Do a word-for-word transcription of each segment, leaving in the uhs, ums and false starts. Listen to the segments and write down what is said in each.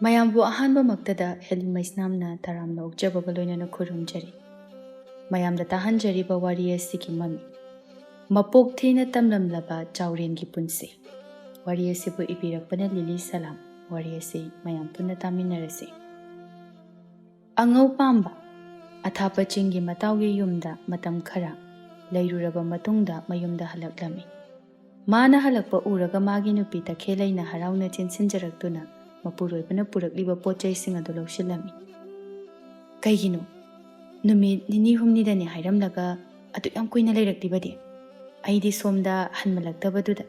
ꯃꯌꯥꯝꯕꯨ ꯑꯍꯥꯟꯕꯃꯛꯇꯗ ꯍꯦꯂꯤ ꯃꯩꯁꯅꯥꯝꯅ ꯇꯔꯥꯝꯅ ꯑꯣꯛꯆꯕꯒ ꯂꯣꯏꯅꯅ ꯈꯨꯔꯨꯝꯖꯔꯤ꯫ ꯃꯌꯥꯝꯗ ꯇꯥꯍꯟꯖꯔꯤꯕ ꯋꯥꯔꯤ ꯑꯁꯤꯒꯤ ꯃꯃꯤꯡ ꯃꯄꯣꯛ ꯊꯦꯡꯅ ꯇꯝꯂꯝꯂꯕ ꯆꯥꯎꯔꯦꯟꯒꯤ ꯄꯨꯟꯁꯤ꯫ ꯋꯥꯔꯤ ꯑꯁꯤꯕꯨ ꯏꯕꯤꯔꯛꯄꯅ ꯂꯤꯂꯤ ꯁꯂꯥꯝ꯫ ꯋꯥꯔꯤ ꯑꯁꯤ ꯃꯌꯥꯝ ꯄꯨꯟꯅ ꯇꯥꯃꯤꯟꯅꯔꯁꯤ꯫ ꯑꯉꯧ ꯄꯥꯝꯕ꯫ ꯑꯊꯥꯞꯄ ꯆꯤꯡꯒꯤ ꯃꯇꯥꯎꯒꯤ ꯌꯨꯝꯗ ꯃꯇꯝ ꯈꯔ ꯂꯩꯔꯨꯔꯕ ꯃꯇꯨꯡꯗ ꯃꯌꯨꯝꯗ ꯍꯜꯂꯛꯂꯝꯃꯤ꯫ ꯃꯥꯅ ꯍꯜꯂꯛꯄ ꯎꯔꯒ ꯃꯥꯒꯤ ꯅꯨꯄꯤ ꯇꯈꯦꯜꯂꯩꯅ ꯍꯔꯥꯎꯅ ꯆꯦꯟꯁꯤꯟꯖꯔꯛꯇꯨꯅ ꯃꯄꯨꯔꯣꯏꯕꯅ ꯄꯨꯔꯛꯂꯤꯕ ꯄꯣꯠ ꯆꯩꯁꯤꯡ ꯑꯗꯨ ꯂꯧꯁꯤꯜꯂꯝꯃꯤ꯫ "ꯀꯩꯒꯤꯅꯣ? ꯅꯨꯃꯤꯠ ꯅꯤꯅꯤ ꯍꯨꯝꯅꯤꯗꯅꯤ ꯍꯥꯏꯔꯝꯂꯒ ꯑꯗꯨꯛ ꯌꯥꯝ ꯀꯨꯏꯅ ꯂꯩꯔꯛꯂꯤꯕꯗꯤ? ꯑꯩꯗꯤ ꯁꯣꯝꯗ ꯍꯟꯃꯜꯂꯛꯇꯕꯗꯨꯗ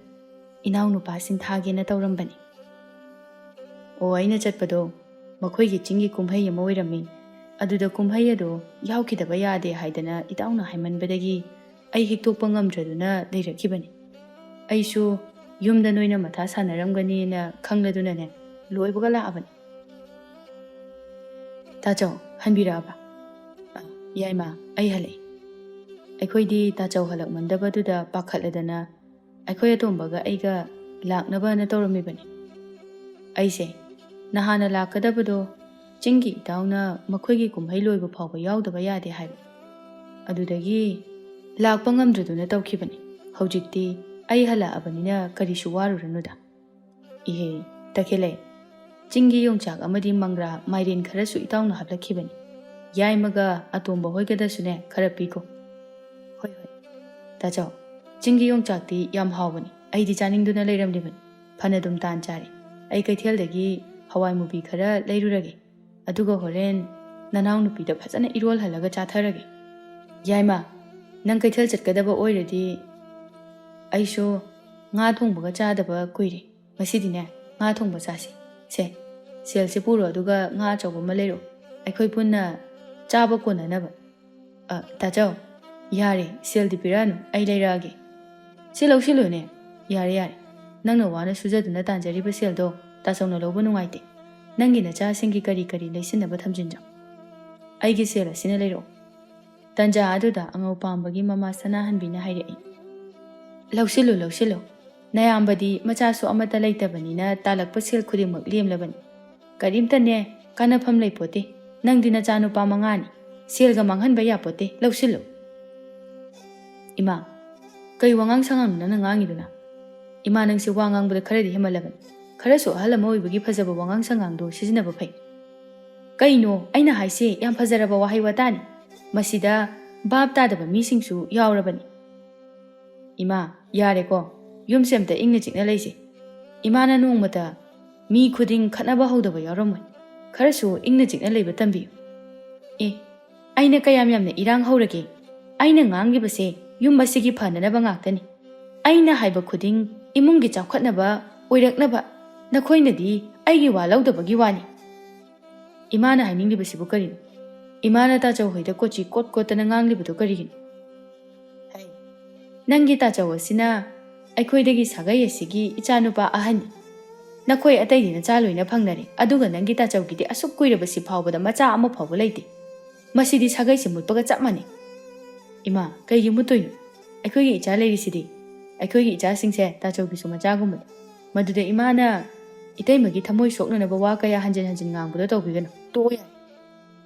ꯏꯅꯥꯎꯅꯨꯄꯥ ꯁꯤꯟꯊꯥꯒꯦꯅ ꯇꯧꯔꯝꯕꯅꯤ꯫" "ꯑꯣ, ꯑꯩꯅ ꯆꯠꯄꯗꯣ ꯃꯈꯣꯏꯒꯤ ꯆꯤꯡꯒꯤ ꯀꯨꯝꯍꯩ ꯑꯃ ꯑꯣꯏꯔꯝꯃꯤ꯫ ꯑꯗꯨꯗ ꯀꯨꯝꯍꯩ ꯑꯗꯣ ꯌꯥꯎꯈꯤꯗꯕ ꯌꯥꯗꯦ ꯍꯥꯏꯗꯅ ꯏꯇꯥꯎꯅ ꯍꯥꯏꯃꯟꯕꯗꯒꯤ ꯑꯩ ꯍꯤꯛꯇꯣꯛꯄ ꯉꯝꯗ꯭ꯔꯗꯨꯅ ꯂꯩꯔꯛꯈꯤꯕꯅꯤ꯫ ꯑꯩꯁꯨ ꯌꯨꯝꯗ ꯅꯣꯏꯅ ꯃꯊꯥ ꯁꯥꯟꯅꯔꯝꯒꯅꯤꯅ ꯈꯪꯂꯗꯨꯅꯅꯦ ꯂꯣꯏꯕꯒ ꯂꯥꯛꯑꯕꯅꯤ꯫" "ꯇꯥꯆꯧ ꯍꯟꯕꯤꯔꯛꯑꯕ?" "ꯑ, ꯌꯥꯏꯃ, ꯑꯩ ꯍꯜꯂꯛꯏ꯫" ꯑꯩꯈꯣꯏꯗꯤ ꯇꯥꯆꯧ ꯍꯜꯂꯛꯃꯟꯗꯕꯗꯨꯗ ꯄꯥꯈꯠꯂꯗꯅ ꯑꯩꯈꯣꯏ ꯑꯇꯣꯝꯕꯒ ꯑꯩꯒ ꯂꯥꯛꯅꯕꯅ ꯇꯧꯔꯝꯃꯤꯕꯅꯤ꯫ ꯑꯩꯁꯦ ꯅꯍꯥꯟꯅ ꯂꯥꯛꯀꯗꯕꯗꯣ ꯆꯤꯡꯒꯤ ꯏꯇꯥꯎꯅ ꯃꯈꯣꯏꯒꯤ ꯀꯨꯝꯍꯩ ꯂꯣꯏꯕ ꯐꯥꯎꯕ ꯌꯥꯎꯗꯕ ꯌꯥꯗꯦ ꯍꯥꯏꯕ꯫ ꯑꯗꯨꯗꯒꯤ ꯂꯥꯛꯄ ꯉꯝꯗ꯭ꯔꯗꯨꯅ ꯇꯧꯈꯤꯕꯅꯤ꯫ ꯍꯧꯖꯤꯛꯇꯤ ꯑꯩ ꯍꯜꯂꯛꯑꯕꯅꯤꯅ ꯀꯔꯤꯁꯨ ꯋꯥꯔꯨꯔꯅꯨꯗ꯫ "ꯏꯍꯦ, ꯇꯈꯦꯜꯂꯩ, ꯆꯤꯡꯒꯤ ꯌꯣꯡꯆꯥꯛ ꯑꯃꯗꯤ ꯃꯪꯒ꯭ꯔꯥ, ꯃꯥꯏꯔꯦꯟ ꯈꯔꯁꯨ ꯏꯇꯥꯎꯅ ꯍꯥꯞꯂꯛꯈꯤꯕꯅꯤ꯫ ꯌꯥꯏꯃꯒ ꯑꯇꯣꯝꯕ ꯍꯣꯏꯒꯗꯁꯨꯅꯦ ꯈꯔ ꯄꯤꯈꯣ꯫" "ꯍꯣꯏ, ꯍꯣꯏ꯫ ꯇꯥꯆꯧ, ꯆꯤꯡꯒꯤ ꯌꯣꯡꯆꯥꯛꯇꯤ ꯌꯥꯝ ꯍꯥꯎꯕꯅꯤ꯫ ꯑꯩꯗꯤ ꯆꯥꯅꯤꯡꯗꯨꯅ ꯂꯩꯔꯝꯂꯤꯕꯅꯤ꯫ ꯐꯅꯗꯨꯝ ꯇꯥꯟ ꯆꯥꯔꯦ꯫ ꯑꯩ ꯀꯩꯊꯦꯜꯗꯒꯤ ꯍꯋꯥꯏ ꯃꯨꯕꯤ ꯈꯔ ꯂꯩꯔꯨꯔꯒꯦ꯫ ꯑꯗꯨꯒ ꯍꯣꯔꯦꯟ ꯅꯅꯥꯎꯅꯨꯄꯤꯗ ꯐꯖꯅ ꯏꯔꯣꯜꯍꯜꯂꯒ ꯆꯥꯊꯔꯒꯦ꯫" "ꯌꯥꯏꯃ, ꯅꯪ ꯀꯩꯊꯦꯜ ꯆꯠꯀꯗꯕ ꯑꯣꯏꯔꯗꯤ ꯑꯩꯁꯨ ꯉꯥ ꯊꯣꯡꯕꯒ ꯆꯥꯗꯕ ꯀꯨꯏꯔꯦ꯫ ꯉꯁꯤꯗꯤꯅꯦ ꯉꯥ ꯊꯣꯡꯕ ꯆꯥꯁꯤ꯫ ꯁꯦ, ꯁꯦꯜꯁꯦ ꯄꯨꯔꯣ, ꯑꯗꯨꯒ ꯉꯥ ꯑꯆꯧꯕ ꯑꯃ ꯂꯩꯔꯛꯑꯣ, ꯑꯩꯈꯣꯏ ꯄꯨꯟꯅ ꯆꯥꯕ ꯀꯣꯟꯅꯅꯕ꯫" "ꯑ, ꯇꯥꯆꯧ, ꯌꯥꯔꯦ, ꯁꯦꯜꯗꯤ ꯄꯤꯔꯛꯑꯅꯨ, ꯑꯩ ꯂꯩꯔꯛꯑꯒꯦ꯫" "ꯁꯤ ꯂꯧꯁꯤꯜꯂꯨꯅꯦ꯫" "ꯌꯥꯔꯦ, ꯌꯥꯔꯦ, ꯅꯪꯅ ꯋꯥꯅ ꯁꯨꯖꯗꯨꯅ ꯇꯥꯟꯖꯔꯤꯕ ꯁꯦꯜꯗꯣ ꯇꯥꯆꯧꯅ ꯂꯧꯕ ꯅꯨꯡꯉꯥꯏꯇꯦ꯫ ꯅꯪꯒꯤ ꯅꯆꯥꯁꯤꯡꯒꯤ ꯀꯔꯤ ꯀꯔꯤ ꯂꯩꯁꯤꯟꯅꯕ ꯊꯝꯖꯤꯟꯖꯧ꯫ ꯑꯩꯒꯤ ꯁꯦꯜ ꯑꯁꯤꯅ ꯂꯩꯔꯛꯑꯣ꯫" ꯇꯟꯖꯥ ꯑꯗꯨꯗ ꯑꯉꯧ ꯄꯥꯝꯕꯒꯤ ꯃꯃꯥ ꯁꯅꯥꯍꯟꯕꯤꯅ ꯍꯥꯏꯔꯛꯏ, "ꯂꯧꯁꯤꯜꯂꯨ, ꯂꯧꯁꯤꯜꯂꯨ꯫ ꯅꯌꯥꯝꯕꯗꯤ ꯃꯆꯥꯁꯨ ꯑꯃꯠꯇ ꯂꯩꯇꯕꯅꯤꯅ ꯇꯥꯜꯂꯛꯄ ꯁꯦꯜ ꯈꯨꯗꯤꯡꯃꯛ ꯂꯦꯝꯂꯕꯅꯤ꯫ ꯀꯔꯤꯝꯇꯅꯦ ꯀꯥꯟꯅꯐꯝ ꯂꯩꯄꯣꯠꯇꯦ꯫ ꯅꯪꯗꯤ ꯅꯆꯥꯅꯨꯄꯥ ꯃꯉꯥꯅꯤ, ꯁꯦꯜꯒ ꯃꯥꯡꯍꯟꯕ ꯌꯥꯄꯣꯠꯇꯦ, ꯂꯧꯁꯤꯜꯂꯨ꯫ ꯏꯃꯥ, ꯀꯩ ꯋꯥꯉꯥꯡ ꯁꯉꯥꯡꯅꯣ ꯅꯪꯅ ꯉꯥꯡꯉꯤꯗꯨꯅ? ꯏꯃꯥ, ꯅꯪꯁꯦ ꯋꯥ ꯉꯥꯡꯕꯗ ꯈꯔꯗꯤ ꯍꯦꯟꯃꯜꯂꯕꯅꯤ꯫ ꯈꯔꯁꯨ ꯑꯍꯜ ꯑꯃ ꯑꯣꯏꯕꯒꯤ ꯐꯖꯕ ꯋꯥꯉꯥꯡ ꯁꯉꯥꯡꯗꯣ ꯁꯤꯖꯤꯟꯅꯕ ꯐꯩ꯫ ꯀꯩꯅꯣ ꯑꯩꯅ ꯍꯥꯏꯁꯦ? ꯌꯥꯝ ꯐꯖꯔꯕ ꯋꯥꯍꯩ ꯋꯥꯇꯥꯅꯤ꯫ ꯃꯁꯤꯗ ꯚꯥꯞ ꯇꯥꯗꯕ ꯃꯤꯁꯤꯡꯁꯨ ꯌꯥꯎꯔꯕꯅꯤ꯫ ꯏꯃꯥ, ꯌꯥꯔꯦꯀꯣ, ꯌꯨꯝꯁꯦ ꯑꯝꯇ ꯏꯪꯅ ꯆꯤꯛꯅ ꯂꯩꯁꯦ꯫ ꯏꯃꯥꯅ ꯅꯣꯡꯃꯇ ꯃꯤ ꯈꯨꯗꯤꯡ ꯈꯠꯅꯕ ꯍꯧꯗꯕ ꯌꯥꯎꯔꯝꯃꯣꯏ꯫ ꯈꯔꯁꯨ ꯏꯪꯅ ꯆꯤꯛꯅ ꯂꯩꯕ ꯇꯝꯕꯤꯌꯨ꯫ ꯑꯦ, ꯑꯩꯅ ꯀꯌꯥꯝ ꯌꯥꯝꯅ ꯏꯔꯥꯡ ꯍꯧꯔꯒꯦ? ꯑꯩꯅ ꯉꯥꯡꯂꯤꯕꯁꯦ ꯌꯨꯝ ꯑꯁꯤꯒꯤ ꯐꯅꯅꯕ ꯉꯥꯛꯇꯅꯤ꯫ ꯑꯩꯅ ꯍꯥꯏꯕ ꯈꯨꯗꯤꯡ ꯏꯃꯨꯡꯒꯤ ꯆꯥꯎꯈꯠꯅꯕ ꯑꯣꯏꯔꯛꯅꯕ꯫ ꯅꯈꯣꯏꯅꯗꯤ ꯑꯩꯒꯤ ꯋꯥ ꯂꯧꯗꯕꯒꯤ ꯋꯥꯅꯤ꯫ ꯏꯃꯥꯅ ꯍꯥꯏꯅꯤꯡꯂꯤꯕꯁꯤꯕꯨ ꯀꯔꯤꯅꯣ? ꯏꯃꯥꯅ ꯇꯥꯆꯧ ꯍꯣꯏꯗ ꯀꯣꯆꯤ ꯀꯣꯠ ꯀꯣꯠꯇꯅ ꯉꯥꯡꯂꯤꯕꯗꯨ ꯀꯔꯤꯒꯤꯅꯣ? ꯍꯩ, ꯅꯪꯒꯤ ꯇꯥꯆꯧ ꯑꯁꯤꯅ ꯑꯩꯈꯣꯏꯗꯒꯤ ꯁꯥꯒꯩ ꯑꯁꯤꯒꯤ ꯏꯆꯥꯅꯨꯄꯥ ꯑꯍꯟꯅꯤ꯫ ꯅꯈꯣꯏ ꯑꯇꯩꯗꯤ ꯅꯆꯥ ꯂꯣꯏꯅ ꯐꯪꯅꯔꯦ, ꯑꯗꯨꯒ ꯅꯪꯒꯤ ꯇꯥꯆꯧꯒꯤꯗꯤ ꯑꯁꯨꯛ ꯀꯨꯏꯔꯕꯁꯤ ꯐꯥꯎꯕꯗ ꯃꯆꯥ ꯑꯃ ꯐꯥꯎꯕ ꯂꯩꯇꯦ꯫ ꯃꯁꯤꯗꯤ ꯁꯥꯒꯩꯁꯤ ꯃꯨꯠꯄꯒ ꯆꯞ ꯃꯥꯟꯅꯩ꯫ ꯏꯃꯥ, ꯀꯩꯒꯤ ꯃꯨꯠꯇꯣꯏꯅꯣ? ꯑꯩꯈꯣꯏꯒꯤ ꯏꯆꯥ ꯂꯩꯔꯤꯁꯤꯗꯤ꯫ ꯑꯩꯈꯣꯏꯒꯤ ꯏꯆꯥꯁꯤꯡꯁꯦ ꯇꯥꯆꯧꯒꯤꯁꯨ ꯃꯆꯥꯒꯨꯝꯕꯅꯤ꯫ ꯃꯗꯨꯗ ꯏꯃꯥꯅ ꯏꯇꯩꯃꯒꯤ ꯊꯃꯣꯏ ꯁꯣꯛꯅꯅꯕ ꯋꯥ ꯀꯌꯥ ꯍꯟꯖꯤꯟ ꯍꯟꯖꯤꯟ ꯉꯥꯡꯕꯗꯣ ꯇꯧꯕꯤꯒꯅꯨ꯫ ꯇꯣꯛꯑꯣ ꯌꯥꯔꯦ꯫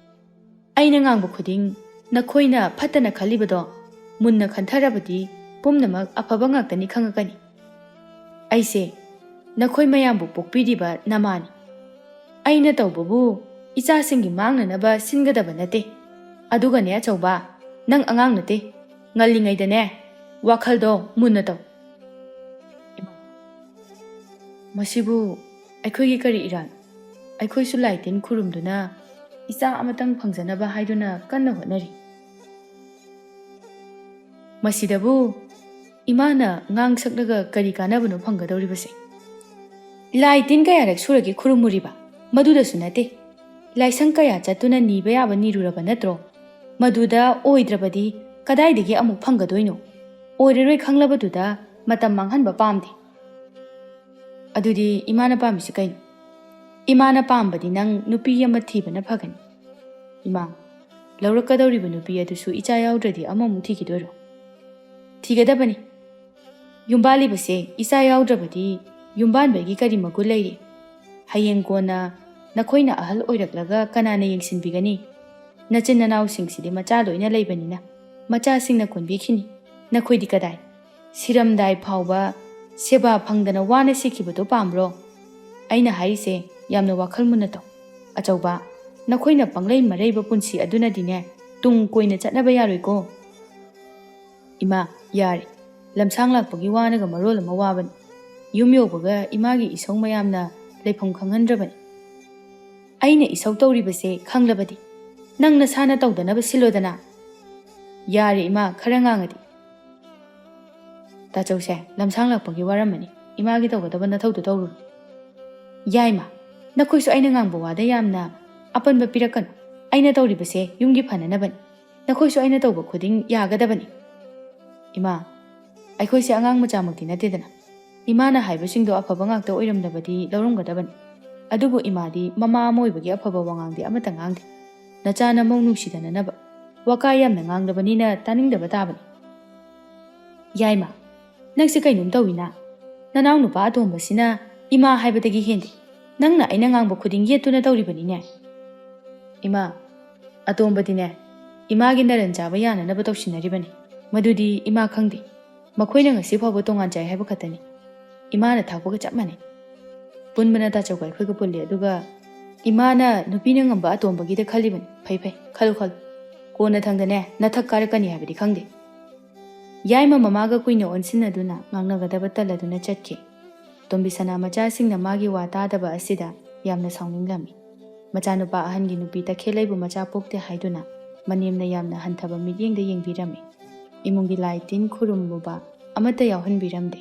ꯑꯩꯅ ꯉꯥꯡꯕ ꯈꯨꯗꯤꯡ ꯅꯈꯣꯏꯅ ꯐꯠꯇꯅ ꯈꯜꯂꯤꯕꯗꯣ ꯃꯨꯟꯅ ꯈꯟꯊꯔꯕꯗꯤ ꯄꯨꯝꯅꯃꯛ ꯑꯐꯕ ꯉꯥꯛꯇꯅꯤ ꯈꯪꯉꯛꯀꯅꯤ꯫ ꯑꯩꯁꯦ ꯅꯈꯣꯏ ꯃꯌꯥꯝꯕꯨ ꯄꯣꯛꯄꯤꯔꯤꯕ ꯅꯃꯥꯅꯤ꯫ ꯑꯩꯅ ꯇꯧꯕꯕꯨ ꯏꯆꯥꯁꯤꯡꯒꯤ ꯃꯥꯡꯅꯅꯕ ꯁꯤꯟꯒꯗꯕ ꯅꯠꯇꯦ꯫ ꯑꯗꯨꯒꯅꯦ ꯑꯆꯧꯕ, ꯅꯪ ꯑꯉꯥꯡ ꯅꯠꯇꯦ꯫ ꯉꯜꯂꯤꯉꯩꯗꯅꯦ ꯋꯥꯈꯜꯗꯣ ꯃꯨꯟꯅ ꯇꯧ꯫ ꯏꯃꯥ, ꯃꯁꯤꯕꯨ ꯑꯩꯈꯣꯏꯒꯤ ꯀꯔꯤ ꯏꯔꯥꯟ? ꯑꯩꯈꯣꯏꯁꯨ ꯂꯥꯏ ꯇꯤꯟ ꯈꯨꯔꯨꯝꯗꯨꯅ ꯏꯆꯥ ꯑꯃꯇꯪ ꯐꯪꯖꯅꯕ ꯍꯥꯏꯗꯨꯅ ꯀꯟꯅ ꯍꯣꯠꯅꯔꯤ꯫ ꯃꯁꯤꯗꯕꯨ ꯏꯃꯥꯅ ꯉꯥꯡ ꯁꯛꯂꯒ ꯀꯔꯤ ꯀꯥꯟꯅꯕꯅꯣ ꯐꯪꯒꯗꯧꯔꯤꯕꯁꯦ? ꯂꯥꯏ ꯇꯤꯟ ꯀꯌꯥꯔꯛ ꯁꯨꯔꯒꯦ ꯈꯨꯔꯨꯝꯃꯨꯔꯤꯕ? ꯃꯗꯨꯗꯁꯨ ꯅꯠꯇꯦ꯫ ꯂꯥꯏꯁꯪ ꯀꯌꯥ ꯆꯠꯇꯨꯅ ꯅꯤꯕ ꯌꯥꯕ ꯅꯤꯔꯨꯔꯕ ꯅꯠꯇ꯭ꯔꯣ? ꯃꯗꯨꯗ ꯑꯣꯏꯗ꯭ꯔꯕꯗꯤ ꯀꯗꯥꯏꯗꯒꯤ ꯑꯃꯨꯛ ꯐꯪꯒꯗꯣꯏꯅꯣ? ꯑꯣꯏꯔꯔꯣꯏ ꯈꯪꯂꯕꯗꯨꯗ ꯃꯇꯝ ꯃꯥꯡꯍꯟꯕ ꯄꯥꯝꯗꯦ꯫ ꯑꯗꯨꯗꯤ ꯏꯃꯥꯅ ꯄꯥꯝꯃꯤꯁꯤ ꯀꯩꯅꯣ? ꯏꯃꯥꯅ ꯄꯥꯝꯕꯗꯤ ꯅꯪ ꯅꯨꯄꯤ ꯑꯃ ꯊꯤꯕꯅ ꯐꯒꯅꯤ꯫ ꯏꯃꯥ, ꯂꯧꯔꯛꯀꯗꯧꯔꯤꯕ ꯅꯨꯄꯤ ꯑꯗꯨꯁꯨ ꯏꯆꯥ ꯌꯥꯎꯗ꯭ꯔꯗꯤ ꯑꯃꯃꯨꯛ ꯊꯤꯈꯤꯗꯣꯏꯔꯣ? ꯊꯤꯒꯗꯕꯅꯤ꯫ ꯌꯨꯝꯕꯥꯜꯂꯤꯕꯁꯦ ꯏꯆꯥ ꯌꯥꯎꯗ꯭ꯔꯕꯗꯤ ꯌꯨꯝꯕꯥꯟꯕꯒꯤ ꯀꯔꯤ ꯃꯒꯨꯟ ꯂꯩꯔꯤ? ꯍꯌꯦꯡ ꯀꯣꯟꯅ ꯅꯈꯣꯏꯅ ꯑꯍꯜ ꯑꯣꯏꯔꯛꯂꯒ ꯀꯅꯥꯅ ꯌꯦꯡꯁꯤꯟꯕꯤꯒꯅꯤ? ꯅꯆꯤꯟ ꯅꯅꯥꯎꯁꯤꯡꯁꯤꯗꯤ ꯃꯆꯥ ꯂꯣꯏꯅ ꯂꯩꯕꯅꯤꯅ ꯃꯆꯥꯁꯤꯡꯅ ꯀꯣꯟꯕꯤꯈꯤꯅꯤ꯫ ꯅꯈꯣꯏꯗꯤ ꯀꯗꯥꯏ? ꯁꯤꯔꯝꯗꯥꯏ ꯐꯥꯎꯕ ꯁꯦꯕꯥ ꯐꯪꯗꯅ ꯋꯥꯅ ꯁꯤꯈꯤꯕꯗꯣ ꯄꯥꯝꯕ꯭ꯔꯣ? ꯑꯩꯅ ꯍꯥꯏꯔꯤꯁꯦ ꯌꯥꯝꯅ ꯋꯥꯈꯜ ꯃꯨꯟꯅ ꯇꯧ꯫ ꯑꯆꯧꯕ, ꯅꯈꯣꯏꯅ ꯄꯪꯂꯩ ꯃꯔꯩꯕ ꯄꯨꯟꯁꯤ ꯑꯗꯨꯅꯗꯤꯅꯦ ꯇꯨꯡ ꯀꯣꯏꯅ ꯆꯠꯅꯕ ꯌꯥꯔꯣꯏꯀꯣ꯫ ꯏꯃꯥ, ꯌꯥꯔꯦ꯫ ꯂꯝꯁꯥꯡ ꯂꯥꯛꯄꯒꯤ ꯋꯥꯅꯒ ꯃꯔꯣꯜ ꯑꯃ ꯋꯥꯕꯅꯤ꯫ ꯌꯨꯝ ꯌꯧꯕꯒ ꯏꯃꯥꯒꯤ ꯏꯁꯧ ꯃꯌꯥꯝꯅ ꯂꯩꯐꯝ ꯈꯪꯍꯟꯗ꯭ꯔꯕꯅꯤ꯫ ꯑꯩꯅ ꯏꯁꯧ ꯇꯧꯔꯤꯕꯁꯦ ꯈꯪꯂꯕꯗꯤ ꯅꯪ ꯅꯁꯥꯅ ꯇꯧꯗꯅꯕ ꯁꯤꯜꯂꯣꯗꯅ꯫ ꯌꯥꯔꯦ ꯏꯃꯥ, ꯈꯔ ꯉꯥꯡꯉꯗꯤ꯫ ꯇꯥꯆꯧꯁꯦ, ꯂꯝꯁꯥꯡ ꯂꯥꯛꯄꯒꯤ ꯋꯥꯔꯝꯃꯅꯤ꯫ ꯏꯃꯥꯒꯤ ꯇꯧꯒꯗꯕ ꯅꯊꯧꯗꯣ ꯇꯧꯔꯨꯔꯣ꯫ ꯌꯥꯏꯃ, ꯅꯈꯣꯏꯁꯨ ꯑꯩꯅ ꯉꯥꯡꯕ ꯋꯥꯗ ꯌꯥꯝꯅ ꯑꯄꯟꯕ ꯄꯤꯔꯛꯀꯅꯨ꯫ ꯑꯩꯅ ꯇꯧꯔꯤꯕꯁꯦ ꯌꯨꯝꯒꯤ ꯐꯅꯅꯕꯅꯤ꯫ ꯅꯈꯣꯏꯁꯨ ꯑꯩꯅ ꯇꯧꯕ ꯈꯨꯗꯤꯡ ꯌꯥꯒꯗꯕꯅꯤ꯫ ꯏꯃꯥ, ꯑꯩꯈꯣꯏꯁꯦ ꯑꯉꯥꯡ ꯃꯆꯥꯃꯛꯇꯤ ꯅꯠꯇꯦꯗꯅ꯫ ꯏꯃꯥꯅ ꯍꯥꯏꯕꯁꯤꯡꯗꯣ ꯑꯐꯕ ꯉꯥꯛꯇ ꯑꯣꯏꯔꯝꯂꯕꯗꯤ ꯂꯧꯔꯝꯒꯗꯕꯅꯤ꯫ ꯑꯗꯨꯕꯨ ꯏꯃꯥꯗꯤ ꯃꯃꯥ ꯑꯃ ꯑꯣꯏꯕꯒꯤ ꯑꯐꯕ ꯋꯥꯉꯥꯡꯗꯤ ꯑꯃꯠꯇ ꯉꯥꯡꯗꯦ꯫ ꯅꯆꯥ ꯅꯃꯧ ꯅꯨꯡꯁꯤꯗꯅꯅꯕ ꯋꯥꯀꯥꯏ ꯌꯥꯝꯅ ꯉꯥꯡꯂꯕꯅꯤꯅ ꯇꯥꯅꯤꯡꯗꯕ ꯇꯥꯕꯅꯤ꯫ ꯌꯥꯏꯃ, ꯅꯪꯁꯦ ꯀꯩꯅꯣꯝ ꯇꯧꯏꯅ꯫ ꯅꯅꯥꯎ ꯅꯨꯄꯥ ꯑꯇꯣꯝꯕꯁꯤꯅ ꯏꯃꯥ ꯍꯥꯏꯕꯗꯒꯤ ꯍꯦꯟꯗꯦ꯫ ꯅꯪꯅ ꯑꯩꯅ ꯉꯥꯡꯕ ꯈꯨꯗꯤꯡ ꯌꯦꯠꯇꯨꯅ ꯇꯧꯔꯤꯕꯅꯤꯅꯦ꯫ ꯏꯃꯥ, ꯑꯇꯣꯝꯕꯗꯤꯅꯦ, ꯏꯃꯥꯒꯤ ꯅꯔꯟ ꯆꯥꯕ ꯌꯥꯅꯅꯕ ꯇꯧꯁꯤꯟꯅꯔꯤꯕꯅꯤ꯫ ꯃꯗꯨꯗꯤ ꯏꯃꯥ ꯈꯪꯗꯦ꯫ ꯃꯈꯣꯏꯅ ꯉꯁꯤ ꯐꯥꯎꯕ ꯇꯣꯉꯥꯟ ꯆꯥꯏ ꯍꯥꯏꯕ ꯈꯛꯇꯅꯤ꯫ ꯏꯃꯥꯅ ꯊꯥꯛꯄꯒ ꯆꯞ ꯃꯥꯟꯅꯩ꯫ ꯄꯨꯟꯕꯅ ꯇꯥꯆꯧꯒ ꯑꯩꯈꯣꯏꯒ ꯄꯨꯜꯂꯤ, ꯑꯗꯨꯒ ꯏꯃꯥꯅ ꯅꯨꯄꯤꯅ ꯉꯝꯕ ꯑꯇꯣꯝꯕꯒꯤꯗ ꯈꯜꯂꯤꯕꯅꯤ꯫ ꯐꯩ ꯐꯩ, ꯈꯜꯂꯨ ꯈꯜꯂꯨ꯫ ꯀꯣꯟꯅ ꯊꯪꯗꯅꯦ ꯅꯊꯛ ꯀꯥꯔꯛꯀꯅꯤ ꯍꯥꯏꯕꯗꯤ ꯈꯪꯗꯦ꯫ ꯌꯥꯏꯃ ꯃꯃꯥꯒ ꯀꯨꯏꯅ ꯑꯣꯟꯁꯤꯟꯅꯗꯨꯅ ꯉꯥꯡꯅꯒꯗꯕ ꯇꯜꯂꯗꯨꯅ ꯆꯠꯈꯤ꯫ ꯇꯣꯝꯕꯤꯁꯅꯥ ꯃꯆꯥꯁꯤꯡꯅ ꯃꯥꯒꯤ ꯋꯥ ꯇꯥꯗꯕ ꯑꯁꯤꯗ ꯌꯥꯝꯅ ꯁꯥꯎꯅꯤꯡꯂꯝꯃꯤ꯫ ꯃꯆꯥꯅꯨꯄꯥ ꯑꯍꯟꯒꯤ ꯅꯨꯄꯤ ꯇꯈꯦꯜꯂꯩꯕꯨ ꯃꯆꯥ ꯄꯣꯛꯇꯦ ꯍꯥꯏꯗꯨꯅ ꯃꯅꯦꯝꯅ ꯌꯥꯝꯅ ꯍꯟꯊꯕ ꯃꯤꯠꯌꯦꯡꯗ ꯌꯦꯡꯕꯤꯔꯝꯃꯤ꯫ ꯏꯃꯨꯡꯒꯤ ꯂꯥꯏ ꯇꯤꯟ ꯈꯨꯔꯨꯝꯃꯨꯕ ꯑꯃꯠꯇ ꯌꯥꯎꯍꯟꯕꯤꯔꯝꯗꯦ꯫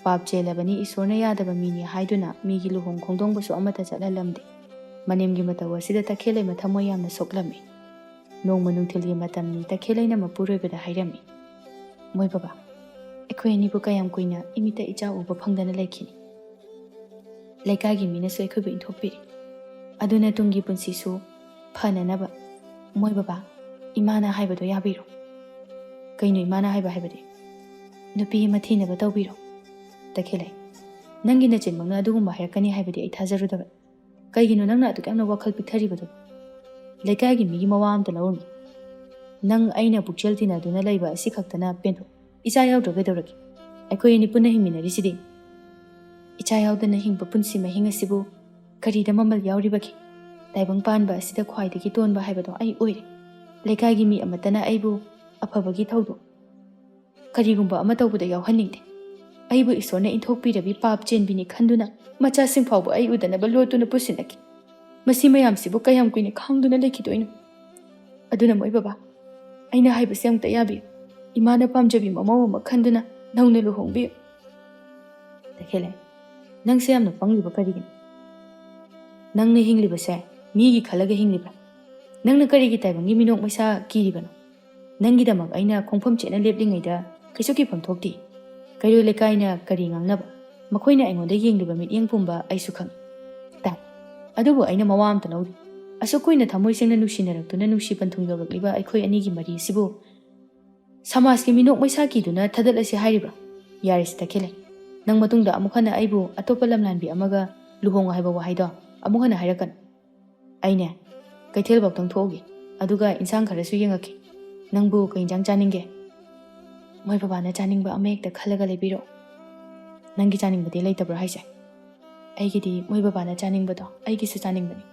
ꯄꯥꯞ ꯆꯦꯜꯂꯕꯅꯤ, ꯏꯁꯣꯔꯅ ꯌꯥꯗꯕ ꯃꯤꯅꯤ ꯍꯥꯏꯗꯨꯅ ꯃꯤꯒꯤ ꯂꯨꯍꯣꯡ ꯈꯣꯡꯗꯣꯡꯕꯁꯨ ꯑꯃꯠꯇ ꯆꯠꯍꯜꯂꯝꯗꯦ꯫ ꯃꯅꯦꯝꯒꯤ ꯃꯇꯧ ꯑꯁꯤꯗ ꯇꯈꯦꯜꯂꯩ ꯃꯊꯃꯣꯏ ꯌꯥꯝꯅ ꯁꯣꯛꯂꯝꯃꯤ꯫ ꯅꯣꯡꯃ ꯅꯨꯡꯊꯤꯜꯒꯤ ꯃꯇꯝꯅꯤ, ꯇꯈꯦꯜꯂꯩꯅ ꯃꯄꯨꯔꯣꯏꯕꯗ ꯍꯥꯏꯔꯝꯃꯤ, "ꯃꯣꯏ ꯕꯕꯥ, ꯑꯩꯈꯣꯏ ꯑꯅꯤꯕꯨ ꯀꯌꯥꯝ ꯀꯨꯏꯅ ꯏꯃꯤꯠꯇ ꯏꯆꯥ ꯎꯕ ꯐꯪꯗꯅ ꯂꯩꯈꯤꯅꯤ? ꯂꯩꯀꯥꯏꯒꯤ ꯃꯤꯅꯁꯨ ꯑꯩꯈꯣꯏꯕꯨ ꯏꯟꯊꯣꯛꯄꯤꯔꯤ꯫ ꯑꯗꯨꯅ ꯇꯨꯡꯒꯤ ꯄꯨꯟꯁꯤꯁꯨ ꯐꯅꯅꯕ ꯃꯣꯏ ꯕꯕꯥ, ꯏꯃꯥꯅ ꯍꯥꯏꯕꯗꯣ ꯌꯥꯕꯤꯔꯣ"꯫ "ꯀꯩꯅꯣ ꯏꯃꯥꯅ ꯍꯥꯏꯕ ꯍꯥꯏꯕꯗꯤ?" "ꯅꯨꯄꯤ ꯑꯃ ꯊꯤꯅꯕ ꯇꯧꯕꯤꯔꯣ"꯫ "ꯇꯈꯦꯜꯂꯩ, ꯅꯪꯒꯤ ꯅꯆꯤꯟꯃꯛꯅ ꯑꯗꯨꯒꯨꯝꯕ ꯍꯥꯏꯔꯛꯀꯅꯤ ꯍꯥꯏꯕꯗꯤ ꯑꯩ ꯊꯥꯖꯔꯨꯗꯕ"꯫ ꯀꯩꯒꯤꯅꯣ ꯅꯪꯅ ꯑꯗꯨꯛ ꯌꯥꯝꯅ ꯋꯥꯈꯜ ꯄꯤꯛꯊꯔꯤꯕꯗꯣ? ꯂꯩꯀꯥꯏꯒꯤ ꯃꯤꯒꯤ ꯃꯋꯥ ꯑꯝꯇ ꯂꯧꯔꯨꯅꯨ꯫ ꯅꯪ ꯑꯩꯅ ꯄꯨꯛꯆꯦꯜ ꯇꯤꯟꯅꯗꯨꯅ ꯂꯩꯕ ꯑꯁꯤ ꯈꯛꯇꯅ ꯄꯦꯟꯊꯣꯛ꯫ ꯏꯆꯥ ꯌꯥꯎꯗ꯭ꯔ ꯀꯩꯗꯧꯔꯒꯦ? ꯑꯩꯈꯣꯏ ꯑꯅꯤ ꯄꯨꯟꯅ ꯍꯤꯡꯃꯤꯟꯅꯔꯤꯁꯤꯗꯤ꯫ ꯏꯆꯥ ꯌꯥꯎꯗꯅ ꯍꯤꯡꯕ ꯄꯨꯟꯁꯤ ꯃꯍꯤꯡ ꯑꯁꯤꯕꯨ ꯀꯔꯤꯗ ꯃꯃꯜ ꯌꯥꯎꯔꯤꯕꯒꯦ? ꯇꯥꯏꯕꯪ ꯄꯥꯟꯕ ꯑꯁꯤꯗ ꯈ꯭ꯋꯥꯏꯗꯒꯤ ꯇꯣꯟꯕ ꯍꯥꯏꯕꯗꯣ ꯑꯩ ꯑꯣꯏꯔꯦ꯫ ꯂꯩꯀꯥꯏꯒꯤ ꯃꯤ ꯑꯃꯠꯇꯅ ꯑꯩꯕꯨ ꯑꯐꯕꯒꯤ ꯊꯧꯗꯣꯛ ꯀꯔꯤꯒꯨꯝꯕ ꯑꯃ ꯇꯧꯕꯗ ꯌꯥꯎꯍꯟꯅꯤꯡꯗꯦ꯫ ꯑꯩꯕꯨ ꯏꯁꯣꯔꯅ ꯏꯟꯊꯣꯛꯄꯤꯔꯕꯤ ꯄꯥꯞ ꯆꯦꯟꯕꯤꯅꯤ ꯈꯟꯗꯨꯅ ꯃꯆꯥꯁꯤꯡ ꯐꯥꯎꯕ ꯑꯩ ꯎꯗꯅꯕ ꯂꯣꯠꯇꯨꯅ ꯄꯨꯁꯤꯟꯅꯈꯤ꯫ ꯃꯁꯤ ꯃꯌꯥꯝꯁꯤꯕꯨ ꯀꯌꯥꯝ ꯀꯨꯏꯅ ꯈꯥꯡꯗꯨꯅ ꯂꯩꯈꯤꯗꯣꯏꯅꯣ? ꯑꯗꯨꯅ ꯃꯣꯏ ꯕꯕꯥ, ꯑꯩꯅ ꯍꯥꯏꯕꯁꯦ ꯑꯃꯨꯛꯇ ꯌꯥꯕꯤꯌꯨ꯫ ꯏꯃꯥꯅ ꯄꯥꯝꯖꯕꯤ ꯃꯃꯧ ꯑꯃ ꯈꯟꯗꯨꯅ ꯅꯧꯅ ꯂꯨꯍꯣꯡꯕꯤꯌꯨ꯫ ꯇꯈꯦꯜꯂꯩ, ꯅꯪꯁꯦ ꯌꯥꯝꯅ ꯄꯪꯂꯤꯕ ꯀꯔꯤꯒꯤꯅꯣ? ꯅꯪꯅ ꯍꯤꯡꯂꯤꯕꯁꯦ ꯃꯤꯒꯤ ꯈꯜꯂꯒ ꯍꯤꯡꯂꯤꯕ꯭ꯔꯥ? ꯅꯪꯅ ꯀꯔꯤꯒꯤ ꯇꯥꯏꯕꯪꯒꯤ ꯃꯤꯅꯣꯛ ꯃꯩꯁꯥ ꯀꯤꯔꯤꯕꯅꯣ? ꯅꯪꯒꯤꯗꯃꯛ ꯑꯩꯅ ꯈꯣꯡꯐꯝ ꯆꯦꯠꯅ ꯂꯦꯞꯂꯤꯉꯩꯗ ꯀꯩꯁꯨ ꯀꯤꯐꯝ ꯊꯣꯛꯇꯦ꯫ ꯀꯩꯔꯣꯜ ꯂꯩꯀꯥꯏꯅ ꯀꯔꯤ ꯉꯥꯡꯅꯕ, ꯃꯈꯣꯏꯅ ꯑꯩꯉꯣꯟꯗ ꯌꯦꯡꯂꯤꯕ ꯃꯤꯠꯌꯦꯡ ꯄꯨꯝꯕ ꯑꯩꯁꯨ ꯈꯪꯏ꯫ ꯇꯥꯏ꯫ ꯑꯗꯨꯕꯨ ꯑꯩꯅ ꯃꯋꯥ ꯑꯝꯇ ꯂꯧꯗꯦ꯫ ꯑꯁꯨꯛ ꯀꯨꯏꯅ ꯊꯃꯣꯏ ꯁꯦꯡꯅ ꯅꯨꯡꯁꯤꯅꯔꯛꯇꯨꯅ ꯅꯨꯡꯁꯤ ꯄꯟꯊꯨꯡ ꯌꯧꯔꯛꯂꯤꯕ ꯑꯩꯈꯣꯏ ꯑꯅꯤꯒꯤ ꯃꯔꯤ ꯑꯁꯤꯕꯨ ꯁꯃꯥꯖꯀꯤ ꯃꯤꯅꯣꯛ ꯃꯩꯁꯥ ꯀꯤꯗꯨꯅ ꯊꯥꯗꯠꯂꯁꯤ ꯍꯥꯏꯔꯤꯕ꯭ꯔꯥ? ꯌꯥꯔꯦꯁꯦ ꯇꯈꯦꯜꯂꯩ꯫ ꯅꯪ ꯃꯇꯨꯡꯗ ꯑꯃꯨꯛ ꯍꯟꯅ ꯑꯩꯕꯨ ꯑꯇꯣꯞꯄ ꯂꯝꯂꯥꯟꯕꯤ ꯑꯃꯒ ꯂꯨꯍꯣꯡꯉꯣ ꯍꯥꯏꯕ ꯋꯥꯍꯩꯗꯣ ꯑꯃꯨꯛ ꯍꯟꯅ ꯍꯥꯏꯔꯛꯀꯅꯨ꯫ ꯑꯩꯅꯦ, ꯀꯩꯊꯦꯜꯐꯥꯎꯇꯪ ꯊꯣꯛꯎꯒꯦ, ꯑꯗꯨꯒ ꯏꯟꯁꯥꯡ ꯈꯔꯁꯨ ꯌꯦꯡꯉꯛꯀꯦ꯫ ꯅꯪꯕꯨ ꯀꯩ ꯏꯟꯁꯥꯡ ꯆꯥꯅꯤꯡꯒꯦ? ꯃꯣꯏ ꯕꯕꯥꯅ ꯆꯥꯅꯤꯡꯕ ꯑꯃ ꯍꯦꯛꯇ ꯈꯜꯂꯒ ꯂꯩꯕꯤꯔꯛꯑꯣ꯫ ꯅꯪꯒꯤ ꯆꯥꯅꯤꯡꯕꯗꯤ ꯂꯩꯇꯕ꯭ꯔꯣ ꯍꯥꯏꯁꯦ? ꯑꯩꯒꯤꯗꯤ ꯃꯣꯏ ꯕꯕꯥꯅ ꯆꯥꯅꯤꯡꯕꯗꯣ ꯑꯩꯒꯤꯁꯨ ꯆꯥꯅꯤꯡꯕꯅꯤ꯫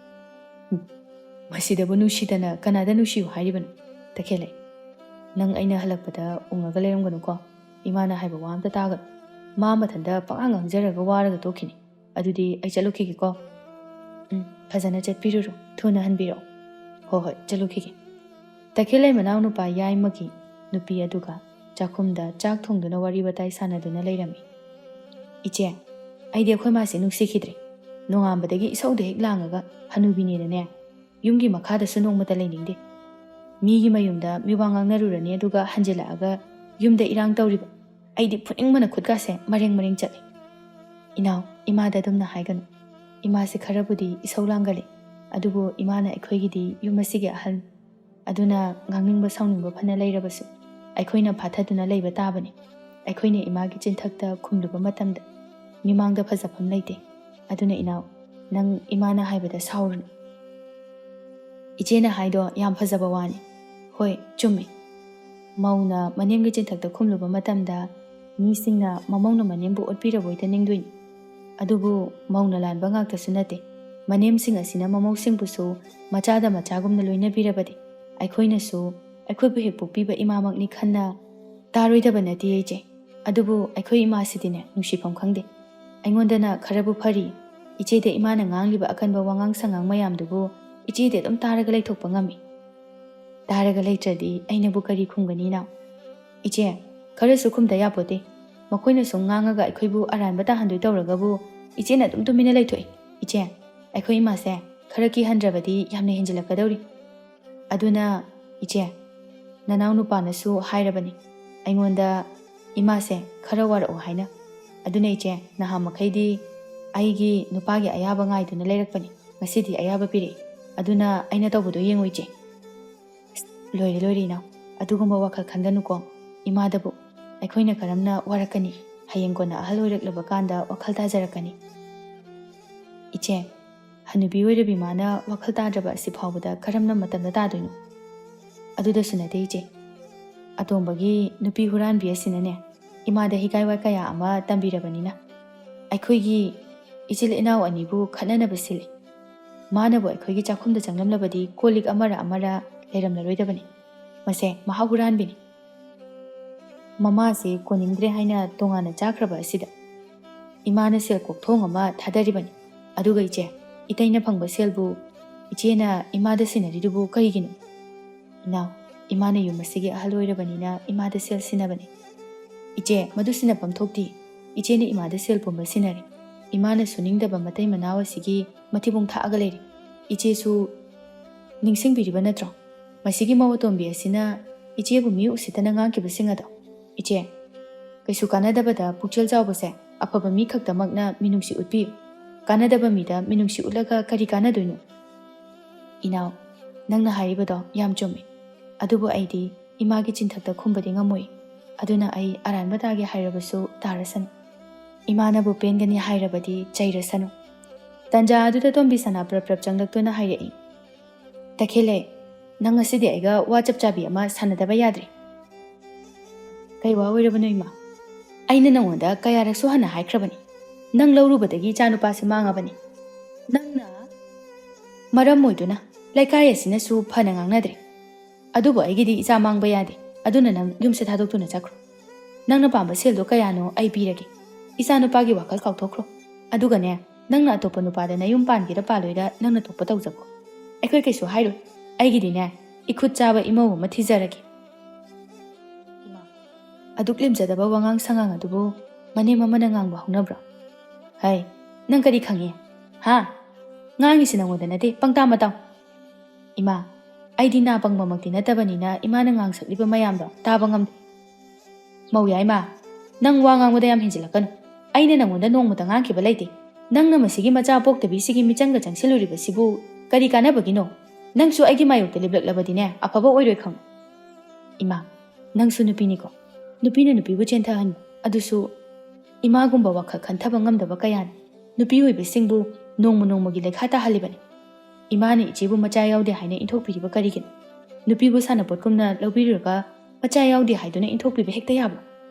ꯎꯝ, ꯃꯁꯤꯗꯕꯨ ꯅꯨꯡꯁꯤꯗꯅ ꯀꯅꯥꯗ ꯅꯨꯡꯁꯤꯌꯨ ꯍꯥꯏꯔꯤꯕꯅꯣ? ꯇꯈꯦꯜꯂꯩ, ꯅꯪ ꯑꯩꯅ ꯍꯜꯂꯛꯄꯗ ꯎꯪꯉꯒ ꯂꯩꯔꯝꯒꯅꯨꯀꯣ꯫ ꯏꯃꯥꯅ ꯍꯥꯏꯕ ꯋꯥ ꯑꯝꯇ ꯇꯥꯒꯅꯨ꯫ ꯃꯥ ꯃꯊꯟꯇ ꯄꯉꯥꯡ ꯉꯥꯡꯖꯔꯒ ꯋꯥꯔꯒ ꯇꯣꯛꯈꯤꯅꯤ꯫ ꯑꯗꯨꯗꯤ ꯑꯩ ꯆꯠꯂꯨꯈꯤꯒꯦꯀꯣ꯫ ꯎꯝ, ꯐꯖꯅ ꯆꯠꯄꯤꯔꯨꯔꯣ, ꯊꯨꯅ ꯍꯟꯕꯤꯔꯛꯑꯣ꯫ ꯍꯣꯏ ꯍꯣꯏ, ꯆꯠꯂꯨꯈꯤꯒꯦ꯫ ꯇꯈꯦꯜꯂꯩ ꯃꯅꯥꯎꯅꯨꯄꯥ ꯌꯥꯏꯃꯒꯤ ꯅꯨꯄꯤ ꯑꯗꯨꯒ ꯆꯥꯛꯈꯨꯝꯗ ꯆꯥꯛ ꯊꯣꯡꯗꯨꯅ ꯋꯥꯔꯤ ꯋꯥꯇꯥꯏ ꯁꯥꯟꯅꯗꯨꯅ ꯂꯩꯔꯝꯃꯤ꯫ "ꯏꯆꯦ, ꯑꯩꯗꯤ ꯑꯩꯈꯣꯏ ꯃꯥꯁꯦ ꯅꯨꯡꯁꯤꯈꯤꯗ꯭ꯔꯦ꯫ ꯅꯣꯡꯉꯥꯟꯕꯗꯒꯤ ꯏꯁꯧꯗ ꯍꯦꯛ ꯂꯥꯡꯉꯒ ꯍꯅꯨꯕꯤꯅꯦꯅꯅꯦ, ꯌꯨꯝꯒꯤ ꯃꯈꯥꯗꯁꯨ ꯅꯣꯡꯃꯇ ꯂꯩꯅꯤꯡꯗꯦ꯫ ꯃꯤꯒꯤ ꯃꯌꯨꯝꯗ ꯃꯤꯋꯥ ꯉꯥꯡꯅꯔꯨꯔꯅꯤ, ꯑꯗꯨꯒ ꯍꯟꯖꯤꯜꯂꯛꯑꯒ ꯌꯨꯝꯗ ꯏꯔꯥꯡ ꯇꯧꯔꯤꯕ꯫ ꯑꯩꯗꯤ ꯐꯨꯅꯤꯡꯕꯅ ꯈꯨꯠꯀꯥꯁꯦ ꯃꯔꯦꯡ ꯃꯔꯦꯡ ꯆꯠꯂꯤ꯫ ꯏꯅꯥꯎ, ꯏꯃꯥꯗ ꯑꯗꯨꯝꯅ ꯍꯥꯏꯒꯅꯨ꯫ ꯏꯃꯥꯁꯦ ꯈꯔꯕꯨꯗꯤ ꯏꯁꯧ ꯂꯥꯡꯒꯜꯂꯤ, ꯑꯗꯨꯕꯨ ꯏꯃꯥꯅ ꯑꯩꯈꯣꯏꯒꯤꯗꯤ ꯌꯨꯝ ꯑꯁꯤꯒꯤ ꯑꯍꯜ꯫ ꯑꯗꯨꯅ ꯉꯥꯡꯅꯤꯡꯕ ꯁꯥꯎꯅꯤꯡꯕ ꯐꯅ ꯂꯩꯔꯕꯁꯨ ꯑꯩꯈꯣꯏꯅ ꯐꯥꯊꯗꯨꯅ ꯂꯩꯕ ꯇꯥꯕꯅꯤ꯫ ꯑꯩꯈꯣꯏꯅ ꯏꯃꯥꯒꯤ ꯆꯤꯟꯊꯛꯇ ꯈꯨꯝꯂꯨꯕ ꯃꯇꯝꯗ ꯃꯤꯃꯥꯡꯗ ꯐꯖꯐꯝ ꯂꯩꯇꯦ꯫ ꯑꯗꯨꯅ ꯏꯅꯥꯎ, ꯅꯪ ꯏꯃꯥꯅ ꯍꯥꯏꯕꯗ ꯁꯥꯎꯔꯨꯅꯨ꯫ ꯏꯆꯦꯅ ꯍꯥꯏꯗꯣ ꯌꯥꯝ ꯐꯖꯕ ꯋꯥꯅꯤ꯫ ꯍꯣꯏ, ꯆꯨꯝꯃꯤ꯫ ꯃꯧꯅ ꯃꯅꯦꯝꯒꯤ ꯆꯤꯟꯊꯛꯇ ꯈꯨꯝꯂꯨꯕ ꯃꯇꯝꯗ ꯃꯤꯁꯤꯡꯅ ꯃꯃꯧꯅ ꯃꯅꯦꯝꯕꯨ ꯑꯣꯠꯄꯤꯔꯕꯣꯏꯗ ꯅꯤꯡꯗꯣꯏꯅꯤ꯫ ꯑꯗꯨꯕꯨ ꯃꯧꯅ ꯂꯥꯟꯕ ꯉꯥꯛꯇꯁꯨ ꯅꯠꯇꯦ꯫ ꯃꯅꯦꯝꯁꯤꯡ ꯑꯁꯤꯅ ꯃꯃꯧꯁꯤꯡꯕꯨꯁꯨ ꯃꯆꯥꯗ ꯃꯆꯥꯒꯨꯝꯅ ꯂꯣꯏꯅꯕꯤꯔꯕꯗꯤ ꯑꯩꯈꯣꯏꯅꯁꯨ ꯑꯩꯈꯣꯏꯕꯨ ꯍꯦꯛ ꯄꯣꯛꯄꯤꯕ ꯏꯃꯥꯃꯛꯅꯤ ꯈꯟꯅ ꯇꯥꯔꯣꯏꯗꯕ ꯅꯠꯇꯦ ꯏꯆꯦ꯫ ꯑꯗꯨꯕꯨ ꯑꯩꯈꯣꯏ ꯏꯃꯥꯁꯤꯗꯤꯅꯦ ꯅꯨꯡꯁꯤꯐꯝ ꯈꯪꯗꯦ꯫ ꯑꯩꯉꯣꯟꯗꯅ ꯈꯔꯕꯨ ꯐꯔꯤ, ꯏꯆꯦꯗ ꯏꯃꯥꯅ ꯉꯥꯡꯂꯤꯕ ꯑꯀꯟꯕ ꯋꯥꯉꯥꯡ ꯁꯉꯥꯡ ꯃꯌꯥꯝꯗꯨꯕꯨ ꯏꯆꯦꯗꯤ ꯑꯗꯨꯝ ꯇꯥꯔꯒ ꯂꯩꯊꯣꯛꯄ ꯉꯝꯃꯤ꯫ ꯇꯥꯔꯒ ꯂꯩꯇ꯭ꯔꯗꯤ ꯑꯩꯅꯕꯨ ꯀꯔꯤ ꯈꯨꯝꯒꯅꯤ ꯏꯅꯥꯎ? ꯏꯆꯦ, ꯈꯔꯁꯨ ꯈꯨꯝꯗ ꯌꯥꯄꯣꯠꯇꯦ꯫ ꯃꯈꯣꯏꯅ ꯁꯨꯝ ꯉꯥꯡꯉꯒ ꯑꯩꯈꯣꯏꯕꯨ ꯑꯔꯥꯟꯕ ꯇꯥꯍꯟꯗꯣꯏ ꯇꯧꯔꯒꯕꯨ ꯏꯆꯦꯅ ꯑꯗꯨꯝ ꯇꯨꯃꯤꯟꯅ ꯂꯩꯊꯣꯛꯏ꯫ ꯏꯆꯦ, ꯑꯩꯈꯣꯏ ꯏꯃꯥꯁꯦ ꯈꯔ ꯀꯤꯍꯟꯗ꯭ꯔꯕꯗꯤ ꯌꯥꯝꯅ ꯍꯦꯟꯖꯤꯜꯂꯛꯀꯗꯧꯔꯤ꯫ ꯑꯗꯨꯅ ꯏꯆꯦ, ꯅꯅꯥꯎ ꯅꯨꯄꯥꯅꯁꯨ ꯍꯥꯏꯔꯕꯅꯤ ꯑꯩꯉꯣꯟꯗ ꯏꯃꯥꯁꯦ ꯈꯔ ꯋꯥꯔꯛꯑꯣ ꯍꯥꯏꯅ꯫ ꯑꯗꯨꯅ ꯏꯆꯦ, ꯅꯍꯥꯟ ꯃꯈꯩꯗꯤ ꯑꯩꯒꯤ ꯅꯨꯄꯥꯒꯤ ꯑꯌꯥꯕ ꯉꯥꯏꯗꯨꯅ ꯂꯩꯔꯛꯄꯅꯤ, ꯉꯁꯤꯗꯤ ꯑꯌꯥꯕ ꯄꯤꯔꯛꯏ꯫ ꯑꯗꯨꯅ ꯑꯩꯅ ꯇꯧꯕꯗꯣ ꯌꯦꯡꯉꯨ ꯏꯆꯦ꯫ ꯂꯣꯏꯔꯦ, ꯂꯣꯏꯔꯦ ꯏꯅꯥꯎ, ꯑꯗꯨꯒꯨꯝꯕ ꯋꯥꯈꯜ ꯈꯟꯒꯅꯨꯀꯣ꯫ ꯏꯃꯥꯗꯕꯨ ꯑꯩꯈꯣꯏꯅ ꯀꯔꯝꯅ ꯋꯥꯔꯛꯀꯅꯤ? ꯍꯌꯦꯡ ꯀꯣꯟꯅ ꯑꯍꯜ ꯑꯣꯏꯔꯛꯂꯕ ꯀꯥꯟꯗ ꯋꯥꯈꯜ ꯇꯥꯖꯔꯛꯀꯅꯤ꯫ ꯏꯆꯦ, ꯍꯅꯨꯕꯤ ꯑꯣꯏꯔꯕꯤ ꯃꯥꯅ ꯋꯥꯈꯜ ꯇꯥꯗ꯭ꯔꯕ ꯑꯁꯤ ꯐꯥꯎꯕꯗ ꯀꯔꯝꯅ ꯃꯇꯝꯗ ꯇꯥꯗꯣꯏꯅꯣ? ꯑꯗꯨꯗꯁꯨ ꯅꯠꯇꯦ ꯏꯆꯦ, ꯑꯇꯣꯝꯕꯒꯤ ꯅꯨꯄꯤ ꯍꯨꯔꯥꯟꯕꯤ ꯑꯁꯤꯅꯅꯦ ꯏꯃꯥꯗ ꯍꯤꯒꯥꯏ ꯋꯥ ꯀꯌꯥ ꯑꯃ ꯇꯝꯕꯤꯔꯕꯅꯤꯅ ꯑꯩꯈꯣꯏꯒꯤ ꯏꯆꯤꯜ ꯏꯅꯥꯎ ꯑꯅꯤꯕꯨ ꯈꯠꯅꯅꯕ ꯁꯤꯜꯂꯤ꯫ ꯃꯥꯅꯕꯨ ꯑꯩꯈꯣꯏꯒꯤ ꯆꯥꯛꯈꯨꯝꯗ ꯆꯪꯂꯝꯂꯕꯗꯤ ꯀꯣꯜ ꯂꯤꯛ ꯑꯃꯔ ꯑꯃꯔ ꯂꯩꯔꯝꯂꯔꯣꯏꯗꯕꯅꯤ꯫ ꯃꯁꯦ ꯃꯍꯥ ꯍꯨꯔꯥꯟꯕꯤꯅꯤ꯫ ꯃꯃꯥꯁꯤ ꯀꯣꯟꯅꯤꯡꯗ꯭ꯔꯦ ꯍꯥꯏꯅ ꯇꯣꯉꯥꯟꯅ ꯆꯥꯈ꯭ꯔꯕ ꯑꯁꯤꯗ ꯏꯃꯥꯅ ꯁꯦꯜ ꯀꯣꯛꯊꯣꯡ ꯑꯃ ꯊꯥꯗꯔꯤꯕꯅꯤ꯫ ꯑꯗꯨꯒ ꯏꯆꯦ, ꯏꯇꯩꯅ ꯐꯪꯕ ꯁꯦꯜꯕꯨ ꯏꯆꯦꯅ ꯏꯃꯥꯗ ꯁꯤꯟꯅꯔꯤꯗꯨꯕꯨ ꯀꯔꯤꯒꯤꯅꯣ? ꯏꯅꯥꯎ, ꯏꯃꯥꯅ ꯌꯨꯝ ꯑꯁꯤꯒꯤ ꯑꯍꯜ ꯑꯣꯏꯔꯕꯅꯤꯅ ꯏꯃꯥꯗ ꯁꯦꯜ ꯁꯤꯟꯅꯕꯅꯤ꯫ ꯏꯆꯦ, ꯃꯗꯨ ꯁꯤꯟꯅꯐꯝ ꯊꯣꯛꯇꯦ꯫ ꯏꯆꯦꯅ ꯏꯃꯥꯗ ꯁꯦꯜ ꯄꯨꯝꯕ ꯁꯤꯟꯅꯔꯦ꯫ ꯏꯃꯥꯅ ꯁꯨꯅꯤꯡꯗꯕ ꯃꯇꯩ ꯃꯅꯥꯎ ꯑꯁꯤꯒꯤ ꯃꯊꯤꯕꯣꯡ ꯊꯥꯛꯑꯒ ꯂꯩꯔꯦ꯫ ꯏꯆꯦꯁꯨ ꯅꯤꯡꯁꯤꯡꯕꯤꯔꯤꯕ ꯅꯠꯇ꯭ꯔꯣ? ꯃꯁꯤꯒꯤ ꯃꯧ ꯑꯇꯣꯝꯕꯤ ꯑꯁꯤꯅ ꯏꯆꯦꯕꯨ ꯃꯤ ꯎꯁꯤꯠꯇꯅ ꯉꯥꯡꯈꯤꯕꯁꯤꯡ ꯑꯗꯣ꯫ ꯏꯆꯦ, ꯀꯩꯁꯨ ꯀꯥꯟꯅꯗꯕꯗ ꯄꯨꯛꯆꯦꯜ ꯆꯥꯎꯕꯁꯦ ꯑꯐꯕ ꯃꯤ ꯈꯛꯇꯃꯛꯅ ꯃꯤꯅꯨꯡꯁꯤ ꯎꯠꯄꯤꯌꯨ꯫ ꯀꯥꯟꯅꯗꯕ ꯃꯤꯗ ꯃꯤꯅꯨꯡꯁꯤ ꯎꯠꯂꯒ ꯀꯔꯤ ꯀꯥꯟꯅꯗꯣꯏꯅꯣ? ꯏꯅꯥꯎ, ꯅꯪꯅ ꯍꯥꯏꯔꯤꯕꯗꯣ ꯌꯥꯝ ꯆꯨꯝꯃꯤ꯫ ꯑꯗꯨꯕꯨ ꯑꯩꯗꯤ ꯏꯃꯥꯒꯤ ꯆꯤꯟꯊꯛꯇ ꯈꯨꯝꯕꯗꯤ ꯉꯝꯃꯣꯏ꯫ ꯑꯗꯨꯅ ꯑꯩ ꯑꯔꯥꯟꯕ ꯇꯥꯒꯦ ꯍꯥꯏꯔꯕꯁꯨ ꯇꯥꯔꯁꯅꯨ꯫ ꯏꯃꯥꯅꯕꯨ ꯄꯦꯟꯒꯅꯤ ꯍꯥꯏꯔꯕꯗꯤ ꯆꯩꯔꯁꯅꯨ꯫ ꯇꯥꯟꯖꯥ ꯑꯗꯨꯗ ꯇꯣꯝꯕꯤ ꯁꯅꯥ ꯄ꯭ꯔꯞ ꯄ꯭ꯔꯞ ꯆꯪꯂꯛꯇꯨꯅ ꯍꯥꯏꯔꯛꯏ, "ꯇꯈꯦꯜꯂꯩ, ꯅꯪ ꯉꯁꯤꯗꯤ ꯑꯩꯒ ꯋꯥ ꯆꯞ ꯆꯥꯕꯤ ꯑꯃ ꯁꯥꯟꯅꯗꯕ ꯌꯥꯗ꯭ꯔꯦ꯫" "ꯀꯩ ꯋꯥ ꯑꯣꯏꯔꯕꯅꯣ, ꯏꯃꯥ? ꯑꯩꯅ ꯅꯪꯉꯣꯟꯗ ꯀꯌꯥꯔꯛꯁꯨ ꯍꯟꯅ ꯍꯥꯏꯈ꯭ꯔꯕꯅꯤ, ꯅꯪ ꯂꯧꯔꯨꯕꯗꯒꯤ ꯏꯆꯥꯅꯨꯄꯥꯁꯤ ꯃꯥꯡꯉꯕꯅꯤ꯫ ꯅꯪꯅ ꯃꯔꯝ ꯑꯣꯏꯗꯨꯅ ꯂꯩꯀꯥꯏ ꯑꯁꯤꯅꯁꯨ ꯐꯅ ꯉꯥꯡꯅꯗ꯭ꯔꯦ꯫ ꯑꯗꯨꯕꯨ ꯑꯩꯒꯤꯗꯤ ꯏꯆꯥ ꯃꯥꯡꯕ ꯌꯥꯗꯦ꯫ ꯑꯗꯨꯅ ꯅꯪ ꯌꯨꯝꯁꯦ ꯊꯥꯗꯣꯛꯇꯨꯅ ꯆꯠꯈ꯭ꯔꯣ꯫ ꯅꯪꯅ ꯄꯥꯝꯕ ꯁꯦꯜꯗꯣ ꯀꯌꯥꯅꯣ ꯑꯩ ꯄꯤꯔꯒꯦ꯫ ꯏꯆꯥ ꯅꯨꯄꯥꯒꯤ ꯋꯥꯈꯜ ꯀꯥꯎꯊꯣꯛꯈ꯭ꯔꯣ꯫ ꯑꯗꯨꯒꯅꯦ, ꯅꯪꯅ ꯑꯇꯣꯞꯄ ꯅꯨꯄꯥꯗ ꯅꯌꯨꯝ ꯄꯥꯟꯒꯦꯔꯥ ꯄꯥꯜꯂꯣꯏꯔꯥ ꯅꯪꯅ ꯊꯣꯛꯄ ꯇꯧꯖꯀꯣ꯫ ꯑꯩꯈꯣꯏ ꯀꯩꯁꯨ ꯍꯥꯏꯔꯣꯏ꯫ ꯑꯩꯒꯤꯗꯤꯅꯦ, ꯏꯈꯨꯠ ꯆꯥꯕ ꯏꯃꯧ ꯑꯃ ꯊꯤꯖꯔꯒꯦ꯫" ꯏꯃꯥ, ꯑꯗꯨꯛ ꯂꯦꯝꯖꯗꯕ ꯋꯥꯉꯥꯡ ꯁꯉꯥꯡ ꯑꯗꯨꯕꯨ ꯃꯅꯦꯝ ꯑꯃꯅ ꯉꯥꯡꯕ ꯍꯧꯅꯕ꯭ꯔꯣ? "ꯍꯩ, ꯅꯪ ꯀꯔꯤ ꯈꯪꯉꯤ? ꯍꯥ? ꯉꯥꯡꯉꯤꯁꯤ ꯅꯪꯉꯣꯟꯗ ꯅꯠꯇꯦ, ꯄꯪꯇꯥ ꯃꯇꯥꯎ꯫" "ꯏꯃꯥ, ꯑꯩꯗꯤ ꯅꯥ ꯄꯪꯕꯃꯛꯇꯤ ꯅꯠꯇꯕꯅꯤꯅ ꯏꯃꯥꯅ ꯉꯥꯡꯁꯛꯂꯤꯕ ꯃꯌꯥꯝꯗꯣ ꯇꯥꯕ ꯉꯝꯗꯦ꯫" "ꯃꯧ ꯌꯥꯏꯃ, ꯅꯪ ꯋꯥ ꯉꯥꯡꯕꯗ ꯌꯥꯝ ꯍꯦꯟꯖꯤꯜꯂꯛꯀꯅꯨ꯫ ꯑꯩꯅ ꯅꯪꯉꯣꯟꯗ ꯅꯣꯡꯃꯇ ꯉꯥꯡꯈꯤꯕ ꯂꯩꯇꯦ꯫ ꯅꯪꯅ ꯃꯁꯤꯒꯤ ꯃꯆꯥ ꯄꯣꯛꯇꯕꯤꯁꯤꯒꯤ ꯃꯤꯆꯪꯒ ꯆꯪꯁꯤꯜꯂꯨꯔꯤꯕꯁꯤꯕꯨ ꯀꯔꯤ ꯀꯥꯟꯅꯕꯒꯤꯅꯣ? ꯅꯪꯁꯨ ꯑꯩꯒꯤ ꯃꯥꯌꯣꯛꯇ ꯂꯤꯞꯂꯛꯂꯕꯗꯤꯅꯦ, ꯑꯐꯕ ꯑꯣꯏꯔꯣꯏ ꯈꯪꯉꯨ꯫" "ꯏꯃꯥ, ꯅꯪꯁꯨ ꯅꯨꯄꯤꯅꯤꯀꯣ꯫ ꯅꯨꯄꯤꯅ ꯅꯨꯄꯤꯕꯨ ꯆꯦꯟꯊꯍꯟꯕ, ꯑꯗꯨꯁꯨ ꯏꯃꯥꯒꯨꯝꯕ ꯋꯥꯈꯜ ꯈꯟꯊꯕ ꯉꯝꯗꯕ ꯀꯌꯥꯅꯤ ꯅꯨꯄꯤ ꯑꯣꯏꯕꯁꯤꯡꯕꯨ ꯅꯣꯡꯃ ꯅꯣꯡꯃꯒꯤ ꯂꯩꯈꯥ ꯇꯥꯍꯜꯂꯤꯕꯅꯤ꯫ ꯏꯃꯥꯅ ꯏꯆꯦꯕꯨ ꯃꯆꯥ ꯌꯥꯎꯗꯦ ꯍꯥꯏꯅ ꯏꯟꯊꯣꯛꯄꯤꯔꯤꯕ ꯀꯔꯤꯒꯤꯅꯣ? ꯅꯨꯄꯤꯕꯨ ꯁꯥꯟꯅꯄꯣꯠꯀꯨꯝꯅ ꯂꯧꯕꯤꯔꯒ ꯃꯆꯥ ꯌꯥꯎꯗꯦ ꯍꯥꯏꯗꯨꯅ ꯏꯟꯊꯣꯛꯄꯤꯕ ꯍꯦꯛꯇ ꯌꯥꯕ꯭ꯔꯣ?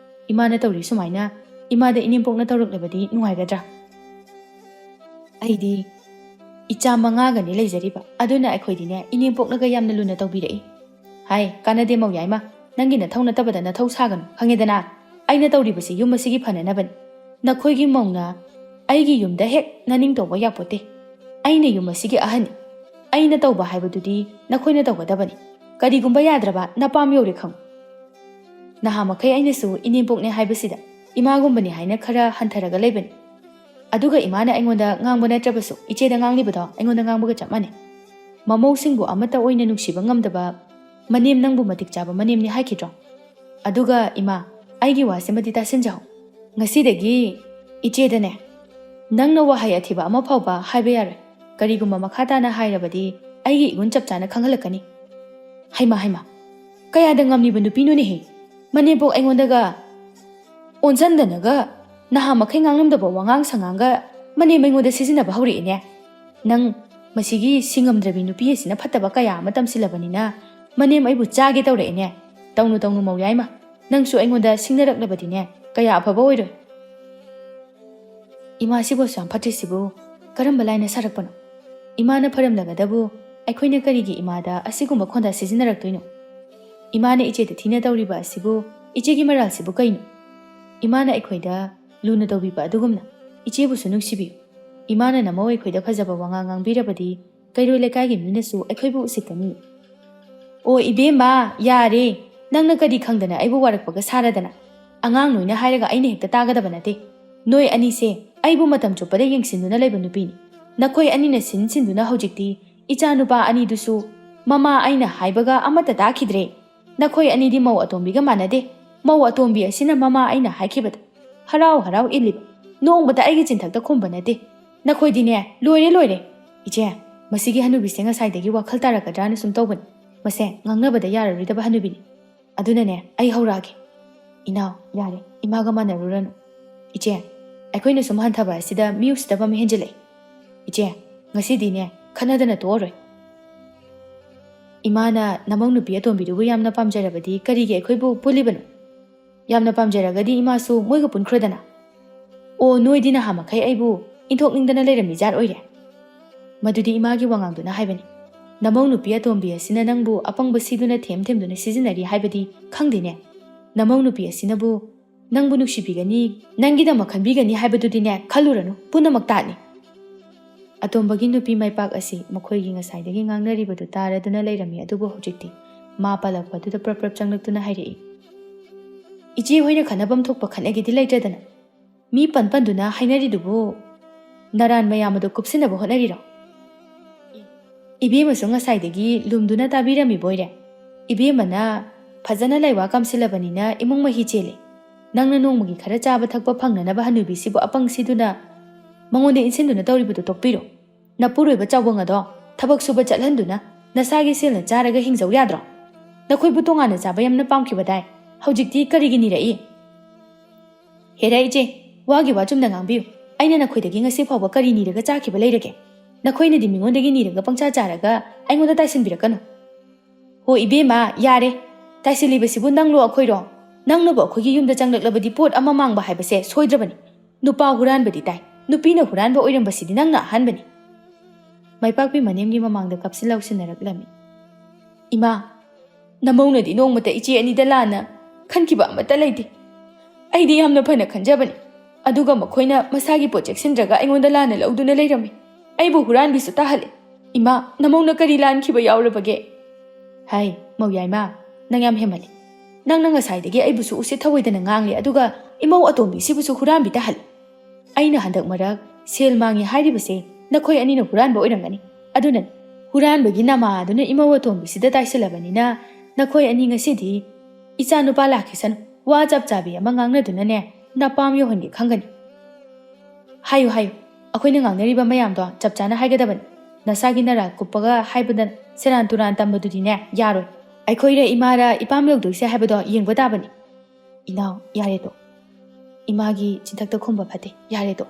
ꯏꯃꯥꯅ ꯇꯧꯔꯤ ꯁꯨꯃꯥꯏꯅ ꯏꯃꯥꯗ ꯏꯅꯦꯝꯄꯣꯛꯅ ꯇꯧꯔꯛꯂꯕꯗꯤ ꯅꯨꯡꯉꯥꯏꯒꯗ꯭ꯔꯥ? ꯑꯩꯗꯤ ꯏꯆꯥ ꯃꯉꯥꯒꯅꯤ ꯂꯩꯖꯔꯤꯕ, ꯑꯗꯨꯅ ꯑꯩꯈꯣꯏꯗꯤꯅꯦ, ꯏꯅꯦꯝꯄꯣꯛꯅꯒ ꯌꯥꯝꯅ ꯂꯨꯅ ꯇꯧꯕꯤꯔꯛꯏ꯫" "ꯍꯥꯏ, ꯀꯥꯟꯅꯗꯦ ꯃꯧ ꯌꯥꯏꯃ, ꯅꯪꯒꯤ ꯅꯊꯧ ꯅꯠꯇꯕꯗ ꯅꯊꯧ ꯁꯥꯒꯅꯨ, ꯈꯪꯉꯦꯗꯅ? ꯑꯩꯅ ꯇꯧꯔꯤꯕꯁꯤ ꯌꯨꯝ ꯑꯁꯤꯒꯤ ꯐꯅꯅꯕꯅꯤ꯫ ꯅꯈꯣꯏꯒꯤ ꯃꯧꯅ ꯑꯩꯒꯤ ꯌꯨꯝꯗ ꯍꯦꯛ ꯅꯅꯤꯡ ꯇꯧꯕ ꯌꯥꯄꯣꯠꯇꯦ꯫ ꯑꯩꯅ ꯌꯨꯝ ꯑꯁꯤꯒꯤ ꯑꯍꯟꯅꯤ꯫ ꯑꯩꯅ ꯇꯧꯕ ꯍꯥꯏꯕꯗꯨꯗꯤ ꯅꯈꯣꯏꯅ ꯇꯧꯒꯗꯕꯅꯤ꯫ ꯀꯔꯤꯒꯨꯝꯕ ꯌꯥꯗ꯭ꯔꯕ ꯅꯄꯥꯝ ꯌꯧꯔꯦ ꯈꯪꯉꯨ꯫" ꯅꯍꯥ ꯃꯈꯩ ꯑꯩꯅꯁꯨ ꯏꯅꯦꯝꯄꯣꯛꯅꯦ ꯍꯥꯏꯕꯁꯤꯗ ꯏꯃꯥꯒꯨꯝꯕꯅꯤ ꯍꯥꯏꯅ ꯈꯔ ꯍꯟꯊꯔꯒ ꯂꯩꯕꯅꯤ꯫ ꯑꯗꯨꯒ ꯏꯃꯥꯅ ꯑꯩꯉꯣꯟꯗ ꯉꯥꯡꯕ ꯅꯠꯇ꯭ꯔꯕꯁꯨ ꯏꯆꯦꯗ ꯉꯥꯡꯂꯤꯕꯗꯣ ꯑꯩꯉꯣꯟꯗ ꯉꯥꯡꯕꯒ ꯆꯞ ꯃꯥꯟꯅꯩ꯫ "ꯃꯃꯧꯁꯤꯡꯕꯨ ꯑꯃꯠꯇ ꯑꯣꯏꯅ ꯅꯨꯡꯁꯤꯕ ꯉꯝꯗꯕ ꯃꯅꯦꯝ ꯅꯪꯕꯨ ꯃꯇꯤꯛ ꯆꯥꯕ ꯃꯅꯦꯝꯅꯤ ꯍꯥꯏꯈꯤꯗ꯭ꯔꯣ? ꯑꯗꯨꯒ ꯏꯃꯥ, ꯑꯩꯒꯤ ꯋꯥꯁꯤꯃꯗꯤ ꯇꯥꯁꯤꯟꯖꯍꯧ꯫ ꯉꯁꯤꯗꯒꯤ ꯏꯆꯦꯗꯅꯦ, ꯅꯪꯅ ꯋꯥꯍꯩ ꯑꯊꯤꯕ ꯑꯃ ꯐꯥꯎꯕ ꯍꯥꯏꯕ ꯌꯥꯔꯣꯏ꯫ ꯀꯔꯤꯒꯨꯝꯕ ꯃꯈꯥ ꯇꯥꯅ ꯍꯥꯏꯔꯕꯗꯤ ꯑꯩꯒꯤ ꯏꯒꯨꯟ ꯆꯞ ꯆꯥꯅ ꯈꯪꯍꯜꯂꯛꯀꯅꯤ꯫" "ꯍꯩꯃꯥ, ꯍꯩꯃꯥ, ꯀꯌꯥꯗ ꯉꯝꯂꯤꯕ ꯅꯨꯄꯤꯅꯣꯅꯦꯍꯦ? ꯃꯅꯦꯝꯄꯣꯛ ꯑꯩꯉꯣꯟꯗꯒ ꯑꯣꯟꯁꯟꯗꯅꯒ ꯅꯍꯥ ꯃꯈꯩ ꯉꯥꯡꯂꯝꯗꯕ ꯋꯥꯉꯥꯡ ꯁꯉꯥꯡꯒ "ꯃꯅꯦꯝ ꯑꯩꯉꯣꯟꯗ ꯁꯤꯖꯤꯟꯅꯕ ꯍꯧꯔꯛꯑꯦꯅꯦ꯫ ꯅꯪ ꯃꯁꯤꯒꯤ ꯁꯤꯡꯉꯝꯗ꯭ꯔꯕꯤ ꯅꯨꯄꯤ ꯑꯁꯤꯅ ꯐꯠꯇꯕ ꯀꯌꯥ ꯑꯃ ꯇꯝꯁꯤꯜꯂꯕꯅꯤꯅ ꯃꯅꯦꯝ ꯑꯩꯕꯨ ꯆꯥꯒꯦ ꯇꯧꯔꯛꯑꯦꯅꯦ꯫ ꯇꯧꯅꯨ, ꯇꯧꯅꯨ, ꯃꯧ ꯌꯥꯏꯃ꯫ ꯅꯪꯁꯨ ꯑꯩꯉꯣꯟꯗ ꯁꯤꯡꯅꯔꯛꯂꯕꯗꯤꯅꯦ ꯀꯌꯥ ꯑꯐꯕ ꯑꯣꯏꯔꯣꯏ꯫ ꯏꯃꯥꯁꯤꯕꯨ ꯑꯁꯨꯛ ꯌꯥꯝ ꯐꯠꯇ꯭ꯔꯤꯁꯤꯕꯨ ꯀꯔꯝꯕ ꯂꯥꯏꯅ ꯁꯥꯔꯛꯄꯅꯣ? ꯏꯃꯥꯅ ꯐꯔꯝꯂꯒꯗꯕꯨ ꯑꯩꯈꯣꯏꯅ ꯀꯔꯤꯒꯤ ꯏꯃꯥꯗ ꯑꯁꯤꯒꯨꯝꯕ ꯈꯣꯟꯗꯥ ꯁꯤꯖꯤꯟꯅꯔꯛꯇꯣꯏꯅꯣ? ꯏꯃꯥꯅ ꯏꯆꯦꯗ ꯊꯤꯅ ꯇꯧꯔꯤꯕ ꯑꯁꯤꯕꯨ ꯏꯆꯦꯒꯤ ꯃꯔꯥꯜꯁꯤꯕꯨ ꯀꯩꯅꯣ? ꯏꯃꯥꯅ ꯑꯩꯈꯣꯏꯗ ꯂꯨꯅ ꯇꯧꯕꯤꯕ ꯑꯗꯨꯒꯨꯝꯅ ꯏꯆꯦꯕꯨꯁꯨ ꯅꯨꯡꯁꯤꯕꯤꯌꯨ꯫ ꯏꯃꯥꯅ ꯅꯃꯧ ꯑꯩꯈꯣꯏꯗ ꯐꯖꯕ ꯋꯥꯉꯥꯡ ꯉꯥꯡꯕꯤꯔꯕꯗꯤ ꯀꯩꯔꯣꯏ ꯂꯩꯀꯥꯏꯒꯤ ꯃꯤꯅꯁꯨ ꯑꯩꯈꯣꯏꯕꯨ ꯎꯁꯤꯠꯀꯅꯤ꯫" "ꯑꯣ ꯏꯕꯦꯝꯃ, ꯌꯥꯔꯦ꯫ ꯅꯪꯅ ꯀꯔꯤ ꯈꯪꯗꯅ ꯑꯩꯕꯨ ꯋꯥꯔꯛꯄꯒ ꯁꯥꯔꯗꯅ? ꯑꯉꯥꯡ ꯅꯣꯏꯅ ꯍꯥꯏꯔꯒ ꯑꯩꯅ ꯍꯦꯛꯇ ꯇꯥꯒꯗꯕ ꯅꯠꯇꯦ꯫ ꯅꯣꯏ ꯑꯅꯤꯁꯦ ꯑꯩꯕꯨ ꯃꯇꯝ ꯆꯨꯞꯄꯗ ꯌꯦꯡꯁꯤꯟꯗꯨꯅ ꯂꯩꯕ ꯅꯨꯄꯤꯅꯤ꯫ ꯅꯈꯣꯏ ꯑꯅꯤꯅ ꯁꯤꯟ ꯁꯤꯟꯗꯨꯅ ꯍꯧꯖꯤꯛꯇꯤ ꯏꯆꯥ ꯅꯨꯄꯥ ꯑꯅꯤꯗꯨꯁꯨ ꯃꯃꯥ ꯑꯩꯅ ꯍꯥꯏꯕꯒ ꯑꯃꯠꯇ ꯇꯥꯈꯤꯗ꯭ꯔꯦ꯫ ꯅꯈꯣꯏ ꯑꯅꯤꯗꯤ ꯃꯧ ꯑꯇꯣꯝꯕꯤꯒ ꯃꯥꯟꯅꯗꯦ꯫ ꯃꯧ ꯑꯇꯣꯝꯕꯤ ꯑꯁꯤꯅ ꯃꯃꯥ ꯑꯩꯅ ꯍꯥꯏꯈꯤꯕꯗ ꯍꯔꯥꯎ ꯍꯔꯥꯎ ꯏꯜꯂꯤꯕ, ꯅꯣꯡꯃꯇ ꯑꯩꯒꯤ ꯆꯤꯟꯊꯛꯇ ꯈꯨꯝꯕ ꯅꯠꯇꯦ꯫ ꯅꯈꯣꯏꯗꯤꯅꯦ, ꯂꯣꯏꯔꯦ, ꯂꯣꯏꯔꯦ꯫ ꯏꯆꯦ, ꯃꯁꯤꯒꯤ ꯍꯅꯨꯕꯤꯁꯦ ꯉꯁꯥꯏꯗꯒꯤ ꯋꯥꯈꯜ ꯇꯥꯔꯛꯀꯗ꯭ꯔꯥꯅ ꯁꯨꯝ ꯇꯧꯕꯅꯤ꯫ ꯃꯁꯦ ꯉꯥꯡꯅꯕꯗ ꯌꯥꯔꯔꯣꯏꯗꯕ ꯍꯅꯨꯕꯤꯅꯤ꯫ ꯑꯗꯨꯅꯅꯦ, ꯑꯩ ꯍꯧꯔꯛꯑꯒꯦ꯫ ꯏꯅꯥꯎ, ꯌꯥꯔꯦ, ꯏꯃꯥꯒ ꯃꯥꯟꯅꯔꯨꯔꯅꯨ꯫ ꯏꯆꯦ, ꯑꯩꯈꯣꯏꯅ ꯁꯨꯝ ꯍꯟꯊꯕ ꯑꯁꯤꯗ ꯃꯤ ꯎꯁꯤꯠꯇꯕ ꯑꯃ ꯍꯦꯟꯖꯤꯜꯂꯛꯑꯦ꯫ ꯏꯆꯦ, ꯉꯁꯤꯗꯤꯅꯦ, ꯈꯠꯅꯗꯅ ꯇꯣꯛꯑꯔꯣꯏ꯫ ꯏꯃꯥꯅ ꯅꯃꯧ ꯅꯨꯄꯤ ꯑꯇꯣꯝꯕꯤꯗꯨꯕꯨ ꯌꯥꯝꯅ ꯄꯥꯝꯖꯔꯕꯗꯤ ꯀꯔꯤꯒꯤ ꯑꯩꯈꯣꯏꯕꯨ ꯄꯨꯜꯂꯤꯕꯅꯣ? ꯌꯥꯝꯅ ꯄꯥꯝꯖꯔꯒꯗꯤ ꯏꯃꯥꯁꯨ ꯃꯣꯏꯒ ꯄꯨꯟꯈ꯭ꯔꯗꯅ꯫ ꯑꯣ, ꯅꯣꯏꯗꯤ ꯅꯍꯥ ꯃꯈꯩ ꯑꯩꯕꯨ ꯏꯟꯊꯣꯛꯅꯤꯡꯗꯅ ꯂꯩꯔꯝꯃꯤ ꯖꯥꯠ ꯑꯣꯏꯔꯦ꯫ ꯃꯗꯨꯗꯤ ꯏꯃꯥꯒꯤ ꯋꯥꯉꯥꯡꯗꯨꯅ ꯍꯥꯏꯕꯅꯤ꯫ ꯅꯃꯧ ꯅꯨꯄꯤ ꯑꯇꯣꯝꯕꯤ ꯑꯁꯤꯅ ꯅꯪꯕꯨ ꯑꯄꯪꯕ ꯁꯤꯗꯨꯅ ꯊꯦꯝ ꯊꯦꯝꯗꯨꯅ ꯁꯤꯖꯤꯟꯅꯔꯤ ꯍꯥꯏꯕꯗꯤ ꯈꯪꯗꯦꯅꯦ꯫ ꯅꯃꯧ ꯅꯨꯄꯤ ꯑꯁꯤꯅꯕꯨ ꯅꯪꯕꯨ ꯅꯨꯡꯁꯤꯕꯤꯒꯅꯤ, ꯅꯪꯒꯤꯗꯃꯛ ꯈꯟꯕꯤꯒꯅꯤ ꯍꯥꯏꯕꯗꯨꯗꯤꯅꯦ, ꯈꯜꯂꯨꯔꯅꯨ, ꯄꯨꯝꯅꯃꯛ ꯇꯥꯠꯅꯤ꯫ ꯑꯇꯣꯝꯕꯒꯤ ꯅꯨꯄꯤ ꯃꯥꯏ ꯄꯥꯛ ꯑꯁꯤ ꯃꯈꯣꯏꯒꯤ ꯉꯁꯥꯏꯗꯒꯤ ꯉꯥꯡꯅꯔꯤꯕꯗꯨ ꯇꯥꯔꯗꯨꯅ ꯂꯩꯔꯝꯃꯤ, ꯑꯗꯨꯕꯨ ꯍꯧꯖꯤꯛꯇꯤ ꯃꯥ ꯄꯜꯂꯛꯄꯗꯨꯗ ꯄ꯭ꯔꯞ ꯄ꯭ꯔꯞ ꯆꯪꯂꯛꯇꯨꯅ ꯍꯥꯏꯔꯛꯏ, "ꯏꯆꯦ ꯍꯣꯏꯅ ꯈꯟꯅꯐꯝ ꯊꯣꯛꯄ ꯈꯠꯅꯒꯦꯗꯤ ꯂꯩꯇ꯭ꯔꯗꯅ, ꯃꯤ ꯄꯟ ꯄꯟꯗꯨꯅ ꯍꯥꯏꯅꯔꯤꯗꯨꯕꯨ ꯅꯔꯥꯟ ꯃꯌꯥꯝ ꯑꯗꯨ ꯀꯨꯞꯁꯤꯟꯅꯕ ꯍꯣꯠꯅꯔꯤꯔꯣ?" ꯏꯕꯦꯝꯃꯁꯨ ꯉꯁꯥꯏꯗꯒꯤ ꯂꯨꯝꯗꯨꯅ ꯇꯥꯕꯤꯔꯝꯃꯤꯕꯣꯏꯔꯦ꯫ ꯏꯕꯦꯝꯃꯅ ꯐꯖꯅ ꯂꯥꯏꯋꯥ ꯀꯝꯁꯤꯜꯂꯕꯅꯤꯅ ꯏꯃꯨꯡ ꯃꯍꯤ ꯆꯦꯜꯂꯦ꯫ ꯅꯪꯅ ꯅꯣꯡꯃꯒꯤ ꯈꯔ ꯆꯥꯕ ꯊꯛꯄ ꯐꯪꯅꯅꯕ ꯍꯅꯨꯕꯤꯁꯤꯕꯨ ꯑꯄꯪ ꯁꯤꯗꯨꯅ ꯃꯉꯣꯟꯗ ꯏꯟꯁꯤꯟꯗꯨꯅ ꯇꯧꯔꯤꯕꯗꯨ ꯇꯣꯛꯄꯤꯔꯣ꯫ ꯅꯄꯨꯔꯣꯏꯕ ꯆꯥꯎꯕꯪ ꯑꯗꯣ ꯊꯕꯛ ꯁꯨꯕ ꯆꯠꯍꯟꯗꯨꯅ ꯅꯁꯥꯒꯤ ꯁꯦꯜꯅ ꯆꯥꯔꯒ ꯍꯤꯡꯖꯧ ꯌꯥꯗ꯭ꯔꯣ? ꯅꯈꯣꯏꯕꯨ ꯇꯣꯉꯥꯟꯅ ꯆꯥꯕ ꯌꯥꯝꯅ ꯄꯥꯝꯈꯤꯕꯗꯥꯏ? ꯍꯧꯖꯤꯛꯇꯤ ꯀꯔꯤꯒꯤ ꯅꯤꯔꯛꯏ? ꯍꯦꯔꯥ ꯏꯆꯦ, ꯋꯥꯒꯤ ꯋꯥ ꯆꯨꯝꯅ ꯉꯥꯡꯕꯤꯌꯨ꯫ ꯑꯩꯅ ꯅꯈꯣꯏꯗꯒꯤ ꯉꯁꯤ ꯐꯥꯎꯕ ꯀꯔꯤ ꯅꯤꯔꯒ ꯆꯥꯈꯤꯕ ꯂꯩꯔꯒꯦ? ꯅꯈꯣꯏꯅꯗꯤ ꯃꯤꯉꯣꯟꯗꯒꯤ ꯅꯤꯔꯒ ꯄꯪꯆꯥ ꯆꯥꯔꯒ ꯑꯩꯉꯣꯟꯗ ꯇꯥꯏꯁꯤꯟꯕꯤꯔꯛꯀꯅꯨ꯫ ꯍꯣ ꯏꯕꯦꯝꯃ, ꯌꯥꯔꯦ꯫ ꯇꯥꯏꯁꯤꯜꯂꯤꯕꯁꯤꯕꯨ ꯅꯪꯂꯣ ꯑꯩꯈꯣꯏꯔꯣ? ꯅꯪꯅꯕꯨ ꯑꯩꯈꯣꯏꯒꯤ ꯌꯨꯝꯗ ꯆꯪꯂꯛꯂꯕꯗꯤ ꯄꯣꯠ ꯑꯃ ꯃꯥꯡꯕ ꯍꯥꯏꯕꯁꯦ ꯁꯣꯏꯗ꯭ꯔꯕꯅꯤ꯫ ꯅꯨꯄꯥ ꯍꯨꯔꯥꯟꯕꯗꯤ ꯇꯥꯏ, ꯅꯨꯄꯤꯅ ꯍꯨꯔꯥꯟꯕ ꯑꯣꯏꯔꯝꯕꯁꯤꯗꯤ ꯅꯪꯅ ꯑꯍꯥꯟꯕꯅꯤ꯫ ꯃꯥꯏꯄꯥꯛꯄꯤ ꯃꯅꯦꯝꯒꯤ ꯃꯃꯥꯡꯗ ꯀꯞꯁꯤꯟ ꯂꯥꯎꯁꯤꯟꯅꯔꯛꯂꯝꯃꯤ꯫ ꯏꯃꯥ, ꯅꯃꯧꯅꯗꯤ ꯅꯣꯡꯃꯇ ꯏꯆꯦ ꯑꯅꯤꯗ ꯂꯥꯟꯅ ꯈꯟꯈꯤꯕ ꯑꯃꯠꯇ ꯂꯩꯇꯦ꯫ ꯑꯩꯗꯤ ꯌꯥꯝꯅ ꯐꯅ ꯈꯟꯖꯕꯅꯤ꯫ ꯑꯗꯨꯒ ꯃꯈꯣꯏꯅ ꯃꯁꯥꯒꯤ ꯄꯣꯠ ꯆꯦꯛꯁꯤꯟꯗ꯭ꯔꯒ ꯑꯩꯉꯣꯟꯗ ꯂꯥꯟꯅ ꯂꯧꯗꯨꯅ ꯂꯩꯔꯝꯃꯤ꯫ ꯑꯩꯕꯨ ꯍꯨꯔꯥꯟꯕꯤꯁꯨ ꯇꯥꯍꯜꯂꯦ꯫ ꯏꯃꯥ, ꯅꯃꯧꯅ ꯀꯔꯤ ꯂꯥꯟꯈꯤꯕ ꯌꯥꯎꯔꯕꯒꯦ? ꯍꯥꯏ, ꯃꯧꯌꯥꯏꯃ, ꯅꯪ ꯌꯥꯝ ꯍꯦꯟꯃꯜꯂꯤ꯫ ꯅꯪꯅ ꯉꯁꯥꯏꯗꯒꯤ ꯑꯩꯕꯨꯁꯨ ꯎꯁꯤꯠ ꯊꯑꯣꯏꯗꯅ ꯉꯥꯡꯂꯦ, ꯑꯗꯨꯒ ꯏꯃꯧ ꯑꯇꯣꯝꯕꯤꯁꯤꯕꯨꯁꯨ ꯍꯨꯔꯥꯟꯕꯤ ꯇꯥꯍꯜꯂꯤ꯫ ꯑꯩꯅ ꯍꯟꯗꯛ ꯃꯔꯛ ꯁꯦꯜ ꯃꯥꯡꯉꯤ ꯍꯥꯏꯔꯤꯕꯁꯦ ꯅꯈꯣꯏ ꯑꯅꯤꯅ ꯍꯨꯔꯥꯟꯕ ꯑꯣꯏꯔꯝꯒꯅꯤ꯫ ꯑꯗꯨꯅꯅꯤ, ꯍꯨꯔꯥꯟꯕꯒꯤ ꯅꯃꯥ ꯑꯗꯨꯅ ꯏꯃꯧ ꯑꯇꯣꯝꯕꯤꯁꯤꯗ ꯇꯥꯏꯁꯤꯜꯂꯕꯅꯤꯅ ꯅꯈꯣꯏ ꯑꯅꯤ ꯉꯁꯤꯗꯤ ꯏꯆꯥ ꯅꯨꯄꯥ ꯂꯥꯛꯈꯤꯁꯅꯨ, ꯋꯥ ꯆꯞ ꯆꯥꯕꯤ ꯑꯃ ꯉꯥꯡꯅꯗꯨꯅꯅꯦ ꯅꯄꯥꯝ ꯌꯧꯍꯟꯒꯦ ꯈꯪꯒꯅꯤ꯫ ꯍꯥꯏꯌꯨ, ꯍꯥꯏꯌꯨ, ꯑꯩꯈꯣꯏꯅ ꯉꯥꯡꯅꯔꯤꯕ ꯃꯌꯥꯝꯗꯣ ꯆꯞ ꯆꯥꯅ ꯍꯥꯏꯒꯗꯕꯅꯤ꯫ ꯅꯁꯥꯒꯤ ꯅꯔꯥ ꯀꯨꯞꯄꯒ ꯍꯥꯏꯕꯗ ꯁꯦꯔꯥꯟ ꯇꯨꯔꯥꯟ ꯇꯝꯕꯗꯨꯗꯤꯅꯦ ꯌꯥꯔꯣꯏ꯫ ꯑꯩꯈꯣꯏꯔ ꯏꯃꯥꯔ ꯏꯄꯥꯝ ꯌꯧꯗꯣꯏꯁꯦ ꯍꯥꯏꯕꯗꯣ ꯌꯦꯡꯕ ꯇꯥꯕꯅꯤ꯫ ꯏꯅꯥꯎ, ꯌꯥꯔꯦꯗꯣ꯫ ꯏꯃꯥꯒꯤ ꯆꯤꯟꯊꯛꯇ ꯈꯨꯝꯕ ꯐꯠꯇꯦ꯫ ꯌꯥꯔꯦꯗꯣ꯫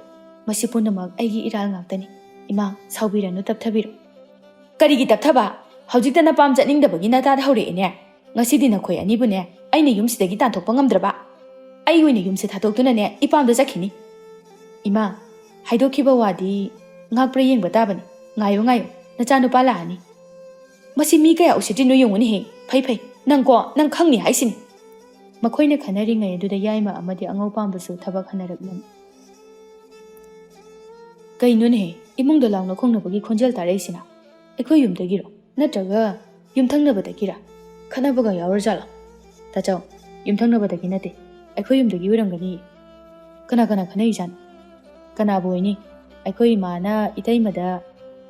ꯃꯁꯤ ꯄꯨꯝꯅꯃꯛ ꯑꯩꯒꯤ ꯏꯔꯥꯜ ꯉꯥꯛꯇꯅꯤ꯫ ꯏꯃꯥ, ꯁꯥꯎꯕꯤꯔꯅꯨ, ꯇꯞꯊꯕꯤꯔꯣ꯫ ꯀꯔꯤꯒꯤ ꯇꯞꯊꯕ? ꯍꯧꯖꯤꯛꯇ ꯅꯄꯥꯝ ꯆꯠꯅꯤꯡꯗꯕꯒꯤ ꯅꯇꯥꯗ ꯍꯧꯔꯛꯑꯦꯅꯦ꯫ ꯉꯁꯤꯗꯤ ꯅꯈꯣꯏ ꯑꯅꯤꯕꯨꯅꯦ ꯑꯩꯅ ꯌꯨꯝꯁꯤꯗꯒꯤ ꯇꯥꯟꯊꯣꯛꯄ ꯉꯝꯗ꯭ꯔꯕ? ꯑꯩ ꯑꯣꯏꯅ ꯌꯨꯝꯁꯦ ꯊꯥꯗꯣꯛꯇꯨꯅꯅꯦ ꯏꯄꯥꯝꯗ ꯆꯠꯈꯤꯅꯤ꯫ ꯏꯃꯥ, ꯍꯥꯏꯗꯣꯛꯈꯤꯕ ꯋꯥꯗꯤ ꯉꯥꯛꯄ꯭ꯔꯥ ꯌꯦꯡꯕ ꯇꯥꯕꯅꯤ꯫ ꯉꯥꯏꯌꯨ, ꯉꯥꯏꯌꯨ, ꯅꯆꯥꯅꯨꯄꯥ ꯂꯥꯛꯑꯅꯤ꯫ ꯃꯁꯤ ꯃꯤ ꯀꯌꯥ ꯎꯁꯤꯠꯇ꯭ꯔꯤꯅꯣ ꯌꯦꯡꯉꯨꯅꯦꯍꯦ꯫ ꯐꯩ, ꯐꯩ, ꯅꯪꯀꯣ, ꯅꯪ ꯈꯪꯅꯤ ꯍꯥꯏꯁꯤꯅꯤ꯫ ꯃꯈꯣꯏꯅ ꯈꯟꯅꯔꯤꯉꯩ ꯑꯗꯨꯗ ꯌꯥꯏꯃ ꯑꯃꯗꯤ ꯑꯉꯧꯄꯥꯝꯕꯁꯨ ꯊꯕꯛ ꯍꯟꯅꯔꯛꯂꯝꯃꯤ꯫ ꯀꯩꯅꯣꯅꯦꯍꯦ, ꯏꯃꯨꯡꯗ ꯂꯥꯎꯅ ꯈꯣꯡꯅꯕꯒꯤ ꯈꯣꯟꯖꯦꯜ ꯇꯥꯔꯛꯏꯁꯤꯅ? ꯑꯩꯈꯣꯏ ꯌꯨꯝꯗꯒꯤꯔꯣ? ꯅꯠꯇ꯭ꯔꯒ ꯌꯨꯝꯊꯪꯅꯕꯗꯒꯤꯔ? ꯈꯠꯅꯕꯒ ꯌꯥꯎꯔꯖꯥꯠꯂꯣ? ꯇꯥꯆꯧ, ꯌꯨꯝꯊꯪꯅꯕꯗꯒꯤ ꯅꯠꯇꯦ, ꯑꯩꯈꯣꯏ ꯌꯨꯝꯗꯒꯤ ꯑꯣꯏꯔꯝꯒꯅꯤ꯫ ꯀꯅꯥ ꯀꯅꯥ ꯈꯠꯅꯔꯤꯖꯥꯠꯅꯣ? ꯀꯅꯥꯕꯨ ꯑꯣꯏꯅꯤ? ꯑꯩꯈꯣꯏ ꯏꯃꯥꯅ ꯏꯇꯩꯃꯗ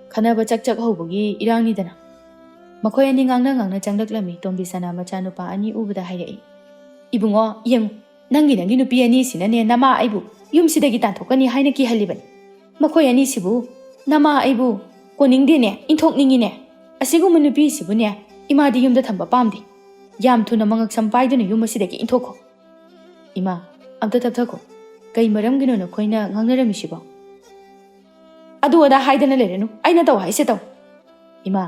ꯈꯠꯅꯕ ꯆꯛ ꯆꯛ ꯍꯧꯕꯒꯤ ꯏꯔꯥꯡꯅꯤꯗꯅ꯫ ꯃꯈꯣꯏ ꯑꯅꯤ ꯉꯥꯡꯅ ꯉꯥꯡꯅ ꯆꯪꯂꯛꯂꯝꯃꯤ꯫ ꯇꯣꯝꯕꯤꯁꯅꯥ ꯃꯆꯥꯅꯨꯄꯥ ꯑꯅꯤ ꯎꯕꯗ ꯍꯥꯏꯔꯛꯏ, "ꯏꯕꯨꯡꯉꯣ, ꯌꯦꯡꯉꯨ, ꯅꯪꯒꯤ, ꯅꯪꯒꯤ ꯅꯨꯄꯤ ꯑꯅꯤꯁꯤꯅꯅꯦ ꯅꯃꯥ ꯑꯩꯕꯨ ꯌꯨꯝꯁꯤꯗꯒꯤ ꯇꯥꯟꯊꯣꯛꯀꯅꯤ ꯍꯥꯏꯅ ꯀꯤꯍꯜꯂꯤꯕꯅꯤ꯫ ꯃꯈꯣꯏ ꯑꯅꯤꯁꯤꯕꯨ ꯅꯃꯥ ꯑꯩꯕꯨ ꯀꯣꯟꯅꯤꯡꯗꯦꯅꯦ, ꯏꯟꯊꯣꯛꯅꯤꯡꯉꯤꯅꯦ꯫ ꯑꯁꯤꯒꯨꯝꯕ ꯅꯨꯄꯤꯁꯤꯕꯨꯅꯦ ꯏꯃꯥꯗꯤ ꯌꯨꯝꯗ ꯊꯝꯕ ꯄꯥꯝꯗꯦ꯫ ꯌꯥꯝ ꯊꯨꯅ ꯃꯉꯛꯁꯝ ꯄꯥꯏꯗꯨꯅ ꯌꯨꯝ ꯑꯁꯤꯗꯒꯤ ꯏꯟꯊꯣꯛꯈꯣ꯫ ꯏꯃꯥ, ꯑꯝꯇ ꯇꯞꯊꯈꯣ꯫ "ꯀꯩ ꯃꯔꯝꯒꯤꯅꯣ ꯅꯈꯣꯏꯅ ꯉꯥꯡꯅꯔꯝꯃꯤꯁꯤꯕꯣ?" "ꯑꯗꯨ ꯑꯗꯥ ꯍꯥꯏꯗꯅ ꯂꯩꯔꯅꯨ, ꯑꯩꯅ ꯇꯧ ꯍꯥꯏꯁꯦ ꯇꯧ꯫" "ꯏꯃꯥ,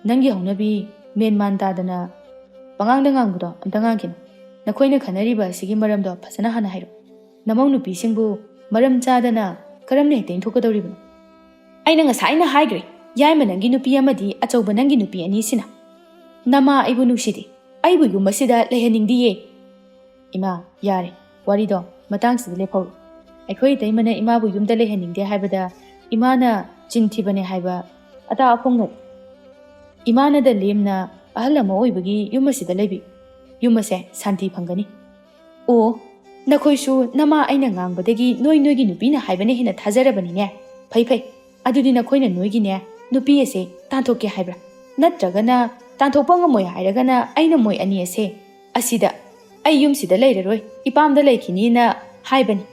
ꯅꯪꯒꯤ ꯍꯧꯅꯕꯤ ꯃꯦꯟ ꯃꯥꯟ ꯇꯥꯗꯅ ꯄꯉꯥꯡꯗ ꯉꯥꯡꯕꯗꯣ ꯑꯝꯇ ꯉꯥꯡꯈꯤꯅꯨ꯫ ꯅꯈꯣꯏꯅ ꯈꯟꯅꯔꯤꯕ ꯑꯁꯤꯒꯤ ꯃꯔꯝꯗꯣ ꯐꯖꯅ ꯍꯥꯟꯅ ꯍꯥꯏꯔꯣ꯫ ꯅꯃꯧ ꯅꯨꯄꯤꯁꯤꯡꯕꯨ ꯃꯔꯝ ꯆꯥꯗꯅ ꯀꯔꯝꯅ ꯍꯦꯛꯇ ꯏꯟꯊꯣꯛꯀꯗꯧꯔꯤꯕꯅꯣ?" "ꯑꯩꯅ ꯉꯁꯥꯏꯅ ꯍꯥꯏꯈ꯭ꯔꯦ, ꯌꯥꯏꯃ ꯅꯪꯒꯤ ꯅꯨꯄꯤ ꯑꯃꯗꯤ ꯑꯆꯧꯕ ꯅꯪꯒꯤ ꯅꯨꯄꯤ ꯑꯅꯤꯁꯤꯅ꯫ ꯅꯃꯥ ꯑꯩꯕꯨ ꯅꯨꯡꯁꯤꯗꯦ, ꯑꯩꯕꯨ ꯌꯨꯝ ꯑꯁꯤꯗ ꯂꯩꯍꯟꯅꯤꯡꯗꯤꯌꯦ꯫" "ꯏꯃꯥ, ꯌꯥꯔꯦ, ꯋꯥꯔꯤꯗꯣ ꯃꯇꯥꯡꯁꯤꯗ ꯂꯦꯞꯍꯧꯔꯣ꯫ ꯑꯩꯈꯣꯏ ꯏꯇꯩꯃꯅ ꯏꯃꯥꯕꯨ ꯌꯨꯝꯗ ꯂꯩꯍꯟꯅꯤꯡꯗꯦ ꯍꯥꯏꯕꯗ ꯏꯃꯥꯅ ꯆꯤꯟ ꯊꯤꯕꯅꯦ ꯍꯥꯏꯕ ꯑꯇꯥ ꯑꯐꯣꯡꯅꯔꯦ꯫ ꯏꯃꯥꯅꯗ ꯂꯦꯝꯅ ꯑꯍꯜ ꯑꯃ ꯑꯣꯏꯕꯒꯤ ꯌꯨꯝ ꯑꯁꯤꯗ ꯂꯩꯕꯤ꯫ ꯌꯨꯝ ꯑꯁꯦ ꯁꯥꯟꯇꯤ ꯐꯪꯒꯅꯤ꯫" "ꯑꯣ, ꯅꯈꯣꯏꯁꯨ ꯅꯃꯥ ꯑꯩꯅ ꯉꯥꯡꯕꯗꯒꯤ ꯅꯣꯏ ꯅꯣꯏꯒꯤ ꯅꯨꯄꯤꯅ ꯍꯥꯏꯕꯅ ꯍꯦꯟꯅ ꯊꯥꯖꯔꯕꯅꯤꯅꯦ꯫ ꯐꯩ ꯐꯩ, ꯑꯗꯨꯗꯤ ꯅꯈꯣꯏꯅ ꯅꯣꯏꯒꯤꯅꯦ ꯅꯨꯄꯤ ꯑꯁꯦ ꯇꯥꯟꯊꯣꯛꯀꯦ ꯍꯥꯏꯕ꯭ꯔꯥ? ꯅꯠꯇ꯭ꯔꯒꯅ ꯇꯥꯟꯊꯣꯛꯄ ꯉꯝꯃꯣꯏ ꯍꯥꯏꯔꯒꯅ ꯑꯩꯅ ꯃꯣꯏ ꯑꯅꯤ ꯑꯁꯦ ꯑꯁꯤꯗ, ꯑꯩ ꯌꯨꯝꯁꯤꯗ ꯂꯩꯔꯔꯣꯏ, ꯏꯄꯥꯝꯗ ꯂꯩꯈꯤꯅꯤꯅ ꯍꯥꯏꯕꯅꯤ꯫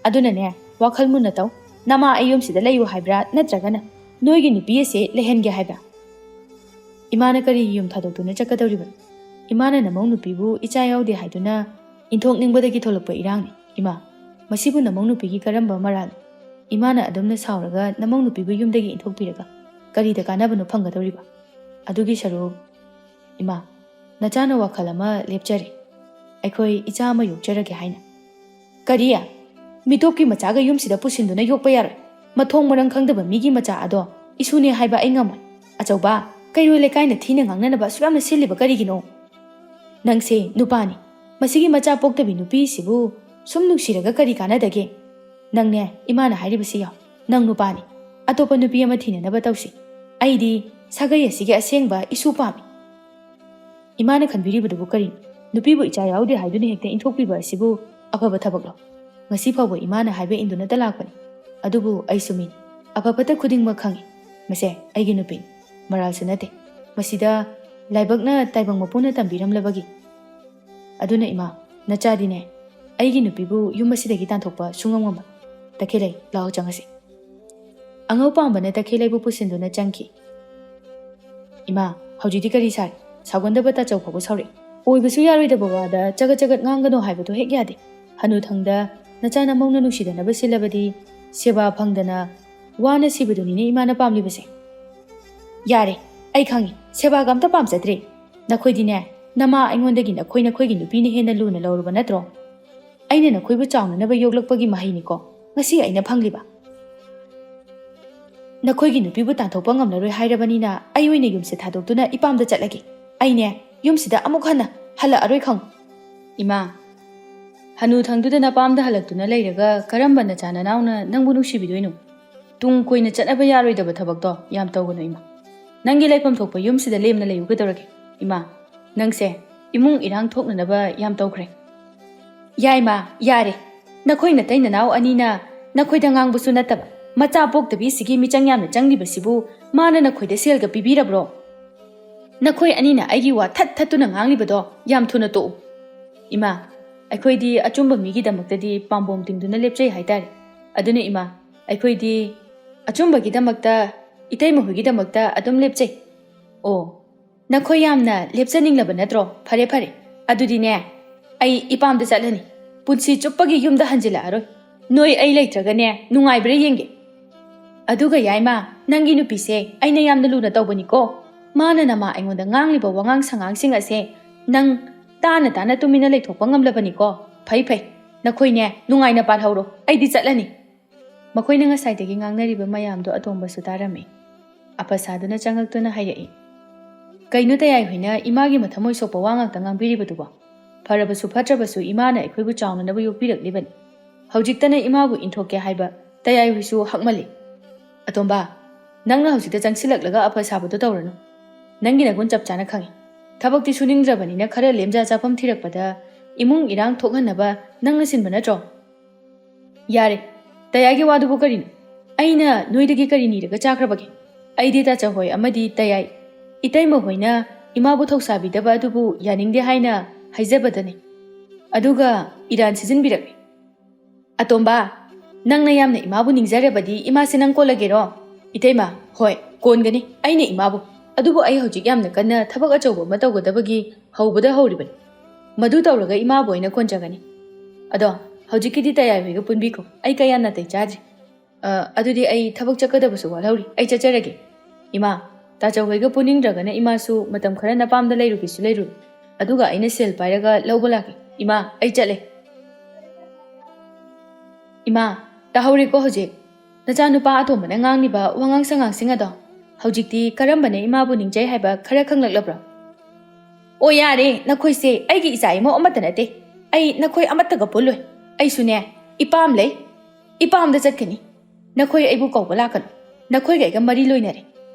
ꯑꯗꯨꯅꯅꯦ, ꯋꯥꯈꯜ ꯃꯨꯟꯅ ꯇꯧ꯫ ꯅꯃꯥ ꯑꯩ ꯌꯨꯝꯁꯤꯗ ꯂꯩꯌꯨ ꯍꯥꯏꯕ꯭ꯔꯥ, ꯅꯠꯇ꯭ꯔꯒꯅ ꯅꯣꯏꯒꯤ ꯅꯨꯄꯤ ꯑꯁꯦ ꯂꯩꯍꯟꯒꯦ ꯍꯥꯏꯕ꯭ꯔꯥ?" "ꯏꯃꯥꯅ ꯀꯔꯤꯒꯤ ꯌꯨꯝ ꯊꯥꯗꯣꯛꯇꯨꯅ ꯆꯠꯀꯗꯧꯔꯤꯕꯅꯣ? ꯏꯃꯥꯅ ꯅꯃꯧ ꯅꯨꯄꯤꯕꯨ ꯏꯆꯥ ꯌꯥꯎꯗꯦ ꯍꯥꯏꯗꯨꯅ ꯏꯟꯊꯣꯛꯅꯤꯡꯕꯗꯒꯤ ꯊꯣꯛꯂꯛꯄ ꯏꯔꯥꯡꯅꯤ꯫ ꯏꯃꯥ, ꯃꯁꯤꯕꯨ ꯅꯃꯧ ꯅꯨꯄꯤꯒꯤ ꯀꯔꯝꯕ ꯃꯔꯥꯜꯅꯣ? ꯏꯃꯥꯅ ꯑꯗꯨꯝꯅ ꯁꯥꯎꯔꯒ ꯅꯃꯧ ꯅꯨꯄꯤꯕꯨ ꯌꯨꯝꯗꯒꯤ ꯏꯟꯊꯣꯛꯄꯤꯔꯒ ꯀꯔꯤꯗ ꯀꯥꯟꯅꯕꯅꯣ ꯐꯪꯒꯗꯧꯔꯤꯕ? ꯑꯗꯨꯒꯤ ꯁꯔꯨꯛ, ꯏꯃꯥ, ꯅꯆꯥꯅ ꯋꯥꯈꯜ ꯑꯃ ꯂꯦꯞꯆꯔꯦ꯫ ꯑꯩꯈꯣꯏ ꯏꯆꯥ ꯑꯃ ꯌꯣꯛꯆꯔꯒꯦ ꯍꯥꯏꯅ꯫" "ꯀꯔꯤ? ꯃꯤꯇꯣꯞꯀꯤ ꯃꯆꯥꯒ ꯌꯨꯝꯁꯤꯗ ꯄꯨꯁꯤꯟꯗꯨꯅ ꯌꯣꯛꯄ ꯌꯥꯔꯣꯏ꯫ ꯃꯊꯣꯡ ꯃꯔꯝ ꯈꯪꯗꯕ ꯃꯤꯒꯤ ꯃꯆꯥ ꯑꯗꯣ ꯏꯁꯨꯅꯦ ꯍꯥꯏꯕ ꯑꯩ ꯉꯝꯃꯣꯏ꯫ ꯑꯆꯧꯕ, ꯀꯩꯔꯣꯏ ꯂꯩꯀꯥꯏꯅ ꯊꯤꯅ ꯉꯥꯡꯅꯅꯕ ꯑꯁꯨꯛ ꯌꯥꯝꯅ ꯁꯤꯜꯂꯤꯕ ꯀꯔꯤꯒꯤꯅꯣ? ꯅꯪꯁꯦ ꯅꯨꯄꯥꯅꯤ꯫ ꯃꯁꯤꯒꯤ ꯃꯆꯥ ꯄꯣꯛꯇꯕꯤ ꯅꯨꯄꯤꯁꯤꯕꯨ ꯁꯨꯝ ꯅꯨꯡꯁꯤꯔꯒ ꯀꯔꯤ ꯀꯥꯟꯅꯗꯒꯦ? ꯅꯪꯅꯦ, ꯏꯃꯥꯅ ꯍꯥꯏꯔꯤꯕꯁꯤ ꯌꯥꯎ꯫ ꯅꯪ ꯅꯨꯄꯥꯅꯤ꯫ ꯑꯇꯣꯞꯄ ꯅꯨꯄꯤ ꯑꯃ ꯊꯤꯅꯅꯕ ꯇꯧꯁꯤ꯫ ꯑꯩꯗꯤ ꯁꯥꯒꯩ ꯑꯁꯤꯒꯤ ꯑꯁꯦꯡꯕ ꯏꯁꯨ ꯄꯥꯝꯃꯤ꯫" "ꯏꯃꯥꯅ ꯈꯟꯕꯤꯔꯤꯕꯗꯨꯕꯨ ꯀꯔꯤꯅꯣ? ꯅꯨꯄꯤꯕꯨ ꯏꯆꯥ ꯌꯥꯎꯗꯦ ꯍꯥꯏꯗꯨꯅ ꯍꯦꯛꯇ ꯏꯟꯊꯣꯛꯄꯤꯕ ꯑꯁꯤꯕꯨ ꯑꯐꯕ ꯊꯕꯛꯂꯣ? ꯉꯁꯤ ꯐꯥꯎꯕ ꯏꯃꯥꯅ ꯍꯥꯏꯕ ꯏꯟꯗꯨꯅꯇ ꯂꯥꯛꯄꯅꯤ꯫ ꯑꯗꯨꯕꯨ ꯑꯩꯁꯨ ꯃꯤꯅꯤ꯫ ꯑꯐ ꯐꯠꯇ ꯈꯨꯗꯤꯡꯃꯛ ꯈꯪꯏ꯫ ꯃꯁꯦ ꯑꯩꯒꯤ ꯅꯨꯄꯤꯅꯤ꯫ ꯃꯔꯥꯜꯁꯨ ꯅꯠꯇꯦ꯫ ꯃꯁꯤꯗ ꯂꯥꯏꯕꯛꯅ ꯇꯥꯏꯕꯪ ꯃꯄꯨꯅ ꯇꯝꯕꯤꯔꯝꯂꯕꯒꯤ꯫ ꯑꯗꯨꯅ ꯏꯃꯥ, ꯅꯆꯥꯗꯤꯅꯦ, ꯑꯩꯒꯤ ꯅꯨꯄꯤꯕꯨ ꯌꯨꯝ ꯑꯁꯤꯗꯒꯤ ꯇꯥꯟꯊꯣꯛꯄ ꯁꯨꯡꯉꯝ ꯉꯝꯃꯣꯏ꯫ ꯇꯈꯦꯜꯂꯩ, ꯂꯥꯛꯑꯣ ꯆꯪꯉꯁꯤ꯫" ꯑꯉꯧ ꯄꯥꯝꯕꯅ ꯇꯈꯦꯜꯂꯩꯕꯨ ꯄꯨꯁꯤꯟꯗꯨꯅ ꯆꯪꯈꯤ꯫ "ꯏꯃꯥ, ꯍꯧꯖꯤꯛꯇꯤ ꯀꯔꯤ ꯁꯥꯔꯤ? ꯁꯥꯎꯒꯟꯗꯕ ꯇꯥꯆꯧ ꯐꯥꯎꯕ ꯁꯥꯎꯔꯛꯏ꯫ ꯑꯣꯏꯕꯁꯨ ꯌꯥꯔꯣꯏꯗꯕ ꯋꯥꯗ ꯆꯒꯠ ꯆꯒꯠ ꯉꯥꯡꯒꯅꯨ ꯍꯥꯏꯕꯗꯨ ꯍꯦꯛ ꯌꯥꯗꯦ꯫ ꯍꯅꯨꯊꯪꯗ ꯅꯆꯥ ꯅꯃꯧꯅ ꯅꯨꯡꯁꯤꯗꯅꯕ ꯁꯤꯜꯂꯕꯗꯤ ꯁꯦꯕꯥ ꯐꯪꯗꯅ ꯋꯥꯅ ꯁꯤꯕꯗꯨꯅꯤꯅꯦ ꯏꯃꯥꯅ ꯄꯥꯝꯂꯤꯕꯁꯦ꯫ ꯌꯥꯔꯦ, ꯑꯩ ꯈꯪꯉꯤ, ꯁꯦꯕꯥꯒ ꯑꯝꯇ ꯄꯥꯝꯖꯗ꯭ꯔꯦ꯫ ꯅꯈꯣꯏꯗꯤꯅꯦ, ꯅꯃꯥ ꯑꯩꯉꯣꯟꯗꯒꯤ ꯅꯈꯣꯏ ꯅꯈꯣꯏꯒꯤ ꯅꯨꯄꯤꯅ ꯍꯦꯟꯅ ꯂꯨꯅ ꯂꯧꯔꯕ ꯅꯠꯇ꯭ꯔꯣ? ꯑꯩꯅ ꯅꯈꯣꯏꯕꯨ ꯆꯥꯎꯅꯅꯕ ꯌꯣꯛꯂꯛꯄꯒꯤ ꯃꯍꯩꯅꯤꯀꯣ ꯉꯁꯤ ꯑꯩꯅ ꯐꯪꯂꯤꯕ꯫ ꯅꯈꯣꯏꯒꯤ ꯅꯨꯄꯤꯕꯨ ꯇꯥꯟꯊꯣꯛꯄ ꯉꯝꯂꯔꯣꯏ ꯍꯥꯏꯔꯕꯅꯤꯅ ꯑꯩ ꯑꯣꯏꯅ ꯌꯨꯝꯁꯦ ꯊꯥꯗꯣꯛꯇꯨꯅ ꯏꯄꯥꯝꯗ ꯆꯠꯂꯒꯦ꯫ ꯑꯩꯅꯦ, ꯌꯨꯝꯁꯤꯗ ꯑꯃꯨꯛ ꯍꯟꯅ ꯍꯜꯂꯛꯑꯔꯣꯏ ꯈꯪꯉꯨ꯫ ꯏꯃꯥ, ꯍꯅꯨ ꯊꯪꯗꯨꯗ ꯅꯄꯥꯝꯗ ꯍꯜꯂꯛꯇꯨꯅ ꯂꯩꯔꯒ ꯀꯔꯝꯕ ꯅꯆꯥ ꯅꯅꯥꯎꯅ ꯅꯪꯕꯨ ꯅꯨꯡꯁꯤꯕꯤꯗꯣꯏꯅꯣ? ꯇꯨꯡ ꯀꯣꯏꯅ ꯆꯠꯅꯕ ꯌꯥꯔꯣꯏꯗꯕ ꯊꯕꯛꯇꯣ ꯌꯥꯝ ꯇꯧꯒꯅꯨ ꯏꯃꯥ꯫ ꯅꯪꯒꯤ ꯂꯩꯐꯝ ꯊꯣꯛꯄ ꯌꯨꯝꯁꯤꯗ ꯂꯦꯝꯅ ꯂꯩꯌꯨ ꯀꯩꯗꯧꯔꯒꯦ? ꯏꯃꯥ, ꯅꯪꯁꯦ ꯏꯃꯨꯡ ꯏꯔꯥꯡ ꯊꯣꯛꯅꯅꯕ ꯌꯥꯝ ꯇꯧꯈ꯭ꯔꯦ꯫ ꯌꯥꯏꯃ, ꯌꯥꯔꯦ꯫ ꯅꯈꯣꯏ ꯅꯇꯩ ꯅꯅꯥꯎ ꯑꯅꯤꯅ ꯅꯈꯣꯏꯗ ꯉꯥꯡꯕꯁꯨ ꯅꯠꯇꯕ, ꯃꯆꯥ ꯄꯣꯛꯇꯕꯤ ꯁꯤꯒꯤ ꯃꯤꯆꯪ ꯌꯥꯝꯅ ꯆꯪꯂꯤꯕꯁꯤꯕꯨ ꯃꯥꯅ ꯅꯈꯣꯏꯗ ꯁꯦꯜꯒ ꯄꯤꯕꯤꯔꯕ꯭ꯔꯣ? ꯅꯈꯣꯏ ꯑꯅꯤꯅ ꯑꯩꯒꯤ ꯋꯥ ꯊꯠ ꯊꯠꯇꯨꯅ ꯉꯥꯡꯂꯤꯕꯗꯣ ꯌꯥꯝ ꯊꯨꯅ ꯇꯣꯛꯎ꯫ ꯏꯃꯥ, ꯑꯩꯈꯣꯏꯗꯤ ꯑꯆꯨꯝꯕ ꯃꯤꯒꯤꯗꯃꯛꯇꯗꯤ ꯄꯥꯝꯕꯣꯝ ꯇꯤꯡꯗꯨꯅ ꯂꯦꯞꯆꯩ ꯍꯥꯏꯇꯥꯔꯦ꯫ ꯑꯗꯨꯅ ꯏꯃꯥ, ꯑꯩꯈꯣꯏꯗꯤ ꯑꯆꯨꯝꯕꯒꯤꯗꯃꯛꯇ, ꯏꯇꯩꯃ ꯍꯣꯏꯒꯤꯗꯃꯛꯇ ꯑꯗꯨꯝ ꯂꯦꯞꯆꯩ꯫ ꯑꯣ, ꯅꯈꯣꯏ ꯌꯥꯝꯅ ꯂꯦꯞꯆꯅꯤꯡꯂꯕ ꯅꯠꯇ꯭ꯔꯣ? ꯐꯔꯦ, ꯐꯔꯦ꯫ ꯑꯗꯨꯗꯤꯅꯦ, ꯑꯩ ꯏꯄꯥꯝꯗ ꯆꯠꯂꯅꯤ꯫ ꯄꯨꯟꯁꯤ ꯆꯨꯞꯄꯒꯤ ꯌꯨꯝꯗ ꯍꯟꯖꯤꯜꯂꯛꯑꯔꯣꯏ꯫ ꯅꯣꯏ ꯑꯩ ꯂꯩꯇ꯭ꯔꯒꯅꯦ, ꯅꯨꯡꯉꯥꯏꯕ꯭ꯔꯥ ꯌꯦꯡꯒꯦ꯫ ꯑꯗꯨꯒ ꯌꯥꯏꯃ, ꯅꯪꯒꯤ ꯅꯨꯄꯤꯁꯦ ꯑꯩꯅ ꯌꯥꯝꯅ ꯂꯨꯅ ꯇꯧꯕꯅꯤꯀꯣ꯫ ꯃꯥꯅ ꯅꯃꯥ ꯑꯩꯉꯣꯟꯗ ꯉꯥꯡꯂꯤꯕ ꯋꯥꯉꯥꯡ ꯁꯉꯥꯡꯁꯤꯡ ꯑꯁꯦ ꯅꯪ ꯇꯥꯅ ꯇꯥꯅ ꯇꯨꯃꯤꯟꯅ ꯂꯩꯊꯣꯛꯄ ꯉꯝꯂꯕꯅꯤꯀꯣ꯫ ꯐꯩ, ꯐꯩ꯫ ꯅꯈꯣꯏꯅꯦ, ꯅꯨꯡꯉꯥꯏꯅ ꯄꯥꯜꯍꯧꯔꯣ꯫ ꯑꯩꯗꯤ ꯆꯠꯂꯅꯤ꯫ ꯃꯈꯣꯏꯅ ꯉꯁꯥꯏꯗꯒꯤ ꯉꯥꯡꯅꯔꯤꯕ ꯃꯌꯥꯝꯗꯣ ꯑꯇꯣꯝꯕꯁꯨ ꯇꯥꯔꯝꯃꯤ꯫ ꯑꯐ ꯁꯥꯗꯨꯅ ꯆꯪꯉꯛꯇꯨꯅ ꯍꯥꯏꯔꯛꯏ, "ꯀꯩꯅꯣ ꯇꯌꯥꯏ ꯍꯣꯏꯅ ꯏꯃꯥꯒꯤ ꯃꯊꯃꯣꯏ ꯁꯣꯛꯄ ꯋꯥ ꯉꯥꯛꯇ ꯉꯥꯡꯕꯤꯔꯤꯕꯗꯨꯕꯣ? ꯐꯔꯕꯁꯨ ꯐꯠꯇ꯭ꯔꯕꯁꯨ ꯏꯃꯥꯅ ꯑꯩꯈꯣꯏꯕꯨ ꯆꯥꯎꯅꯅꯕ ꯌꯣꯛꯄꯤꯔꯛꯂꯤꯕꯅꯤ꯫ ꯍꯧꯖꯤꯛꯇꯅ ꯏꯃꯥꯕꯨ ꯏꯟꯊꯣꯛꯀꯦ ꯍꯥꯏꯕ ꯇꯌꯥꯏ ꯍꯣꯏꯁꯨ ꯍꯛꯃꯜꯂꯤ꯫ ꯑꯇꯣꯝꯕ, ꯅꯪꯅ ꯍꯧꯖꯤꯛꯇ ꯆꯪꯁꯤꯜꯂꯛꯂꯒ ꯑꯐ ꯁꯥꯕꯗꯣ ꯇꯧꯔꯅꯨ꯫ ꯅꯪꯒꯤ ꯅꯒꯨꯟ ꯆꯞ ꯆꯥꯅ ꯈꯪꯉꯤ꯫ ꯊꯕꯛꯇꯤ ꯁꯨꯅꯤꯡꯗ꯭ꯔꯕꯅꯤꯅ ꯈꯔ ꯂꯦꯝꯖ ꯆꯥꯐꯝ ꯊꯤꯔꯛꯄꯗ ꯏꯃꯨꯡ ꯏꯔꯥꯡ ꯊꯣꯛꯍꯟꯅꯕ ꯅꯪꯅ ꯁꯤꯟꯕ ꯅꯠꯇ꯭ꯔꯣ?" "ꯌꯥꯔꯦ, ꯇꯌꯥꯏꯒꯤ ꯋꯥꯗꯨꯕꯨ ꯀꯔꯤꯅꯣ? ꯑꯩꯅ ꯅꯣꯏꯗꯒꯤ ꯀꯔꯤ ꯅꯤꯔꯒ ꯆꯥꯈ꯭ꯔꯕꯒꯦ? ꯑꯩꯗꯤ ꯇꯥꯆꯧ ꯍꯣꯏ ꯑꯃꯗꯤ ꯇꯌꯥꯏ, ꯏꯇꯩꯃ ꯍꯣꯏꯅ ꯏꯃꯥꯕꯨ ꯊꯧꯁꯥꯕꯤꯗꯕ ꯑꯗꯨꯕꯨ ꯌꯥꯅꯤꯡꯗꯦ ꯍꯥꯏꯅ ꯍꯥꯏꯖꯕꯗꯅꯤ꯫ ꯑꯗꯨꯒ ꯏꯔꯥꯟ ꯁꯤꯖꯤꯟꯕꯤꯔꯛꯂꯦ꯫ ꯑꯇꯣꯝꯕ, ꯅꯪꯅ ꯌꯥꯝꯅ ꯏꯃꯥꯕꯨ ꯅꯤꯡꯖꯔꯕꯗꯤ ꯏꯃꯥꯁꯦ ꯅꯪ ꯀꯣꯜꯂꯒꯦꯔꯣ?" "ꯏꯇꯩꯃ, ꯍꯣꯏ, ꯀꯣꯟꯒꯅꯤ ꯑꯩꯅ ꯏꯃꯥꯕꯨ꯫ ꯑꯗꯨꯕꯨ ꯑꯩ ꯍꯧꯖꯤꯛ ꯌꯥꯝꯅ ꯀꯟꯅ ꯊꯕꯛ ꯑꯆꯧꯕ ꯑꯃ ꯇꯧꯒꯗꯕꯒꯤ ꯍꯧꯕꯗ ꯍꯧꯔꯤꯕꯅꯤ꯫ ꯃꯗꯨ ꯇꯧꯔꯒ ꯏꯃꯥꯕꯨ ꯑꯩꯅ ꯀꯣꯟꯖꯒꯅꯤ꯫ ꯑꯗꯣ ꯍꯧꯖꯤꯛꯀꯤꯗꯤ ꯇꯌꯥꯏ ꯍꯣꯏꯒ ꯄꯨꯟꯕꯤꯈꯣ, ꯑꯩ ꯀꯌꯥ ꯅꯥꯇꯩ ꯆꯥꯗ꯭ꯔꯤ꯫ "ꯑ, ꯑꯗꯨꯗꯤ ꯑꯩ ꯊꯕꯛ ꯆꯠꯀꯗꯕꯁꯨ ꯋꯥꯠꯍꯧꯔꯤ, ꯑꯩ ꯆꯠꯆꯔꯒꯦ꯫ ꯏꯃꯥ, ꯇꯥꯆꯧ ꯍꯣꯏꯒ ꯄꯨꯟꯅꯤꯡꯗ꯭ꯔꯒꯅ ꯏꯃꯥꯁꯨ ꯃꯇꯝ ꯈꯔ ꯅꯄꯥꯝꯗ ꯂꯩꯔꯨꯒꯦꯁꯨ ꯂꯩꯔꯨꯔꯣ, ꯑꯗꯨꯒ ꯑꯩꯅ ꯁꯦꯜ ꯄꯥꯏꯔꯒ ꯂꯧꯕ ꯂꯥꯛꯀꯦ꯫ ꯏꯃꯥ, ꯑꯩ ꯆꯠꯂꯦ꯫" "ꯏꯃꯥ, ꯇꯥꯍꯧꯔꯦꯀꯣ ꯍꯧꯖꯤꯛ ꯅꯆꯥꯅꯨꯄꯥ ꯑꯇꯣꯝꯕꯅ ꯉꯥꯡꯂꯤꯕ ꯋꯥꯉꯥꯡ ꯁꯉꯥꯡꯁꯤꯡ ꯑꯗꯣ? ꯍꯧꯖꯤꯛꯇꯤ ꯀꯔꯝꯕꯅ ꯏꯃꯥꯕꯨ ꯅꯤꯡꯖꯩ ꯍꯥꯏꯕ ꯈꯔ ꯈꯪꯂꯛꯂꯕ꯭ꯔꯣ?" "ꯑꯣ ꯌꯥꯔꯦ, ꯅꯈꯣꯏꯁꯦ ꯑꯩꯒꯤ ꯏꯆꯥ ꯏꯃꯧ ꯑꯃꯠꯇ ꯅꯠꯇꯦ꯫ ꯑꯩ ꯅꯈꯣꯏ ꯑꯃꯠꯇꯒ ꯄꯨꯜꯂꯣꯏ꯫ ꯑꯩꯁꯨꯅꯦ, ꯏꯄꯥꯝ ꯂꯩ, ꯏꯄꯥꯝꯗ ꯆꯠꯀꯅꯤ꯫ ꯅꯈꯣꯏ ꯑꯩꯕꯨ ꯀꯧꯕ ꯂꯥꯛꯀꯅꯨ꯫ ꯅꯈꯣꯏꯒ ꯑꯩꯒ ꯃꯔꯤ ꯂꯣꯏꯅꯔꯦ꯫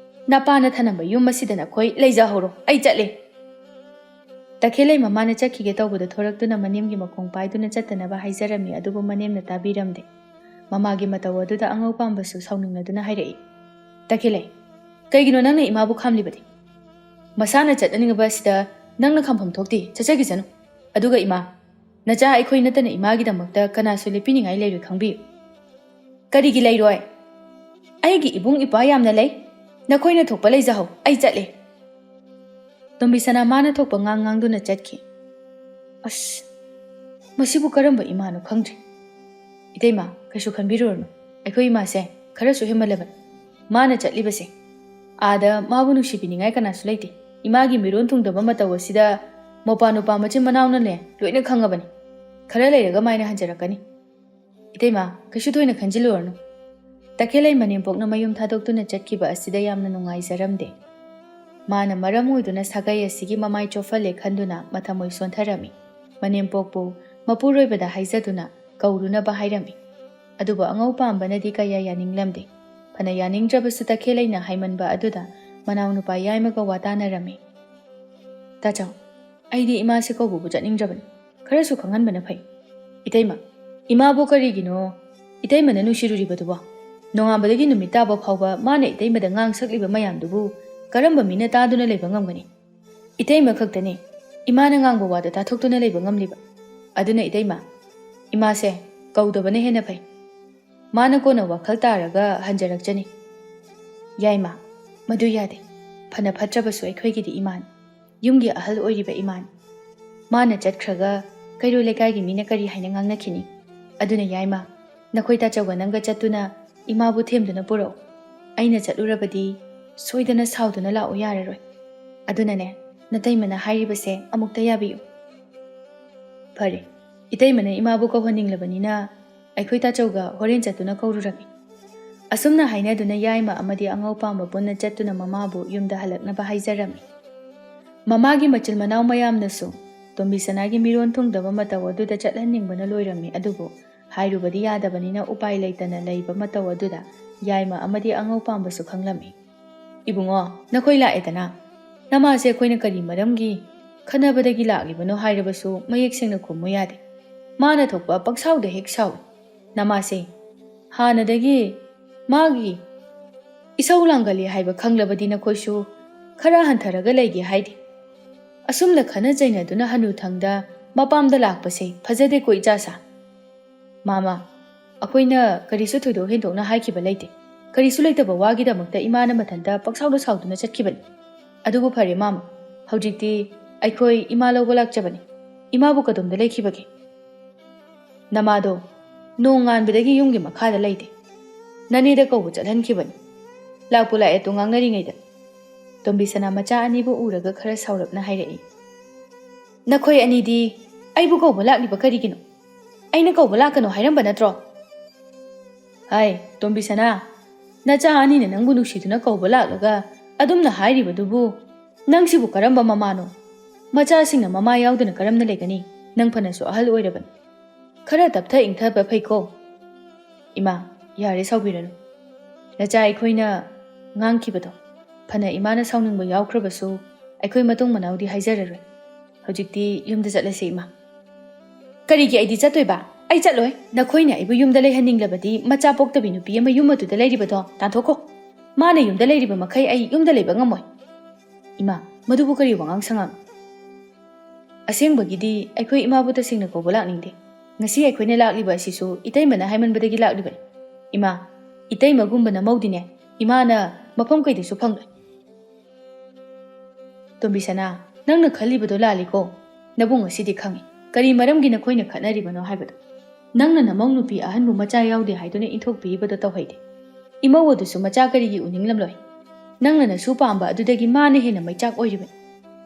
ꯅꯄꯥꯅ ꯊꯅꯝꯕ ꯌꯨꯝ ꯑꯁꯤꯗ ꯅꯈꯣꯏ ꯂꯩꯖꯍꯧꯔꯣ, ꯑꯩ ꯆꯠꯂꯦ꯫" ꯇꯈꯦꯜꯂꯩ ꯃꯃꯥꯅ ꯆꯠꯈꯤꯒꯦ ꯇꯧꯕꯗ ꯊꯣꯔꯛꯇꯨꯅ ꯃꯅꯦꯝꯒꯤ ꯃꯈꯣꯡ ꯄꯥꯏꯗꯨꯅ ꯆꯠꯇꯅꯕ ꯍꯥꯏꯖꯔꯝꯃꯤ, ꯑꯗꯨꯕꯨ ꯃꯅꯦꯝꯅ ꯇꯥꯕꯤꯔꯝꯗꯦ꯫ ꯃꯃꯥꯒꯤ ꯃꯇꯧ ꯑꯗꯨꯗ ꯑꯉꯧ ꯄꯥꯝꯕꯁꯨ ꯁꯥꯎꯅꯤꯡꯂꯗꯨꯅ ꯍꯥꯏꯔꯛꯏ, "ꯇꯈꯦꯜꯂꯩ, ꯀꯩꯒꯤꯅꯣ ꯅꯪꯅ ꯏꯃꯥꯕꯨ ꯈꯥꯝꯂꯤꯕꯗꯤ? ꯃꯁꯥꯅ ꯆꯠꯅꯅꯤꯡꯉꯕ ꯑꯁꯤꯗ ꯅꯪꯅ ꯈꯥꯝꯐꯝ ꯊꯣꯛꯇꯦ, ꯆꯠꯆꯈꯤꯁꯅꯨ꯫ ꯑꯗꯨꯒ ꯏꯃꯥ, ꯅꯆꯥ ꯑꯩꯈꯣꯏ ꯅꯠꯇꯅ ꯏꯃꯥꯒꯤꯗꯃꯛꯇ ꯀꯅꯥꯁꯨ ꯂꯦꯞꯄꯤꯅꯤꯡꯉꯥꯏ ꯂꯩꯔꯣꯏ, ꯈꯪꯕꯤꯌꯨ꯫" "ꯀꯔꯤꯒꯤ ꯂꯩꯔꯣꯏ? ꯑꯩꯒꯤ ꯏꯕꯨꯡ ꯏꯄ꯭ꯋꯥ ꯌꯥꯝꯅ ꯂꯩ꯫ ꯅꯈꯣꯏꯅ ꯊꯣꯛꯄ ꯂꯩꯖꯍꯧ, ꯑꯩ ꯆꯠꯂꯦ꯫" ꯇꯣꯝꯕꯤꯁꯅꯥ ꯃꯥꯅ ꯊꯣꯛꯄ ꯉꯥꯡ ꯉꯥꯡꯗꯨꯅ ꯆꯠꯈꯤ꯫ "ꯑꯁ, ꯃꯁꯤꯕꯨ ꯀꯔꯝꯕ ꯏꯃꯥꯅꯣ ꯈꯪꯗ꯭ꯔꯦ꯫" "ꯏꯇꯩꯃ, ꯀꯩꯁꯨ ꯈꯟꯕꯤꯔꯨꯔꯅꯨ꯫ ꯑꯩꯈꯣꯏ ꯏꯃꯥꯁꯦ ꯈꯔꯁꯨ ꯍꯦꯟꯃꯜꯂꯕꯅꯤ꯫ ꯃꯥꯅ ꯆꯠꯂꯤꯕꯁꯦ, ꯑꯥꯗ ꯃꯥꯕꯨ ꯅꯨꯡꯁꯤꯕꯤꯅꯤꯡꯉꯥꯏ ꯀꯅꯥꯁꯨ ꯂꯩꯇꯦ꯫ ꯏꯃꯥꯒꯤ ꯃꯤꯔꯣꯟ ꯊꯨꯡꯗꯕ ꯃꯇꯧ ꯑꯁꯤꯗ ꯃꯧꯄꯥ ꯅꯨꯄꯥ ꯃꯆꯤꯟ ꯃꯅꯥꯎꯅꯅꯦ ꯂꯣꯏꯅ ꯈꯪꯉꯕꯅꯤ꯫ ꯈꯔ ꯂꯩꯔꯒ ꯃꯥꯏꯅ ꯍꯟꯖꯔꯛꯀꯅꯤ꯫ ꯏꯇꯩꯃ, ꯀꯩꯁꯨ ꯊꯣꯏꯅ ꯈꯟꯖꯤꯜꯂꯨꯔꯅꯨ꯫" ꯇꯈꯦꯜꯂꯩ ꯃꯅꯦꯝꯄꯣꯛꯅ ꯃꯌꯨꯝ ꯊꯥꯗꯣꯛꯇꯨꯅ ꯆꯠꯈꯤꯕ ꯑꯁꯤꯗ ꯌꯥꯝꯅ ꯅꯨꯡꯉꯥꯏꯖꯔꯝꯗꯦ꯫ ꯃꯥꯅ ꯃꯔꯝ ꯑꯣꯏꯗꯨꯅ ꯁꯥꯒꯩ ꯑꯁꯤꯒꯤ ꯃꯃꯥꯏ ꯆꯣꯞꯍꯜꯂꯦ ꯈꯟꯗꯨꯅ ꯃꯊꯃꯣꯏ ꯁꯣꯟꯊꯔꯝꯃꯤ꯫ ꯃꯅꯦꯝꯄꯣꯛꯄꯨ ꯃꯄꯨꯔꯣꯏꯕꯗ ꯍꯥꯏꯖꯗꯨꯅ ꯀꯧꯔꯨꯅꯕ ꯍꯥꯏꯔꯝꯃꯤ꯫ ꯑꯗꯨꯕꯨ ꯑꯉꯧ ꯄꯥꯝꯕꯅꯗꯤ ꯀꯌꯥ ꯌꯥꯅꯤꯡꯂꯝꯗꯦ꯫ ꯐꯅ ꯌꯥꯅꯤꯡꯗ꯭ꯔꯕꯁꯨ ꯇꯈꯦꯜꯂꯩꯅ ꯍꯥꯏꯃꯟꯕ ꯑꯗꯨꯗ ꯃꯅꯥꯎꯅꯨꯄꯥ ꯌꯥꯏꯃꯒ ꯋꯥꯇꯥꯅꯔꯝꯃꯤ꯫ "ꯇꯥꯆꯧ, ꯑꯩꯗꯤ ꯏꯃꯥꯁꯦ ꯀꯧꯕꯕꯨ ꯆꯠꯅꯤꯡꯗ꯭ꯔꯕꯅꯤ꯫ ꯈꯔꯁꯨ ꯈꯪꯍꯟꯕꯅ ꯐꯩ꯫ ꯏꯇꯩꯃ, ꯏꯃꯥꯕꯨ ꯀꯔꯤꯒꯤꯅꯣ ꯏꯇꯩꯃꯅ ꯅꯨꯡꯁꯤꯔꯨꯔꯤꯕꯗꯨꯕꯣ? ꯅꯣꯡꯉꯥꯟꯕꯗꯒꯤ ꯅꯨꯃꯤꯠ ꯇꯥꯕ ꯐꯥꯎꯕ ꯃꯥꯅ ꯏꯇꯩꯃꯗ ꯉꯥꯡ ꯁꯛꯂꯤꯕ ꯃꯌꯥꯝꯗꯨꯕꯨ ꯀꯔꯝꯕ ꯃꯤꯅ ꯇꯥꯗꯨꯅ ꯂꯩꯕ ꯉꯝꯒꯅꯤ? ꯏꯇꯩꯃ ꯈꯛꯇꯅꯤ ꯏꯃꯥꯅ ꯉꯥꯡꯕ ꯋꯥꯗ ꯇꯥꯊꯣꯛꯇꯨꯅ ꯂꯩꯕ ꯉꯝꯂꯤꯕ꯫ ꯑꯗꯨꯅ ꯏꯇꯩꯃ, ꯏꯃꯥꯁꯦ ꯀꯧꯗꯕꯅ ꯍꯦꯟꯅ ꯐꯩ꯫ ꯃꯥꯅ ꯀꯣꯟꯅ ꯋꯥꯈꯜ ꯇꯥꯔꯒ ꯍꯟꯖꯔꯛꯆꯅꯤ꯫" "ꯌꯥꯏꯃ, ꯃꯗꯨ ꯌꯥꯗꯦ꯫ ꯐꯅ ꯐꯠꯇ꯭ꯔꯕꯁꯨ ꯑꯩꯈꯣꯏꯒꯤꯗꯤ ꯏꯃꯥꯅꯤ꯫ ꯌꯨꯝꯒꯤ ꯑꯍꯜ ꯑꯣꯏꯔꯤꯕ ꯏꯃꯥꯅꯤ꯫ ꯃꯥꯅ ꯆꯠꯈ꯭ꯔꯒ ꯀꯩꯔꯣꯏ ꯂꯩꯀꯥꯏꯒꯤ ꯃꯤꯅ ꯀꯔꯤ ꯍꯥꯏꯅ ꯉꯥꯡꯅꯈꯤꯅꯤ? ꯑꯗꯨꯅ ꯌꯥꯏꯃ, ꯅꯈꯣꯏ ꯇꯥꯆꯧꯒ ꯅꯪꯒ ꯆꯠꯇꯨꯅ ꯏꯃꯥꯕꯨ ꯊꯦꯝꯗꯨꯅ ꯄꯨꯔꯛꯎ꯫ ꯑꯩꯅ ꯆꯠꯂꯨꯔꯕꯗꯤ ꯁꯣꯏꯗꯅ ꯁꯥꯎꯗꯨꯅ ꯂꯥꯛꯎ ꯌꯥꯔꯔꯣꯏ꯫ ꯑꯗꯨꯅꯅꯦ, ꯅꯇꯩꯃꯅ ꯍꯥꯏꯔꯤꯕꯁꯦ ꯑꯃꯨꯛꯇ ꯌꯥꯕꯤꯌꯨ꯫ ꯐꯔꯦ, ꯏꯇꯩꯃꯅ ꯏꯃꯥꯕꯨ ꯀꯧꯍꯟꯅꯤꯡꯂꯕꯅꯤꯅ ꯑꯩꯈꯣꯏ ꯇꯥꯆꯧꯒ ꯍꯣꯔꯦꯟ ꯆꯠꯇꯨꯅ ꯀꯧꯔꯨꯔꯒꯦ꯫ ꯑꯁꯨꯝꯅ ꯍꯥꯏꯅꯗꯨꯅ ꯌꯥꯏꯃ ꯑꯃꯗꯤ ꯑꯉꯧ ꯄꯥꯝꯕ ꯄꯨꯟꯅ ꯆꯠꯇꯨꯅ ꯃꯃꯥꯕꯨ ꯌꯨꯝꯗ ꯍꯜꯂꯛꯅꯕ ꯍꯥꯏꯖꯔꯝꯃꯤ꯫ ꯃꯃꯥꯒꯤ ꯃꯆꯤꯜ ꯃꯅꯥꯎ ꯃꯌꯥꯝꯅꯁꯨ ꯇꯣꯝꯕꯤꯁꯅꯥꯒꯤ ꯃꯤꯔꯣꯟ ꯊꯨꯡꯗꯕ ꯃꯇꯧ ꯑꯗꯨꯗ ꯆꯠꯍꯟꯅꯤꯡꯕꯅ ꯂꯣꯏꯔꯝꯃꯤ, ꯑꯗꯨꯕꯨ ꯍꯥꯏꯔꯨꯕꯗꯤ ꯌꯥꯗꯕꯅꯤꯅ ꯎꯄꯥꯏ ꯂꯩꯇꯅ ꯂꯩꯕ ꯃꯇꯧ ꯑꯗꯨꯗ ꯌꯥꯏꯃ ꯑꯃꯗꯤ ꯑꯉꯧ ꯄꯥꯝꯕꯁꯨ ꯈꯪꯂꯝꯃꯤ꯫ "ꯏꯕꯨꯡꯉꯣ, ꯅꯈꯣꯏ ꯂꯥꯛꯑꯦꯗꯅ꯫ ꯅꯃꯥꯁꯦ ꯑꯩꯈꯣꯏꯅ ꯀꯔꯤ ꯃꯔꯝꯒꯤ ꯈꯟꯅꯕꯗꯒꯤ ꯂꯥꯛꯂꯤꯕꯅꯣ ꯍꯥꯏꯔꯕꯁꯨ ꯃꯌꯦꯛ ꯁꯦꯡꯅ ꯈꯨꯝꯃꯨ ꯌꯥꯗꯦ꯫ ꯃꯥꯅ ꯊꯣꯛꯄ ꯄꯪꯁꯥꯎꯗ ꯍꯦꯛ ꯁꯥꯎꯏ꯫ ꯅꯃꯥꯁꯦ ꯍꯥꯟꯅꯗꯒꯤ ꯃꯥꯒꯤ ꯏꯁꯧ ꯂꯥꯡꯒꯜꯂꯤ ꯍꯥꯏꯕ ꯈꯪꯂꯕꯗꯤ ꯅꯈꯣꯏꯁꯨ ꯈꯔ ꯍꯟꯊꯔꯒ ꯂꯩꯒꯦ ꯍꯥꯏꯗꯦ꯫ ꯑꯁꯨꯝꯅ ꯈꯟꯅ ꯆꯩꯅꯗꯨꯅ ꯍꯅꯨꯊꯪꯗ ꯃꯄꯥꯝꯗ ꯂꯥꯛꯄꯁꯦ ꯐꯖꯗꯦꯀꯣ, ꯏꯆꯥꯁꯥ꯫" "ꯃꯥꯃ, ꯑꯩꯈꯣꯏꯅ ꯀꯔꯤꯁꯨ ꯊꯣꯏꯗꯣꯛ ꯍꯦꯟꯗꯣꯛꯅ ꯍꯥꯏꯈꯤꯕ ꯂꯩꯇꯦ꯫ ꯀꯔꯤꯁꯨ ꯂꯩꯇꯕ ꯋꯥꯒꯤꯗꯃꯛꯇ ꯏꯃꯥꯅ ꯃꯊꯟꯇ ꯄꯪꯁꯥꯎꯗ ꯁꯥꯎꯗꯨꯅ ꯆꯠꯈꯤꯕꯅꯤ꯫ ꯑꯗꯨꯕꯨ ꯐꯔꯦ ꯃꯥꯃ, ꯍꯧꯖꯤꯛꯇꯤ ꯑꯩꯈꯣꯏ ꯏꯃꯥ ꯂꯧꯕ ꯂꯥꯛꯆꯕꯅꯤ꯫ ꯏꯃꯥꯕꯨ ꯀꯗꯣꯝꯗ ꯂꯩꯈꯤꯕꯒꯦ?" "ꯅꯃꯥꯗꯣ ꯅꯣꯡ ꯉꯥꯟꯕꯗꯒꯤ ꯌꯨꯝꯒꯤ ꯃꯈꯥꯗ ꯂꯩꯇꯦ꯫ ꯅꯅꯦꯗ ꯀꯧꯕ ꯆꯠꯍꯟꯈꯤꯕꯅꯤ꯫ ꯂꯥꯛꯄꯨ ꯂꯥꯛꯑꯦ ꯇꯨ ꯉꯥꯡꯅꯔꯤꯉꯩꯗ꯫" ꯇꯣꯝꯕꯤꯁꯅꯥ ꯃꯆꯥ ꯑꯅꯤꯕꯨ ꯎꯔꯒ ꯈꯔ ꯁꯥꯎꯔꯞꯅ ꯍꯥꯏꯔꯛꯏ꯫ "ꯅꯈꯣꯏ ꯑꯅꯤꯗꯤ ꯑꯩꯕꯨ ꯀꯧꯕ ꯂꯥꯛꯂꯤꯕ ꯀꯔꯤꯒꯤꯅꯣ? ꯑꯩꯅ ꯀꯧꯕ ꯂꯥꯛꯀꯅꯣ ꯍꯥꯏꯔꯝꯕ ꯅꯠꯇ꯭ꯔꯣ?" "ꯍꯥꯏ, ꯇꯣꯝꯕꯤꯁꯅꯥ, ꯅꯆꯥ ꯑꯅꯤꯅ ꯅꯪꯕꯨ ꯅꯨꯡꯁꯤꯗꯨꯅ ꯀꯧꯕ ꯂꯥꯛꯂꯒ ꯑꯗꯨꯝꯅ ꯍꯥꯏꯔꯤꯕꯗꯨꯕꯨ ꯅꯪꯁꯤꯕꯨ ꯀꯔꯝꯕ ꯃꯃꯥꯅꯣ? ꯃꯆꯥꯁꯤꯡꯅ ꯃꯃꯥ ꯌꯥꯎꯗꯅ ꯀꯔꯝꯅ ꯂꯩꯒꯅꯤ? ꯅꯪ ꯐꯅꯁꯨ ꯑꯍꯜ ꯑꯣꯏꯔꯕꯅꯤ꯫ ꯈꯔ ꯇꯞꯊ ꯏꯪꯊꯕ ꯐꯩꯀꯣ꯫" "ꯏꯃꯥ, ꯌꯥꯔꯦ, ꯁꯥꯎꯕꯤꯔꯅꯨ꯫ ꯅꯆꯥ ꯑꯩꯈꯣꯏꯅ ꯉꯥꯡꯈꯤꯕꯗꯣ ꯐꯅ ꯏꯃꯥꯅ ꯁꯥꯎꯅꯤꯡꯕ ꯌꯥꯎꯈ꯭ꯔꯕꯁꯨ ꯑꯩꯈꯣꯏ ꯃꯇꯨꯡ ꯃꯅꯥꯎꯗꯤ ꯍꯥꯏꯖꯔꯔꯣꯏ꯫ ꯍꯧꯖꯤꯛꯇꯤ ꯌꯨꯝꯗ ꯆꯠꯂꯁꯤ, ꯏꯃꯥ꯫" "ꯀꯔꯤꯒꯤ ꯑꯩꯗꯤ ꯆꯠꯇꯣꯏꯕ? ꯑꯩ ꯆꯠꯂꯣꯏ꯫ ꯅꯈꯣꯏꯅ ꯑꯩꯕꯨ ꯌꯨꯝꯗ ꯂꯩꯍꯟꯅꯤꯡꯂꯕꯗꯤ ꯃꯆꯥ ꯄꯣꯛꯇꯕꯤ ꯅꯨꯄꯤ ꯑꯃ ꯌꯨꯝ ꯑꯗꯨꯗ ꯂꯩꯔꯤꯕꯗꯣ ꯇꯥꯟꯊꯣꯛꯈꯣ꯫ ꯃꯥꯅ ꯌꯨꯝꯗ ꯂꯩꯔꯤꯕ ꯃꯈꯩ ꯑꯩ ꯌꯨꯝꯗ ꯂꯩꯕ ꯉꯝꯃꯣꯏ꯫" "ꯏꯃꯥ, ꯃꯗꯨꯕꯨ ꯀꯔꯤ ꯋꯥꯉꯥꯡ ꯁꯉꯥꯡ?" "ꯑꯁꯦꯡꯕꯒꯤꯗꯤ ꯑꯩꯈꯣꯏ ꯏꯃꯥꯕꯨ ꯇꯁꯦꯡꯅ ꯀꯧꯕ ꯂꯥꯛꯅꯤꯡꯗꯦ꯫ ꯉꯁꯤ ꯑꯩꯈꯣꯏꯅ ꯂꯥꯛꯂꯤꯕ ꯑꯁꯤꯁꯨ ꯏꯇꯩꯃꯅ ꯍꯥꯏꯃꯟꯕꯗꯒꯤ ꯂꯥꯛꯂꯤꯕꯅꯤ꯫ ꯏꯃꯥ, ꯏꯇꯩꯃꯒꯨꯝꯕ ꯅꯃꯧꯗꯤꯅꯦ ꯏꯃꯥꯅ ꯃꯐꯝ ꯀꯩꯗꯁꯨ ꯐꯪꯂꯣꯏ꯫" "ꯇꯣꯝꯕꯤꯁꯅꯥ, ꯅꯪꯅ ꯈꯜꯂꯤꯕꯗꯣ ꯂꯥꯜꯂꯤꯀꯣ꯫ ꯅꯕꯨꯡ ꯑꯁꯤꯗꯤ ꯈꯪꯉꯤ ꯀꯔꯤ ꯃꯔꯝꯒꯤ ꯅꯈꯣꯏꯅ ꯈꯠꯅꯔꯤꯕꯅꯣ ꯍꯥꯏꯕꯗꯣ꯫ ꯅꯪꯅ ꯅꯃꯧ ꯅꯨꯄꯤ ꯑꯍꯟꯕꯨ ꯃꯆꯥ ꯌꯥꯎꯗꯦ ꯍꯥꯏꯗꯨꯅ ꯏꯟꯊꯣꯛꯄꯤꯔꯤꯕꯗꯣ ꯇꯧꯍꯩꯗꯦ꯫ ꯏꯃꯧ ꯑꯗꯨꯁꯨ ꯃꯆꯥ ꯀꯔꯤꯒꯤ ꯎꯅꯤꯡꯂꯝꯂꯣꯏ? ꯅꯪꯅ ꯅꯁꯨ ꯄꯥꯝꯕ ꯑꯗꯨꯗꯒꯤ ꯃꯥꯅ ꯍꯦꯟꯅ ꯃꯩꯆꯥꯛ ꯑꯣꯏꯔꯤꯕꯅꯤ꯫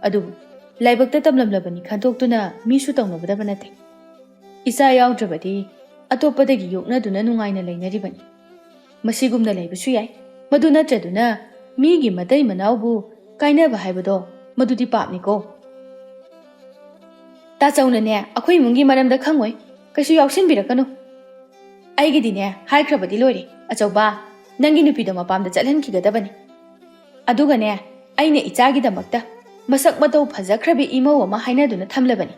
ꯑꯗꯨꯕꯨ ꯂꯥꯏꯕꯛꯇ ꯇꯝꯂꯝꯂꯕꯅꯤ ꯈꯟꯗꯣꯛꯇꯨꯅ ꯃꯤꯁꯨ ꯇꯧꯅꯒꯗꯕ ꯅꯠꯇꯦ꯫ ꯏꯆꯥ ꯌꯥꯎꯗ꯭ꯔꯕꯗꯤ ꯑꯇꯣꯞꯄꯗꯒꯤ ꯌꯣꯛꯅꯗꯨꯅ ꯅꯨꯡꯉꯥꯏꯅ ꯂꯩꯅꯔꯤꯕꯅꯤ꯫ ꯃꯁꯤꯒꯨꯝꯅ ꯂꯩꯕꯁꯨ ꯌꯥꯏ꯫ ꯃꯗꯨ ꯅꯠꯇ꯭ꯔꯗꯨꯅ ꯃꯤꯒꯤ ꯃꯇꯩ ꯃꯅꯥꯎꯕꯨ ꯀꯥꯏꯅꯕ ꯍꯥꯏꯕꯗꯣ ꯃꯗꯨꯗꯤ ꯄꯥꯞꯅꯤꯀꯣ꯫ ꯇꯥꯆꯧꯅꯅꯦ ꯑꯩꯈꯣꯏ ꯏꯃꯨꯡꯒꯤ ꯃꯔꯝꯗ ꯈꯪꯉꯣꯏ, ꯀꯩꯁꯨ ꯌꯥꯎꯁꯤꯟꯕꯤꯔꯛꯀꯅꯨ꯫ ꯑꯩꯒꯤꯗꯤꯅꯦ ꯍꯥꯏꯈ꯭ꯔꯕꯗꯤ ꯂꯣꯏꯔꯦ, ꯑꯆꯧꯕ, ꯅꯪꯒꯤ ꯅꯨꯄꯤꯗꯣ ꯃꯄꯥꯝꯗ ꯆꯠꯍꯟꯈꯤꯒꯗꯕꯅꯤ꯫ ꯑꯗꯨꯒꯅꯦ, ꯑꯩꯅ ꯏꯆꯥꯒꯤꯗꯃꯛꯇ ꯃꯁꯛ ꯃꯇꯧ ꯐꯖꯈ꯭ꯔꯕꯤ ꯏꯃꯧ ꯑꯃ ꯍꯥꯏꯅꯗꯨꯅ ꯊꯝꯂꯕꯅꯤ꯫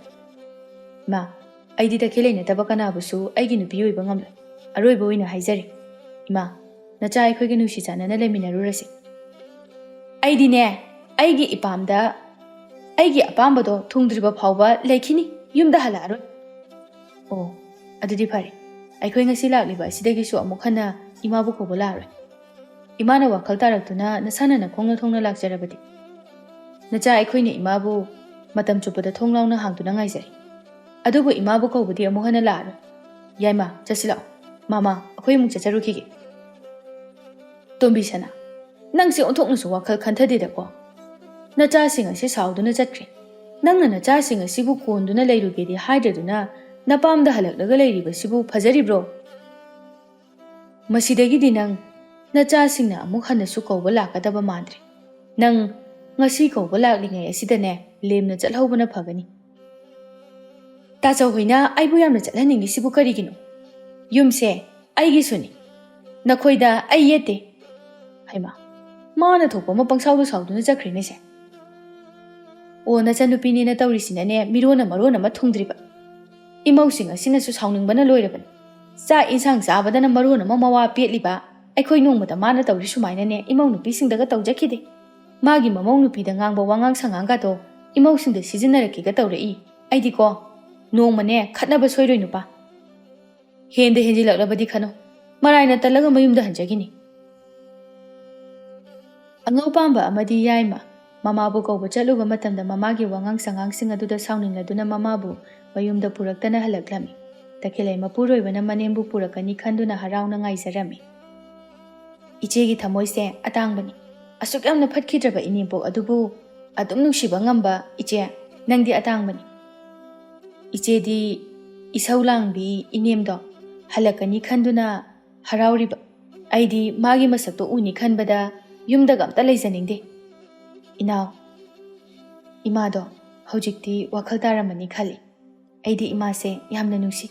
ꯏꯃꯥ, ꯑꯩꯗꯤ ꯇꯈꯦꯜ ꯂꯩꯅꯗꯕ ꯀꯅꯥꯕꯨꯁꯨ ꯑꯩꯒꯤ ꯅꯨꯄꯤ ꯑꯣꯏꯕ ꯉꯝꯂꯣꯏ꯫ ꯑꯔꯣꯏꯕ ꯑꯣꯏꯅ ꯍꯥꯏꯖꯔꯤ꯫ ꯏꯃꯥ, ꯅꯆꯥ ꯑꯩꯈꯣꯏꯒ ꯅꯨꯡꯁꯤ ꯆꯥꯟꯅꯅ ꯂꯩꯃꯤꯟꯅꯔꯨꯔꯁꯤ꯫ ꯑꯩꯗꯤꯅꯦ, ꯑꯩꯒꯤ ꯏꯄꯥꯝꯗ, ꯑꯩꯒꯤ ꯑꯄꯥꯝꯕꯗꯣ ꯊꯨꯡꯗ꯭ꯔꯤꯕ ꯐꯥꯎꯕ ꯂꯩꯈꯤꯅꯤ, ꯌꯨꯝꯗ ꯍꯜꯂꯛꯑꯔꯣꯏ꯫ ꯑꯣ, ꯑꯗꯨꯗꯤ ꯐꯔꯦ꯫ ꯑꯩꯈꯣꯏ ꯉꯁꯤ ꯂꯥꯛꯂꯤꯕ ꯑꯁꯤꯗꯒꯤꯁꯨ ꯑꯃꯨꯛ ꯍꯟꯅ ꯏꯃꯥꯕꯨ ꯀꯧꯕ ꯂꯥꯛꯑꯔꯣꯏ꯫ ꯏꯃꯥꯅ ꯋꯥꯈꯜ ꯇꯥꯔꯛꯇꯨꯅ ꯅꯁꯥꯅ ꯅꯈꯣꯡꯅ ꯊꯣꯡꯅ ꯂꯥꯛꯆꯔꯕꯗꯤ꯫ ꯅꯆꯥ ꯑꯩꯈꯣꯏꯅ ꯏꯃꯥꯕꯨ ꯃꯇꯝ ꯆꯨꯞꯄꯗ ꯊꯣꯡ ꯂꯥꯎꯅ ꯍꯥꯡꯗꯨꯅ ꯉꯥꯏꯖꯔꯤ꯫ ꯑꯗꯨꯕꯨ ꯏꯃꯥꯕꯨ ꯀꯧꯕꯗꯤ ꯑꯃꯨꯛ ꯍꯟꯅ ꯂꯥꯛꯑꯔꯣꯏ꯫ ꯌꯥꯏꯃ, ꯆꯠꯁꯤ ꯂꯥꯛꯑꯣ꯫ ꯃꯃꯥ, ꯑꯩꯈꯣꯏ ꯑꯃꯨꯛ ꯆꯠꯆꯔꯨꯈꯤꯒꯦ꯫ ꯇꯣꯝꯕꯤꯁꯅꯥ, ꯅꯪꯁꯦ ꯑꯣꯟꯊꯣꯛꯅꯁꯨ ꯋꯥꯈꯜ ꯈꯟꯊꯗꯦꯗꯀꯣ꯫ ꯅꯆꯥꯁꯤꯡ ꯑꯁꯤ ꯁꯥꯎꯗꯨꯅ ꯆꯠꯈ꯭ꯔꯦ꯫ ꯅꯪꯅ ꯅꯆꯥꯁꯤꯡ ꯑꯁꯤꯕꯨ ꯀꯣꯟꯗꯨꯅ ꯂꯩꯔꯨꯒꯦꯗꯤ ꯍꯥꯏꯗ꯭ꯔꯗꯨꯅ ꯅꯄꯥꯝꯗ ꯍꯜꯂꯛꯂꯒ ꯂꯩꯔꯤꯕꯁꯤꯕꯨ ꯐꯖꯔꯤꯕ꯭ꯔꯣ? ꯃꯁꯤꯗꯒꯤꯗꯤ ꯅꯪ ꯅꯆꯥꯁꯤꯡꯅ ꯑꯃꯨꯛ ꯍꯟꯅꯁꯨ ꯀꯧꯕ ꯂꯥꯛꯀꯗꯕ ꯃꯥꯟꯗ꯭ꯔꯦ꯫ ꯅꯪ ꯉꯁꯤ ꯀꯧꯕ ꯂꯥꯛꯂꯤꯉꯩ ꯑꯁꯤꯗꯅꯦ ꯂꯦꯝꯅ ꯆꯠꯍꯧꯕꯅ ꯐꯒꯅꯤ꯫ ꯇꯥꯆꯧ ꯍꯣꯏꯅ ꯑꯩꯕꯨ ꯌꯥꯝꯅ ꯆꯠꯍꯟꯅꯤꯡꯉꯤꯁꯤꯕꯨ ꯀꯔꯤꯒꯤꯅꯣ? ꯌꯨꯝꯁꯦ ꯑꯩꯒꯤꯁꯨꯅꯤ꯫ ꯅꯈꯣꯏꯗ ꯑꯩ ꯌꯦꯠꯇꯦ꯫ ꯍꯩꯃꯥ, ꯃꯥꯅ ꯊꯣꯛꯄ ꯑꯃ ꯄꯪꯁꯥꯎꯗ ꯁꯥꯎꯗꯨꯅ ꯆꯠꯈ꯭ꯔꯦꯅꯦꯁꯦ꯫ ꯑꯣ, ꯅꯆꯟꯅꯨꯄꯤꯅꯦꯅ ꯇꯧꯔꯤꯁꯤꯅꯅꯦ ꯃꯤꯔꯣꯟꯅ ꯃꯔꯣꯟ ꯑꯃ ꯊꯨꯡꯗ꯭ꯔꯤꯕ꯫ ꯏꯃꯧꯁꯤꯡ ꯑꯁꯤꯅꯁꯨ ꯁꯥꯎꯅꯤꯡꯕꯅ ꯂꯣꯏꯔꯕꯅꯤ꯫ ꯆꯥꯛ ꯏꯟꯁꯥꯡ ꯆꯥꯕꯗꯅ ꯃꯔꯣꯟ ꯑꯃ ꯃꯋꯥ ꯄꯦꯠꯂꯤꯕ꯫ ꯑꯩꯈꯣꯏ ꯅꯣꯡꯃꯇ ꯃꯥꯅ ꯇꯧꯔꯤ ꯁꯨꯃꯥꯏꯅꯅꯦ ꯏꯃꯧ ꯅꯨꯄꯤꯁꯤꯡꯗꯒ ꯇꯧꯖꯈꯤꯗꯦ꯫ ꯃꯥꯒꯤ ꯃꯃꯧ ꯅꯨꯄꯤꯗ ꯉꯥꯡꯕ ꯋꯥꯉꯥꯡ ꯁꯉꯥꯡꯒꯗꯣ ꯏꯃꯧꯁꯤꯡꯗ ꯁꯤꯖꯤꯟꯅꯔꯛꯀꯦꯒ ꯇꯧꯔꯛꯏ꯫ ꯑꯩꯗꯤꯀꯣ, ꯅꯣꯡꯃꯅꯦ ꯈꯠꯅꯕ ꯁꯣꯏꯔꯣꯏ ꯅꯨꯄꯥ꯫ ꯍꯦꯟꯗ ꯍꯦꯟꯖꯤꯜꯂꯛꯂꯕꯗꯤ ꯈꯟꯅꯧ, ꯃꯔꯥꯏꯅ ꯇꯜꯂꯒ ꯃꯌꯨꯝꯗ ꯍꯟꯖꯈꯤꯅꯤ꯫ ꯑꯉꯧ ꯄꯥꯝꯕ ꯑꯃꯗꯤ ꯌꯥꯏꯃ ꯃꯃꯥꯕꯨ ꯀꯧꯕ ꯆꯠꯂꯨꯕ ꯃꯇꯝꯗ ꯃꯃꯥꯒꯤ ꯋꯥꯉꯥꯡ ꯁꯉꯥꯡꯁꯤꯡ ꯑꯗꯨꯗ ꯁꯥꯎꯅꯤꯡꯂꯗꯨꯅ ꯃꯃꯥꯕꯨ ꯃꯌꯨꯝꯗ ꯄꯨꯔꯛꯇꯅ ꯍꯜꯂꯛꯂꯝꯃꯤ꯫ ꯇꯈꯦꯜꯂꯩ ꯃꯄꯨꯔꯣꯏꯕꯅ ꯃꯅꯦꯝꯕꯨ ꯄꯨꯔꯛꯀꯅꯤ ꯈꯟꯗꯨꯅ ꯍꯔꯥꯎꯅ ꯉꯥꯏꯖꯔꯝꯃꯤ꯫ "ꯏꯆꯦꯒꯤ ꯊꯃꯣꯏꯁꯦ ꯑꯇꯥꯡꯕꯅꯤ꯫ ꯑꯁꯨꯛ ꯌꯥꯝꯅ ꯐꯠꯈꯤꯗ꯭ꯔꯕ ꯏꯅꯦꯝꯄꯣꯛ ꯑꯗꯨꯕꯨ ꯑꯗꯨꯝ ꯅꯨꯡꯁꯤꯕ ꯉꯝꯕ ꯏꯆꯦ, ꯅꯪꯗꯤ ꯑꯇꯥꯡꯕꯅꯤ꯫ ꯏꯆꯦꯗꯤ ꯏꯁꯧ ꯂꯥꯡꯕꯤ ꯏꯅꯦꯝꯗꯣ ꯍꯜꯂꯛꯀꯅꯤ ꯈꯟꯗꯨꯅ ꯍꯔꯥꯎꯔꯤꯕ꯫ ꯑꯩꯗꯤ ꯃꯥꯒꯤ ꯃꯁꯛꯇꯣ ꯎꯅꯤ ꯈꯟꯕꯗ ꯌꯨꯝꯗꯒ ꯑꯝꯇ ꯂꯩꯖꯅꯤꯡꯗꯦ꯫ ꯏꯅꯥꯎ, ꯏꯃꯥꯗꯣ ꯍꯧꯖꯤꯛꯇꯤ ꯋꯥꯈꯜ ꯇꯥꯔꯝꯃꯅꯤ ꯈꯜꯂꯤ꯫ ꯑꯩꯗꯤ ꯏꯃꯥꯁꯦ ꯌꯥꯝꯅ ꯅꯨꯡꯁꯤ꯫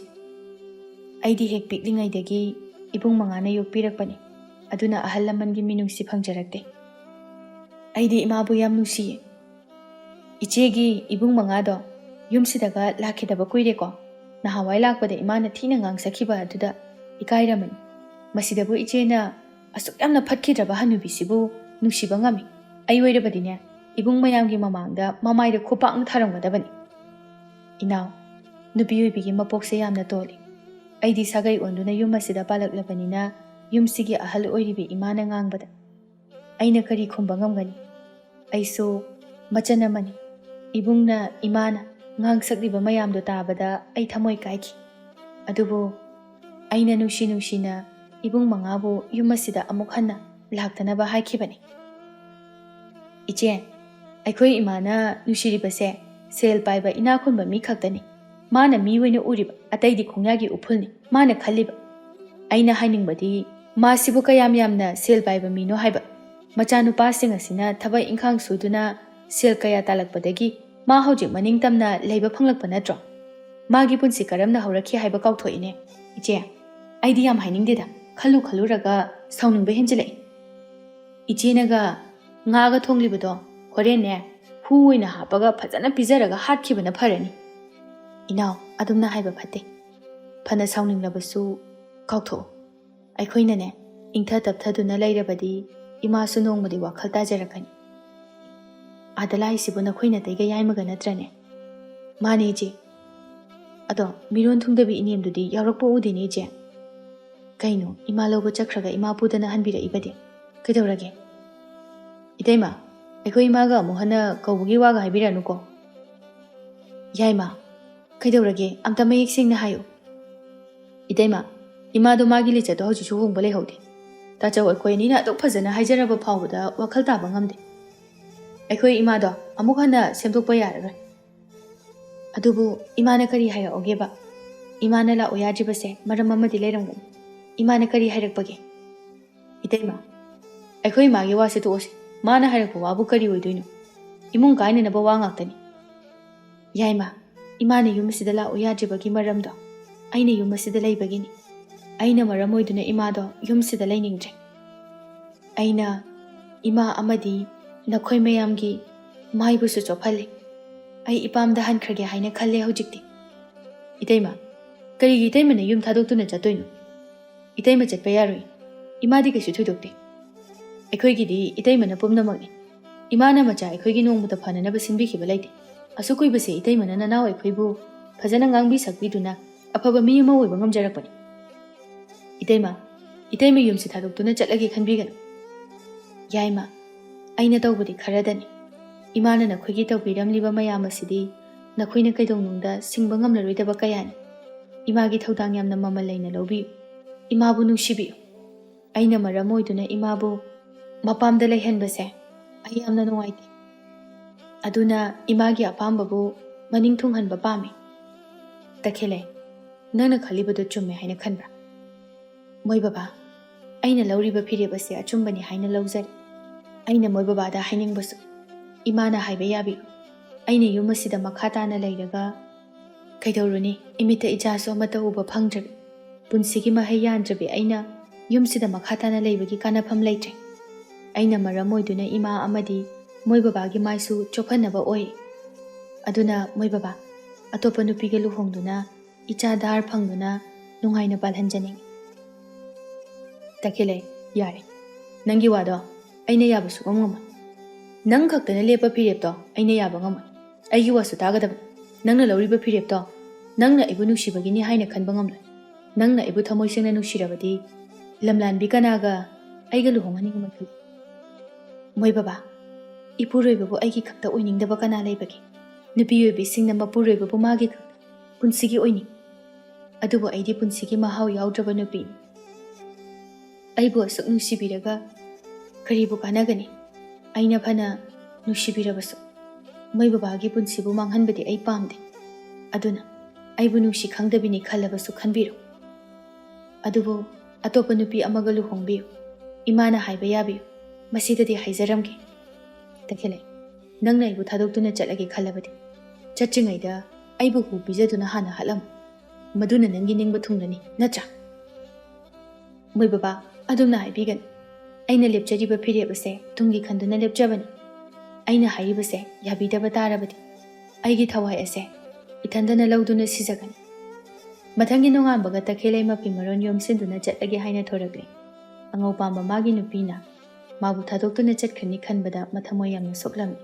ꯑꯩꯗꯤ ꯍꯦꯛ ꯄꯤꯛꯂꯤꯉꯩꯗꯒꯤ ꯏꯕꯨꯡ ꯃꯉꯥꯅ ꯌꯣꯛꯄꯤꯔꯛꯄꯅꯤ꯫ ꯑꯗꯨꯅ ꯑꯍꯜ ꯂꯃꯟꯒꯤ ꯃꯤꯅꯨꯡꯁꯤ ꯐꯪꯖꯔꯛꯇꯦ꯫ ꯑꯩꯗꯤ ꯏꯃꯥꯕꯨ ꯌꯥꯝ ꯅꯨꯡꯁꯤꯌꯦ꯫ ꯏꯆꯦꯒꯤ ꯏꯕꯨꯡ ꯃꯉꯥꯗꯣ ꯌꯨꯝꯁꯤꯗꯒ ꯂꯥꯛꯈꯤꯗꯕ ꯀꯨꯏꯔꯦꯀꯣ꯫ ꯅꯍꯥꯟꯋꯥꯏ ꯂꯥꯛꯄꯗ ꯏꯃꯥꯅ ꯊꯤꯅ ꯉꯥꯡꯖꯈꯤꯕ ꯑꯗꯨꯗ ꯏꯀꯥꯏꯔꯝꯃꯅꯤ꯫ ꯃꯁꯤꯗꯕꯨ ꯏꯆꯦꯅ ꯑꯁꯨꯛ ꯌꯥꯝꯅ ꯐꯠꯈꯤꯗ꯭ꯔꯕ ꯍꯅꯨꯕꯤꯁꯤꯕꯨ ꯅꯨꯡꯁꯤꯕ ꯉꯝꯃꯤ꯫ ꯑꯩ ꯑꯣꯏꯔꯕꯗꯤꯅꯦ, ꯏꯕꯨꯡ ꯃꯌꯥꯝꯒꯤ ꯃꯃꯥꯡꯗ ꯃꯃꯥꯏꯗ ꯈꯨꯄꯥꯛꯅ ꯊꯥꯔꯝꯒꯗꯕꯅꯤ꯫ ꯏꯅꯥꯎ, ꯅꯨꯄꯤ ꯑꯣꯏꯕꯤꯒꯤ ꯃꯄꯣꯛꯁꯦ ꯌꯥꯝꯅ ꯇꯣꯜꯂꯤ꯫ ꯑꯩꯗꯤ ꯁꯥꯒꯩ ꯑꯣꯟꯗꯨꯅ ꯌꯨꯝ ꯑꯁꯤꯗ ꯄꯥꯜꯂꯛꯂꯕꯅꯤꯅ ꯌꯨꯝꯁꯤꯒꯤ ꯑꯍꯜ ꯑꯣꯏꯔꯤꯕꯤ ꯏꯃꯥꯅ ꯉꯥꯡꯕꯗ ꯑꯩꯅ ꯀꯔꯤ ꯈꯨꯝꯕ ꯉꯝꯒꯅꯤ? ꯑꯩꯁꯨ ꯃꯆꯟ ꯑꯃꯅꯤ꯫ ꯏꯕꯨꯡꯅ, ꯏꯃꯥꯅ ꯉꯥꯡꯁꯛꯂꯤꯕ ꯃꯌꯥꯝꯗꯣ ꯇꯥꯕꯗ ꯑꯩ ꯊꯃꯣꯏ ꯀꯥꯏꯈꯤ꯫ ꯑꯗꯨꯕꯨ ꯑꯩꯅ ꯅꯨꯡꯁꯤ ꯅꯨꯡꯁꯤꯅ ꯏꯕꯨꯡ ꯃꯉꯥꯕꯨ ꯌꯨꯝ ꯑꯁꯤꯗ ꯑꯃꯨꯛ ꯍꯟꯅ ꯂꯥꯛꯇꯅꯕ ꯍꯥꯏꯈꯤꯕꯅꯤ꯫ ꯏꯆꯦ, ꯑꯩꯈꯣꯏ ꯏꯃꯥꯅ ꯅꯨꯡꯁꯤꯔꯤꯕꯁꯦ ꯁꯦꯜ ꯄꯥꯏꯕ ꯏꯅꯥꯛ ꯈꯨꯟꯕ ꯃꯤ ꯈꯛꯇꯅꯤ꯫ ꯃꯥꯅ ꯃꯤ ꯑꯣꯏꯅ ꯎꯔꯤꯕ, ꯑꯇꯩꯗꯤ ꯈꯣꯡꯌꯥꯒꯤ ꯎꯐꯨꯜꯅꯤ ꯃꯥꯅ ꯈꯜꯂꯤꯕ꯫ ꯑꯩꯅ ꯍꯥꯏꯅꯤꯡꯕꯗꯤ, ꯃꯥꯁꯤꯕꯨ ꯀꯌꯥꯝ ꯌꯥꯝꯅ ꯁꯦꯜ ꯄꯥꯏꯕ ꯃꯤꯅꯣ ꯍꯥꯏꯕ꯫ ꯃꯆꯥꯅꯨꯄꯥꯁꯤꯡ ꯑꯁꯤꯅ ꯊꯕꯛ ꯏꯪꯈꯥꯡ ꯁꯨꯗꯨꯅ ꯁꯦꯜ ꯀꯌꯥ ꯇꯥꯜꯂꯛꯄꯗꯒꯤ ꯃꯥ ꯍꯧꯖꯤꯛ ꯃꯅꯤꯡ ꯇꯝꯅ ꯂꯩꯕ ꯐꯪꯂꯛꯄ ꯅꯠꯇ꯭ꯔꯣ? ꯃꯥꯒꯤ ꯄꯨꯟꯁꯤ ꯀꯔꯝꯅ ꯍꯧꯔꯛꯈꯤ ꯍꯥꯏꯕ ꯀꯥꯎꯊꯣꯛꯏꯅꯦ꯫ ꯏꯆꯦ, ꯑꯩꯗꯤ ꯌꯥꯝ ꯍꯥꯏꯅꯤꯡꯗꯦꯗ꯫ ꯈꯜꯂꯨ ꯈꯜꯂꯨꯔꯒ ꯁꯥꯎꯅꯤꯡꯕ ꯍꯦꯟꯖꯤꯜꯂꯛꯏ꯫ ꯏꯆꯦꯅꯒ ꯉꯥꯒ ꯊꯣꯡꯂꯤꯕꯗꯣ ꯍꯣꯔꯦꯟꯅꯦ ꯍꯨ ꯑꯣꯏꯅ ꯍꯥꯞꯄꯒ ꯐꯖꯅ ꯄꯤꯖꯔꯒ ꯍꯥꯠꯈꯤꯕꯅ ꯐꯔꯅꯤ꯫ ꯏꯅꯥꯎ, ꯑꯗꯨꯝꯅ ꯍꯥꯏꯕ ꯐꯠꯇꯦ꯫ ꯐꯅ ꯁꯥꯎꯅꯤꯡꯂꯕꯁꯨ ꯀꯥꯎꯊꯣꯛꯎ꯫ ꯑꯩꯈꯣꯏꯅꯅꯦ ꯏꯪꯊ ꯇꯞꯊꯗꯨꯅ ꯂꯩꯔꯕꯗꯤ ꯏꯃꯥꯁꯨ ꯅꯣꯡꯃꯗꯤ ꯋꯥꯈꯜ ꯇꯥꯖꯔꯛꯀꯅꯤ꯫ ꯑꯥꯗ ꯂꯥꯛꯏꯁꯤꯕꯨ ꯅꯈꯣꯏ ꯅꯇꯩꯒ ꯌꯥꯏꯃꯒ ꯅꯠꯇ꯭ꯔꯅꯦ? ꯃꯥꯅꯦ ꯏꯆꯦ꯫ ꯑꯗꯣ ꯃꯤꯔꯣꯟ ꯊꯨꯡꯗꯕꯤ ꯏꯅꯦꯝꯗꯨꯗꯤ ꯌꯥꯎꯔꯛꯄ ꯎꯗꯦꯅꯦ ꯏꯆꯦ꯫ ꯀꯩꯅꯣ, ꯏꯃꯥ ꯂꯧꯕ ꯆꯠꯈ꯭ꯔꯒ ꯏꯃꯥ ꯄꯨꯗꯅ ꯍꯟꯕꯤꯔꯛꯏꯕꯗꯤ? ꯀꯩꯗꯧꯔꯒꯦ? ꯏꯇꯩꯃ, ꯑꯩꯈꯣꯏ ꯏꯃꯥꯒ ꯑꯃꯨꯛ ꯍꯟꯅ ꯀꯧꯕꯒꯤ ꯋꯥꯒ ꯍꯥꯏꯕꯤꯔꯛꯑꯅꯨꯀꯣ꯫ ꯌꯥꯏꯃ, ꯀꯩꯗꯧꯔꯒꯦ? ꯑꯝꯇ ꯃꯌꯦꯛ ꯁꯦꯡꯅ ꯍꯥꯏꯌꯨ꯫ ꯏꯇꯩꯃ, ꯏꯃꯥꯗꯣ ꯃꯥꯒꯤ ꯂꯤꯆꯠꯇꯣ ꯍꯧꯖꯤꯛꯁꯨ ꯍꯣꯡꯕ ꯂꯩꯍꯧꯗꯦ꯫ ꯇꯥꯆꯧ ꯑꯩꯈꯣꯏ ꯑꯅꯤꯅ ꯑꯗꯨꯛ ꯐꯖꯅ ꯍꯥꯏꯖꯔꯕ ꯐꯥꯎꯕꯗ ꯋꯥꯈꯜ ꯇꯥꯕ ꯉꯝꯗꯦ꯫ ꯑꯩꯈꯣꯏ ꯏꯃꯥꯗꯣ ꯑꯃꯨꯛ ꯍꯟꯅ ꯁꯦꯝꯗꯣꯛꯄ ꯌꯥꯔꯔꯣꯏ꯫ ꯑꯗꯨꯕꯨ ꯏꯃꯥꯅ ꯀꯔꯤ ꯍꯥꯏꯔꯛꯑꯣꯒꯦꯕ? ꯏꯃꯥꯅ ꯂꯥꯛꯑꯣ ꯌꯥꯗ꯭ꯔꯤꯕꯁꯦ ꯃꯔꯝ ꯑꯃꯗꯤ ꯂꯩꯔꯝꯒꯅꯤ꯫ ꯏꯃꯥꯅ ꯀꯔꯤ ꯍꯥꯏꯔꯛꯄꯒꯦ? ꯏꯇꯩꯃ, ꯑꯩꯈꯣꯏ ꯏꯃꯥꯒꯤ ꯋꯥꯁꯦ ꯇꯣꯛꯑꯁꯤ꯫ ꯃꯥꯅ ꯍꯥꯏꯔꯛꯄ ꯋꯥꯕꯨ ꯀꯔꯤ ꯑꯣꯏꯗꯣꯏꯅꯣ? ꯏꯃꯨꯡ ꯀꯥꯏꯅꯅꯕ ꯋꯥ ꯉꯥꯛꯇꯅꯤ꯫ ꯌꯥꯏꯃ, ꯏꯃꯥꯅ ꯌꯨꯝ ꯑꯁꯤꯗ ꯂꯥꯛꯑꯣ ꯌꯥꯗ꯭ꯔꯤꯕꯒꯤ ꯃꯔꯝꯗꯣ ꯑꯩꯅ ꯌꯨꯝ ꯑꯁꯤꯗ ꯂꯩꯕꯒꯤꯅꯤ꯫ ꯑꯩꯅ ꯃꯔꯝ ꯑꯣꯏꯗꯨꯅ ꯏꯃꯥꯗꯣ ꯌꯨꯝꯁꯤꯗ ꯂꯩꯅꯤꯡꯗ꯭ꯔꯦ꯫ ꯑꯩꯅ ꯏꯃꯥ ꯑꯃꯗꯤ ꯅꯈꯣꯏ ꯃꯌꯥꯝꯒꯤ ꯃꯥꯏꯕꯨꯁꯨ ꯆꯣꯞꯍꯜꯂꯦ꯫ ꯑꯩ ꯏꯄꯥꯝꯗ ꯍꯟꯈ꯭ꯔꯒꯦ ꯍꯥꯏꯅ ꯈꯜꯂꯦ ꯍꯧꯖꯤꯛꯇꯤ꯫ ꯏꯇꯩꯃ, ꯀꯔꯤꯒꯤ ꯏꯇꯩꯃꯅ ꯌꯨꯝ ꯊꯥꯗꯣꯛꯇꯨꯅ ꯆꯠꯇꯣꯏꯅꯣ? ꯏꯇꯩꯃ ꯆꯠꯄ ꯌꯥꯔꯣꯏ꯫ ꯏꯃꯥꯗꯤ ꯀꯩꯁꯨ ꯊꯣꯏꯗꯣꯛꯇꯦ꯫ ꯑꯩꯈꯣꯏꯒꯤꯗꯤ ꯏꯇꯩꯃꯅ ꯄꯨꯝꯅꯃꯛꯅꯤ꯫ ꯏꯃꯥꯅ ꯃꯆꯥ ꯑꯩꯈꯣꯏꯒꯤ ꯅꯣꯡꯃꯇ ꯐꯅꯅꯕ ꯁꯤꯟꯕꯤꯈꯤꯕ ꯂꯩꯇꯦ꯫ ꯑꯁꯨꯛ ꯀꯨꯏꯕꯁꯦ ꯏꯇꯩꯃꯅ ꯅꯅꯥꯎ ꯑꯩꯈꯣꯏꯕꯨ ꯐꯖꯅ ꯉꯥꯡꯕꯤ ꯁꯛꯄꯤꯗꯨꯅ ꯑꯐꯕ ꯃꯤ ꯑꯃ ꯑꯣꯏꯕ ꯉꯝꯖꯔꯛꯄꯅꯤ꯫ ꯏꯇꯩꯃ, ꯏꯇꯩꯃ ꯌꯨꯝꯁꯤ ꯊꯥꯗꯣꯛꯇꯨꯅ ꯆꯠꯂꯒꯦ ꯈꯟꯕꯤꯒꯅꯨ꯫ ꯌꯥꯏꯃ, ꯑꯩꯅ ꯇꯧꯕꯗꯤ ꯈꯔꯗꯅꯤ꯫ ꯏꯃꯥꯅ ꯅꯈꯣꯏꯒꯤ ꯇꯧꯕꯤꯔꯝꯂꯤꯕ ꯃꯌꯥꯝ ꯑꯁꯤꯗꯤ ꯅꯈꯣꯏꯅ ꯀꯩꯗꯧꯅꯨꯡꯗ ꯁꯤꯡꯕ ꯉꯝꯂꯔꯣꯏꯗꯕ ꯀꯌꯥꯅꯤ꯫ ꯏꯃꯥꯒꯤ ꯊꯧꯗꯥꯡ ꯌꯥꯝꯅ ꯃꯃꯜ ꯂꯩꯅ ꯂꯧꯕꯤꯌꯨ꯫ ꯏꯃꯥꯕꯨ ꯅꯨꯡꯁꯤꯕꯤꯌꯨ꯫ ꯑꯩꯅ ꯃꯔꯝ ꯑꯣꯏꯗꯨꯅ ꯏꯃꯥꯕꯨ ꯃꯄꯥꯝꯗ ꯂꯩꯍꯟꯕꯁꯦ ꯑꯩ ꯌꯥꯝꯅ ꯅꯨꯡꯉꯥꯏꯇꯦ꯫ ꯑꯗꯨꯅ ꯏꯃꯥꯒꯤ ꯑꯄꯥꯝꯕꯕꯨ ꯃꯅꯤꯡ ꯊꯨꯡꯍꯟꯕ ꯄꯥꯝꯃꯤ꯫ ꯇꯈꯦꯜꯂꯩ, ꯅꯪꯅ ꯈꯜꯂꯤꯕꯗꯨ ꯆꯨꯝꯃꯦ ꯍꯥꯏꯅ ꯈꯟꯕ꯭ꯔꯥ? ꯃꯣꯏ ꯕꯕꯥ, ꯑꯩꯅ ꯂꯧꯔꯤꯕ ꯐꯤꯔꯦꯞ ꯑꯁꯤ ꯑꯆꯨꯝꯕꯅꯤ ꯍꯥꯏꯅ ꯂꯧꯖꯔꯤ꯫ ꯑꯩꯅ ꯃꯣꯏ ꯕꯕꯥꯗ ꯍꯥꯏꯅꯤꯡꯕꯁꯨ ꯏꯃꯥꯅ ꯍꯥꯏꯕ ꯌꯥꯕꯤꯌꯨ꯫ ꯑꯩꯅ ꯌꯨꯝ ꯑꯁꯤꯗ ꯃꯈꯥ ꯇꯥꯅ ꯂꯩꯔꯒ ꯀꯩꯗꯧꯔꯨꯅꯤ? ꯏꯃꯤꯠꯇ ꯏꯆꯥꯁꯨ ꯑꯃꯠꯇ ꯎꯕ ꯐꯪꯗ꯭ꯔꯕꯤ, ꯄꯨꯟꯁꯤꯒꯤ ꯃꯍꯩ ꯌꯥꯟꯗ꯭ꯔꯕꯤ ꯑꯩꯅ ꯌꯨꯝꯁꯤꯗ ꯃꯈꯥ ꯇꯥꯅ ꯂꯩꯕꯒꯤ ꯀꯥꯟꯅꯐꯝ ꯂꯩꯇ꯭ꯔꯦ꯫ ꯑꯩꯅ ꯃꯔꯝ ꯑꯣꯏꯗꯨꯅ ꯏꯃꯥ ꯑꯃꯗꯤ ꯃꯣꯏ ꯕꯕꯥꯒꯤ ꯃꯥꯏꯁꯨ ꯆꯣꯞꯍꯟꯅꯕ ꯑꯣꯏ꯫ ꯑꯗꯨꯅ ꯃꯣꯏ ꯕꯕꯥ, ꯑꯇꯣꯞꯄ ꯅꯨꯄꯤꯒ ꯂꯨꯍꯣꯡꯗꯨꯅ ꯏꯆꯥ ꯗꯥꯔ ꯐꯪꯗꯨꯅ ꯅꯨꯡꯉꯥꯏꯅ ꯄꯥꯜꯍꯟꯖꯅꯤꯡꯏ꯫ ꯇꯈꯦꯜꯂꯩ, ꯌꯥꯔꯦ꯫ ꯅꯪꯒꯤ ꯋꯥꯗꯣ ꯑꯩꯅ ꯌꯥꯕ ꯁꯨꯡꯉꯝ ꯉꯝꯃꯣꯏ꯫ ꯅꯪ ꯈꯛꯇꯅ ꯂꯦꯞꯄ ꯐꯤꯔꯦꯞꯇꯣ ꯑꯩꯅ ꯌꯥꯕ ꯉꯝꯃꯣꯏ꯫ ꯑꯩꯒꯤ ꯋꯥꯁꯨ ꯇꯥꯒꯗꯕꯅꯤ꯫ ꯅꯪꯅ ꯂꯧꯔꯤꯕ ꯐꯤꯔꯦꯞꯇꯣ ꯅꯪꯅ ꯑꯩꯕꯨ ꯅꯨꯡꯁꯤꯕꯒꯤꯅꯤ ꯍꯥꯏꯅ ꯈꯟꯕ ꯉꯝꯂꯣꯏ꯫ ꯅꯪꯅ ꯑꯩꯕꯨ ꯊꯃꯣꯏ ꯁꯦꯡꯅ ꯅꯨꯡꯁꯤꯔꯕꯗꯤ ꯂꯝꯂꯥꯟꯕꯤ ꯀꯅꯥꯒ ꯑꯩꯒ ꯂꯨꯍꯣꯡꯍꯟꯅꯤꯡꯉꯝꯃꯣꯏ ꯈꯜꯂꯤ꯫ ꯃꯣꯏ ꯕꯕꯥ, ꯏꯄꯨꯔꯣꯏꯕꯕꯨ ꯑꯩꯒꯤ ꯈꯛꯇ ꯑꯣꯏꯅꯤꯡꯗꯕ ꯀꯅꯥ ꯂꯩꯕꯒꯦ? ꯅꯨꯄꯤ ꯑꯣꯏꯕꯤꯁꯤꯡꯅ ꯃꯄꯨꯔꯣꯏꯕꯕꯨ ꯃꯥꯒꯤ ꯈꯛꯇ ꯄꯨꯟꯁꯤꯒꯤ ꯑꯣꯏꯅꯤꯡ꯫ ꯑꯗꯨꯕꯨ ꯑꯩꯗꯤ ꯄꯨꯟꯁꯤꯒꯤ ꯃꯍꯥꯎ ꯌꯥꯎꯗ꯭ꯔꯕ ꯅꯨꯄꯤꯅꯤ꯫ ꯑꯩꯕꯨ ꯑꯁꯨꯛ ꯅꯨꯡꯁꯤꯕꯤꯔꯒ ꯀꯔꯤꯕꯨ ꯀꯥꯟꯅꯒꯅꯤ? ꯑꯩꯅ ꯐꯅ ꯅꯨꯡꯁꯤꯕꯤꯔꯕꯁꯨ ꯃꯣꯏ ꯕꯕꯥꯒꯤ ꯄꯨꯟꯁꯤꯕꯨ ꯃꯥꯡꯍꯟꯕꯗꯤ ꯑꯩ ꯄꯥꯝꯗꯦ꯫ ꯑꯗꯨꯅ ꯑꯩꯕꯨ ꯅꯨꯡꯁꯤ ꯈꯪꯗꯕꯤꯅꯤ ꯈꯜꯂꯕꯁꯨ ꯈꯟꯕꯤꯔꯣ꯫ ꯑꯗꯨꯕꯨ ꯑꯇꯣꯞꯄ ꯅꯨꯄꯤ ꯑꯃꯒ ꯂꯨꯍꯣꯡꯕꯤꯌꯨ꯫ ꯏꯃꯥꯅ ꯍꯥꯏꯕ ꯌꯥꯕꯤꯌꯨ꯫ ꯃꯁꯤꯗꯗꯤ ꯍꯥꯏꯖꯔꯝꯒꯦ꯫ ꯇꯈꯦꯜꯂꯩ, ꯅꯪꯅ ꯑꯩꯕꯨ ꯊꯥꯗꯣꯛꯇꯨꯅ ꯆꯠꯂꯒꯦ ꯈꯜꯂꯕꯗꯤ ꯆꯠꯇ꯭ꯔꯤꯉꯩꯗ ꯑꯩꯕꯨ ꯍꯨ ꯄꯤꯖꯗꯨꯅ ꯍꯥꯟꯅ ꯍꯥꯠꯂꯝꯃꯨ꯫ ꯃꯗꯨꯅ ꯅꯪꯒꯤ ꯅꯤꯡꯕ ꯊꯨꯡꯂꯅꯤ, ꯅꯠꯇ꯭ꯔꯥ? ꯃꯣꯏ ꯕꯕꯥ, ꯑꯗꯨꯝꯅ ꯍꯥꯏꯕꯤꯒꯅꯨ꯫ ꯑꯩꯅ ꯂꯦꯞꯆꯔꯤꯕ ꯐꯤꯔꯦꯞ ꯑꯁꯦ ꯇꯨꯡꯒꯤ ꯈꯟꯗꯨꯅ ꯂꯦꯞꯆꯕꯅꯤ꯫ ꯑꯩꯅ ꯍꯥꯏꯔꯤꯕꯁꯦ ꯌꯥꯕꯤꯗꯕ ꯇꯥꯔꯕꯗꯤ ꯑꯩꯒꯤ ꯊꯋꯥꯏ ꯑꯁꯦ ꯏꯊꯟꯗꯅ ꯂꯧꯗꯨꯅ ꯁꯤꯖꯒꯅꯤ꯫ ꯃꯊꯪꯒꯤ ꯅꯣꯡꯉꯥꯟꯕꯒ ꯇꯈꯦꯜꯂꯩ ꯃꯐꯤ ꯃꯔꯣꯟ ꯌꯣꯝꯁꯤꯟꯗꯨꯅ ꯆꯠꯂꯒꯦ ꯍꯥꯏꯅ ꯊꯣꯔꯛꯂꯦ꯫ ꯑꯉꯧ ꯄꯥꯝꯕ ꯃꯥꯒꯤ ꯅꯨꯄꯤꯅ ꯃꯥꯕꯨ ꯊꯥꯗꯣꯛꯇꯨꯅ ꯆꯠꯈ꯭ꯔꯅꯤ ꯈꯟꯕꯗ ꯃꯊꯃꯣꯏ ꯌꯥꯝꯅ ꯁꯣꯛꯂꯝꯃꯤ꯫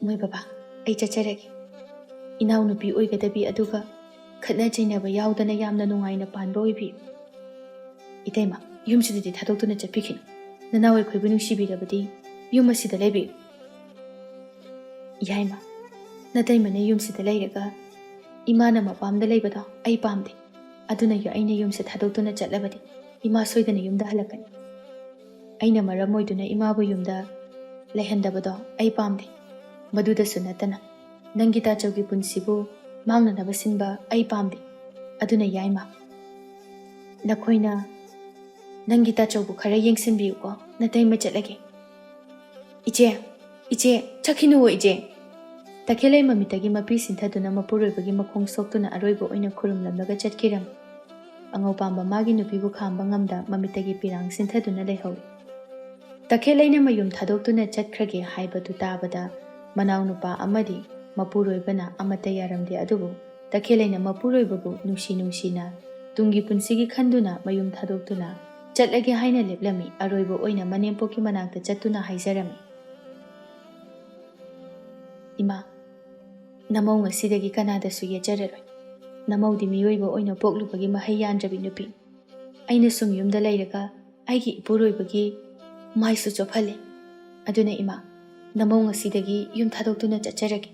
ꯃꯣꯏ ꯕꯕꯥ, ꯑꯩ ꯆꯠꯆꯔꯒꯦ꯫ ꯏꯅꯥꯎꯅꯨꯄꯤ ꯑꯣꯏꯒꯗꯕꯤ ꯑꯗꯨꯒ ꯈꯠꯅ ꯆꯩꯅꯕ ꯌꯥꯎꯗꯅ ꯌꯥꯝꯅ ꯅꯨꯡꯉꯥꯏꯅ ꯄꯥꯟꯕ ꯑꯣꯏꯕꯤꯌꯨ꯫ ꯏꯇꯩꯃ, ꯌꯨꯝꯁꯤꯗꯗꯤ ꯊꯥꯗꯣꯛꯇꯨꯅ ꯆꯠꯄꯤꯈꯤꯅꯨ꯫ ꯅꯅꯥꯎ ꯑꯩꯈꯣꯏꯕꯨ ꯅꯨꯡꯁꯤꯕꯤꯔꯕꯗꯤ ꯌꯨꯝ ꯑꯁꯤꯗ ꯂꯩꯕꯤꯌꯨ꯫ ꯌꯥꯏꯃ, ꯅꯇꯩꯃꯅ ꯌꯨꯝꯁꯤꯗ ꯂꯩꯔꯒ ꯏꯃꯥꯅ ꯃꯄꯥꯝꯗ ꯂꯩꯕꯗꯣ ꯑꯩ ꯄꯥꯝꯗꯦ꯫ ꯑꯗꯨꯅ ꯌꯨ-, ꯑꯩꯅ ꯌꯨꯝꯁꯦ ꯊꯥꯗꯣꯛꯇꯨꯅ ꯆꯠꯂꯕꯗꯤ ꯏꯃꯥ ꯁꯣꯏꯗꯅ ꯌꯨꯝꯗ ꯍꯜꯂꯛꯀꯅꯤ꯫ ꯑꯩꯅ ꯃꯔꯝ ꯑꯣꯏꯗꯨꯅ ꯏꯃꯥꯕꯨ ꯌꯨꯝꯗ ꯂꯩꯍꯟꯗꯕꯗꯣ ꯑꯩ ꯄꯥꯝꯗꯦ꯫ ꯃꯗꯨꯗꯁꯨ ꯅꯠꯇꯅ ꯅꯪꯒꯤ ꯇꯥꯆꯧꯒꯤ ꯄꯨꯟꯁꯤꯕꯨ ꯃꯥꯡꯅꯅꯕ ꯁꯤꯟꯕ ꯑꯩ ꯄꯥꯝꯗꯦ꯫ ꯑꯗꯨꯅ ꯌꯥꯏꯃ, ꯅꯈꯣꯏꯅ ꯅꯪꯒꯤ ꯇꯥꯆꯧꯕꯨ ꯈꯔ ꯌꯦꯡꯁꯤꯟꯕꯤꯌꯨꯀꯣ꯫ ꯅꯇꯩꯃ ꯆꯠꯂꯒꯦ꯫ ꯏꯆꯦ, ꯏꯆꯦ, ꯆꯠꯈꯤꯅꯨꯋꯣ ꯏꯆꯦ꯫ ꯇꯈꯦꯜꯂꯩ ꯃꯃꯤꯠꯇꯒꯤ ꯃꯄꯤ ꯁꯤꯟꯊꯗꯨꯅ ꯃꯄꯨꯔꯣꯏꯕꯒꯤ ꯃꯈꯣꯡ ꯁꯣꯛꯇꯨꯅ ꯑꯔꯣꯏꯕ ꯑꯣꯏꯅ ꯈꯨꯔꯨꯝꯂꯝꯂꯒ ꯆꯠꯈꯤꯔꯝꯃꯤ꯫ ꯑꯉꯧ ꯄꯥꯝꯕ ꯃꯥꯒꯤ ꯅꯨꯄꯤꯕꯨ ꯈꯥꯝꯕ ꯉꯝꯗ ꯃꯃꯤꯠꯇꯒꯤ ꯄꯤꯔꯥꯡ ꯁꯤꯟꯊꯗꯨꯅ ꯂꯩꯍꯧꯏ꯫ ꯇꯈꯦꯜꯂꯩꯅ ꯃꯌꯨꯝ ꯊꯥꯗꯣꯛꯇꯨꯅ ꯆꯠꯈ꯭ꯔꯒꯦ ꯍꯥꯏꯕꯗꯨ ꯇꯥꯕꯗ ꯃꯅꯥꯎꯅꯨꯄꯥ ꯑꯃꯗꯤ ꯃꯄꯨꯔꯣꯏꯕꯅ ꯑꯃꯠꯇ ꯌꯥꯔꯝꯗꯦ, ꯑꯗꯨꯕꯨ ꯇꯈꯦꯜꯂꯩꯅ ꯃꯄꯨꯔꯣꯏꯕꯕꯨ ꯅꯨꯡꯁꯤ ꯅꯨꯡꯁꯤꯅ ꯇꯨꯡꯒꯤ ꯄꯨꯟꯁꯤꯒꯤ ꯈꯟꯗꯨꯅ ꯃꯌꯨꯝ ꯊꯥꯗꯣꯛꯇꯨꯅ ꯆꯠꯂꯒꯦ ꯍꯥꯏꯅ ꯂꯦꯞꯂꯝꯃꯤ꯫ ꯑꯔꯣꯏꯕ ꯑꯣꯏꯅ ꯃꯅꯦꯝꯄꯣꯛꯀꯤ ꯃꯅꯥꯛꯇ ꯆꯠꯇꯨꯅ ꯍꯥꯏꯖꯔꯝꯃꯤ, "ꯏꯃꯥ, ꯅꯃꯧ ꯉꯁꯤꯗꯒꯤ ꯀꯅꯥꯗꯁꯨ ꯌꯦꯠꯆꯔꯔꯣꯏ꯫ ꯅꯃꯧꯗꯤ ꯃꯤꯑꯣꯏꯕ ꯑꯣꯏꯅ ꯄꯣꯛꯂꯨꯕꯒꯤ ꯃꯍꯩ ꯌꯥꯟꯗ꯭ꯔꯕꯤ ꯅꯨꯄꯤ꯫ ꯑꯩꯅ ꯁꯨꯝ ꯌꯨꯝꯗ ꯂꯩꯔꯒ ꯑꯩꯒꯤ ꯏꯄꯨꯔꯣꯏꯕꯒꯤ ꯃꯥꯏꯁꯨ ꯆꯣꯞꯍꯜꯂꯦ꯫ ꯑꯗꯨꯅ ꯏꯃꯥ, ꯅꯃꯧ ꯉꯁꯤꯗꯒꯤ ꯌꯨꯝ ꯊꯥꯗꯣꯛꯇꯨꯅ ꯆꯠꯆꯔꯒꯦ꯫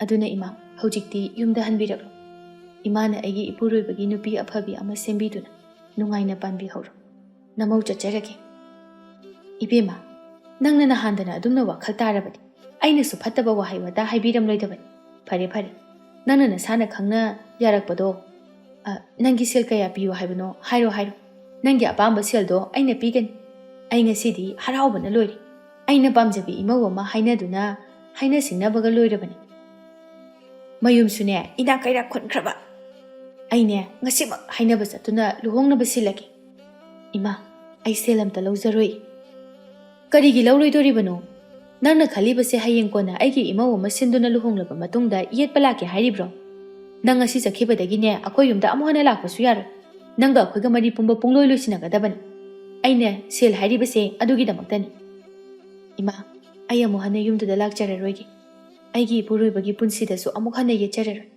ꯑꯗꯨꯅ ꯏꯃꯥ, ꯍꯧꯖꯤꯛꯇꯤ ꯌꯨꯝꯗ ꯍꯟꯕꯤꯔꯛꯂꯣ"꯫ ꯏꯃꯥꯅ ꯑꯩꯒꯤ ꯏꯄꯨꯔꯣꯏꯕꯒꯤ ꯅꯨꯄꯤ ꯑꯐꯕꯤ ꯑꯃ ꯁꯦꯝꯕꯤꯗꯨꯅ ꯅꯨꯡꯉꯥꯏꯅ ꯄꯥꯟꯕꯤꯍꯧꯔꯣ꯫ ꯅꯃꯧ ꯆꯠꯆꯔꯒꯦ꯫ ꯏꯕꯦꯝꯃ, ꯅꯪꯅ ꯅꯍꯥꯟꯗꯅ ꯑꯗꯨꯝꯅ ꯋꯥꯈꯜ ꯇꯥꯔꯕꯗꯤ ꯑꯩꯅꯁꯨ ꯐꯠꯇꯕ ꯋꯥꯍꯩ ꯋꯥꯇꯥ ꯍꯥꯏꯕꯤꯔꯝꯂꯣꯏꯗꯕꯅꯤ꯫ ꯐꯔꯦ ꯐꯔꯦ, ꯅꯪꯅ ꯅꯁꯥꯅ ꯈꯪꯅ ꯌꯥꯔꯛꯄꯗꯣ, ꯑ, ꯅꯪꯒꯤ ꯁꯦꯜ ꯀꯌꯥ ꯄꯤꯌꯨ ꯍꯥꯏꯕꯅꯣ? ꯍꯥꯏꯔꯣ ꯍꯥꯏꯔꯣ꯫ ꯅꯪꯒꯤ ꯑꯄꯥꯝꯕ ꯁꯦꯜꯗꯣ ꯑꯩꯅ ꯄꯤꯒꯅꯤ꯫ ꯑꯩ ꯉꯁꯤꯗꯤ ꯍꯔꯥꯎꯕꯅ ꯂꯣꯏꯔꯦ꯫ ꯑꯩꯅ ꯄꯥꯝꯖꯕꯤ ꯏꯃꯧ ꯑꯃ ꯍꯥꯏꯅꯗꯨꯅ ꯍꯥꯏꯅ ꯁꯤꯡꯅꯕꯒ ꯂꯣꯏꯔꯕꯅꯤ꯫ ꯃꯌꯨꯝꯁꯨꯅꯦ ꯏꯅꯥꯛ ꯀꯩꯔꯥꯛ ꯈꯨꯟꯈ꯭ꯔꯕ꯫ ꯑꯩꯅꯦ ꯉꯁꯤꯃꯛ ꯍꯥꯏꯅꯕ ꯆꯠꯇꯨꯅ ꯂꯨꯍꯣꯡꯅꯕ ꯁꯤꯜꯂꯒꯦ꯫ ꯏꯃꯥ, ꯑꯩ ꯁꯦꯜ ꯑꯝꯇ ꯂꯧꯖꯔꯣꯏ꯫ ꯀꯔꯤꯒꯤ ꯂꯧꯔꯣꯏꯗꯣꯔꯤꯕꯅꯣ? ꯅꯪꯅ ꯈꯜꯂꯤꯕꯁꯦ ꯍꯌꯦꯡ ꯀꯣꯟꯅ ꯑꯩꯒꯤ ꯏꯃꯧ ꯑꯃ ꯁꯤꯟꯗꯨꯅ ꯂꯨꯍꯣꯡꯂꯕ ꯃꯇꯨꯡꯗ ꯌꯦꯠꯄ ꯂꯥꯛꯀꯦ ꯍꯥꯏꯔꯤꯕ꯭ꯔꯣ? ꯅꯪ ꯉꯁꯤ ꯆꯠꯈꯤꯕꯗꯒꯤꯅꯦ ꯑꯩꯈꯣꯏ ꯌꯨꯝꯗ ꯑꯃꯨꯛ ꯍꯟꯅ ꯂꯥꯛꯄꯁꯨ ꯌꯥꯔꯣꯏ꯫ ꯅꯪꯒ ꯑꯩꯈꯣꯏꯒ ꯃꯔꯤ ꯄꯨꯝꯕ ꯄꯨꯡꯂꯣꯏ ꯂꯣꯏꯁꯤꯟꯅꯒꯗꯕꯅꯤ꯫ ꯑꯩꯅ ꯁꯦꯜ ꯍꯥꯏꯔꯤꯕꯁꯦ ꯑꯗꯨꯒꯤꯗꯃꯛꯇꯅꯤ꯫ ꯏꯃꯥ, ꯑꯩ ꯑꯃꯨꯛ ꯍꯟꯅ ꯌꯨꯝꯗꯨꯗ ꯂꯥꯛꯆꯔꯔꯣꯏꯒꯦ꯫ ꯑꯩꯒꯤ ꯏꯄꯨꯔꯣꯏꯕꯒꯤ ꯄꯨꯟꯁꯤꯗꯁꯨ ꯑꯃꯨꯛ ꯍꯟꯅ ꯌꯦꯠꯆꯔꯔꯣꯏ꯫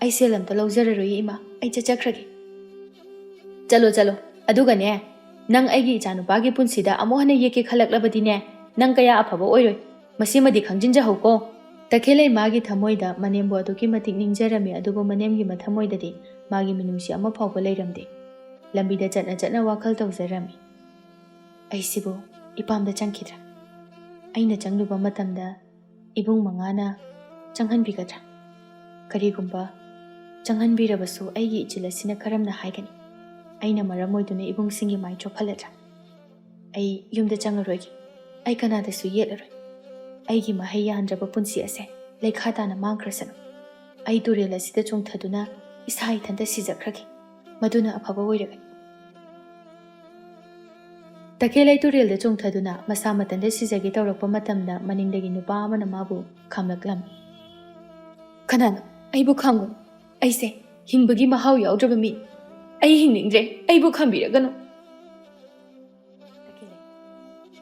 ꯑꯩ ꯁꯦꯜ ꯑꯝꯇ ꯂꯧꯖꯔꯔꯣꯏꯌꯦ ꯏꯃꯥ, ꯑꯩ ꯆꯠꯆꯈ꯭ꯔꯒꯦ꯫ ꯆꯠꯂꯣ ꯆꯠꯂꯣ, ꯑꯗꯨꯒꯅꯦ, ꯅꯪ ꯑꯩꯒꯤ ꯏꯆꯥꯅꯨꯄꯥꯒꯤ ꯄꯨꯟꯁꯤꯗ ꯑꯃꯨꯛ ꯍꯟꯅ ꯌꯦꯛꯀꯦ ꯈꯜꯂꯛꯂꯕꯗꯤꯅꯦ, ꯅꯪ ꯀꯌꯥ ꯑꯐꯕ ꯑꯣꯏꯔꯣꯏ꯫ ꯃꯁꯤꯃꯗꯤ ꯈꯪꯖꯤꯟꯖꯍꯧꯀꯣ꯫ ꯇꯈꯦꯜꯂꯩ ꯃꯥꯒꯤ ꯊꯃꯣꯏꯗ ꯃꯅꯦꯝꯕꯨ ꯑꯗꯨꯛꯀꯤ ꯃꯇꯤꯛ ꯅꯤꯡꯖꯔꯝꯃꯤ, ꯑꯗꯨꯕꯨ ꯃꯅꯦꯝꯒꯤ ꯃꯊꯃꯣꯏꯗꯗꯤ ꯃꯥꯒꯤ ꯃꯤꯅꯨꯡꯁꯤ ꯑꯃ ꯐꯥꯎꯕ ꯂꯩꯔꯝꯗꯦ꯫ ꯂꯝꯕꯤꯗ ꯆꯠꯅ ꯆꯠꯅ ꯋꯥꯈꯜ ꯇꯧꯖꯔꯝꯃꯤ꯫ ꯑꯩꯁꯤꯕꯨ ꯏꯄꯥꯝꯗ ꯆꯪꯈꯤꯗ꯭ꯔꯥ? ꯑꯩꯅ ꯆꯪꯂꯨꯕ ꯃꯇꯝꯗ ꯏꯕꯨꯡ ꯃꯉꯥꯅ ꯆꯪꯍꯟꯕꯤꯒꯗ꯭ꯔꯥ? ꯀꯔꯤꯒꯨꯝꯕ ꯆꯪꯍꯟꯕꯤꯔꯕꯁꯨ ꯑꯩꯒꯤ ꯏꯆꯤꯜ ꯑꯁꯤꯅ ꯀꯔꯝꯅ ꯍꯥꯏꯒꯅꯤ? ꯑꯩꯅ ꯃꯔꯝ ꯑꯣꯏꯗꯨꯅ ꯏꯕꯨꯡꯁꯤꯡꯒꯤ ꯃꯥꯏ ꯆꯣꯞꯍꯜꯂꯗ꯭ꯔꯥ? ꯑꯩ ꯌꯨꯝꯗ ꯆꯪꯉꯔꯣꯏꯒꯦ꯫ ꯑꯩ ꯀꯅꯥꯗꯁꯨ ꯌꯦꯠꯂꯔꯣꯏ꯫ ꯑꯩꯒꯤ ꯃꯍꯩ ꯌꯥꯟꯗ꯭ꯔꯕ ꯄꯨꯟꯁꯤ ꯑꯁꯦ ꯂꯩꯈꯥ ꯇꯥꯅ ꯃꯥꯡꯈ꯭ꯔꯁꯅꯨ꯫ ꯑꯩ ꯇꯨꯔꯦꯜ ꯑꯁꯤꯗ ꯆꯣꯡꯊꯗꯨꯅ ꯏꯁꯥ ꯏꯊꯟꯇ ꯁꯤꯖꯈ꯭ꯔꯒꯦ꯫ ꯃꯗꯨꯅ ꯑꯐꯕ ꯑꯣꯏꯔꯒꯅꯤ꯫ ꯇꯈꯦꯜꯂꯩ ꯇꯨꯔꯦꯜꯗ ꯆꯣꯡꯊꯗꯨꯅ ꯃꯁꯥ ꯃꯊꯟꯇ ꯁꯤꯖꯒꯦ ꯇꯧꯔꯛꯄ ꯃꯇꯝꯗ ꯃꯅꯤꯡꯗꯒꯤ ꯅꯨꯄꯥ ꯑꯃꯅ ꯃꯥꯕꯨ ꯈꯥꯝꯂꯛꯂꯝꯃꯤ꯫ "ꯀꯅꯥꯅꯣ? ꯑꯩꯕꯨ ꯈꯥꯝꯒꯅꯨ꯫ ꯑꯩꯁꯦ ꯍꯤꯡꯕꯒꯤ ꯃꯍꯥꯎ ꯌꯥꯎꯗ꯭ꯔꯕ ꯃꯤ꯫ ꯑꯩ ꯍꯤꯡꯅꯤꯡꯗ꯭ꯔꯦ꯫ ꯑꯩꯕꯨ ꯈꯥꯝꯕꯤꯔꯒꯅꯨ꯫"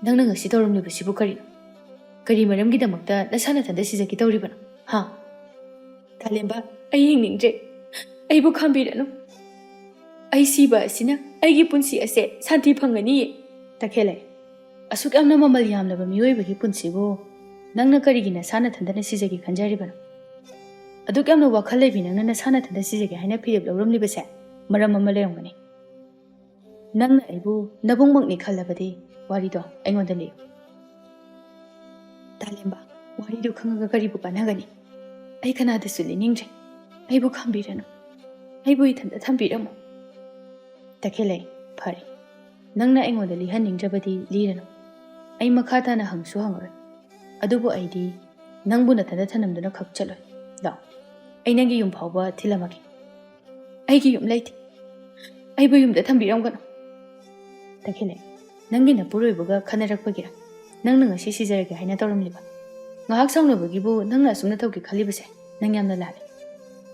"ꯅꯪꯅ ꯉꯁꯤ ꯇꯧꯔꯝꯂꯤꯕꯁꯤꯕꯨ ꯀꯔꯤꯅꯣ? ꯀꯔꯤ ꯃꯔꯝꯒꯤꯗꯃꯛꯇ ꯅꯁꯥ ꯅꯊꯟꯇ ꯁꯤꯖꯒꯦ ꯇꯧꯔꯤꯕꯅꯣ? ꯍꯥ?" "ꯊꯥꯂꯦꯝꯕ, ꯑꯩ ꯍꯤꯡꯅꯤꯡꯗ꯭ꯔꯦ꯫ ꯑꯩꯕꯨ ꯈꯥꯝꯕꯤꯔꯅꯨ꯫ ꯑꯩ ꯁꯤꯕ ꯑꯁꯤꯅ ꯑꯩꯒꯤ ꯄꯨꯟꯁꯤ ꯑꯁꯦ ꯁꯥꯟꯇꯤ ꯐꯪꯒꯅꯤꯌꯦ꯫" "ꯇꯈꯦꯜꯂꯩ, ꯑꯁꯨꯛ ꯌꯥꯝꯅ ꯃꯃꯜ ꯌꯥꯝꯂꯕ ꯃꯤꯑꯣꯏꯕꯒꯤ ꯄꯨꯟꯁꯤꯕꯨ ꯅꯪꯅ ꯀꯔꯤꯒꯤ ꯅꯁꯥ ꯅꯊꯟꯇꯅ ꯁꯤꯖꯒꯦ ꯈꯟꯖꯔꯤꯕꯅꯣ?" ꯑꯗꯨꯛ ꯌꯥꯝꯅ ꯋꯥꯈꯜ ꯂꯩꯕꯤ ꯅꯪꯅ ꯅꯁꯥ ꯅꯊꯟꯇ ꯁꯤꯖꯒꯦ ꯍꯥꯏꯅ ꯐꯤꯔꯦꯞ ꯂꯧꯔꯝꯂꯤꯕꯁꯦ ꯃꯔꯝ ꯑꯃ ꯂꯩꯔꯝꯒꯅꯤ꯫ ꯅꯪꯅ ꯑꯩꯕꯨ ꯅꯕꯨꯡꯃꯛꯅꯤ ꯈꯜꯂꯕꯗꯤ ꯋꯥꯔꯤꯗꯣ ꯑꯩꯉꯣꯟꯗ ꯂꯤꯌꯨ꯫ ꯇꯥꯂꯦꯝꯕ, ꯋꯥꯔꯤꯗꯨ ꯈꯪꯉꯒ ꯀꯔꯤꯕꯨ ꯀꯥꯟꯅꯒꯅꯤ? ꯑꯩ ꯀꯅꯥꯗꯁꯨ ꯂꯤꯅꯤꯡꯗ꯭ꯔꯦ꯫ ꯑꯩꯕꯨ ꯈꯥꯝꯕꯤꯔꯅꯨ꯫ ꯑꯩꯕꯨ ꯏꯊꯟꯇ ꯊꯝꯕꯤꯔꯝꯃꯨ꯫ ꯇꯈꯦꯜꯂꯩ, ꯐꯔꯦ꯫ ꯅꯪꯅ ꯑꯩꯉꯣꯟꯗ ꯂꯤꯍꯟꯅꯤꯡꯗ꯭ꯔꯕꯗꯤ ꯂꯤꯔꯅꯨ꯫ ꯑꯩ ꯃꯈꯥ ꯇꯥꯅ ꯍꯪꯁꯨ ꯍꯪꯉꯔꯣꯏ꯫ ꯑꯗꯨꯕꯨ ꯑꯩꯗꯤ ꯅꯪꯕꯨ ꯅꯊꯟꯇ ꯊꯅꯝꯗꯨꯅ ꯈꯛ ꯆꯠꯂꯣꯏ꯫ ꯂꯥꯛꯑꯣ, ꯑꯩ ꯅꯪꯒꯤ ꯌꯨꯝ ꯐꯥꯎꯕ ꯊꯤꯜꯂꯝꯃꯒꯦ꯫ ꯑꯩꯒꯤ ꯌꯨꯝ ꯂꯩꯇꯦ꯫ ꯑꯩꯕꯨ ꯌꯨꯝꯗ ꯊꯝꯕꯤꯔꯝꯒꯅꯨ꯫ ꯇꯈꯦꯜꯂꯩ, ꯅꯪꯒꯤ ꯅꯄꯨꯔꯣꯏꯕꯒ ꯈꯠꯅꯔꯛꯄꯒꯤꯔ? ꯅꯪꯅ ꯉꯁꯤ ꯁꯤꯖꯔꯒꯦ ꯍꯥꯏꯅ ꯇꯧꯔꯝꯂꯤꯕ? ꯉꯥꯏꯍꯥꯛ ꯁꯥꯎꯅꯕꯒꯤꯕꯨ ꯅꯪꯅ ꯑꯁꯨꯝꯅ ꯇꯧꯒꯦ ꯈꯜꯂꯤꯕꯁꯦ ꯅꯪ ꯌꯥꯝꯅ ꯂꯥꯜꯂꯦ꯫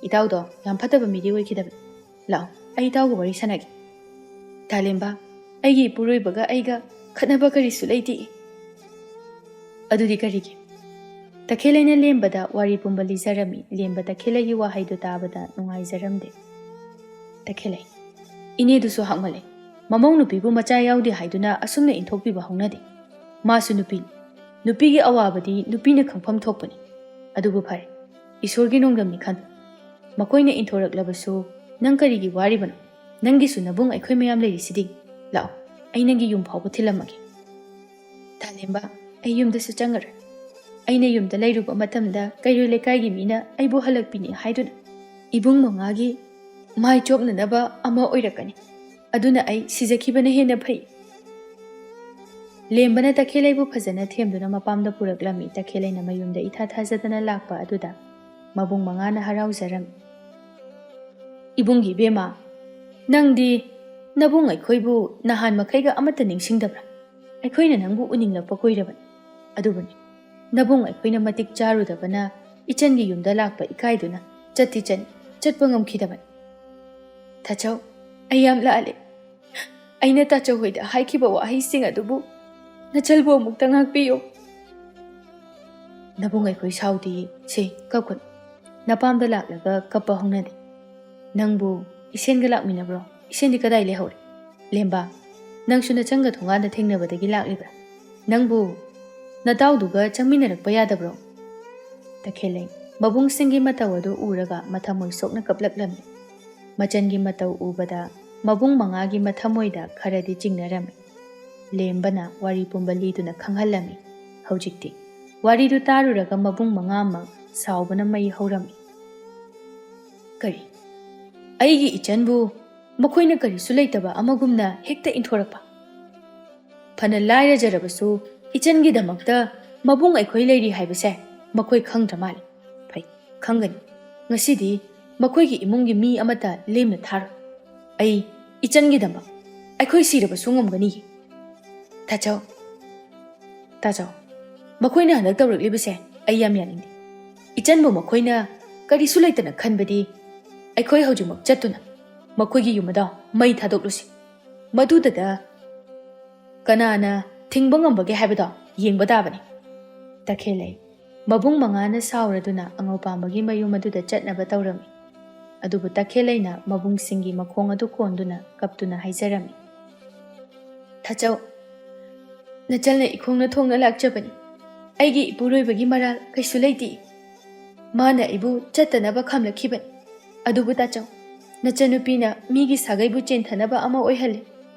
ꯏꯇꯥꯎꯗꯣ ꯌꯥꯝ ꯐꯠꯇꯕ ꯃꯤꯗꯤ ꯑꯣꯏꯈꯤꯗꯕꯅꯤ꯫ ꯂꯥꯛꯑꯣ, ꯑꯩ ꯏꯇꯥꯎꯒ ꯋꯥꯔꯤ ꯁꯥꯟꯅꯒꯦ꯫ ꯇꯥꯂꯦꯝꯕ, ꯑꯩꯒꯤ ꯏꯄꯨꯔꯣꯏꯕꯒ ꯑꯩꯒ ꯈꯠꯅꯕ ꯀꯔꯤꯁꯨ ꯂꯩꯇꯦ꯫ ꯑꯗꯨꯗꯤ ꯀꯔꯤꯒꯤ? ꯇꯈꯦꯜꯂꯩꯅ ꯂꯦꯝꯕꯗ ꯋꯥꯔꯤ ꯄꯨꯝꯕ ꯂꯤꯖꯔꯝꯃꯤ꯫ ꯂꯦꯝꯕ ꯇꯈꯦꯜꯂꯩꯒꯤ ꯋꯥꯍꯩꯗꯨ ꯇꯥꯕꯗ ꯅꯨꯡꯉꯥꯏꯖꯔꯝꯗꯦ꯫ ꯇꯈꯦꯜꯂꯩ, ꯏꯅꯦꯗꯨꯁꯨ ꯍꯥꯛꯃꯜꯂꯦ꯫ ꯃꯃꯧ ꯅꯨꯄꯤꯕꯨ ꯃꯆꯥ ꯌꯥꯎꯗꯦ ꯍꯥꯏꯗꯨꯅ ꯑꯁꯨꯝꯅ ꯏꯟꯊꯣꯛꯄꯤꯕ ꯍꯧꯅꯗꯦ꯫ ꯃꯥꯁꯨ ꯅꯨꯄꯤꯅꯤ꯫ ꯅꯨꯄꯤꯒꯤ ꯑꯋꯥꯕꯗꯤ ꯅꯨꯄꯤꯅ ꯈꯪꯐꯝ ꯊꯣꯛꯄꯅꯤ꯫ ꯑꯗꯨꯕꯨ ꯐꯔꯦ, ꯏꯁꯣꯔꯒꯤ ꯅꯣꯡꯗꯝꯅꯤ ꯈꯟ꯫ ꯃꯈꯣꯏꯅ ꯏꯟꯊꯣꯔꯛꯂꯕꯁꯨ ꯅꯪ ꯀꯔꯤꯒꯤ ꯋꯥꯔꯤꯕꯅꯣ? ꯅꯪꯒꯤꯁꯨ ꯅꯕꯨꯡ ꯑꯩꯈꯣꯏ ꯃꯌꯥꯝ ꯂꯩꯔꯤꯁꯤꯗꯤ꯫ ꯂꯥꯛꯑꯣ, ꯑꯩ ꯅꯪꯒꯤ ꯌꯨꯝ ꯐꯥꯎꯕ ꯊꯤꯜꯂꯝꯃꯒꯦ꯫ ꯇꯥꯂꯦꯝꯕ, ꯑꯩ ꯌꯨꯝꯗꯁꯨ ꯆꯪꯉꯔꯣꯏ꯫ ꯑꯩꯅ ꯌꯨꯝꯗ ꯂꯩꯔꯨꯕ ꯃꯇꯝꯗ ꯀꯩꯔꯣꯏ ꯂꯩꯀꯥꯏꯒꯤ ꯃꯤꯅ ꯑꯩꯕꯨ ꯍꯜꯂꯛꯄꯤꯅꯤ ꯍꯥꯏꯗꯨꯅ ꯏꯕꯨꯡ ꯃꯉꯥꯒꯤ ꯃꯥꯏ ꯆꯣꯞꯅꯅꯕ ꯑꯃ ꯑꯣꯏꯔꯛꯀꯅꯤ꯫ ꯑꯗꯨꯅ ꯑꯩ ꯁꯤꯖꯈꯤꯕꯅ ꯍꯦꯟꯅ ꯐꯩ꯫ ꯂꯦꯝꯕꯅ ꯇꯈꯦꯜꯂꯩꯕꯨ ꯐꯖꯅ ꯊꯦꯝꯗꯨꯅ ꯃꯄꯥꯝꯗ ꯄꯨꯔꯛꯂꯝꯃꯤ꯫ ꯇꯈꯦꯜꯂꯩꯅ ꯃꯌꯨꯝꯗ ꯏꯊꯥ ꯊꯥꯖꯗꯅ ꯂꯥꯛꯄ ꯑꯗꯨꯗ ꯃꯕꯨꯡ ꯃꯉꯥꯅ ꯍꯔꯥꯎꯖꯔꯝꯃꯤ꯫ ꯏꯕꯨꯡꯒꯤ ꯏꯕꯦꯝꯃ, ꯅꯪꯗꯤ ꯅꯕꯨꯡ ꯑꯩꯈꯣꯏꯕꯨ ꯅꯍꯥꯟ ꯃꯈꯩꯒ ꯑꯃꯠꯇ ꯅꯤꯡꯁꯤꯡꯗꯕ꯭ꯔꯥ? ꯑꯩꯈꯣꯏꯅ ꯅꯪꯕꯨ ꯎꯅꯤꯡꯂꯛꯄ ꯀꯨꯏꯔꯕꯅꯤ꯫ ꯑꯗꯨꯕꯨꯅꯤ, ꯅꯕꯨꯡ ꯑꯩꯈꯣꯏꯅ ꯃꯇꯤꯛ ꯆꯥꯔꯨꯗꯕꯅ ꯏꯆꯟꯒꯤ ꯌꯨꯝꯗ ꯂꯥꯛꯄ ꯏꯀꯥꯏꯗꯨꯅ ꯆꯠꯇꯤ ꯆꯠ, ꯆꯠꯄ ꯉꯝꯈꯤꯗꯕꯅꯤ꯫ ꯇꯥꯆꯧ, ꯑꯩ ꯌꯥꯝ ꯂꯥꯜꯂꯦ꯫ ꯑꯩꯅ ꯇꯥꯆꯧ ꯍꯣꯏꯗ ꯍꯥꯏꯈꯤꯕ ꯋꯥꯍꯩꯁꯤꯡ ꯑꯗꯨꯕꯨ ꯅꯆꯜꯕꯨ ꯑꯃꯨꯛꯇ ꯉꯥꯛꯄꯤꯌꯨ꯫ ꯅꯕꯨꯡ ꯑꯩꯈꯣꯏ ꯁꯥꯎꯗꯦ꯫ ꯁꯦ, ꯀꯞꯀꯅꯨ꯫ ꯅꯄꯥꯝꯗ ꯂꯥꯛꯂꯒ ꯀꯞꯄ ꯍꯧꯅꯗꯦ꯫ ꯅꯪꯕꯨ ꯏꯁꯦꯟꯒ ꯂꯥꯛꯃꯤꯟꯅꯕ꯭ꯔꯣ? ꯏꯁꯦꯟꯗꯤ ꯀꯗꯥꯏ ꯂꯩꯍꯧꯔꯦ? ꯂꯦꯝꯕ, ꯅꯪꯁꯨ ꯅꯆꯟꯒ ꯊꯣꯡꯒꯥꯟꯗ ꯊꯦꯡꯅꯕꯗꯒꯤ ꯂꯥꯛꯂꯤꯕ꯭ꯔꯥ? ꯅꯪꯕꯨ ꯅꯇꯥꯎꯗꯨꯒ ꯆꯪꯃꯤꯟꯅꯔꯛꯄ ꯌꯥꯗꯕ꯭ꯔꯣ? ꯇꯈꯦꯜꯂꯩ, ꯃꯕꯨꯡꯁꯤꯡꯒꯤ ꯃꯇꯧ ꯑꯗꯨ ꯎꯔꯒ ꯃꯊꯃꯣꯏ ꯁꯣꯛꯅ ꯀꯞꯂꯛꯂꯝꯃꯤ꯫ ꯃꯆꯟꯒꯤ ꯃꯇꯧ ꯎꯕꯗ ꯃꯕꯨꯡ ꯃꯉꯥꯒꯤ ꯃꯊꯃꯣꯏꯗ ꯈꯔꯗꯤ ꯆꯤꯡꯅꯔꯝꯃꯤ꯫ ꯂꯦꯝꯕꯅ ꯋꯥꯔꯤ ꯄꯨꯝꯕ ꯂꯤꯗꯨꯅ ꯈꯪꯍꯜꯂꯝꯃꯤ꯫ ꯍꯧꯖꯤꯛꯇꯤ ꯋꯥꯔꯤꯗꯨ ꯇꯥꯔꯨꯔꯒ ꯃꯕꯨꯡ ꯃꯉꯥꯃꯛ ꯁꯥꯎꯕꯅ ꯃꯩ ꯍꯧꯔꯝꯃꯤ꯫ "ꯀꯔꯤ? ꯑꯩꯒꯤ ꯏꯆꯟꯕꯨ ꯃꯈꯣꯏꯅ ꯀꯔꯤꯁꯨ ꯂꯩꯇꯕ ꯑꯃꯒꯨꯝꯅ ꯍꯦꯛꯇ ꯏꯟꯊꯣꯔꯛꯄ? ꯐꯅ ꯂꯥꯏꯔꯖꯔꯕꯁꯨ ꯏꯆꯟꯒꯤꯗꯃꯛꯇ ꯃꯕꯨꯡ ꯑꯩꯈꯣꯏ ꯂꯩꯔꯤ ꯍꯥꯏꯕꯁꯦ ꯃꯈꯣꯏ ꯈꯪꯗ꯭ꯔ ꯃꯥꯜꯂꯦ꯫ ꯐꯩ, ꯈꯪꯒꯅꯤ꯫ ꯉꯁꯤꯗꯤ ꯃꯈꯣꯏꯒꯤ ꯏꯃꯨꯡꯒꯤ ꯃꯤ ꯑꯃꯠꯇ ꯂꯦꯝꯅ ꯊꯥꯔꯣꯏ꯫ ꯑꯩ ꯏꯆꯟꯒꯤꯗꯃꯛ ꯑꯩꯈꯣꯏ ꯁꯤꯔꯕꯁꯨ ꯉꯝꯒꯅꯤ꯫" "ꯇꯥꯆꯧ, ꯇꯥꯆꯧ, ꯃꯈꯣꯏꯅ ꯍꯟꯗꯛ ꯇꯧꯔꯛꯂꯤꯕꯁꯦ ꯑꯩ ꯌꯥꯝ ꯌꯥꯅꯤꯡꯗꯦ꯫ ꯏꯆꯟꯕꯨ ꯃꯈꯣꯏꯅ ꯀꯔꯤꯁꯨ ꯂꯩꯇꯅ ꯈꯟꯕꯗꯤ ꯑꯩꯈꯣꯏ ꯍꯧꯖꯤꯛꯃꯛ ꯆꯠꯇꯨꯅ ꯃꯈꯣꯏꯒꯤ ꯌꯨꯝ ꯑꯗꯣ ꯃꯩ ꯊꯥꯗꯣꯛꯂꯨꯁꯤ꯫ ꯃꯗꯨꯗꯗ ꯀꯅꯥꯅ ꯊꯤꯡꯕ ꯉꯝꯕꯒꯦ ꯍꯥꯏꯕꯗꯣ ꯌꯦꯡꯕ ꯇꯥꯕꯅꯤ꯫" ꯇꯈꯦꯜꯂꯩ ꯃꯕꯨꯡ ꯃꯉꯥꯅ ꯁꯥꯎꯔꯗꯨꯅ ꯑꯉꯧꯄꯥꯝꯕꯒꯤ ꯃꯌꯨꯝ ꯑꯗꯨꯗ ꯆꯠꯅꯕ ꯇꯧꯔꯝꯃꯤ꯫ ꯑꯗꯨꯕꯨ ꯇꯈꯦꯜꯂꯩꯅ ꯃꯕꯨꯡꯁꯤꯡꯒꯤ ꯃꯈꯣꯡ ꯑꯗꯨ ꯀꯣꯟꯗꯨꯅ ꯀꯞꯇꯨꯅ ꯍꯥꯏꯖꯔꯝꯃꯤ꯫ "ꯇꯥꯆꯧ, ꯅꯆꯜꯅ ꯏꯈꯣꯡꯅ ꯊꯣꯡꯅ ꯂꯥꯛꯆꯕꯅꯤ꯫ ꯑꯩꯒꯤ ꯏꯄꯨꯔꯣꯏꯕꯒꯤ ꯃꯔꯥꯜ ꯀꯩꯁꯨ ꯂꯩꯇꯦ꯫ ꯃꯥꯅ ꯑꯩꯕꯨ ꯆꯠꯇꯅꯕ ꯈꯥꯝꯂꯛꯈꯤꯕꯅꯤ꯫ ꯑꯗꯨꯕꯨ ꯇꯥꯆꯧ, ꯅꯆꯟꯅꯨꯄꯤꯅ ꯃꯤꯒꯤ ꯁꯥꯒꯩꯕꯨ ꯆꯦꯟꯊꯅꯕ ꯑꯃ ꯑꯣꯏꯍꯜꯂꯦ꯫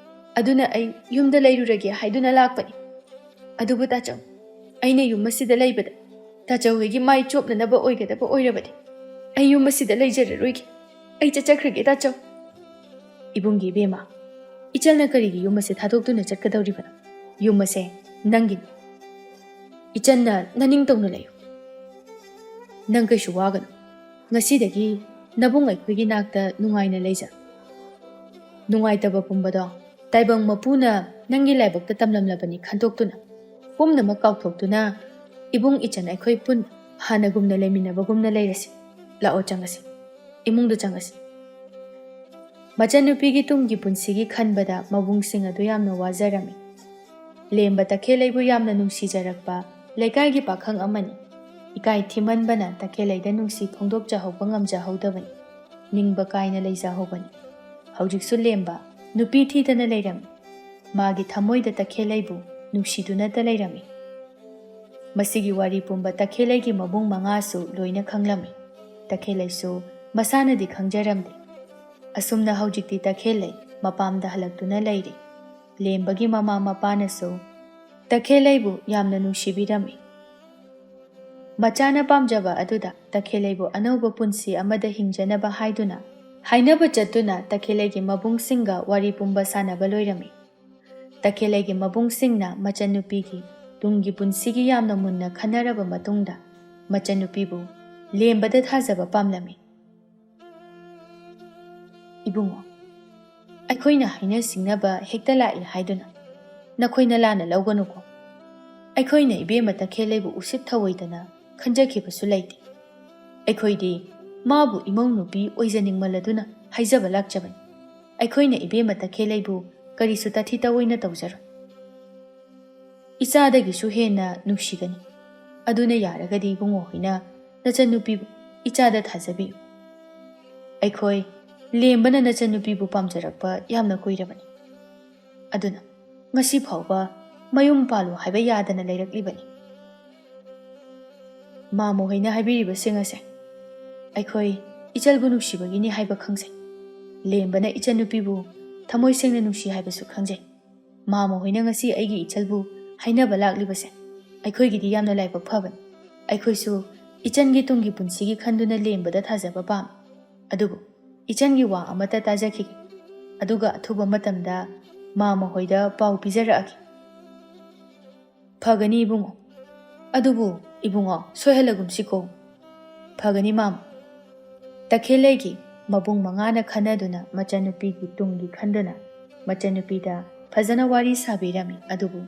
ꯑꯗꯨꯅ ꯑꯩ ꯌꯨꯝꯗ ꯂꯩꯔꯨꯔꯒꯦ ꯍꯥꯏꯗꯨꯅ ꯂꯥꯛꯄꯅꯤ꯫ ꯑꯗꯨꯕꯨ ꯇꯥꯆꯧ, ꯑꯩꯅ ꯌꯨꯝ ꯑꯁꯤꯗ ꯂꯩꯕꯗ ꯇꯥꯆꯧ ꯍꯣꯏꯒꯤ ꯃꯥꯏ ꯆꯣꯞꯅꯅꯕ ꯑꯣꯏꯒꯗꯕ ꯑꯣꯏꯔꯕꯗꯤ ꯑꯩ ꯌꯨꯝ ꯑꯁꯤꯗ ꯂꯩꯖꯔꯔꯣꯏꯒꯦ꯫ ꯑꯩ ꯆꯠꯆꯈ꯭ꯔꯒꯦ ꯇꯥꯆꯧ꯫" "ꯏꯕꯨꯡꯒꯤ ꯏꯕꯦꯝꯃ, ꯏꯆꯜꯅ ꯀꯔꯤꯒꯤ ꯌꯨꯝ ꯑꯁꯤ ꯊꯥꯗꯣꯛꯇꯨꯅ ꯆꯠꯀꯗꯧꯔꯤꯕꯅꯣ? ꯌꯨꯝ ꯑꯁꯦ ꯅꯪꯒꯤꯅꯤ꯫ ꯏꯆꯟꯅ ꯅꯅꯤꯡꯇꯧꯅ ꯂꯩꯌꯨ꯫ ꯅꯪ ꯀꯩꯁꯨ ꯋꯥꯒꯅꯨ꯫ ꯉꯁꯤꯗꯒꯤ ꯅꯕꯨꯡ ꯑꯩꯈꯣꯏꯒꯤ ꯅꯥꯛꯇ ꯅꯨꯡꯉꯥꯏꯅ ꯂꯩꯖꯔꯣ꯫ ꯅꯨꯡꯉꯥꯏꯇꯕ ꯄꯨꯝꯕꯗꯣ ꯇꯥꯏꯕꯪ ꯃꯄꯨꯅ ꯅꯪꯒꯤ ꯂꯥꯏꯕꯛꯇ ꯇꯝꯂꯝꯂꯕꯅꯤ ꯈꯟꯗꯣꯛꯇꯨꯅ, ꯄꯨꯝꯅꯃꯛ ꯀꯥꯎꯊꯣꯛꯇꯨꯅ ꯏꯕꯨꯡ ꯏꯆꯟ ꯑꯩꯈꯣꯏ ꯄꯨꯟꯅ ꯍꯥꯟꯅꯒꯨꯝꯅ ꯂꯩꯃꯤꯟꯅꯕꯒꯨꯝꯅ ꯂꯩꯔꯁꯤ꯫ ꯂꯥꯛꯑꯣ, ꯆꯪꯉꯁꯤ꯫ ꯏꯃꯨꯡꯗ ꯆꯪꯉꯁꯤ꯫" ꯃꯆꯟꯅꯨꯄꯤꯒꯤ ꯇꯨꯡꯒꯤ ꯄꯨꯟꯁꯤꯒꯤ ꯈꯟꯕꯗ ꯃꯕꯨꯡꯁꯤꯡ ꯑꯗꯨ ꯌꯥꯝꯅ ꯋꯥꯖꯔꯝꯃꯤ꯫ ꯂꯦꯝꯕ ꯇꯈꯦꯜꯂꯩꯕꯨ ꯌꯥꯝꯅ ꯅꯨꯡꯁꯤꯖꯔꯛꯄ ꯂꯩꯀꯥꯏꯒꯤ ꯄꯥꯈꯪ ꯑꯃꯅꯤ꯫ ꯏꯀꯥꯏ ꯊꯤꯃꯟꯕꯅ ꯇꯈꯦꯜꯂꯩꯗ ꯅꯨꯡꯁꯤ ꯐꯣꯡꯗꯣꯛꯆꯍꯧꯕ ꯉꯝꯖꯍꯧꯗꯕꯅꯤ꯫ ꯅꯤꯡꯕ ꯀꯥꯏꯅ ꯂꯩꯖꯍꯧꯕꯅꯤ꯫ ꯍꯧꯖꯤꯛꯁꯨ ꯂꯦꯝꯕ ꯅꯨꯄꯤ ꯊꯤꯗꯅ ꯂꯩꯔꯝꯃꯤ꯫ ꯃꯥꯒꯤ ꯊꯃꯣꯏꯗ ꯇꯈꯦꯜꯂꯩꯕꯨ ꯅꯨꯡꯁꯤꯗꯨꯅꯇ ꯂꯩꯔꯝꯃꯤ꯫ ꯃꯁꯤꯒꯤ ꯋꯥꯔꯤ ꯄꯨꯝꯕ ꯇꯈꯦꯜꯂꯩꯒꯤ ꯃꯕꯨꯡ ꯃꯉꯥꯁꯨ ꯂꯣꯏꯅ ꯈꯪꯂꯝꯃꯤ꯫ ꯇꯈꯦꯜꯂꯩꯁꯨ ꯃꯁꯥꯅꯗꯤ ꯈꯪꯖꯔꯝꯗꯦ꯫ ꯑꯁꯨꯝꯅ ꯍꯧꯖꯤꯛꯇꯤ ꯇꯈꯦꯜꯂꯩ ꯃꯄꯥꯝꯗ ꯍꯜꯂꯛꯇꯨꯅ ꯂꯩꯔꯦ꯫ ꯂꯦꯝꯕꯒꯤ ꯃꯃꯥ ꯃꯄꯥꯅꯁꯨ ꯇꯈꯦꯜꯂꯩꯕꯨ ꯌꯥꯝꯅ ꯅꯨꯡꯁꯤꯕꯤꯔꯝꯃꯤ꯫ ꯃꯆꯥꯅ ꯄꯥꯝꯖꯕ ꯑꯗꯨꯗ ꯇꯈꯦꯜꯂꯩꯕꯨ ꯑꯅꯧꯕ ꯄꯨꯟꯁꯤ ꯑꯃꯗ ꯍꯤꯡꯖꯅꯕ ꯍꯥꯏꯗꯨꯅ ꯍꯥꯏꯅꯕ ꯆꯠꯇꯨꯅ ꯇꯈꯦꯜꯂꯩꯒꯤ ꯃꯕꯨꯡꯁꯤꯡꯒ ꯋꯥꯔꯤ ꯄꯨꯝꯕ ꯁꯥꯟꯅꯕ ꯂꯣꯏꯔꯝꯃꯤ꯫ ꯇꯈꯦꯜꯂꯩꯒꯤ ꯃꯕꯨꯡꯁꯤꯡꯅ ꯃꯆꯟꯅꯨꯄꯤꯒꯤ ꯇꯨꯡꯒꯤ ꯄꯨꯟꯁꯤꯒꯤ ꯌꯥꯝꯅ ꯃꯨꯟꯅ ꯈꯟꯅꯔꯕ ꯃꯇꯨꯡꯗ ꯃꯆꯟꯅꯨꯄꯤꯕꯨ ꯂꯦꯝꯕꯗ ꯊꯥꯖꯕ ꯄꯥꯝꯂꯝꯃꯤ꯫ "ꯏꯕꯨꯡꯉꯣ, ꯑꯩꯈꯣꯏꯅ ꯍꯥꯏꯅ ꯁꯤꯡꯅꯕ ꯍꯦꯛꯇ ꯂꯥꯛꯏ ꯍꯥꯏꯗꯨꯅ ꯅꯈꯣꯏꯅ ꯂꯥꯟꯅ ꯂꯧꯒꯅꯨꯀꯣ꯫ ꯑꯩꯈꯣꯏꯅ ꯏꯕꯦꯝꯃ ꯇꯈꯦꯜꯂꯩꯕꯨ ꯎꯁꯤꯠ ꯊꯑꯣꯏꯗꯅ ꯈꯟꯖꯈꯤꯕꯁꯨ ꯂꯩꯇꯦ꯫ ꯑꯩꯈꯣꯏꯗꯤ ꯃꯥꯕꯨ ꯏꯃꯧ ꯅꯨꯄꯤ ꯑꯣꯏꯖꯅꯤꯡꯃꯜꯂꯗꯨꯅ ꯍꯥꯏꯖꯕ ꯂꯥꯛꯆꯕꯅꯤ꯫ ꯑꯩꯈꯣꯏꯅ ꯏꯕꯦꯝꯃ ꯇꯈꯦꯜꯂꯩꯕꯨ ꯀꯔꯤꯁꯨ ꯇꯥꯊꯤ ꯇꯑꯣꯏꯅ ꯇꯧꯖꯔꯣꯏ꯫ ꯏꯆꯥꯗꯒꯤꯁꯨ ꯍꯦꯟꯅ ꯅꯨꯡꯁꯤꯒꯅꯤ꯫ ꯑꯗꯨꯅ ꯌꯥꯔꯒꯗꯤ ꯏꯕꯨꯡꯉꯣ ꯍꯣꯏꯅ ꯅꯆꯟꯅꯨꯄꯤꯕꯨ ꯏꯆꯥꯗ ꯊꯥꯖꯕꯤꯌꯨ꯫ ꯑꯩꯈꯣꯏ ꯂꯦꯝꯕꯅ ꯅꯆꯟꯅꯨꯄꯤꯕꯨ ꯄꯥꯝꯖꯔꯛꯄ ꯌꯥꯝꯅ ꯀꯨꯏꯔꯕꯅꯤ꯫ ꯑꯗꯨꯅ ꯉꯁꯤ ꯐꯥꯎꯕ ꯃꯌꯨꯝ ꯄꯥꯜꯂꯨ ꯍꯥꯏꯕ ꯌꯥꯗꯅ ꯂꯩꯔꯛꯂꯤꯕꯅꯤ꯫ ꯃꯥꯃ ꯍꯣꯏꯅ ꯍꯥꯏꯕꯤꯔꯤꯕꯁꯤꯡ ꯑꯁꯦ ꯑꯩꯈꯣꯏ ꯏꯆꯜꯕꯨ ꯅꯨꯡꯁꯤꯕꯒꯤꯅꯤ ꯍꯥꯏꯕ ꯈꯪꯖꯩ꯫ ꯂꯦꯝꯕꯅ ꯏꯆꯟꯅꯨꯄꯤꯕꯨ ꯊꯃꯣꯏ ꯁꯦꯡꯅ ꯅꯨꯡꯁꯤ ꯍꯥꯏꯕꯁꯨ ꯈꯪꯖꯩ꯫ ꯃꯥꯃ ꯍꯣꯏꯅ ꯉꯁꯤ ꯑꯩꯒꯤ ꯏꯆꯜꯕꯨ ꯍꯥꯏꯅꯕ ꯂꯥꯛꯂꯤꯕꯁꯦ ꯑꯩꯈꯣꯏꯒꯤꯗꯤ ꯌꯥꯝꯅ ꯂꯥꯏꯕꯛ ꯐꯕꯅꯤ꯫ ꯑꯩꯈꯣꯏꯁꯨ ꯏꯆꯟꯒꯤ ꯇꯨꯡꯒꯤ ꯄꯨꯟꯁꯤꯒꯤ ꯈꯟꯗꯨꯅ ꯂꯦꯝꯕꯗ ꯊꯥꯖꯕ ꯄꯥꯝꯃꯤ꯫ ꯑꯗꯨꯕꯨ ꯏꯆꯟꯒꯤ ꯋꯥ ꯑꯃꯠꯇ ꯇꯥꯖꯈꯤꯒꯦ꯫ ꯑꯗꯨꯒ ꯑꯊꯨꯕ ꯃꯇꯝꯗ ꯃꯥꯃ ꯍꯣꯏꯗ ꯄꯥꯎ ꯄꯤꯖꯔꯛꯑꯒꯦ꯫" "ꯐꯒꯅꯤ ꯏꯕꯨꯡꯉꯣ꯫ ꯑꯗꯨꯕꯨ ꯏꯕꯨꯡꯉꯣ, ꯁꯣꯏꯍꯜꯂꯒꯨꯝꯁꯤꯀꯣ꯫" "ꯐꯒꯅꯤ ꯃꯥꯃ꯫" ꯇꯈꯦꯜꯂꯩꯒꯤ ꯃꯕꯨꯡ ꯃꯉꯥꯅ ꯈꯟꯅꯗꯨꯅ ꯃꯆꯟꯅꯨꯄꯤꯒꯤ ꯇꯨꯡꯒꯤ ꯈꯟꯗꯨꯅ ꯃꯆꯟꯅꯨꯄꯤꯗ ꯐꯖꯅ ꯋꯥꯔꯤ ꯁꯥꯕꯤꯔꯝꯃꯤ꯫ ꯑꯗꯨꯕꯨ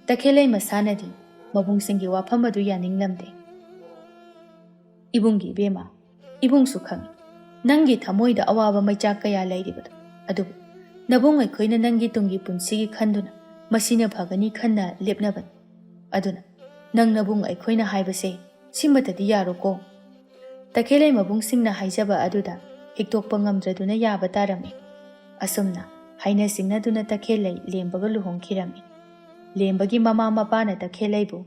ꯇꯈꯦꯜꯂꯩ ꯃꯁꯥꯅꯗꯤ ꯃꯕꯨꯡꯁꯤꯡꯒꯤ ꯋꯥꯐꯝ ꯑꯗꯨ ꯌꯥꯅꯤꯡꯂꯝꯗꯦ꯫ "ꯏꯕꯨꯡꯒꯤ ꯏꯕꯦꯝꯃ, ꯏꯕꯨꯡꯁꯨ ꯈꯪꯏ ꯅꯪꯒꯤ ꯊꯃꯣꯏꯗ ꯑꯋꯥꯕ ꯃꯩꯆꯥꯛ ꯀꯌꯥ ꯂꯩꯔꯤꯕꯗꯣ꯫ ꯑꯗꯨꯕꯨ ꯅꯕꯨꯡ ꯑꯩꯈꯣꯏꯅ ꯅꯪꯒꯤ ꯇꯨꯡꯒꯤ ꯄꯨꯟꯁꯤꯒꯤ ꯈꯟꯗꯨꯅ ꯃꯁꯤꯅ ꯐꯒꯅꯤ ꯈꯟꯅ ꯂꯦꯞꯅꯕꯅꯤ꯫ ꯑꯗꯨꯅ ꯅꯪ ꯅꯕꯨꯡ ꯑꯩꯈꯣꯏꯅ ꯍꯥꯏꯕꯁꯦ ꯁꯤꯃꯇꯗꯤ ꯌꯥꯔꯣꯀꯣ꯫" ꯇꯈꯦꯜꯂꯩ ꯃꯕꯨꯡꯁꯤꯡꯅ ꯍꯥꯏꯖꯕ ꯑꯗꯨꯗ ꯍꯤꯛꯇꯣꯛꯄ ꯉꯝꯗ꯭ꯔꯗꯨꯅ ꯌꯥꯕ ꯇꯥꯔꯝꯃꯤ꯫ ꯑꯁꯨꯝꯅ ꯍꯥꯏꯅ ꯁꯤꯡꯅꯗꯨꯅ ꯇꯈꯦꯜꯂꯩ ꯂꯦꯝꯕꯒ ꯂꯨꯍꯣꯡꯈꯤꯔꯝꯃꯤ꯫ ꯂꯦꯝꯕꯒꯤ ꯃꯃꯥ ꯃꯄꯥꯅ ꯇꯈꯦꯜꯂꯩꯕꯨ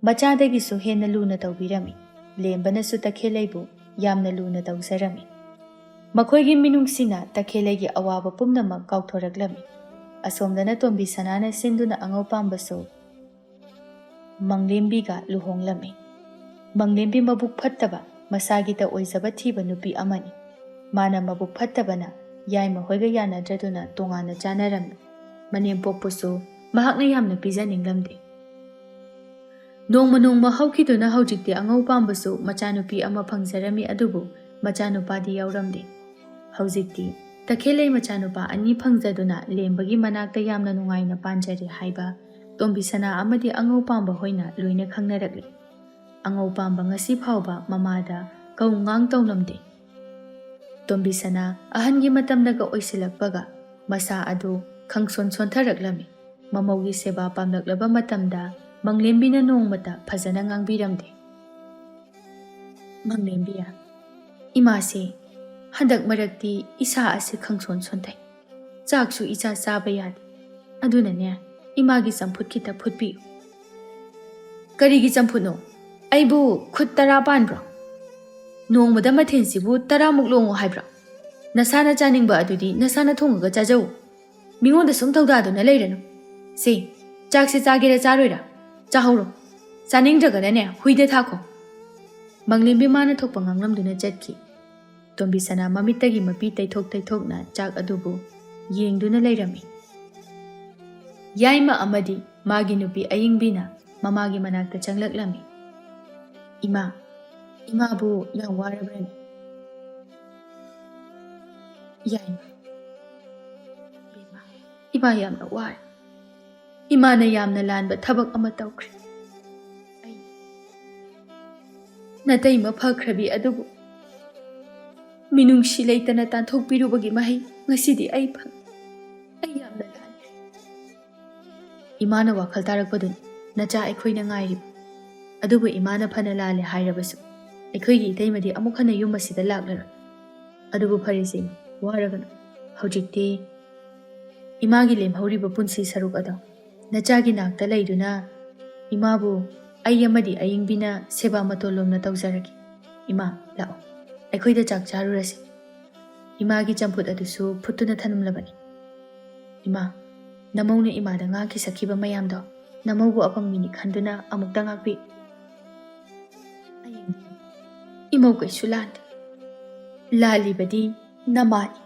ꯃꯆꯥꯗꯒꯤꯁꯨ ꯍꯦꯟꯅ ꯂꯨꯅ ꯇꯧꯕꯤꯔꯝꯃꯤ꯫ ꯂꯦꯝꯕꯅꯁꯨ ꯇꯈꯦꯜꯂꯩꯕꯨ ꯌꯥꯝꯅ ꯂꯨꯅ ꯇꯧꯖꯔꯝꯃꯤ꯫ ꯃꯈꯣꯏꯒꯤ ꯃꯤꯅꯨꯡꯁꯤꯅ ꯇꯈꯦꯜꯂꯩꯒꯤ ꯑꯋꯥꯕ ꯄꯨꯝꯅꯃꯛ ꯀꯥꯎꯊꯣꯔꯛꯂꯝꯃꯤ꯫ ꯑꯁꯣꯝꯗꯅ ꯇꯣꯝꯕꯤ ꯁꯅꯥꯅ ꯁꯤꯟꯗꯨꯅ ꯑꯉꯧ ꯄꯥꯝꯕꯁꯨ ꯃꯪꯂꯦꯝꯕꯤꯒ ꯂꯨꯍꯣꯡꯂꯝꯃꯤ꯫ ꯃꯪꯂꯦꯝꯕꯤ ꯃꯕꯨꯛ ꯐꯠꯇꯕ, ꯃꯁꯥꯒꯤꯇ ꯑꯣꯏꯖꯕ ꯊꯤꯕ ꯅꯨꯄꯤ ꯑꯃꯅꯤ꯫ ꯃꯥꯅ ꯃꯕꯨꯛ ꯐꯠꯇꯕꯅ ꯌꯥꯏꯃ ꯍꯣꯏꯒ ꯌꯥꯅꯗ꯭ꯔꯗꯨꯅ ꯇꯣꯉꯥꯟꯅ ꯆꯥꯅꯔꯝꯃꯤ꯫ ꯃꯅꯦꯝꯄꯣꯛꯄꯨꯁꯨ ꯃꯍꯥꯛꯅ ꯌꯥꯝꯅ ꯄꯤꯖꯅꯤꯡꯂꯝꯗꯦ꯫ ꯅꯣꯡꯃ ꯅꯣꯡꯃ ꯍꯧꯈꯤꯗꯨꯅ ꯍꯧꯖꯤꯛꯇꯤ ꯑꯉꯧ ꯄꯥꯝꯕꯁꯨ ꯃꯆꯥꯅꯨꯄꯤ ꯑꯃ ꯐꯪꯖꯔꯝꯃꯤ, ꯑꯗꯨꯕꯨ ꯃꯆꯥꯅꯨꯄꯥꯗꯤ ꯌꯥꯎꯔꯝꯗꯦ꯫ ꯍꯧꯖꯤꯛꯇꯤ ꯇꯈꯦꯜꯂꯩ ꯃꯆꯥꯅꯨꯄꯥ ꯑꯅꯤ ꯐꯪꯖꯗꯨꯅ ꯂꯦꯝꯕꯒꯤ ꯃꯅꯥꯛꯇ ꯌꯥꯝꯅ ꯅꯨꯡꯉꯥꯏꯅ ꯄꯥꯟꯖꯔꯦ ꯍꯥꯏꯕ ꯇꯣꯝꯕꯤ ꯁꯅꯥ ꯑꯃꯗꯤ ꯑꯉꯧ ꯄꯥꯝꯕ ꯍꯣꯏꯅ ꯂꯣꯏꯅ ꯈꯪꯅꯔꯛꯂꯤ꯫ ꯑꯉꯧ ꯄꯥꯝꯕ ꯉꯁꯤ ꯐꯥꯎꯕ ꯃꯃꯥꯗ ꯀꯧ ꯉꯥꯡ ꯇꯧꯂꯝꯗꯦ꯫ ꯇꯣꯝꯕꯤ ꯁꯅꯥ ꯑꯍꯟꯒꯤ ꯃꯇꯝꯅꯒ ꯑꯣꯏꯁꯤꯜꯂꯛꯄꯒ ꯃꯁꯥ ꯑꯗꯨ ꯈꯪꯁꯣꯟ ꯁꯣꯟꯊꯔꯛꯂꯝꯃꯤ꯫ ꯃꯃꯧꯒꯤ ꯁꯦꯕꯥ ꯄꯥꯝꯂꯛꯂꯕ ꯃꯇꯝꯗ ꯃꯪꯂꯦꯝꯕꯤꯅ ꯅꯣꯡꯃꯇ ꯐꯖꯅ ꯉꯥꯡꯕꯤꯔꯝꯗꯦ꯫ ꯃꯪꯂꯦꯝꯕꯤ, ꯏꯃꯥꯁꯦ ꯍꯟꯗꯛ ꯃꯔꯛꯇꯤ ꯏꯁꯥ ꯑꯁꯤ ꯈꯪꯁꯣꯟ ꯁꯣꯟꯊꯩ꯫ ꯆꯥꯛꯁꯨ ꯏꯆꯥ ꯆꯥꯕ ꯌꯥꯗꯦ꯫ ꯑꯗꯨꯅꯅꯦ, ꯏꯃꯥꯒꯤ ꯆꯝꯐꯨꯠ ꯈꯤꯇ ꯐꯨꯠꯄꯤꯌꯨ꯫ ꯀꯔꯤꯒꯤ ꯆꯝꯐꯨꯠꯅꯣ? ꯑꯩꯕꯨ ꯈꯨꯠ ꯇꯔꯥ ꯄꯥꯟꯕ꯭ꯔꯣ? ꯅꯣꯡꯃꯗ ꯃꯊꯦꯜꯁꯤꯕꯨ ꯇꯔꯥꯃꯨꯛ ꯂꯣꯡꯉꯨ ꯍꯥꯏꯕ꯭ꯔꯣ? ꯅꯁꯥꯅ ꯆꯥꯅꯤꯡꯕ ꯑꯗꯨꯗꯤ ꯅꯁꯥꯅ ꯊꯣꯡꯉꯒ ꯆꯥꯖꯧ꯫ ꯃꯤꯉꯣꯟꯗ ꯁꯨꯝ ꯊꯧꯗꯥꯗꯨꯅ ꯂꯩꯔꯅꯨ꯫ ꯁꯦ, ꯆꯥꯛꯁꯦ ꯆꯥꯒꯦꯔꯥ ꯆꯥꯔꯣꯏꯔꯥ? ꯆꯥꯍꯧꯔꯣ꯫ ꯆꯥꯅꯤꯡꯗ꯭ꯔꯒꯅꯅꯦ, ꯍꯨꯏꯗ ꯊꯥꯈꯣ꯫ ꯃꯪꯂꯦꯝꯕꯤ ꯃꯥꯅ ꯊꯣꯛꯄ ꯉꯥꯡꯂꯝꯗꯨꯅ ꯆꯠꯈꯤ꯫ ꯇꯣꯝꯕꯤ ꯁꯅꯥ ꯃꯃꯤꯠꯇꯒꯤ ꯃꯄꯤ ꯇꯩꯊꯣꯛ ꯇꯩꯊꯣꯛꯅ ꯆꯥꯛ ꯑꯗꯨꯕꯨ ꯌꯦꯡꯗꯨꯅ ꯂꯩꯔꯝꯃꯤ꯫ ꯌꯥꯏꯃ ꯑꯃꯗꯤ ꯃꯥꯒꯤ ꯅꯨꯄꯤ ꯑꯌꯤꯡꯕꯤꯅ ꯃꯃꯥꯒꯤ ꯃꯅꯥꯛꯇ ꯆꯪꯂꯛꯂꯝꯃꯤ꯫ "ꯏꯃꯥ, ꯏꯃꯥꯕꯨ ꯌꯥꯝ ꯋꯥꯔꯕ꯭ꯔꯅꯦ?" ꯌꯥꯏꯃ, "ꯏꯃꯥ, ꯏꯃꯥ ꯌꯥꯝꯅ ꯋꯥꯔꯦ꯫ ꯏꯃꯥꯅ ꯌꯥꯝꯅ ꯂꯥꯟꯕ ꯊꯕꯛ ꯑꯃ ꯇꯧꯈ꯭ꯔꯦ꯫ ꯑꯩ ꯅꯇꯩꯃ ꯐꯈ꯭ꯔꯕꯤ ꯑꯗꯨꯕꯨ ꯃꯤꯅꯨꯡꯁꯤ ꯂꯩꯇꯅ ꯇꯥꯟꯊꯣꯛꯄꯤꯔꯨꯕꯒꯤ ꯃꯍꯩ ꯉꯁꯤꯗꯤ ꯑꯩ ꯐꯪ-, ꯑꯩ ꯌꯥꯝꯅ ꯂꯥꯟꯈ꯭ꯔꯦ꯫" ꯏꯃꯥꯅ ꯋꯥꯈꯜ ꯇꯥꯔꯛꯄꯗꯨꯅꯤ ꯅꯆꯥ ꯑꯩꯈꯣꯏꯅ ꯉꯥꯏꯔꯤꯕ꯫ ꯑꯗꯨꯕꯨ ꯏꯃꯥꯅ ꯐꯅ ꯂꯥꯜꯂꯦ ꯍꯥꯏꯔꯕꯁꯨ ꯑꯩꯈꯣꯏꯒꯤ ꯏꯇꯩꯃꯗꯤ ꯑꯃꯨꯛ ꯍꯟꯅ ꯌꯨꯝ ꯑꯁꯤꯗ ꯂꯥꯛꯂꯔꯣꯏ꯫ ꯑꯗꯨꯕꯨ ꯐꯔꯦꯁꯦ, ꯋꯥꯔꯒꯅꯨ꯫ ꯍꯧꯖꯤꯛꯇꯤ ꯏꯃꯥꯒꯤ ꯂꯦꯝꯍꯧꯔꯤꯕ ꯄꯨꯟꯁꯤ ꯁꯔꯨꯛ ꯑꯗꯣ ꯅꯆꯥꯒꯤ ꯅꯥꯛꯇ ꯂꯩꯗꯨꯅ ꯏꯃꯥꯕꯨ ꯑꯩ ꯑꯃꯗꯤ ꯑꯌꯤꯡꯕꯤꯅ ꯁꯦꯕꯥ ꯃꯇꯣꯜ ꯂꯣꯝꯅ ꯇꯧꯖꯔꯒꯦ꯫ ꯏꯃꯥ, ꯂꯥꯛꯑꯣ, ꯑꯩꯈꯣꯏꯗ ꯆꯥꯛ ꯆꯥꯔꯨꯔꯁꯤ꯫ ꯏꯃꯥꯒꯤ ꯆꯝꯐꯨꯠ ꯑꯗꯨꯁꯨ ꯐꯨꯠꯇꯨꯅ ꯊꯅꯝꯂꯕꯅꯤ꯫ ꯏꯃꯥ, ꯅꯃꯧꯅ ꯏꯃꯥꯗ ꯉꯥꯡꯈꯤ ꯁꯛꯈꯤꯕ ꯃꯌꯥꯝꯗꯣ ꯅꯃꯧꯕꯨ ꯑꯄꯪꯕꯤꯅꯤ ꯈꯟꯗꯨꯅ ꯑꯃꯨꯛꯇ ꯉꯥꯛꯄꯤ꯫ ꯑꯌꯤꯡꯕꯤ, ꯏꯃꯧ ꯀꯩꯁꯨ ꯂꯥꯟꯗꯦ꯫ ꯂꯥꯜꯂꯤꯕꯗꯤ ꯅꯃꯥꯅꯤ꯫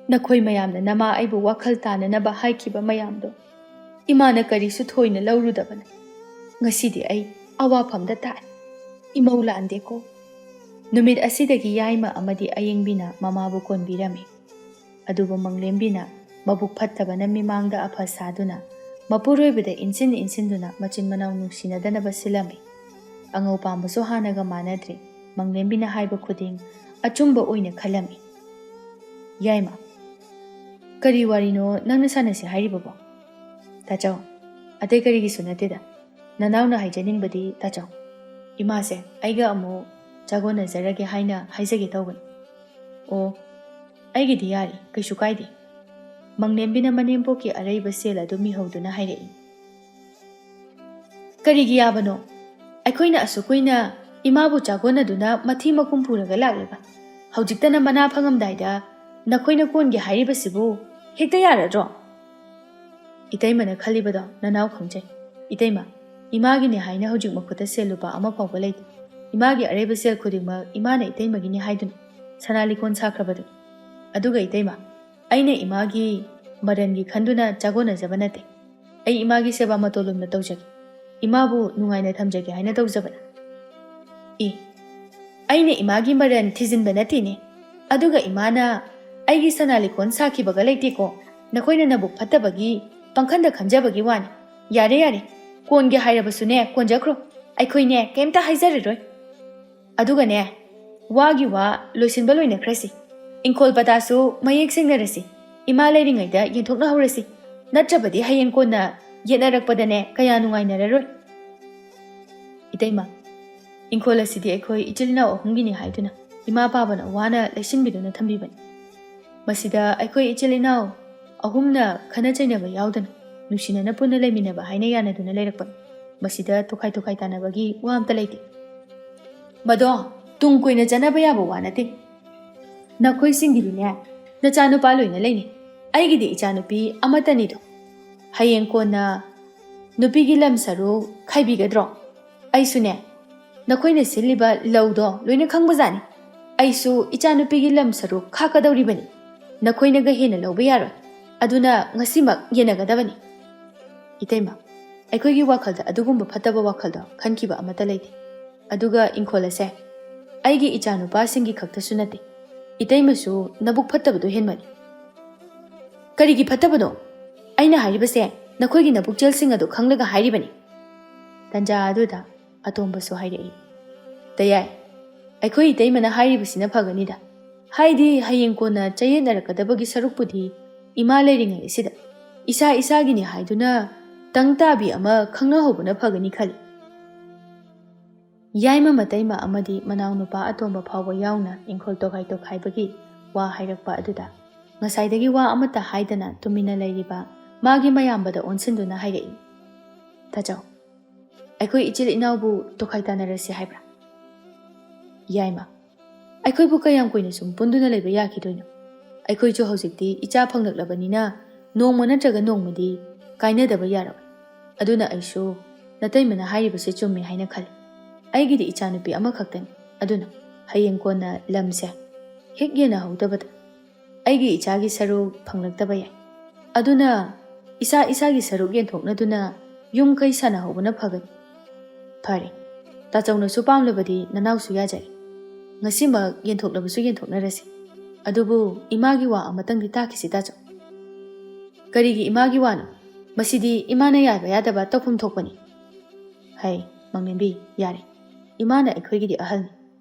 ꯅꯈꯣꯏ ꯃꯌꯥꯝꯅ ꯅꯃꯥ ꯑꯩꯕꯨ ꯋꯥꯈꯜ ꯇꯥꯅꯅꯕ ꯍꯥꯏꯈꯤꯕ ꯃꯌꯥꯝꯗꯣ ꯏꯃꯥꯅ ꯀꯔꯤꯁꯨ ꯊꯣꯏꯅ ꯂꯧꯔꯨꯗꯕꯅꯤ꯫ ꯉꯁꯤꯗꯤ ꯑꯩ ꯑꯋꯥꯐꯝꯗ ꯇꯥꯔꯦ꯫ ꯏꯃꯧ ꯂꯥꯟꯗꯦꯀꯣ꯫ ꯅꯨꯃꯤꯠ ꯑꯁꯤꯗꯒꯤ ꯌꯥꯏꯃ ꯑꯃꯗꯤ ꯑꯌꯤꯡꯕꯤꯅ ꯃꯃꯥꯕꯨ ꯀꯣꯟꯕꯤꯔꯝꯃꯤ꯫ ꯑꯗꯨꯕꯨ ꯃꯪꯂꯦꯝꯕꯤꯅ ꯃꯕꯨꯛ ꯐꯠꯇꯕꯅ ꯃꯤꯃꯥꯡꯗ ꯑꯐ ꯁꯥꯗꯨꯅ ꯃꯄꯨꯔꯣꯏꯕꯗ ꯏꯟꯁꯤꯟ ꯏꯟꯁꯤꯟꯗꯨꯅ ꯃꯆꯤꯟ ꯃꯅꯥꯎ ꯅꯨꯡꯁꯤꯅꯗꯅꯕ ꯁꯤꯜꯂꯝꯃꯤ꯫ ꯑꯉꯧ ꯄꯥꯝꯕꯁꯨ ꯍꯥꯟꯅꯒ ꯃꯥꯟꯅꯗ꯭ꯔꯦ꯫ ꯃꯪꯂꯦꯝꯕꯤꯅ ꯍꯥꯏꯕ ꯈꯨꯗꯤꯡ ꯑꯆꯨꯝꯕ ꯑꯣꯏꯅ ꯈꯜꯂꯝꯃꯤ꯫ ꯌꯥꯏꯃ, ꯀꯔꯤ ꯋꯥꯔꯤꯅꯣ ꯅꯪꯅ ꯁꯥꯟꯅꯁꯤ ꯍꯥꯏꯔꯤꯕꯕꯣ? ꯇꯥꯆꯧ, ꯑꯇꯩ ꯀꯔꯤꯒꯤꯁꯨ ꯅꯠꯇꯦꯗ꯫ ꯅꯅꯥꯎꯅ ꯍꯥꯏꯖꯅꯤꯡꯕꯗꯤ, ꯇꯥꯆꯧ, ꯏꯃꯥꯁꯦ ꯑꯩꯒ ꯑꯃꯨꯛ ꯆꯥꯒꯣꯟꯅꯖꯔꯒꯦ ꯍꯥꯏꯅ ꯍꯥꯏꯖꯒꯦ ꯇꯧꯕꯅꯤ꯫ ꯑꯣ, ꯑꯩꯒꯤꯗꯤ ꯌꯥꯔꯤ, ꯀꯩꯁꯨ ꯀꯥꯏꯗꯦ꯫ ꯃꯪꯂꯦꯝꯕꯤꯅ ꯃꯅꯦꯝꯄꯣꯛꯀꯤ ꯑꯔꯩꯕ ꯁꯦꯜ ꯑꯗꯨ ꯃꯤꯍꯧꯗꯨꯅ ꯍꯥꯏꯔꯛꯏ꯫ ꯀꯔꯤꯒꯤ ꯌꯥꯕꯅꯣ? ꯑꯩꯈꯣꯏꯅ ꯑꯁꯨꯛ ꯀꯨꯏꯅ ꯏꯃꯥꯕꯨ ꯆꯥꯒꯣꯟꯅꯗꯨꯅ ꯃꯊꯤ ꯃꯈꯨꯝ ꯄꯨꯔꯒ ꯂꯥꯛꯂꯤꯕ꯫ ꯍꯧꯖꯤꯛꯇꯅ ꯃꯅꯥ ꯐꯪꯉꯝꯗꯥꯏꯗ ꯅꯈꯣꯏꯅ ꯀꯣꯟꯒꯦ ꯍꯥꯏꯔꯤꯕꯁꯤꯕꯨ ꯍꯦꯛꯇ ꯌꯥꯔꯗ꯭ꯔꯣ? ꯏꯇꯩꯃꯅ ꯈꯜꯂꯤꯕꯗꯣ ꯅꯅꯥꯎ ꯈꯪꯖꯩ꯫ ꯏꯇꯩꯃ, ꯏꯃꯥꯒꯤꯅꯦ ꯍꯥꯏꯅ ꯍꯧꯖꯤꯛ ꯃꯈꯨꯠꯇ ꯁꯦꯜ ꯂꯨꯄꯥ ꯑꯃ ꯐꯥꯎꯕ ꯂꯩꯇꯦ꯫ ꯏꯃꯥꯒꯤ ꯑꯔꯩꯕ ꯁꯦꯜ ꯈꯨꯗꯤꯡꯃꯛ ꯏꯃꯥꯅ ꯏꯇꯩꯃꯒꯤꯅꯤ ꯍꯥꯏꯗꯨꯅ ꯁꯅꯥ ꯂꯤꯛꯀꯣꯟ ꯁꯥꯈ꯭ꯔꯕꯗꯨꯅꯤ꯫ ꯑꯗꯨꯒ ꯏꯇꯩꯃ, ꯑꯩꯅ ꯏꯃꯥꯒꯤ ꯃꯔꯟꯒꯤ ꯈꯟꯗꯨꯅ ꯆꯥꯒꯣꯟꯅꯖꯕ ꯅꯠꯇꯦ꯫ ꯑꯩ ꯏꯃꯥꯒꯤ ꯁꯦꯕꯥ ꯃꯇꯣꯜ ꯂꯣꯝꯅ ꯇꯧꯖꯒꯦ꯫ ꯏꯃꯥꯕꯨ ꯅꯨꯡꯉꯥꯏꯅ ꯊꯝꯖꯒꯦ ꯍꯥꯏꯅ ꯇꯧꯖꯕꯅꯤ꯫ ꯏ, ꯑꯩꯅ ꯏꯃꯥꯒꯤ ꯃꯔꯟ ꯊꯤꯖꯤꯟꯕ ꯅꯠꯇꯦꯅꯦ꯫ ꯑꯗꯨꯒ ꯏꯃꯥꯅ ꯑꯩꯒꯤ ꯁꯅꯥ ꯂꯤꯛꯀꯣꯟ ꯁꯥꯈꯤꯕꯒ ꯂꯩꯇꯦꯀꯣ꯫ ꯅꯈꯣꯏꯅ ꯅꯕꯨꯛ ꯐꯠꯇꯕꯒꯤ ꯄꯪꯈꯟꯗ ꯈꯟꯖꯕꯒꯤ ꯋꯥꯅꯤ꯫ ꯌꯥꯔꯦ, ꯌꯥꯔꯦ꯫ ꯀꯣꯟꯒꯦ ꯍꯥꯏꯔꯕꯁꯨꯅꯦ, ꯀꯣꯟꯖꯈ꯭ꯔꯣ꯫ ꯑꯩꯈꯣꯏꯅꯦ, ꯀꯩꯝꯇ ꯍꯥꯏꯖꯔꯔꯣꯏ꯫ ꯑꯗꯨꯒꯅꯦ, ꯋꯥꯒꯤ ꯋꯥ ꯂꯣꯏꯁꯤꯟꯕ ꯂꯣꯏꯅꯈ꯭ꯔꯁꯤ꯫ ꯏꯪꯈꯣꯜ ꯄꯇꯥꯁꯨ ꯃꯌꯦꯛ ꯁꯦꯡꯅꯔꯁꯤ꯫ ꯏꯃꯥ ꯂꯩꯔꯤꯉꯩꯗ ꯌꯦꯟꯊꯣꯛꯅꯍꯧꯔꯁꯤ꯫ ꯅꯠꯇ꯭ꯔꯕꯗꯤ ꯍꯌꯦꯡ ꯀꯣꯟꯅ ꯌꯦꯠꯅꯔꯛꯄꯗꯅꯦ, ꯀꯌꯥ ꯅꯨꯡꯉꯥꯏꯅꯔꯔꯣꯏ꯫ ꯏꯇꯩꯃ, ꯏꯪꯈꯣꯜ ꯑꯁꯤꯗꯤ ꯑꯩꯈꯣꯏ ꯏꯆꯤꯜ ꯏꯅꯥꯎ ꯑꯍꯨꯝꯒꯤꯅꯤ ꯍꯥꯏꯗꯨꯅ ꯏꯃꯥ ꯄꯥꯕꯅ ꯋꯥꯅ ꯂꯩꯁꯤꯟꯕꯤꯗꯨꯅ ꯊꯝꯕꯤꯕꯅꯤ꯫ ꯃꯁꯤꯗ ꯑꯩꯈꯣꯏ ꯏꯆꯤꯜ ꯏꯅꯥꯎ ꯑꯍꯨꯝꯅ ꯈꯠꯅ ꯆꯩꯅꯕ ꯌꯥꯎꯗꯅ ꯅꯨꯡꯁꯤꯅꯅ ꯄꯨꯟꯅ ꯂꯩꯃꯤꯟꯅꯕ ꯍꯥꯏꯅ ꯌꯥꯅꯗꯨꯅ ꯂꯩꯔꯛꯄꯅꯤ꯫ ꯃꯁꯤꯗ ꯇꯣꯈꯥꯏ ꯇꯣꯈꯥꯏ ꯇꯥꯅꯕꯒꯤ ꯋꯥ ꯑꯝꯇ ꯂꯩꯇꯦ꯫ ꯃꯗꯣ ꯇꯨꯡ ꯀꯣꯏꯅ ꯆꯠꯅꯕ ꯌꯥꯕ ꯋꯥ ꯅꯠꯇꯦ꯫ ꯅꯈꯣꯏꯁꯤꯡꯒꯤꯗꯤꯅꯦ, ꯅꯆꯥꯅꯨꯄꯥ ꯂꯣꯏꯅ ꯂꯩꯅꯤ꯫ ꯑꯩꯒꯤꯗꯤ ꯏꯆꯥꯅꯨꯄꯤ ꯑꯃꯠꯇꯅꯤꯗꯣ꯫ ꯍꯌꯦꯡ ꯀꯣꯟꯅ ꯅꯨꯄꯤꯒꯤ ꯂꯝ ꯁꯔꯨꯛ ꯈꯥꯏꯕꯤꯒꯗ꯭ꯔꯣ? ꯑꯩꯁꯨꯅꯦ, ꯅꯈꯣꯏꯅ ꯁꯤꯜꯂꯤꯕ ꯂꯧꯗꯣ ꯂꯣꯏꯅ ꯈꯪꯕꯖꯥꯠꯅꯤ꯫ ꯑꯩꯁꯨ ꯏꯆꯥꯅꯨꯄꯤꯒꯤ ꯂꯝ ꯁꯔꯨꯛ ꯈꯥꯛꯀꯗꯧꯔꯤꯕꯅꯤ꯫ ꯅꯈꯣꯏꯅꯒ ꯍꯦꯟꯅ ꯂꯧꯕ ꯌꯥꯔꯣꯏ꯫ ꯑꯗꯨꯅ ꯉꯁꯤꯃꯛ ꯌꯦꯟꯅꯒꯗꯕꯅꯤ꯫ ꯏꯇꯩꯃ, ꯑꯩꯈꯣꯏꯒꯤ ꯋꯥꯈꯜꯗ ꯑꯗꯨꯒꯨꯝꯕ ꯐꯠꯇꯕ ꯋꯥꯈꯜꯗꯣ ꯈꯟꯈꯤꯕ ꯑꯃꯠꯇ ꯂꯩꯇꯦ꯫ ꯑꯗꯨꯒ ꯏꯪꯈꯣꯜ ꯑꯁꯦ ꯑꯩꯒꯤ ꯏꯆꯥꯅꯨꯄꯥꯁꯤꯡꯒꯤ ꯈꯛꯇꯁꯨ ꯅꯠꯇꯦ, ꯏꯇꯩꯃꯁꯨ ꯅꯕꯨꯛ ꯐꯠꯇꯕꯗꯣ ꯍꯦꯟꯃꯜꯂꯤ꯫ ꯀꯔꯤꯒꯤ ꯐꯠꯇꯕꯅꯣ? ꯑꯩꯅ ꯍꯥꯏꯔꯤꯕꯁꯦ ꯅꯈꯣꯏꯒꯤ ꯅꯕꯨꯛꯆꯦꯜꯁꯤꯡ ꯑꯗꯨ ꯈꯪꯂꯒ ꯍꯥꯏꯔꯤꯕꯅꯤ꯫ ꯇꯟꯖꯥ ꯑꯗꯨꯗ ꯑꯇꯣꯝꯕꯁꯨ ꯍꯥꯏꯔꯛꯏ, "ꯇꯌꯥꯏ, ꯑꯩꯈꯣꯏ ꯏꯇꯩꯃꯅ ꯍꯥꯏꯔꯤꯕꯁꯤꯅ ꯐꯒꯅꯤꯗ꯫ ꯍꯥꯏꯗꯤ ꯍꯌꯦꯡ ꯀꯣꯟꯅ ꯆꯌꯦꯠꯅꯔꯛꯀꯗꯕꯒꯤ ꯁꯔꯨꯛꯄꯨꯗꯤ ꯏꯃꯥ ꯂꯩꯔꯤꯉꯩ ꯑꯁꯤꯗ ꯏꯁꯥ ꯏꯁꯥꯒꯤꯅꯤ ꯍꯥꯏꯗꯨꯅ ꯇꯪ ꯇꯥꯕꯤ ꯑꯃ ꯈꯪꯅꯍꯧꯕꯅ ꯐꯒꯅꯤ ꯈꯜꯂꯤ꯫" ꯌꯥꯏꯃ ꯃꯇꯩꯃ ꯑꯃꯗꯤ ꯃꯅꯥꯎꯅꯨꯄꯥ ꯑꯇꯣꯝꯕ ꯐꯥꯎꯕ ꯌꯥꯎꯅ ꯏꯪꯈꯣꯜ ꯇꯣꯈꯥꯏ ꯇꯣꯈꯥꯏꯕꯒꯤ ꯋꯥ ꯍꯥꯏꯔꯛꯄ ꯑꯗꯨꯗ ꯉꯁꯥꯏꯗꯒꯤ ꯋꯥ ꯑꯃꯠꯇ ꯍꯥꯏꯗꯅ ꯇꯨꯃꯤꯟꯅ ꯂꯩꯔꯤꯕ ꯃꯥꯒꯤ ꯃꯌꯥꯝꯕꯗ ꯑꯣꯟꯁꯤꯟꯗꯨꯅ ꯍꯥꯏꯔꯛꯏ, "ꯇꯥꯆꯧ, ꯑꯩꯈꯣꯏ ꯏꯆꯤꯜ ꯏꯅꯥꯎꯕꯨ ꯇꯣꯈꯥꯏ ꯇꯥꯅꯔꯁꯤ ꯍꯥꯏꯕ꯭ꯔꯥ?" ꯌꯥꯏꯃ, "ꯑꯩꯈꯣꯏꯕꯨ ꯀꯌꯥꯝ ꯀꯨꯏꯅ ꯁꯨꯝ ꯄꯨꯟꯗꯨꯅ ꯂꯩꯕ ꯌꯥꯈꯤꯗꯣꯏꯅꯣ? ꯑꯩꯈꯣꯏꯁꯨ ꯍꯧꯖꯤꯛꯇꯤ ꯏꯆꯥ ꯐꯪꯂꯛꯂꯕꯅꯤꯅ ꯅꯣꯡꯃ ꯅꯠꯇ꯭ꯔꯒ ꯅꯣꯡꯃꯗꯤ ꯀꯥꯏꯅꯗꯕ ꯌꯥꯔꯣꯏ꯫ ꯑꯗꯨꯅ ꯑꯩꯁꯨ ꯅꯇꯩꯃꯅ ꯍꯥꯏꯔꯤꯕꯁꯦ ꯆꯨꯝꯃꯤ ꯍꯥꯏꯅ ꯈꯜꯂꯤ꯫ ꯑꯩꯒꯤꯗꯤ ꯏꯆꯥꯅꯨꯄꯤ ꯑꯃꯈꯛꯇꯅꯤ꯫ ꯑꯗꯨꯅ ꯍꯌꯦꯡ ꯀꯣꯟꯅ ꯂꯝꯁꯦ ꯍꯦꯛ ꯌꯦꯟꯅꯍꯧꯗꯕꯗ ꯑꯩꯒꯤ ꯏꯆꯥꯒꯤ ꯁꯔꯨꯛ ꯐꯪꯂꯛꯇꯕ ꯌꯥꯏ꯫ ꯑꯗꯨꯅ ꯏꯁꯥ ꯏꯁꯥꯒꯤ ꯁꯔꯨꯛ ꯌꯦꯟꯊꯣꯛꯅꯗꯨꯅ ꯌꯨꯝ ꯀꯩ ꯁꯥꯟꯅꯍꯧꯕꯅ ꯐꯒꯅꯤ꯫ ꯐꯔꯦ, ꯇꯥꯆꯧꯅꯁꯨ ꯄꯥꯝꯂꯕꯗꯤ ꯅꯅꯥꯎꯁꯨ ꯌꯥꯖꯔꯦ꯫ ꯉꯁꯤꯃꯛ ꯌꯦꯟꯊꯣꯛꯂꯕꯁꯨ ꯌꯦꯟꯊꯣꯛꯅꯔꯁꯤ꯫ ꯑꯗꯨꯕꯨ ꯏꯃꯥꯒꯤ ꯋꯥ ꯑꯃꯇꯪꯗꯤ ꯇꯥꯈꯤꯁꯤ ꯇꯥꯆꯧ꯫" "ꯀꯔꯤꯒꯤ ꯏꯃꯥꯒꯤ ꯋꯥꯅꯣ? ꯃꯁꯤꯗꯤ ꯏꯃꯥꯅ ꯌꯥꯕ ꯌꯥꯗꯕ ꯇꯧꯐꯝ ꯊꯣꯛꯄꯅꯤ꯫" "ꯍꯩ, ꯃꯪꯂꯦꯝꯕꯤ, ꯌꯥꯔꯦ꯫ ꯏꯃꯥꯅ ꯑꯩꯈꯣꯏꯒꯤꯗꯤ ꯑꯍꯜꯅꯤ꯫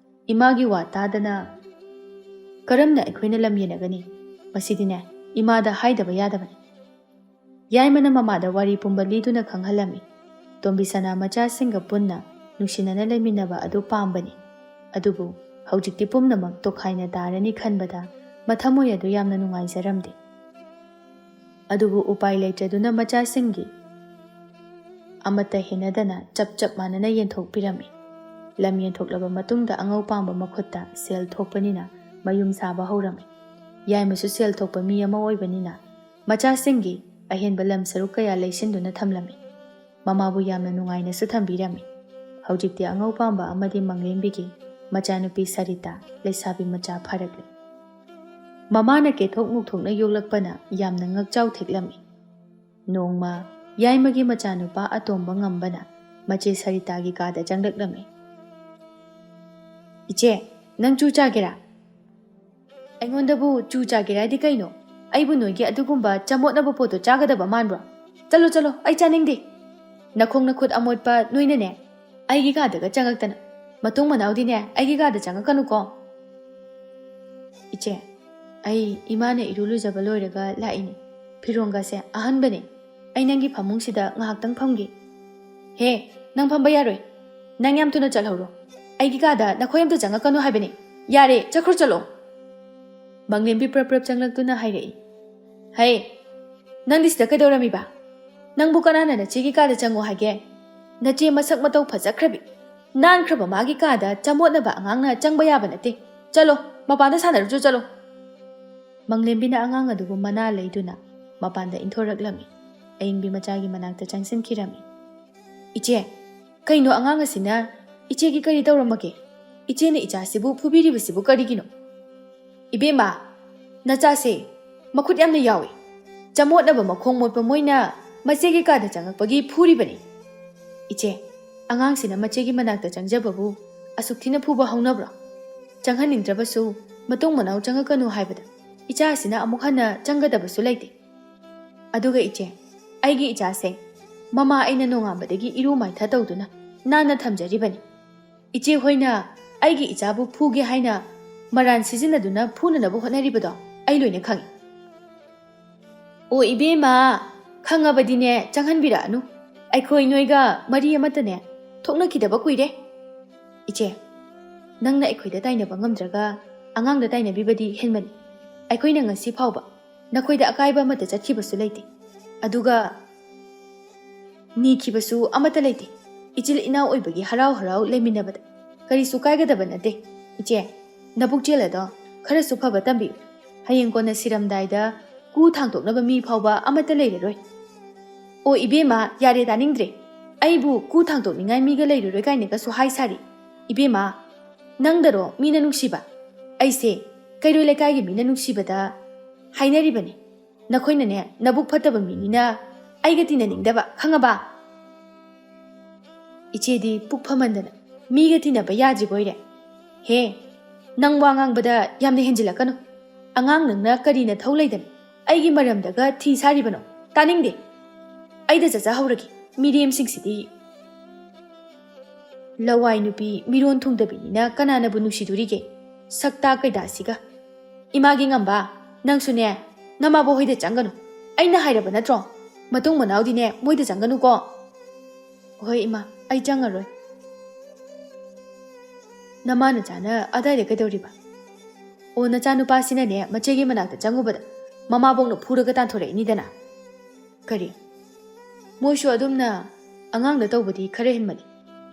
ꯏꯃꯥꯒꯤ ꯋꯥ ꯇꯥꯗꯅ ꯀꯔꯝꯅ ꯑꯩꯈꯣꯏꯅ ꯂꯝ ꯌꯦꯟꯅꯒꯅꯤ? ꯃꯁꯤꯗꯤꯅꯦ, ꯏꯃꯥꯗ ꯍꯥꯏꯗꯕ ꯌꯥꯗꯕꯅꯤ꯫" ꯌꯥꯏꯃꯅ ꯃꯃꯥꯗ ꯋꯥꯔꯤ ꯄꯨꯝꯕ ꯂꯤꯗꯨꯅ ꯈꯪꯍꯜꯂꯝꯃꯤ꯫ ꯇꯣꯝꯕꯤꯁꯅꯥ ꯃꯆꯥꯁꯤꯡꯒ ꯄꯨꯟꯅ ꯅꯨꯡꯁꯤꯅꯅ ꯂꯩꯃꯤꯟꯅꯕ ꯑꯗꯨ ꯄꯥꯝꯕꯅꯤ꯫ ꯑꯗꯨꯕꯨ ꯍꯧꯖꯤꯛꯇꯤ ꯄꯨꯝꯅꯃꯛ ꯇꯣꯈꯥꯏꯅ ꯇꯥꯔꯅꯤ ꯈꯟꯕꯗ ꯃꯊꯃꯣꯏ ꯑꯗꯨ ꯌꯥꯝꯅ ꯅꯨꯡꯉꯥꯏꯖꯔꯝꯗꯦ꯫ ꯑꯗꯨꯕꯨ ꯎꯄꯥꯏ ꯂꯩꯇ꯭ꯔꯗꯨꯅ ꯃꯆꯥꯁꯤꯡꯒꯤ ꯑꯃꯠꯇ ꯍꯦꯟꯅꯗꯅ ꯆꯞ ꯆꯞ ꯃꯥꯟꯅꯅ ꯌꯦꯟꯊꯣꯛꯄꯤꯔꯝꯃꯤ꯫ ꯂꯝ ꯌꯦꯟꯊꯣꯛꯂꯕ ꯃꯇꯨꯡꯗ ꯑꯉꯧ ꯄꯥꯝꯕ ꯃꯈꯨꯠꯇ ꯁꯦꯜ ꯊꯣꯛꯄꯅꯤꯅ ꯃꯌꯨꯝ ꯁꯥꯕ ꯍꯧꯔꯝꯃꯤ꯫ ꯌꯥꯏꯃꯁꯨ ꯁꯦꯜ ꯊꯣꯛꯄ ꯃꯤ ꯑꯃ ꯑꯣꯏꯕꯅꯤꯅ ꯃꯆꯥꯁꯤꯡꯒꯤ ꯑꯍꯦꯟꯕ ꯂꯝ ꯁꯔꯨꯛ ꯀꯌꯥ ꯂꯩꯁꯤꯟꯗꯨꯅ ꯊꯝꯂꯝꯃꯤ꯫ ꯃꯃꯥꯕꯨ ꯌꯥꯝꯅ ꯅꯨꯡꯉꯥꯏꯅꯁꯨ ꯊꯝꯕꯤꯔꯝꯃꯤ꯫ ꯍꯧꯖꯤꯛꯇꯤ ꯑꯉꯧ ꯄꯥꯝꯕ ꯑꯃꯗꯤ ꯃꯪꯂꯦꯝꯕꯤꯒꯤ ꯃꯆꯥꯅꯨꯄꯤ ꯁꯔꯤꯇꯥ ꯂꯩꯁꯥꯕꯤ ꯃꯆꯥ ꯐꯥꯔꯛꯂꯦ꯫ ꯃꯃꯥꯅ ꯀꯦꯊꯣꯛ ꯅꯨꯡꯊꯣꯛꯅ ꯌꯣꯛꯂꯛꯄꯅ ꯌꯥꯝꯅ ꯉꯛꯆꯥꯎ ꯊꯦꯛꯂꯝꯃꯤ꯫ ꯅꯣꯡꯃ ꯌꯥꯏꯃꯒꯤ ꯃꯆꯥꯅꯨꯄꯥ ꯑꯇꯣꯝꯕ ꯉꯝꯕꯅ ꯃꯆꯦ ꯁꯔꯤꯇꯥꯒꯤ ꯀꯥꯗ ꯆꯪꯂꯛꯂꯝꯃꯤ꯫ "ꯏꯆꯦ, ꯅꯪ ꯆꯨ ꯆꯥꯒꯦꯔꯥ?" "ꯑꯩꯉꯣꯟꯗꯕꯨ ꯆꯨ ꯆꯥꯒꯦꯔꯥ ꯍꯥꯏꯗꯤ ꯀꯩꯅꯣ? ꯑꯩꯕꯨ ꯅꯣꯏꯒꯤ ꯑꯗꯨꯒꯨꯝꯕ ꯆꯃꯣꯠꯅꯕ ꯄꯣꯠꯇꯣ ꯆꯥꯒꯗꯕ ꯃꯥꯟꯕ꯭ꯔꯣ? ꯆꯠꯂꯣ, ꯆꯠꯂꯣ, ꯑꯩ ꯆꯥꯅꯤꯡꯗꯦ꯫ ꯅꯈꯣꯡ ꯅꯈꯨꯠ ꯑꯃꯣꯠꯄ ꯅꯣꯏꯅꯅꯦ ꯑꯩꯒꯤ ꯀꯥꯗꯒ ꯆꯪꯉꯛꯇꯅ꯫ ꯃꯇꯨꯡ ꯃꯅꯥꯎꯗꯤꯅꯦ ꯑꯩꯒꯤ ꯀꯥꯗ ꯆꯪꯉꯛꯀꯅꯨꯀꯣ꯫" "ꯏꯆꯦ, ꯑꯩ ꯏꯃꯥꯅ ꯏꯔꯨ ꯂꯨꯖꯕ ꯂꯣꯏꯔꯒ ꯂꯥꯛꯏꯅꯦ꯫ ꯐꯤꯔꯣꯟꯒꯁꯦ ꯑꯍꯟꯕꯅꯦ꯫ ꯑꯩ ꯅꯪꯒꯤ ꯐꯃꯨꯡꯁꯤꯗ ꯉꯥꯏꯍꯥꯛꯇꯪ ꯐꯝꯒꯦ꯫" "ꯍꯦ, ꯅꯪ ꯐꯝꯕ ꯌꯥꯔꯣꯏ꯫ ꯅꯪ ꯌꯥꯝ ꯊꯨꯅ ꯆꯠꯍꯧꯔꯣ꯫ ꯑꯩꯒꯤ ꯀꯥꯗ ꯅꯈꯣꯏ ꯑꯝꯇ ꯆꯪꯉꯛꯀꯅꯨ ꯍꯥꯏꯕꯅꯦ꯫ ꯌꯥꯔꯦ, ꯆꯠꯈ꯭ꯔꯣ, ꯆꯠꯂꯣ꯫" ꯃꯪꯂꯦꯝꯕꯤ ꯄ꯭ꯔꯞ ꯄ꯭ꯔꯞ ꯆꯪꯂꯛꯇꯨꯅ ꯍꯥꯏꯔꯛꯏ꯫ "ꯍꯩ, ꯅꯪꯗꯤ ꯁꯤꯗ ꯀꯩꯗꯧꯔꯝꯃꯤꯕ? ꯅꯪꯕꯨ ꯀꯅꯥꯅ ꯅꯆꯦꯒꯤ ꯀꯥꯗ ꯆꯪꯉꯣ ꯍꯥꯏꯒꯦ? ꯅꯆꯦ ꯃꯁꯛ ꯃꯇꯧ ꯐꯖꯈ꯭ꯔꯕꯤ, ꯅꯥꯟꯈ꯭ꯔꯕ ꯃꯥꯒꯤ ꯀꯥꯗ ꯆꯃꯣꯠꯅꯕ ꯑꯉꯥꯡꯅ ꯆꯪꯕ ꯌꯥꯕ ꯅꯠꯇꯦ꯫ ꯆꯠꯂꯣ, ꯃꯄꯥꯟꯗ ꯁꯥꯟꯅꯔꯨꯆꯣ, ꯆꯠꯂꯣ꯫" ꯃꯪꯂꯦꯝꯕꯤꯅ ꯑꯉꯥꯡ ꯑꯗꯨꯕꯨ ꯃꯅꯥ ꯂꯩꯗꯨꯅ ꯃꯄꯥꯟꯗ ꯏꯟꯊꯣꯔꯛꯂꯝꯃꯤ꯫ ꯑꯏꯪꯕꯤ ꯃꯆꯥꯒꯤ ꯃꯅꯥꯛꯇ ꯆꯪꯁꯤꯟꯈꯤꯔꯝꯃꯤ꯫ "ꯏꯆꯦ, ꯀꯩꯅꯣ ꯑꯉꯥꯡ ꯑꯁꯤꯅ ꯏꯆꯦꯒꯤ ꯀꯔꯤ ꯇꯧꯔꯝꯃꯒꯦ? ꯏꯆꯦꯅ ꯏꯆꯥꯁꯤꯕꯨ ꯐꯨꯕꯤꯔꯤꯕꯁꯤꯕꯨ ꯀꯔꯤꯒꯤꯅꯣ?" "ꯏꯕꯦꯝꯃ, ꯅꯆꯥꯁꯦ ꯃꯈꯨꯠ ꯌꯥꯝꯅ ꯌꯥꯎꯏ꯫ ꯆꯃꯣꯠꯅꯕ ꯃꯈꯣꯡ ꯃꯣꯠꯄ ꯃꯣꯏꯅ ꯃꯆꯦꯒꯤ ꯀꯥꯗ ꯆꯪꯉꯛꯄꯒꯤ ꯐꯨꯔꯤꯕꯅꯤ꯫" "ꯏꯆꯦ, ꯑꯉꯥꯡꯁꯤꯅ ꯃꯆꯦꯒꯤ ꯃꯅꯥꯛꯇ ꯆꯪꯖꯕꯕꯨ ꯑꯁꯨꯛ ꯊꯤꯅ ꯐꯨꯕ ꯍꯧꯅꯕ꯭ꯔꯣ? ꯆꯪꯍꯟꯅꯤꯡꯗ꯭ꯔꯕꯁꯨ ꯃꯇꯨꯡ ꯃꯅꯥꯎ ꯆꯪꯉꯛꯀꯅꯨ ꯍꯥꯏꯕꯗ ꯏꯆꯥ ꯑꯁꯤꯅ ꯑꯃꯨꯛ ꯍꯟꯅ ꯆꯪꯒꯗꯕꯁꯨ ꯂꯩꯇꯦ꯫ ꯑꯗꯨꯒ ꯏꯆꯦ, ꯑꯩꯒꯤ ꯏꯆꯥꯁꯦ ꯃꯃꯥ ꯑꯩꯅ ꯅꯣꯡꯉꯥꯟꯕꯗꯒꯤ ꯏꯔꯨ ꯃꯥꯏꯊ ꯇꯧꯗꯨꯅ ꯅꯥꯟꯅ ꯊꯝꯖꯔꯤꯕꯅꯤ꯫ ꯏꯆꯦ ꯍꯣꯏꯅ ꯑꯩꯒꯤ ꯏꯆꯥꯕꯨ ꯐꯨꯒꯦ ꯍꯥꯏꯅ ꯃꯔꯥꯟ ꯁꯤꯖꯤꯟꯅꯗꯨꯅ ꯐꯨꯅꯅꯕ ꯍꯣꯠꯅꯔꯤꯕꯗꯣ ꯑꯩ ꯂꯣꯏꯅ ꯈꯪꯏ꯫" "ꯑꯣ ꯏꯕꯦꯝꯃ, ꯈꯪꯉꯕꯗꯤꯅꯦ ꯆꯪꯍꯟꯕꯤꯔꯛꯑꯅꯨ꯫ ꯑꯩꯈꯣꯏ ꯅꯣꯏꯒ ꯃꯔꯤ ꯑꯃꯠꯇꯅꯦ ꯊꯣꯛꯅꯈꯤꯗꯕ ꯀꯨꯏꯔꯦ꯫ ꯏꯆꯦ, ꯅꯪꯅ ꯑꯩꯈꯣꯏꯗ ꯇꯥꯏꯅꯕ ꯉꯝꯗ꯭ꯔꯒ ꯑꯉꯥꯡꯗ ꯇꯥꯏꯅꯕꯤꯕꯗꯤ ꯍꯦꯟꯃꯟ꯫" "ꯑꯩꯈꯣꯏꯅ ꯉꯁꯤ ꯐꯥꯎꯕ ꯅꯈꯣꯏꯗ ꯑꯀꯥꯏꯕ ꯑꯃꯠꯇ ꯆꯠꯈꯤꯕꯁꯨ ꯂꯩꯇꯦ꯫ ꯑꯗꯨꯒ ꯅꯤꯈꯤꯕꯁꯨ ꯑꯃꯠꯇ ꯂꯩꯇꯦ꯫ ꯏꯆꯤꯜ ꯏꯅꯥꯎ ꯑꯣꯏꯕꯒꯤ ꯍꯔꯥꯎ ꯍꯔꯥꯎ ꯂꯩꯃꯤꯟꯅꯕꯗ ꯀꯔꯤꯁꯨ ꯀꯥꯏꯒꯗꯕ ꯅꯠꯇꯦ꯫ ꯏꯆꯦ, ꯅꯕꯨꯛꯆꯦꯜ ꯑꯗꯣ ꯈꯔꯁꯨ ꯐꯕ ꯇꯝꯕꯤꯌꯨ꯫ ꯍꯌꯦꯡ ꯀꯣꯟꯅ ꯁꯤꯔꯝꯗꯥꯏꯗ ꯀꯨ ꯊꯥꯡꯇꯣꯛꯅꯕ ꯃꯤ ꯐꯥꯎꯕ ꯑꯃꯠꯇ ꯂꯩꯔꯔꯣꯏ꯫ ꯑꯣ ꯏꯕꯦꯝꯃ, ꯌꯥꯔꯦ, ꯇꯥꯅꯤꯡꯗ꯭ꯔꯦ꯫ ꯑꯩꯕꯨ ꯀꯨ ꯊꯥꯡꯇꯣꯛꯅꯤꯡꯉꯥꯏ ꯃꯤꯒ ꯂꯩꯔꯔꯣꯏ ꯀꯥꯏꯅꯒꯁꯨ ꯍꯥꯏ ꯁꯥꯔꯤ꯫ ꯏꯕꯦꯝꯃ, ꯅꯪꯗꯔꯣ ꯃꯤꯅ ꯅꯨꯡꯁꯤꯕ? ꯑꯩꯁꯦ ꯀꯩꯔꯣꯏ ꯂꯩꯀꯥꯏꯒꯤ ꯃꯤꯅ ꯅꯨꯡꯁꯤꯕꯗ ꯍꯥꯏꯅꯔꯤꯕꯅꯤ꯫ ꯅꯈꯣꯏꯅꯅꯦ, ꯅꯕꯨꯛ ꯐꯠꯇꯕ ꯃꯤꯅꯤꯅ ꯑꯩꯒ ꯇꯤꯟꯅꯅꯤꯡꯗꯕ, ꯈꯪꯉꯕ? ꯏꯆꯦꯗꯤ ꯄꯨꯛ ꯐꯃꯟꯗꯅ ꯃꯤꯒ ꯇꯤꯟꯅꯕ ꯌꯥꯗ꯭ꯔꯤꯕꯣꯏꯔꯦ꯫ ꯍꯦ, ꯅꯪ ꯋꯥ ꯉꯥꯡꯕꯗ ꯌꯥꯝꯅ ꯍꯦꯟꯖꯤꯜꯂꯛꯀꯅꯨ꯫ ꯑꯉꯥꯡ ꯅꯪꯅ ꯀꯔꯤ ꯅꯊꯧ ꯂꯩꯗꯅ ꯑꯩꯒꯤ ꯃꯔꯝꯗꯒ ꯊꯤ ꯁꯥꯔꯤꯕꯅꯣ? ꯇꯥꯅꯤꯡꯗꯦ꯫ ꯑꯩꯗ ꯆꯠꯆꯍꯧꯔꯒꯦ, ꯃꯤꯔꯦꯝꯁꯤꯡꯁꯤꯗꯤ꯫ ꯂꯋꯥꯏ ꯅꯨꯄꯤ ꯃꯤꯔꯣꯟ ꯊꯨꯡꯗꯕꯤꯅꯤꯅ ꯀꯅꯥꯅꯕꯨ ꯅꯨꯡꯁꯤꯗꯣꯔꯤꯒꯦ? ꯁꯛꯇꯥ ꯀꯩꯗꯥꯁꯤꯒ꯫ ꯏꯃꯥꯒꯤ ꯉꯝꯕ, ꯅꯪꯁꯨꯅꯦ, ꯅꯃꯥꯕꯣꯛ ꯍꯣꯏꯗ ꯆꯪꯒꯅꯨ꯫ ꯑꯩꯅ ꯍꯥꯏꯔꯕ ꯅꯠꯇ꯭ꯔꯣ? ꯃꯇꯨꯡ ꯃꯅꯥꯎꯗꯤꯅꯦ, ꯃꯣꯏꯗ ꯆꯪꯒꯅꯨꯀꯣ꯫ ꯍꯣꯏ ꯏꯃꯥ, ꯑꯩ ꯆꯪꯉꯔꯣꯏ꯫ ꯅꯃꯥ ꯅꯆꯥꯅ ꯑꯗꯥꯏꯗ ꯀꯩꯗꯧꯔꯤꯕ? ꯑꯣ, ꯅꯆꯥꯅꯨꯄꯥꯁꯤꯅꯅꯦ, ꯃꯆꯦꯒꯤ ꯃꯅꯥꯛꯇ ꯆꯪꯉꯨꯕꯗ ꯃꯃꯥꯕꯣꯛꯅ ꯐꯨꯔꯒ ꯇꯥꯟꯊꯣꯔꯛꯏꯅꯤꯗꯅ꯫ ꯀꯔꯤ? ꯃꯣꯏꯁꯨ ꯑꯗꯨꯝꯅ ꯑꯉꯥꯡꯗ ꯇꯧꯕꯗꯤ ꯈꯔ ꯍꯦꯟꯃꯜꯂꯤ꯫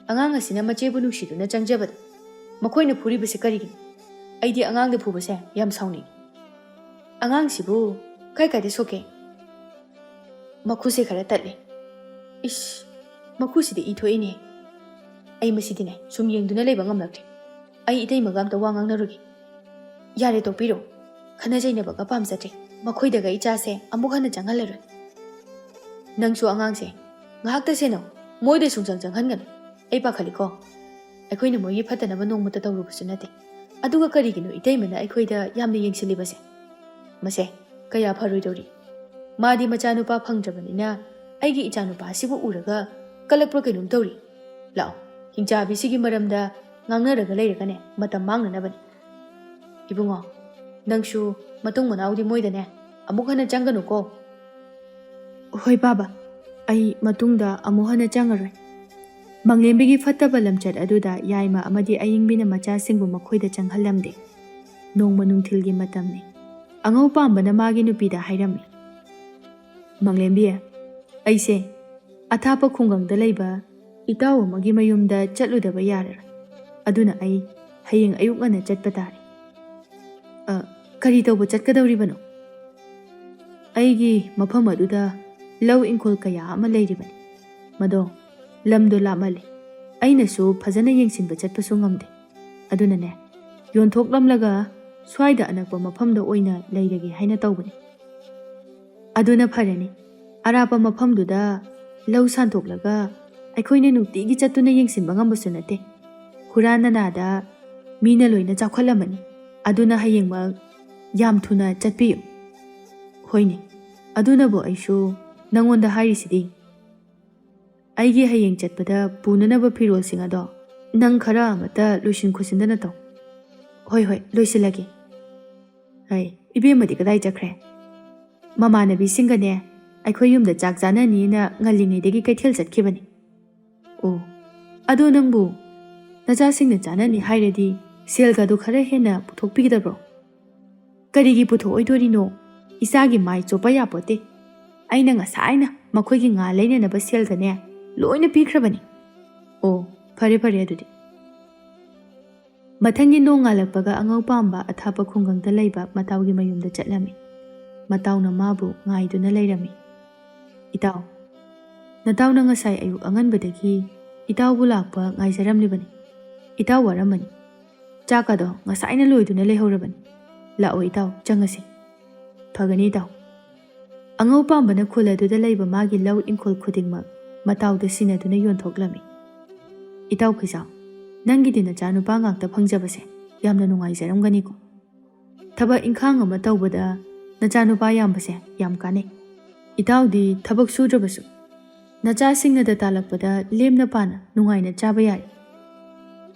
ꯑꯉꯥꯡ ꯑꯁꯤꯅ ꯃꯆꯦꯕꯨ ꯅꯨꯡꯁꯤꯗꯨꯅ ꯆꯪꯖꯕꯗ ꯃꯈꯣꯏꯅ ꯐꯨꯔꯤꯕꯁꯦ ꯀꯔꯤꯒꯤꯅꯣ? ꯑꯩꯗꯤ ꯑꯉꯥꯡꯗ ꯐꯨꯕꯁꯦ ꯌꯥꯝ ꯁꯥꯎꯅꯤꯡꯉꯤ꯫ ꯑꯉꯥꯡꯁꯤꯕꯨ ꯀꯥꯏ ꯀꯥꯏꯗ ꯁꯣꯛꯀꯦ? ꯃꯈꯨꯠꯁꯦ ꯈꯔ ꯇꯠꯂꯦ꯫ ꯏꯁ, ꯃꯈꯨꯠꯁꯤꯗ ꯏ ꯊꯣꯛꯏꯅꯦ꯫ ꯑꯩ ꯃꯁꯤꯗꯤꯅꯦ, ꯁꯨꯝ ꯌꯦꯡꯗꯨꯅ ꯂꯩꯕ ꯉꯝꯂꯛꯇ꯭ꯔꯦ꯫ ꯑꯩ ꯏꯇꯩꯃꯒ ꯑꯝꯇ ꯋꯥ ꯉꯥꯡꯅꯔꯨꯒꯦ꯫ ꯌꯥꯔꯦ, ꯇꯣꯛꯄꯤꯔꯣ꯫ ꯈꯟꯅ ꯆꯩꯅꯕꯒ ꯄꯥꯝꯖꯗ꯭ꯔꯦ꯫ ꯃꯈꯣꯏꯗꯒ ꯏꯆꯥꯁꯦ ꯑꯃꯨꯛ ꯍꯟꯅ ꯆꯪꯍꯜꯂꯔꯣꯏ꯫ ꯅꯪꯁꯨ ꯑꯉꯥꯡꯁꯦ ꯉꯥꯏꯍꯥꯛꯇ ꯁꯦꯟꯅꯧ꯫ ꯃꯣꯏꯗ ꯁꯨꯡꯆꯪ ꯆꯪꯍꯟꯒꯅꯨ꯫ ꯑꯩ ꯄꯥꯈꯠꯂꯤꯀꯣ꯫ ꯑꯩꯈꯣꯏꯅ ꯃꯣꯏꯒꯤ ꯐꯠꯇꯅꯕ ꯅꯣꯡꯃꯇ ꯇꯧꯔꯨꯕꯁꯨ ꯅꯠꯇꯦ꯫ ꯑꯗꯨꯒ ꯀꯔꯤꯒꯤꯅꯣ ꯏꯇꯩꯃꯅ ꯑꯩꯈꯣꯏꯗ ꯌꯥꯝꯅ ꯌꯦꯡꯁꯤꯜꯂꯤꯕꯁꯦ? ꯃꯁꯦ ꯀꯌꯥ ꯐꯔꯣꯏꯗꯧꯔꯤ꯫ ꯃꯥꯗꯤ ꯃꯆꯥꯅꯨꯄꯥ ꯐꯪꯗ꯭ꯔꯕꯅꯤꯅ ꯑꯩꯒꯤ ꯏꯆꯥꯅꯨꯄꯥ ꯑꯁꯤꯕꯨ ꯎꯔꯒ ꯀꯜꯂꯛꯄ꯭ꯔꯥ ꯀꯩꯅꯣꯝ ꯇꯧꯔꯤ꯫ ꯂꯥꯛꯑꯣ, ꯍꯤꯡꯆꯥꯕꯤꯁꯤꯒꯤ ꯃꯔꯝꯗ ꯉꯥꯡꯅꯔꯒ ꯂꯩꯔꯒꯅꯦ ꯃꯇꯝ ꯃꯥꯡꯅꯅꯕꯅꯤ꯫ ꯏꯕꯨꯡꯉꯣ, ꯅꯪꯁꯨ ꯃꯇꯨꯡ ꯃꯅꯥꯎꯗꯤ ꯃꯣꯏꯗꯅꯦ ꯑꯃꯨꯛ ꯍꯟꯅ ꯆꯪꯒꯅꯨꯀꯣ꯫ ꯍꯣꯏ ꯕꯥꯕꯥ, ꯑꯩ ꯃꯇꯨꯡꯗ ꯑꯃꯨꯛ ꯍꯟꯅ ꯆꯪꯉꯔꯣꯏ꯫ ꯃꯪꯂꯦꯝꯕꯤꯒꯤ ꯐꯠꯇꯕ ꯂꯝꯆꯠ ꯑꯗꯨꯗ ꯌꯥꯏꯃ ꯑꯃꯗꯤ ꯑꯌꯤꯡꯕꯤꯅ ꯃꯆꯥꯁꯤꯡꯕꯨ ꯃꯈꯣꯏꯗ ꯆꯪꯍꯜꯂꯝꯗꯦ꯫ ꯅꯣꯡꯃ ꯅꯨꯡꯊꯤꯜꯒꯤ ꯃꯇꯝꯅꯤ꯫ ꯑꯉꯧ ꯄꯥꯝꯕꯅ ꯃꯥꯒꯤ ꯅꯨꯄꯤꯗ ꯍꯥꯏꯔꯝꯃꯤ, "ꯃꯪꯂꯦꯝꯕꯤ, ꯑꯩꯁꯦ ꯑꯊꯥꯞꯄ ꯈꯨꯡꯒꯪꯗ ꯂꯩꯕ ꯏꯇꯥꯎ ꯑꯃꯒꯤ ꯃꯌꯨꯝꯗ ꯆꯠꯂꯨꯗꯕ ꯌꯥꯔꯔꯣꯏ꯫ ꯑꯗꯨꯅ ꯑꯩ ꯍꯌꯦꯡ ꯑꯌꯨꯛ ꯉꯟꯅ ꯆꯠꯄ ꯇꯥꯔꯦ꯫ "ꯑ, ꯀꯔꯤ ꯇꯧꯕ ꯆꯠꯀꯗꯧꯔꯤꯕꯅꯣ?" "ꯑꯩꯒꯤ ꯃꯐꯝ ꯑꯗꯨꯗ ꯂꯧ ꯏꯪꯈꯣꯜ ꯀꯌꯥ ꯑꯃ ꯂꯩꯔꯤꯕꯅꯤ꯫ ꯃꯗꯣ ꯂꯝꯗꯣ ꯂꯥꯞꯃꯜꯂꯤ꯫ ꯑꯩꯅꯁꯨ ꯐꯖꯅ ꯌꯦꯡꯁꯤꯟꯕ ꯆꯠꯄꯁꯨ ꯉꯝꯗꯦ꯫ ꯑꯗꯨꯅꯅꯦ, ꯌꯣꯟꯊꯣꯛꯂꯝꯂꯒ ꯁ꯭ꯋꯥꯏꯗ ꯑꯅꯛꯄ ꯃꯐꯝꯗ ꯑꯣꯏꯅ ꯂꯩꯔꯒꯦ ꯍꯥꯏꯅ ꯇꯧꯕꯅꯤ꯫" "ꯑꯗꯨꯅ ꯐꯔꯅꯤ꯫ ꯑꯔꯥꯞꯄ ꯃꯐꯝꯗꯨꯗ ꯂꯧ ꯁꯥꯟꯊꯣꯛꯂꯒ ꯑꯩꯈꯣꯏꯅ ꯅꯨꯡꯇꯤꯒꯤ ꯆꯠꯇꯨꯅ ꯌꯦꯡꯁꯤꯟꯕ ꯉꯝꯕꯁꯨ ꯅꯠꯇꯦ꯫ ꯍꯨꯔꯥꯟ ꯅꯅꯥꯗ ꯃꯤꯅ ꯂꯣꯏꯅ ꯆꯥꯎꯈꯠꯂꯝꯃꯅꯤ꯫ ꯑꯗꯨꯅ ꯍꯌꯦꯡꯃꯛ ꯌꯥꯝ ꯊꯨꯅ ꯆꯠꯄꯤꯌꯨ꯫" "ꯍꯣꯏꯅꯦ, ꯑꯗꯨꯅꯕꯨ ꯑꯩꯁꯨ ꯅꯪꯉꯣꯟꯗ ꯍꯥꯏꯔꯤꯁꯤꯗꯤ꯫ ꯑꯩꯒꯤ ꯍꯌꯦꯡ ꯆꯠꯄꯗ ꯄꯨꯅꯅꯕ ꯐꯤꯔꯣꯜꯁꯤꯡ ꯑꯗꯣ ꯅꯪ ꯈꯔ ꯑꯃꯠꯇ ꯂꯣꯏꯁꯤꯟ ꯈꯣꯠꯆꯤꯟꯗꯅ ꯇꯧ꯫" "ꯍꯣꯏ, ꯍꯣꯏ, ꯂꯣꯏꯁꯤꯜꯂꯒꯦ꯫" "ꯍꯩ, ꯏꯕꯦꯝꯃꯗꯤ ꯀꯗꯥꯏ ꯆꯠꯈ꯭ꯔꯦ?" "ꯃꯃꯥꯟꯅꯕꯤꯁꯤꯡꯒꯅꯦ ꯑꯩꯈꯣꯏ ꯌꯨꯝꯗ ꯆꯥꯛ ꯆꯥꯅꯅꯤꯅ ꯉꯜꯂꯤꯉꯩꯗꯒꯤ ꯀꯩꯊꯦꯜ ꯆꯠꯈꯤꯕꯅꯤ꯫" "ꯑꯣ, ꯑꯗꯣ ꯅꯪꯕꯨ ꯅꯆꯥꯁꯤꯡꯅ ꯆꯥꯅꯅꯤ ꯍꯥꯏꯔꯗꯤ ꯁꯦꯜꯒꯗꯨ ꯈꯔ ꯍꯦꯟꯅ ꯄꯨꯊꯣꯛꯄꯤꯒꯗꯕ꯭ꯔꯣ?" "ꯀꯔꯤꯒꯤ ꯄꯨꯊꯣꯛꯑꯣꯏꯗꯣꯔꯤꯅꯣ? ꯏꯆꯥꯒꯤ ꯃꯥꯏ ꯆꯣꯞꯄ ꯌꯥꯄꯣꯠꯇꯦ꯫ ꯑꯩꯅ ꯉꯁꯥꯏꯅ ꯃꯈꯣꯏꯒꯤ ꯉꯥ ꯂꯩꯅꯅꯕ ꯁꯦꯜꯒꯅꯦ ꯂꯣꯏꯅ ꯄꯤꯈ꯭ꯔꯕꯅꯤ꯫" "ꯑꯣ, ꯐꯔꯦ ꯐꯔꯦ ꯑꯗꯨꯗꯤ꯫" ꯃꯊꯪꯒꯤ ꯅꯣꯡ ꯉꯥꯜꯂꯛꯄꯒ ꯑꯉꯧ ꯄꯥꯝꯕ ꯑꯊꯥꯞꯄ ꯈꯨꯡꯒꯪꯗ ꯂꯩꯕ ꯃꯇꯥꯎꯒꯤ ꯃꯌꯨꯝꯗ ꯆꯠꯂꯝꯃꯤ꯫ ꯃꯇꯥꯎꯅ ꯃꯥꯕꯨ ꯉꯥꯏꯗꯨꯅ ꯂꯩꯔꯝꯃꯤ꯫ "ꯏꯇꯥꯎ, ꯅꯇꯥꯎꯅ ꯉꯁꯥꯏ ꯑꯌꯨꯛ ꯑꯉꯟꯕꯗꯒꯤ ꯏꯇꯥꯎꯕꯨ ꯂꯥꯛꯄ ꯉꯥꯏꯖꯔꯝꯂꯤꯕꯅꯤ꯫ ꯏꯇꯥꯎ ꯋꯥꯔꯝꯃꯅꯤ꯫ ꯆꯥꯛ ꯑꯗꯣ ꯉꯁꯥꯏꯅ ꯂꯣꯏꯗꯨꯅ ꯂꯩꯍꯧꯔꯕꯅꯤ꯫ ꯂꯥꯛꯑꯣ ꯏꯇꯥꯎ, ꯆꯪꯉꯁꯤ꯫" "ꯐꯒꯅꯤ ꯏꯇꯥꯎ꯫" ꯑꯉꯧ ꯄꯥꯝꯕꯅ ꯈꯨꯜ ꯑꯗꯨꯗ ꯂꯩꯕ ꯃꯥꯒꯤ ꯂꯧ ꯏꯪꯈꯣꯜ ꯈꯨꯗꯤꯡꯃꯛ ꯃꯇꯥꯎꯗ ꯁꯤꯟꯅꯗꯨꯅ ꯌꯣꯟꯊꯣꯛꯂꯝꯃꯤ꯫ "ꯏꯇꯥꯎ ꯈꯣꯏꯖꯥꯎ, ꯅꯪꯒꯤꯗꯤ ꯅꯆꯥꯅꯨꯄꯥ ꯉꯥꯛꯇ ꯐꯪꯖꯕꯁꯦ ꯌꯥꯝꯅ ꯅꯨꯡꯉꯥꯏꯖꯔꯝꯒꯅꯤꯀꯣ꯫ ꯊꯕꯛ ꯏꯪꯈꯥꯡ ꯑꯃ ꯇꯧꯕꯗ ꯅꯆꯥꯅꯨꯄꯥ ꯌꯥꯝꯕꯁꯦ ꯌꯥꯝ ꯀꯥꯟꯅꯩ꯫ ꯏꯇꯥꯎꯗꯤ ꯊꯕꯛ ꯁꯨꯗ꯭ꯔꯕꯁꯨ ꯅꯆꯥꯁꯤꯡꯅꯗ ꯇꯥꯜꯂꯛꯄꯗ ꯂꯦꯝꯅ ꯄꯥꯅ ꯅꯨꯡꯉꯥꯏꯅ ꯆꯥꯕ ꯌꯥꯔꯦ꯫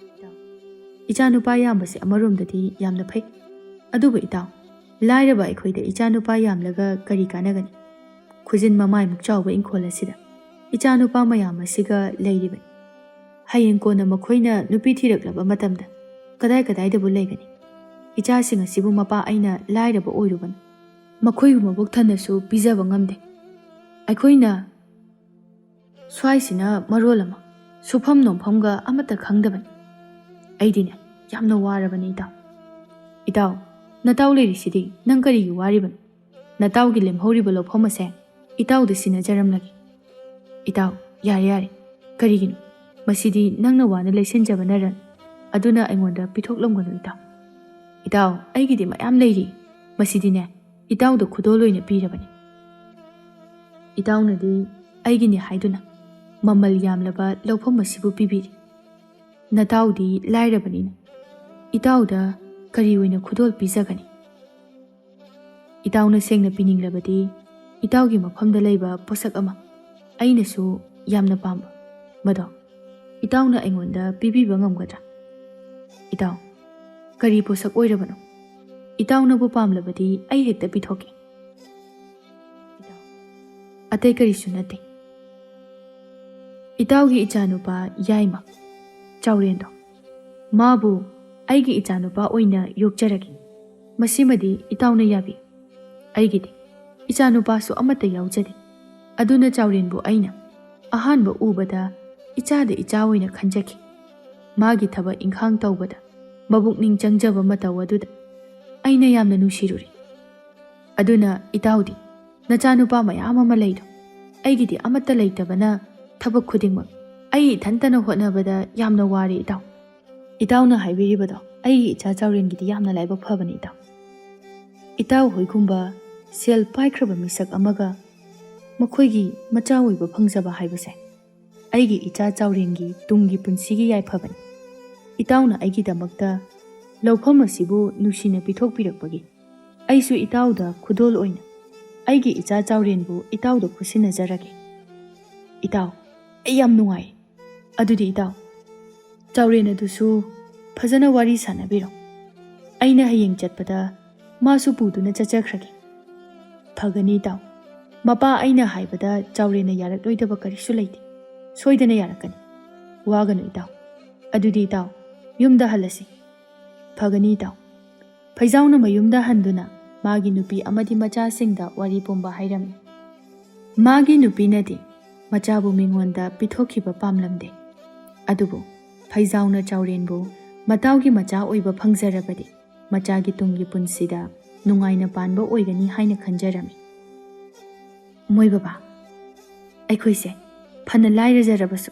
ꯏꯆꯥꯅꯨꯄꯥ ꯌꯥꯝꯕꯁꯦ ꯑꯃꯔꯣꯝꯗꯗꯤ ꯌꯥꯝꯅ ꯐꯩ꯫ ꯑꯗꯨꯕꯨ ꯏꯇꯥꯎ, ꯂꯥꯏꯔꯕ ꯑꯩꯈꯣꯏꯗ ꯏꯆꯥꯅꯨꯄꯥ ꯌꯥꯝꯂꯒ ꯀꯔꯤ ꯀꯥꯟꯅꯒꯅꯤ? ꯈꯨꯖꯤꯟ ꯃꯃꯥꯏꯃꯨꯛ ꯆꯥꯎꯕ ꯏꯪꯈꯣꯜ ꯑꯁꯤꯗ ꯏꯆꯥꯅꯨꯄꯥ ꯃꯌꯥꯝ ꯑꯁꯤꯒ ꯂꯩꯔꯤꯕꯅꯤ꯫ ꯍꯌꯦꯡ ꯀꯣꯟꯅ ꯃꯈꯣꯏꯅ ꯅꯨꯄꯤ ꯊꯤꯔꯛꯂꯕ ꯃꯇꯝꯗ ꯀꯗꯥꯏ ꯀꯗꯥꯏꯗꯕꯨ ꯂꯩꯒꯅꯤ? ꯏꯆꯥꯁꯤꯡ ꯑꯁꯤꯕꯨ ꯃꯄꯥ ꯑꯩꯅ ꯂꯥꯏꯔꯕ ꯑꯣꯏꯔꯨꯕꯅ ꯃꯈꯣꯏꯕꯨ ꯃꯕꯨꯛ ꯊꯟꯅꯁꯨ ꯄꯤꯖꯕ ꯉꯝꯗꯦ꯫ ꯑꯩꯈꯣꯏꯅ ꯁ꯭ꯋꯥꯏꯁꯤꯅ ꯃꯔꯣꯜ ꯑꯃ, ꯁꯨꯐꯝ ꯅꯣꯝꯐꯝꯒ ꯑꯃꯠꯇ ꯈꯪꯗꯕꯅꯤ꯫ ꯑꯩꯗꯤꯅꯦ, ꯌꯥꯝꯅ ꯋꯥꯔꯕꯅꯤ ꯏꯇꯥꯎ꯫ ꯏꯇꯥꯎ, ꯅꯇꯥꯎ ꯂꯩꯔꯤꯁꯤꯗꯤ ꯅꯪ ꯀꯔꯤꯒꯤ ꯋꯥꯔꯤꯕꯅꯣ? ꯅꯇꯥꯎꯒꯤ ꯂꯦꯝꯍꯧꯔꯤꯕ ꯂꯧꯐꯝ ꯑꯁꯦ ꯏꯇꯥꯎꯗ ꯁꯤꯟꯅꯖꯔꯝꯂꯒꯦ꯫ ꯏꯇꯥꯎ, ꯌꯥꯔꯦ ꯌꯥꯔꯦ, ꯀꯔꯤꯒꯤꯅꯣ? ꯃꯁꯤꯗꯤ ꯅꯪꯅ ꯋꯥꯅ ꯂꯩꯁꯤꯟꯖꯕ ꯅꯔꯟ ꯑꯗꯨꯅ ꯑꯩꯉꯣꯟꯗ ꯄꯤꯊꯣꯛꯂꯝꯒꯅꯨ ꯏꯇꯥꯎ꯫ ꯏꯇꯥꯎ, ꯑꯩꯒꯤꯗꯤ ꯃꯌꯥꯝ ꯂꯩꯔꯤ꯫ ꯃꯁꯤꯗꯤꯅꯦ, ꯏꯇꯥꯎꯗ ꯈꯨꯗꯣꯜ ꯑꯣꯏꯅ ꯄꯤꯔꯕꯅꯤ꯫ ꯏꯇꯥꯎꯅꯗꯤ ꯑꯩꯒꯤꯅꯤ ꯍꯥꯏꯗꯨꯅ ꯃꯃꯜ ꯌꯥꯝꯂꯕ ꯂꯧꯐꯝ ꯑꯁꯤꯕꯨ ꯄꯤꯕꯤꯔꯤ꯫ ꯅꯇꯥꯎꯗꯤ ꯂꯥꯏꯔꯕꯅꯤꯅ ꯏꯇꯥꯎꯗ ꯀꯔꯤ ꯑꯣꯏꯅ ꯈꯨꯗꯣꯜ ꯄꯤꯖꯒꯅꯤ? ꯏꯇꯥꯎꯅ ꯁꯦꯡꯅ ꯄꯤꯅꯤꯡꯂꯕꯗꯤ, ꯏꯇꯥꯎꯒꯤ ꯃꯐꯝꯗ ꯂꯩꯕ ꯄꯣꯠꯁꯛ ꯑꯃ, ꯑꯩꯅꯁꯨ ꯌꯥꯝꯅ ꯄꯥꯝꯕ, ꯃꯗꯣ ꯏꯇꯥꯎꯅ ꯑꯩꯉꯣꯟꯗ ꯄꯤꯕꯤꯕ ꯉꯝꯒꯗ꯭ꯔꯥ? ꯏꯇꯥꯎ, ꯀꯔꯤ ꯄꯣꯠꯁꯛ ꯑꯣꯏꯔꯕꯅꯣ? ꯏꯇꯥꯎꯅꯕꯨ ꯄꯥꯝꯂꯕꯗꯤ ꯑꯩ ꯍꯦꯛꯇ ꯄꯤꯊꯣꯛꯀꯦ꯫ ꯏꯇꯥꯎ, ꯑꯇꯩ ꯀꯔꯤꯁꯨ ꯅꯠꯇꯦ꯫ ꯏꯇꯥꯎꯒꯤ ꯏꯆꯥꯅꯨꯄꯥ ꯌꯥꯏꯃ, ꯆꯥꯎꯔꯦꯟꯗꯣ, ꯃꯥꯕꯨ ꯑꯩꯒꯤ ꯏꯆꯥꯅꯨꯄꯥ ꯑꯣꯏꯅ ꯌꯣꯛꯆꯔꯒꯦ꯫ ꯃꯁꯤꯃꯗꯤ ꯏꯇꯥꯎꯅ ꯌꯥꯕꯤ꯫ ꯑꯩꯒꯤꯗꯤ ꯏꯆꯥꯅꯨꯄꯥꯁꯨ ꯑꯃꯠꯇ ꯌꯥꯎꯖꯗꯦ꯫ ꯑꯗꯨꯅ ꯆꯥꯎꯔꯦꯟꯕꯨ ꯑꯩꯅ ꯑꯍꯥꯟꯕ ꯎꯕꯗ ꯏꯆꯥꯗ ꯏꯆꯥ ꯑꯣꯏꯅ ꯈꯟꯖꯈꯤ꯫ ꯃꯥꯒꯤ ꯊꯕꯛ ꯏꯪꯈꯥꯡ ꯇꯧꯕꯗ ꯃꯕꯨꯛꯅꯤꯡ ꯆꯪꯖꯕ ꯃꯇꯧ ꯑꯗꯨꯗ ꯑꯩꯅ ꯌꯥꯝꯅ ꯅꯨꯡꯁꯤꯔꯨꯔꯦ꯫ ꯑꯗꯨꯅ ꯏꯇꯥꯎꯗꯤ ꯅꯆꯥꯅꯨꯄꯥ ꯃꯌꯥꯝ ꯑꯃ ꯂꯩꯗꯣ, ꯑꯩꯒꯤꯗꯤ ꯑꯃꯠꯇ ꯂꯩꯇꯕꯅ ꯊꯕꯛ ꯈꯨꯗꯤꯡꯃꯛ ꯑꯩ ꯏꯊꯟꯇꯅ ꯍꯣꯠꯅꯕꯗ ꯌꯥꯝꯅ ꯋꯥꯔꯦ ꯏꯇꯥꯎ꯫ ꯏꯇꯥꯎꯅ ꯍꯥꯏꯕꯤꯔꯤꯕꯗꯣ ꯑꯩꯒꯤ ꯏꯆꯥ ꯆꯥꯎꯔꯦꯟꯒꯤꯗꯤ ꯌꯥꯝꯅ ꯂꯥꯏꯕꯛ ꯐꯕꯅꯤ ꯏꯇꯥꯎ꯫ ꯏꯇꯥꯎ ꯍꯣꯏꯒꯨꯝꯕ ꯁꯦꯜ ꯄꯥꯏꯈ꯭ꯔꯕ ꯃꯤꯁꯛ ꯑꯃꯒ ꯃꯈꯣꯏꯒꯤ ꯃꯆꯥ ꯑꯣꯏꯕ ꯐꯪꯖꯕ ꯍꯥꯏꯕꯁꯦ ꯑꯩꯒꯤ ꯏꯆꯥ ꯆꯥꯎꯔꯦꯟꯒꯤ ꯇꯨꯡꯒꯤ ꯄꯨꯟꯁꯤꯒꯤ ꯌꯥꯏꯐꯕꯅꯤ꯫ ꯏꯇꯥꯎꯅ ꯑꯩꯒꯤꯗꯃꯛꯇ ꯂꯧꯐꯝ ꯑꯁꯤꯕꯨ ꯅꯨꯡꯁꯤꯅ ꯄꯤꯊꯣꯛꯄꯤꯔꯛꯄꯒꯤ ꯑꯩꯁꯨ ꯏꯇꯥꯎꯗ ꯈꯨꯗꯣꯜ ꯑꯣꯏꯅ ꯑꯩꯒꯤ ꯏꯆꯥ ꯆꯥꯎꯔꯦꯟꯕꯨ ꯏꯇꯥꯎꯗ ꯈꯨꯠꯁꯤꯟꯅꯖꯔꯒꯦ꯫ ꯏꯇꯥꯎ, ꯑꯩ ꯌꯥꯝ ꯅꯨꯡꯉꯥꯏ꯫ ꯑꯗꯨꯗꯤ ꯏꯇꯥꯎ, ꯆꯥꯎꯔꯦꯟ ꯑꯗꯨꯁꯨ ꯐꯖꯅ ꯋꯥꯔꯤ ꯁꯥꯟꯅꯕꯤꯔꯣ꯫ ꯑꯩꯅ ꯍꯌꯦꯡ ꯆꯠꯄꯗ ꯃꯥꯁꯨ ꯄꯨꯗꯨꯅ ꯆꯠꯆꯈ꯭ꯔꯒꯦ꯫ ꯐꯒꯅꯤ ꯏꯇꯥꯎ꯫ ꯃꯄꯥ ꯑꯩꯅ ꯍꯥꯏꯕꯗ ꯆꯥꯎꯔꯦꯟꯅ ꯌꯥꯔꯛꯂꯣꯏꯗꯕ ꯀꯔꯤꯁꯨ ꯂꯩꯇꯦ꯫ ꯁꯣꯏꯗꯅ ꯌꯥꯔꯛꯀꯅꯤ꯫ ꯋꯥꯒꯅꯨ ꯏꯇꯥꯎ꯫ ꯑꯗꯨꯗꯤ ꯏꯇꯥꯎ, ꯌꯨꯝꯗ ꯍꯜꯂꯁꯤ꯫ ꯐꯒꯅꯤ ꯏꯇꯥꯎ꯫ ꯐꯩꯖꯥꯎꯅ ꯃꯌꯨꯝꯗ ꯍꯟꯗꯨꯅ ꯃꯥꯒꯤ ꯅꯨꯄꯤ ꯑꯃꯗꯤ ꯃꯆꯥꯁꯤꯡꯗ ꯋꯥꯔꯤ ꯄꯨꯝꯕ ꯍꯥꯏꯔꯝꯃꯤ꯫ ꯃꯥꯒꯤ ꯅꯨꯄꯤꯅꯗꯤ ꯃꯆꯥꯕꯨ ꯃꯤꯉꯣꯟꯗ ꯄꯤꯊꯣꯛꯈꯤꯕ ꯄꯥꯝꯂꯝꯗꯦ꯫ ꯑꯗꯨꯕꯨ ꯐꯩꯖꯥꯎꯅ ꯆꯥꯎꯔꯦꯟꯕꯨ ꯃꯇꯥꯎꯒꯤ ꯃꯆꯥ ꯑꯣꯏꯕ ꯐꯪꯖꯔꯕꯗꯤ ꯃꯆꯥꯒꯤ ꯇꯨꯡꯒꯤ ꯄꯨꯟꯁꯤꯗ ꯅꯨꯡꯉꯥꯏꯅ ꯄꯥꯟꯕ ꯑꯣꯏꯒꯅꯤ ꯍꯥꯏꯅ ꯈꯟꯖꯔꯝꯃꯤ꯫ ꯃꯣꯏ ꯕꯕꯥ, ꯑꯩꯈꯣꯏꯁꯦ ꯐꯅ ꯂꯥꯏꯔꯖꯔꯕꯁꯨ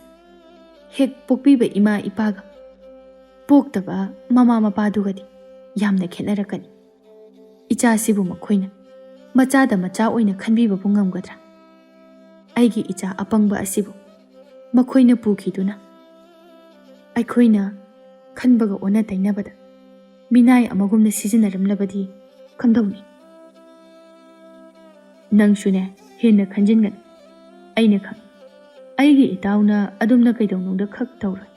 ꯍꯦꯛ ꯄꯣꯛꯄꯤꯕ ꯏꯃꯥ ꯏꯄꯥꯒ ꯄꯣꯛꯇꯕ ꯃꯃꯥ ꯃꯄꯥꯗꯨꯒꯗꯤ ꯌꯥꯝꯅ ꯈꯦꯠꯅꯔꯛꯀꯅꯤ꯫ ꯏꯆꯥꯁꯤꯕꯨ ꯃꯈꯣꯏꯅ ꯃꯆꯥꯗ ꯃꯆꯥ ꯑꯣꯏꯅ ꯈꯟꯕꯤꯕꯕꯨ ꯉꯝꯒꯗ꯭ꯔꯥ? ꯑꯩꯒꯤ ꯏꯆꯥ ꯑꯄꯪꯕ ꯑꯁꯤꯕꯨ ꯃꯈꯣꯏꯅ ꯄꯨꯈꯤꯗꯨꯅ ꯑꯩꯈꯣꯏꯅ ꯈꯟꯕꯒ ꯑꯣꯟꯅ ꯇꯩꯅꯕꯗ ꯃꯤꯅꯥꯏ ꯑꯃꯒꯨꯝꯅ ꯁꯤꯖꯤꯟꯅꯔꯝꯂꯕꯗꯤ ꯀꯝꯗꯧꯅꯤ? ꯅꯪꯁꯨꯅꯦ, ꯍꯦꯟꯅ ꯈꯟꯖꯤꯟꯒꯅꯨ꯫ ꯑꯩꯅ ꯈꯪ ꯑꯩꯒꯤ ꯏꯇꯥꯎꯅ ꯑꯗꯨꯝꯅ ꯀꯩꯗꯧꯅꯨꯡꯗ ꯈꯛ ꯇꯧꯔꯣꯏ꯫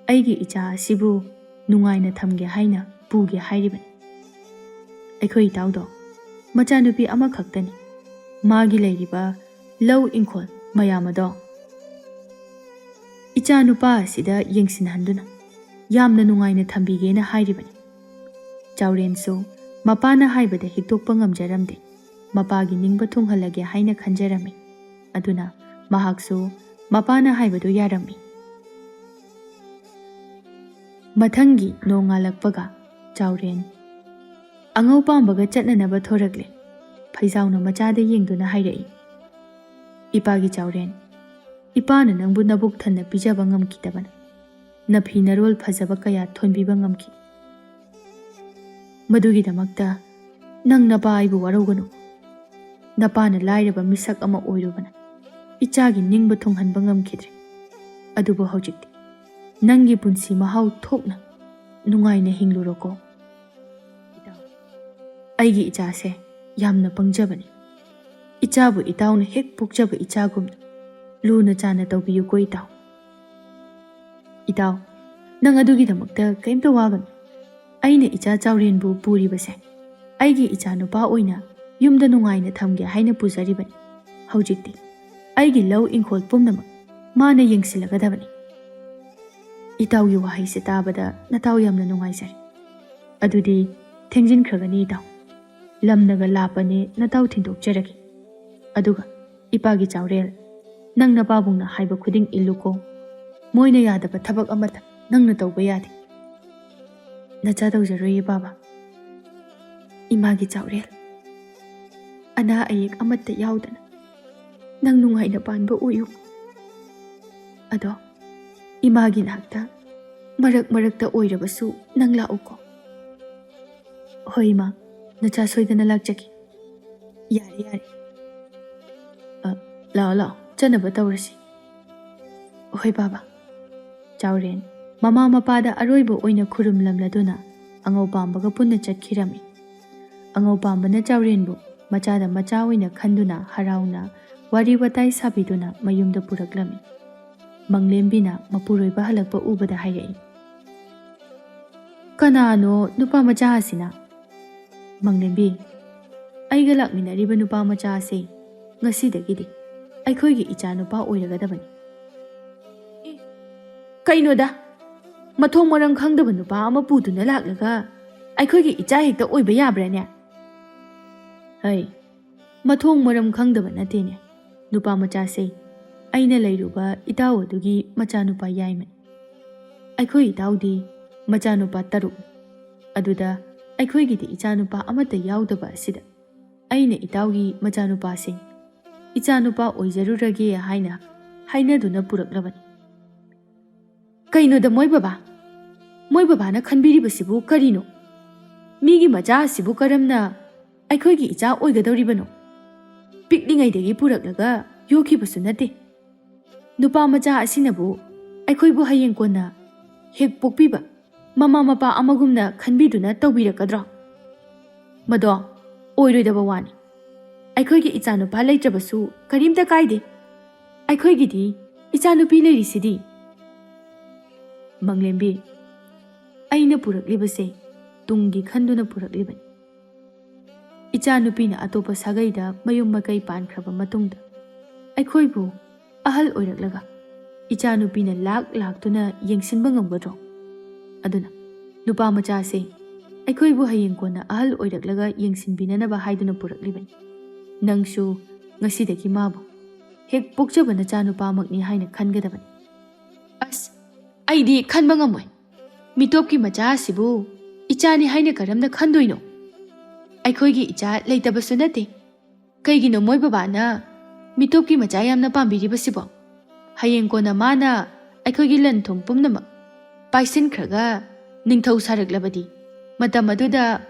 ꯑꯩꯒꯤ ꯏꯆꯥ ꯑꯁꯤꯕꯨ ꯅꯨꯡꯉꯥꯏꯅ ꯊꯝꯒꯦ ꯍꯥꯏꯅ ꯄꯨꯒꯦ ꯍꯥꯏꯔꯤꯕꯅꯤ꯫ ꯑꯩꯈꯣꯏ ꯏꯇꯥꯎꯗꯣ ꯃꯆꯥꯅꯨꯄꯤ ꯑꯃꯈꯛꯇꯅꯤ꯫ ꯃꯥꯒꯤ ꯂꯩꯔꯤꯕ ꯂꯧ ꯏꯪꯈꯣꯜ ꯃꯌꯥꯝ ꯑꯗꯣ ꯏꯆꯥꯅꯨꯄꯥ ꯑꯁꯤꯗ ꯌꯦꯡꯁꯤꯟꯍꯟꯗꯨꯅ ꯌꯥꯝꯅ ꯅꯨꯡꯉꯥꯏꯅ ꯊꯝꯕꯤꯒꯦꯅ ꯍꯥꯏꯔꯤꯕꯅꯤ꯫ ꯆꯥꯎꯔꯦꯟꯁꯨ ꯃꯄꯥꯅ ꯍꯥꯏꯕꯗ ꯍꯤꯛꯇꯣꯛꯄ ꯉꯝꯖꯔꯝꯗꯦ꯫ ꯃꯄꯥꯒꯤ ꯅꯤꯡꯕ ꯊꯨꯡꯍꯜꯂꯒꯦ ꯍꯥꯏꯅ ꯈꯟꯖꯔꯝꯃꯤ꯫ ꯑꯗꯨꯅ ꯃꯍꯥꯛꯁꯨ ꯃꯄꯥꯅ ꯍꯥꯏꯕꯗꯨ ꯌꯥꯔꯝꯃꯤ꯫ ꯃꯊꯪꯒꯤ ꯅꯣꯡꯉꯥꯜꯂꯛꯄꯒ ꯆꯥꯎꯔꯦꯟ ꯑꯉꯧ ꯄꯥꯝꯕꯒ ꯆꯠꯅꯅꯕ ꯊꯣꯔꯛꯂꯦ꯫ ꯐꯩꯖꯥꯎꯅ ꯃꯆꯥꯗ ꯌꯦꯡꯗꯨꯅ ꯍꯥꯏꯔꯛꯏ, "ꯏꯄꯥꯒꯤ ꯆꯥꯎꯔꯦꯟ, ꯏꯄꯥꯅ ꯅꯪꯕꯨ ꯅꯕꯨꯛ ꯊꯟꯅ ꯄꯤꯖꯕ ꯉꯝꯈꯤꯗꯕꯅ ꯅꯐꯤ ꯅꯔꯣꯜ ꯐꯖꯕ ꯀꯌꯥ ꯊꯣꯟꯕꯤꯕ ꯉꯝꯈꯤ꯫ ꯃꯗꯨꯒꯤꯗꯃꯛꯇ ꯅꯪ ꯅꯄꯥ ꯑꯩꯕꯨ ꯋꯥꯔꯧꯒꯅꯨ꯫ ꯅꯄꯥꯅ ꯂꯥꯏꯔꯕ ꯃꯤꯁꯛ ꯑꯃ ꯑꯣꯏꯔꯨꯕꯅ ꯏꯆꯥꯒꯤ ꯅꯤꯡꯕ ꯊꯨꯡꯍꯟꯕ ꯉꯝꯈꯤꯗ꯭ꯔꯦ꯫ ꯑꯗꯨꯕꯨ ꯍꯧꯖꯤꯛꯇꯤ ꯅꯪꯒꯤ ꯄꯨꯟꯁꯤ ꯃꯍꯥꯎ ꯊꯣꯛꯅ ꯅꯨꯡꯉꯥꯏꯅ ꯍꯤꯡꯂꯨꯔꯣꯀꯣ꯫ ꯑꯩꯒꯤ ꯏꯆꯥꯁꯦ ꯌꯥꯝꯅ ꯄꯪꯖꯕꯅꯤ꯫ ꯏꯆꯥꯕꯨ ꯏꯇꯥꯎꯅ ꯍꯦꯛ ꯄꯣꯛꯆꯕ ꯏꯆꯥꯒꯨꯝꯅ ꯂꯨꯅ ꯆꯥꯟꯅ ꯇꯧꯕꯤꯌꯨꯀꯣ ꯏꯇꯥꯎ꯫" "ꯏꯇꯥꯎ, ꯅꯪ ꯑꯗꯨꯒꯤꯗꯃꯛꯇ ꯀꯔꯤꯝꯇ ꯋꯥꯒꯅꯨ꯫ ꯑꯩꯅ ꯏꯆꯥ ꯆꯥꯎꯔꯦꯟꯕꯨ ꯄꯨꯔꯤꯕꯁꯦ ꯑꯩꯒꯤ ꯏꯆꯥ ꯅꯨꯄꯥ ꯑꯣꯏꯅ ꯌꯨꯝꯗ ꯅꯨꯡꯉꯥꯏꯅ ꯊꯝꯒꯦ ꯍꯥꯏꯅ ꯄꯨꯖꯔꯤꯕꯅꯤ꯫ ꯍꯧꯖꯤꯛꯇꯤ ꯑꯩꯒꯤ ꯂꯧ ꯏꯪꯈꯣꯜ ꯄꯨꯝꯅꯃꯛ ꯃꯥꯅ ꯌꯦꯡꯁꯤꯜꯂꯒꯗꯕꯅꯤ꯫" ꯏꯇꯥꯎꯒꯤ ꯋꯥꯍꯩꯁꯦ ꯇꯥꯕꯗ ꯅꯇꯥꯎ ꯌꯥꯝꯅ ꯅꯨꯡꯉꯥꯏꯖꯔꯦ꯫ ꯑꯗꯨꯗꯤ ꯊꯦꯡꯖꯤꯟꯈ꯭ꯔꯒꯅꯤ ꯏꯇꯥꯎ꯫ ꯂꯝꯅꯒ ꯂꯥꯞꯄꯅꯦ, ꯅꯇꯥꯎ ꯊꯤꯟꯗꯣꯛꯆꯔꯒꯦ꯫ ꯑꯗꯨꯒ ꯏꯄꯥꯒꯤ ꯆꯥꯎꯔꯦꯜ, ꯅꯪ ꯅꯄꯥꯕꯨꯡꯅ ꯍꯥꯏꯕ ꯈꯨꯗꯤꯡ ꯏꯜꯂꯨꯀꯣ꯫ ꯃꯣꯏꯅ ꯌꯥꯗꯕ ꯊꯕꯛ ꯑꯃꯠꯇ ꯅꯪꯅ ꯇꯧꯕ ꯌꯥꯗꯦ꯫ ꯅꯆꯥ ꯇꯧꯖꯔꯣꯏꯌꯦ ꯕꯥꯕꯥ꯫ ꯏꯃꯥꯒꯤ ꯆꯥꯎꯔꯦꯜ꯫ ꯑꯅꯥ ꯑꯌꯦꯛ ꯑꯃꯠꯇ ꯌꯥꯎꯗꯅ ꯅꯪ ꯅꯨꯡꯉꯥꯏꯅ ꯄꯥꯟꯕ ꯑꯣꯏꯌꯨ꯫ ꯑꯗꯣ ꯏꯃꯥꯒꯤ ꯅꯥꯛꯇ ꯃꯔꯛ ꯃꯔꯛꯇ ꯑꯣꯏꯔꯕꯁꯨ ꯅꯪ ꯂꯥꯛꯎꯀꯣ꯫ ꯍꯣꯏ ꯏꯃꯥ, ꯅꯆꯥ ꯁꯣꯏꯗꯅ ꯂꯥꯛꯆꯒꯦ꯫ ꯌꯥꯔꯦ, ꯌꯥꯔꯦ꯫ ꯑ, ꯂꯥꯛꯑꯣ, ꯂꯥꯛꯑꯣ, ꯆꯠꯅꯕ ꯇꯧꯔꯁꯤ꯫ ꯍꯣꯏ ꯕꯥꯕꯥ꯫ ꯆꯥꯎꯔꯦꯟ ꯃꯃꯥ ꯃꯄꯥꯗ ꯑꯔꯣꯏꯕ ꯑꯣꯏꯅ ꯈꯨꯔꯨꯝꯂꯝꯂꯗꯨꯅ ꯑꯉꯧ ꯄꯥꯝꯕꯒ ꯄꯨꯟꯅ ꯆꯠꯈꯤꯔꯝꯃꯤ꯫ ꯑꯉꯧ ꯄꯥꯝꯕꯅ ꯆꯥꯎꯔꯦꯟꯕꯨ ꯃꯆꯥꯗ ꯃꯆꯥ ꯑꯣꯏꯅ ꯈꯟꯗꯨꯅ ꯍꯔꯥꯎꯅ ꯋꯥꯔꯤ ꯋꯥꯇꯥꯏ ꯁꯥꯕꯤꯗꯨꯅ ꯃꯌꯨꯝꯗ ꯄꯨꯔꯛꯂꯝꯃꯤ꯫ ꯃꯪꯂꯦꯝꯕꯤꯅ ꯃꯄꯨꯔꯣꯏꯕ ꯍꯜꯂꯛꯄ ꯎꯕꯗ ꯍꯥꯏꯔꯛꯏ, "ꯀꯅꯥꯅꯣ ꯅꯨꯄꯥ ꯃꯆꯥ ꯑꯁꯤꯅ?" "ꯃꯪꯂꯦꯝꯕꯤ, ꯑꯩꯒ ꯂꯥꯛꯃꯤꯟꯅꯔꯤꯕ ꯅꯨꯄꯥ ꯃꯆꯥ ꯑꯁꯤ ꯉꯁꯤꯗꯒꯤꯗꯤ ꯑꯩꯈꯣꯏꯒꯤ ꯏꯆꯥ ꯅꯨꯄꯥ ꯑꯣꯏꯔꯒꯗꯕꯅꯤ꯫" "ꯑꯦ, ꯀꯩꯅꯣꯗ? ꯃꯊꯣꯡ ꯃꯔꯝ ꯈꯪꯗꯕ ꯅꯨꯄꯥ ꯑꯃ ꯄꯨꯗꯨꯅ ꯂꯥꯛꯂꯒ ꯑꯩꯈꯣꯏꯒꯤ ꯏꯆꯥ ꯍꯦꯛꯇ ꯑꯣꯏꯕ ꯌꯥꯕ꯭ꯔꯥꯅꯦ?" "ꯍꯩ, ꯃꯊꯣꯡ ꯃꯔꯝ ꯈꯪꯗꯕ ꯅꯠꯇꯦꯅꯦ꯫ ꯅꯨꯄꯥ ꯃꯆꯥꯁꯦ ꯑꯩꯅ ꯂꯩꯔꯨꯕ ꯏꯇꯥꯎ ꯑꯗꯨꯒꯤ ꯃꯆꯥꯅꯨꯄꯥ ꯌꯥꯏꯃꯅꯤ꯫ ꯑꯩꯈꯣꯏ ꯏꯇꯥꯎꯗꯤ ꯃꯆꯥꯅꯨꯄꯥ ꯇꯔꯨꯛꯅꯤ꯫ ꯑꯗꯨꯗ ꯑꯩꯈꯣꯏꯒꯤꯗꯤ ꯏꯆꯥꯅꯨꯄꯥ ꯑꯃꯠꯇ ꯌꯥꯎꯗꯕ ꯑꯁꯤꯗ ꯑꯩꯅ ꯏꯇꯥꯎꯒꯤ ꯃꯆꯥꯅꯨꯄꯥꯁꯦ ꯏꯆꯥꯅꯨꯄꯥ ꯑꯣꯏꯖꯔꯨꯔꯒꯦ ꯍꯥꯏꯅ ꯍꯥꯏꯅꯗꯨꯅ ꯄꯨꯔꯛꯂꯕꯅꯤ꯫" "ꯀꯩꯅꯣꯗ ꯃꯣꯏ ꯕꯕꯥ? ꯃꯣꯏ ꯕꯕꯥꯅ ꯈꯟꯕꯤꯔꯤꯕꯁꯤꯕꯨ ꯀꯔꯤꯅꯣ? ꯃꯤꯒꯤ ꯃꯆꯥ ꯑꯁꯤꯕꯨ ꯀꯔꯝꯅ ꯑꯩꯈꯣꯏꯒꯤ ꯏꯆꯥ ꯑꯣꯏꯒꯗꯧꯔꯤꯕꯅꯣ? ꯄꯤꯛꯂꯤꯉꯩꯗꯒꯤ ꯄꯨꯔꯛꯂꯒ ꯌꯣꯛꯈꯤꯕꯁꯨ ꯅꯠꯇꯦ꯫ ꯅꯨꯄꯥ ꯃꯆꯥ ꯑꯁꯤꯅꯕꯨ ꯑꯩꯈꯣꯏꯕꯨ ꯍꯌꯦꯡ ꯀꯣꯟꯅ ꯍꯦꯛ ꯄꯣꯛꯄꯤꯕ ꯃꯃꯥ ꯃꯄꯥ ꯑꯃꯒꯨꯝꯅ ꯈꯟꯕꯤꯗꯨꯅ ꯇꯧꯕꯤꯔꯛꯀꯗ꯭ꯔꯣ? ꯃꯗꯣ ꯑꯣꯏꯔꯣꯏꯗꯕ ꯋꯥꯅꯤ꯫ ꯑꯩꯈꯣꯏꯒꯤ ꯏꯆꯥꯅꯨꯄꯥ ꯂꯩꯇ꯭ꯔꯕꯁꯨ ꯀꯔꯤꯝꯇ ꯀꯥꯏꯗꯦ꯫ ꯑꯩꯈꯣꯏꯒꯤꯗꯤ ꯏꯆꯥꯅꯨꯄꯤ ꯂꯩꯔꯤꯁꯤꯗꯤ꯫" "ꯃꯪꯂꯦꯝꯕꯤ, ꯑꯩꯅ ꯄꯨꯔꯛꯂꯤꯕꯁꯦ ꯇꯨꯡꯒꯤ ꯈꯟꯗꯨꯅ ꯄꯨꯔꯛꯂꯤꯕꯅꯤ꯫ ꯏꯆꯥꯅꯨꯄꯤꯅ ꯑꯇꯣꯞꯄ ꯁꯥꯒꯩꯗ ꯃꯌꯨꯝ ꯃꯀꯩ ꯄꯥꯟꯈ꯭ꯔꯕ ꯃꯇꯨꯡꯗ ꯑꯩꯈꯣꯏꯕꯨ ꯑꯍꯜ ꯑꯣꯏꯔꯛꯂꯒ ꯏꯆꯥꯅꯨꯄꯤꯅ ꯂꯥꯛ ꯂꯥꯛꯇꯨꯅ ꯌꯦꯡꯁꯤꯟꯕ ꯉꯝꯒꯗ꯭ꯔꯣ? ꯑꯗꯨꯅ ꯅꯨꯄꯥ ꯃꯆꯥꯁꯦ ꯑꯩꯈꯣꯏꯕꯨ ꯍꯌꯦꯡ ꯀꯣꯟꯅ ꯑꯍꯜ ꯑꯣꯏꯔꯛꯂꯒ ꯌꯦꯡꯁꯤꯟꯕꯤꯅꯅꯕ ꯍꯥꯏꯗꯨꯅ ꯄꯨꯔꯛꯂꯤꯕꯅꯤ꯫ ꯅꯪꯁꯨ ꯉꯁꯤꯗꯒꯤ ꯃꯥꯕꯨ ꯍꯦꯛ ꯄꯣꯛꯆꯕ ꯅꯆꯥꯅꯨꯄꯥꯃꯛꯅꯤ ꯍꯥꯏꯅ ꯈꯟꯒꯗꯕꯅꯤ꯫ ꯑꯁ, ꯑꯩꯗꯤ ꯈꯟꯕ ꯉꯝꯃꯣꯏ꯫ ꯃꯤꯇꯣꯞꯀꯤ ꯃꯆꯥ ꯑꯁꯤꯕꯨ ꯏꯆꯥꯅꯤ ꯍꯥꯏꯅ ꯀꯔꯝꯅ ꯈꯟꯗꯣꯏꯅꯣ? ꯑꯩꯈꯣꯏꯒꯤ ꯏꯆꯥ ꯂꯩꯇꯕꯁꯨ ꯅꯠꯇꯦ꯫ ꯀꯩꯒꯤꯅꯣ ꯃꯣꯏ ꯕꯕꯥꯅ ꯃꯤꯇꯣꯞꯀꯤ ꯃꯆꯥ ꯌꯥꯝꯅ ꯄꯥꯝꯕꯤꯔꯤꯕꯁꯤꯕꯣ? ꯍꯌꯦꯡ ꯀꯣꯟꯅ ꯃꯥꯅ ꯑꯩꯈꯣꯏꯒꯤ ꯂꯟ ꯊꯨꯝ ꯄꯨꯝꯅꯃꯛ ꯄꯥꯏꯁꯤꯟꯈ꯭ꯔꯒ ꯅꯤꯡꯊꯧ ꯁꯥꯔꯛꯂꯕꯗꯤ, ꯃꯇꯝ ꯑꯗꯨꯗ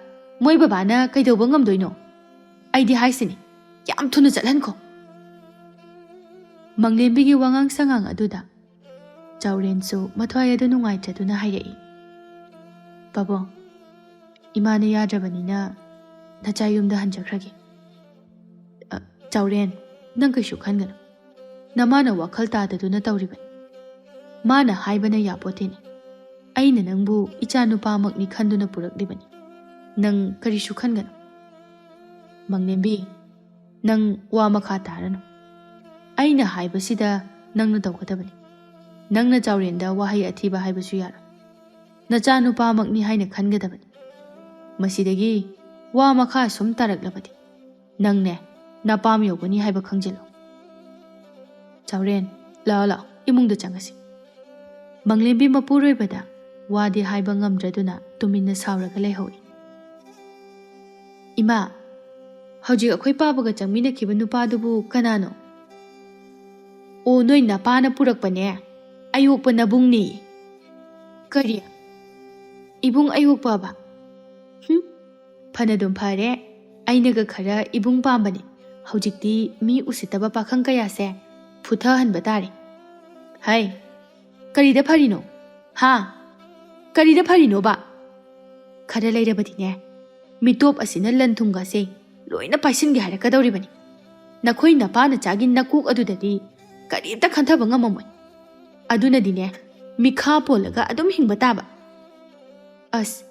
ꯃꯣꯏ ꯕꯕꯥꯅ ꯀꯩꯗꯧꯕ ꯉꯝꯗꯣꯏꯅꯣ? ꯑꯩꯗꯤ ꯍꯥꯏꯁꯤꯅꯤ, ꯌꯥꯝ ꯊꯨꯅ ꯆꯠꯍꯟꯈꯣ꯫ ꯃꯪꯂꯦꯝꯕꯤꯒꯤ ꯋꯥꯉꯥꯡ ꯁꯉꯥꯡ ꯑꯗꯨꯗ ꯆꯥꯎꯔꯦꯟꯁꯨ ꯃꯊ꯭ꯋꯥꯏ ꯑꯗꯨ ꯅꯨꯡꯉꯥꯏꯇ꯭ꯔꯗꯨꯅ ꯍꯥꯏꯔꯛꯏ, "ꯄꯥꯕꯨꯡ, ꯏꯃꯥꯅ ꯌꯥꯗ꯭ꯔꯕꯅꯤꯅ ꯅꯆꯥ ꯌꯨꯝꯗ ꯍꯟꯖꯈ꯭ꯔꯒꯦ꯫ ꯑ, ꯆꯥꯎꯔꯦꯟ, ꯅꯪ ꯀꯩꯁꯨ ꯈꯟꯒꯅꯨ꯫ ꯅꯃꯥꯅ ꯋꯥꯈꯜ ꯇꯥꯗꯗꯨꯅ ꯇꯧꯔꯤꯕꯅꯤ꯫ ꯃꯥꯅ ꯍꯥꯏꯕꯅ ꯌꯥꯄꯣꯠꯇꯦꯅꯦ꯫ ꯑꯩꯅ ꯅꯪꯕꯨ ꯏꯆꯥ ꯅꯨꯄꯥꯃꯛꯅꯤ ꯈꯟꯗꯨꯅ ꯄꯨꯔꯛꯂꯤꯕꯅꯤ꯫ ꯅꯪ ꯀꯔꯤꯁꯨ ꯈꯟꯒꯅꯨ꯫ ꯃꯪꯂꯦꯝꯕꯤ, ꯅꯪ ꯋꯥ ꯃꯈꯥ ꯇꯥꯔꯅꯨ꯫ ꯑꯩꯅ ꯍꯥꯏꯕꯁꯤꯗ ꯅꯪꯅ ꯇꯧꯒꯗꯕꯅꯤ꯫ ꯅꯪꯅ ꯆꯥꯎꯔꯦꯟꯗ ꯋꯥꯍꯩ ꯑꯊꯤꯕ ꯍꯥꯏꯕꯁꯨ ꯌꯥꯔꯣꯏ꯫ ꯅꯆꯥ ꯅꯨꯄꯥꯃꯛꯅꯤ ꯍꯥꯏꯅ ꯈꯟꯒꯗꯕꯅꯤ꯫ ꯃꯁꯤꯗꯒꯤ ꯋꯥ ꯃꯈꯥ ꯁꯨꯝ ꯇꯥꯔꯛꯂꯕꯗꯤ ꯅꯪꯅꯦ ꯅꯄꯥꯝ ꯌꯧꯒꯅꯤ ꯍꯥꯏꯕ ꯈꯪꯖꯤꯜꯂꯨ꯫ ꯆꯥꯎꯔꯦꯟ, ꯂꯥꯛꯑꯣ, ꯂꯥꯛꯑꯣ, ꯏꯃꯨꯡꯗ ꯆꯪꯉꯁꯤ꯫" ꯃꯪꯂꯦꯝꯕꯤ ꯃꯄꯨꯔꯣꯏꯕꯗ ꯋꯥꯗꯤ ꯍꯥꯏꯕ ꯉꯝꯗ꯭ꯔꯗꯨꯅ ꯇꯨꯃꯤꯟꯅ ꯁꯥꯎꯔꯒ ꯂꯩꯍꯧꯏ꯫ "ꯏꯃꯥ, ꯍꯧꯖꯤꯛ ꯑꯩꯈꯣꯏ ꯄꯥꯕꯒ ꯆꯪꯃꯤꯟꯅꯈꯤꯕ ꯅꯨꯄꯥꯗꯨꯕꯨ ꯀꯅꯥꯅꯣ?" "ꯑꯣ, ꯅꯣꯏ ꯅꯄꯥꯅ ꯄꯨꯔꯛꯄꯅꯦ꯫ ꯑꯌꯣꯛꯄ ꯅꯕꯨꯡꯅꯤ꯫" "ꯀꯔꯤ? ꯏꯕꯨꯡ ꯑꯌꯣꯛꯄꯕ? ꯍꯨꯝ, ꯐꯅꯗꯨꯝ ꯐꯔꯦ꯫ ꯑꯩꯅꯒ ꯈꯔ ꯏꯕꯨꯡ ꯄꯥꯝꯕꯅꯤ꯫ ꯍꯧꯖꯤꯛꯇꯤ ꯃꯤ ꯎꯁꯤꯠꯇꯕ ꯄꯥꯈꯪ ꯀꯌꯥꯁꯦ ꯐꯨꯊꯍꯟꯕ ꯇꯥꯔꯦ꯫" "ꯍꯩ, ꯀꯔꯤꯗ ꯐꯔꯤꯅꯣ? ꯍꯥ? ꯀꯔꯤꯗ ꯐꯔꯤꯅꯣꯕ? ꯈꯔ ꯂꯩꯔꯕꯗꯤꯅꯦ, ꯃꯤꯇꯣꯞ ꯑꯁꯤꯅ ꯂꯟ ꯊꯨꯝꯒꯁꯦ ꯂꯣꯏꯅ ꯄꯥꯏꯁꯤꯟꯒꯦ ꯍꯥꯏꯔꯛꯀꯗꯧꯔꯤꯕꯅꯤ꯫ ꯅꯈꯣꯏ ꯅꯄꯥ ꯅꯆꯥꯒꯤ ꯅꯀꯣꯛ ꯑꯗꯨꯗꯗꯤ ꯀꯔꯤꯝꯇ ꯈꯟꯊꯕ ꯉꯝꯃꯝꯃꯣꯏ꯫ ꯑꯗꯨꯅꯗꯤꯅꯦ, ꯃꯤꯈꯥ ꯄꯣꯜꯂꯒ ꯑꯗꯨꯝ ꯍꯤꯡꯕ ꯇꯥꯕ꯫" "ꯑꯁ,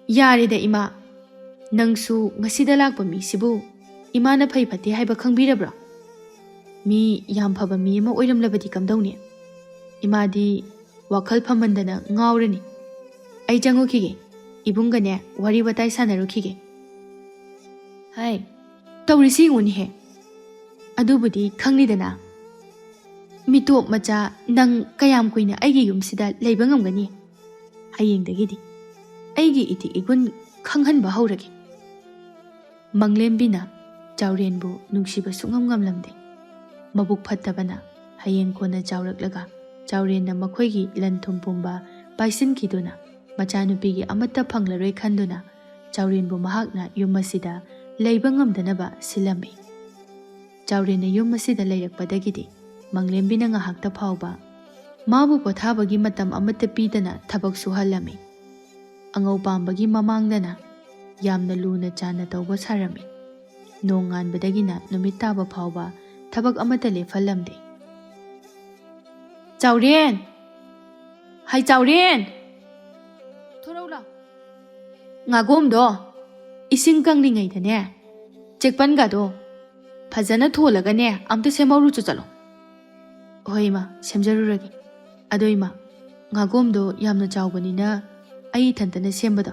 ꯌꯥꯔꯦꯗ ꯏꯃꯥ꯫ ꯅꯪꯁꯨ ꯉꯁꯤꯗ ꯂꯥꯛꯄ ꯃꯤꯁꯤꯕꯨ ꯏꯃꯥꯅ ꯐꯩ ꯐꯠꯇꯦ ꯍꯥꯏꯕ ꯈꯪꯕꯤꯔꯕ꯭ꯔꯣ? ꯃꯤ ꯌꯥꯝ ꯐꯕ ꯃꯤ ꯑꯃ ꯑꯣꯏꯔꯝꯂꯕꯗꯤ ꯀꯝꯗꯧꯅꯤ? ꯏꯃꯥꯗꯤ ꯋꯥꯈꯜ ꯐꯃꯟꯗꯅ ꯉꯥꯎꯔꯅꯤ꯫ ꯑꯩ ꯆꯪꯉꯨꯈꯤꯒꯦ꯫ ꯏꯕꯨꯡꯒꯅꯦ ꯋꯥꯔꯤ ꯋꯥꯇꯥꯏ ꯁꯥꯟꯅꯔꯨꯈꯤꯒꯦ꯫" ꯍꯥꯏ, ꯇꯧꯔꯤꯁꯤ ꯌꯦꯡꯉꯨꯅꯦꯍꯦ꯫ ꯑꯗꯨꯕꯨꯗꯤ ꯈꯪꯂꯤꯗꯅ꯫ ꯃꯤꯇꯣꯞ ꯃꯆꯥ, ꯅꯪ ꯀꯌꯥꯝ ꯀꯨꯏꯅ ꯑꯩꯒꯤ ꯌꯨꯝꯁꯤꯗ ꯂꯩꯕ ꯉꯝꯒꯅꯤ? ꯍꯌꯦꯡꯗꯒꯤꯗꯤ ꯑꯩꯒꯤ ꯏꯊꯤꯛ ꯏꯒꯨꯟ ꯈꯪꯍꯟꯕ ꯍꯧꯔꯒꯦ꯫ ꯃꯪꯂꯦꯝꯕꯤꯅ ꯆꯥꯎꯔꯦꯟꯕꯨ ꯅꯨꯡꯁꯤꯕ ꯁꯨꯡꯉꯝ ꯉꯝꯂꯝꯗꯦ꯫ ꯃꯕꯨꯛ ꯐꯠꯇꯕꯅ ꯍꯌꯦꯡ ꯀꯣꯟꯅ ꯆꯥꯎꯔꯛꯂꯒ ꯆꯥꯎꯔꯦꯟꯅ ꯃꯈꯣꯏꯒꯤ ꯂꯟ ꯊꯨꯝ ꯄꯨꯝꯕ ꯄꯥꯏꯁꯤꯟꯈꯤꯗꯨꯅ ꯃꯆꯥꯅꯨꯄꯤꯒꯤ ꯑꯃꯠꯇ ꯐꯪꯂꯔꯣꯏ ꯈꯟꯗꯨꯅ ꯆꯥꯎꯔꯦꯟꯕꯨ ꯃꯍꯥꯛꯅ ꯌꯨꯝ ꯑꯁꯤꯗ ꯂꯩꯕ ꯉꯝꯗꯅꯕ ꯁꯤꯜꯂꯝꯃꯤ꯫ ꯆꯥꯎꯔꯦꯟꯅ ꯌꯨꯝ ꯑꯁꯤꯗ ꯂꯩꯔꯛꯄꯗꯒꯤꯗꯤ ꯃꯪꯂꯦꯝꯕꯤꯅ ꯉꯥꯏꯍꯥꯛꯇ ꯐꯥꯎꯕ ꯃꯥꯕꯨ ꯄꯣꯊꯥꯕꯒꯤ ꯃꯇꯝ ꯑꯃꯠꯇ ꯄꯤꯗꯅ ꯊꯕꯛ ꯁꯨꯍꯜꯂꯝꯃꯤ꯫ ꯑꯉꯧ ꯄꯥꯝꯕꯒꯤ ꯃꯃꯥꯡꯗꯅ ꯌꯥꯝꯅ ꯂꯨꯅ ꯆꯥꯟꯅ ꯇꯧꯕ ꯁꯥꯔꯝꯃꯤ꯫ ꯅꯣꯡ ꯉꯥꯟꯕꯗꯒꯤꯅ ꯅꯨꯃꯤꯠ ꯇꯥꯕ ꯐꯥꯎꯕ ꯊꯕꯛ ꯑꯃꯠꯇ ꯂꯦꯞꯍꯜꯂꯝꯗꯦ꯫ "ꯆꯥꯎꯔꯦꯟ! ꯍꯥꯏ ꯆꯥꯎꯔꯦꯟ! ꯊꯣꯔꯛꯎ ꯂꯥꯎ꯫ ꯉꯥꯒꯣꯝꯗꯣ ꯏꯁꯤꯡ ꯀꯪꯂꯤꯉꯩꯗꯅꯦ, ꯆꯦꯛꯄꯟꯒꯗꯣ ꯐꯖꯅ ꯊꯣꯜꯂꯒꯅꯦ, ꯑꯝꯇ ꯁꯦꯝꯍꯧꯔꯨꯆꯣ ꯆꯠꯂꯣ꯫" "ꯍꯣꯏ ꯏꯃꯥ, ꯁꯦꯝꯖꯔꯨꯔꯒꯦ꯫ ꯑꯗꯣ ꯏꯃꯥ, ꯉꯥꯒꯣꯝꯗꯣ ꯌꯥꯝꯅ ꯆꯥꯎꯕꯅꯤꯅ ꯑꯩ ꯏꯊꯟꯇꯅ ꯁꯦꯝꯕꯗꯣ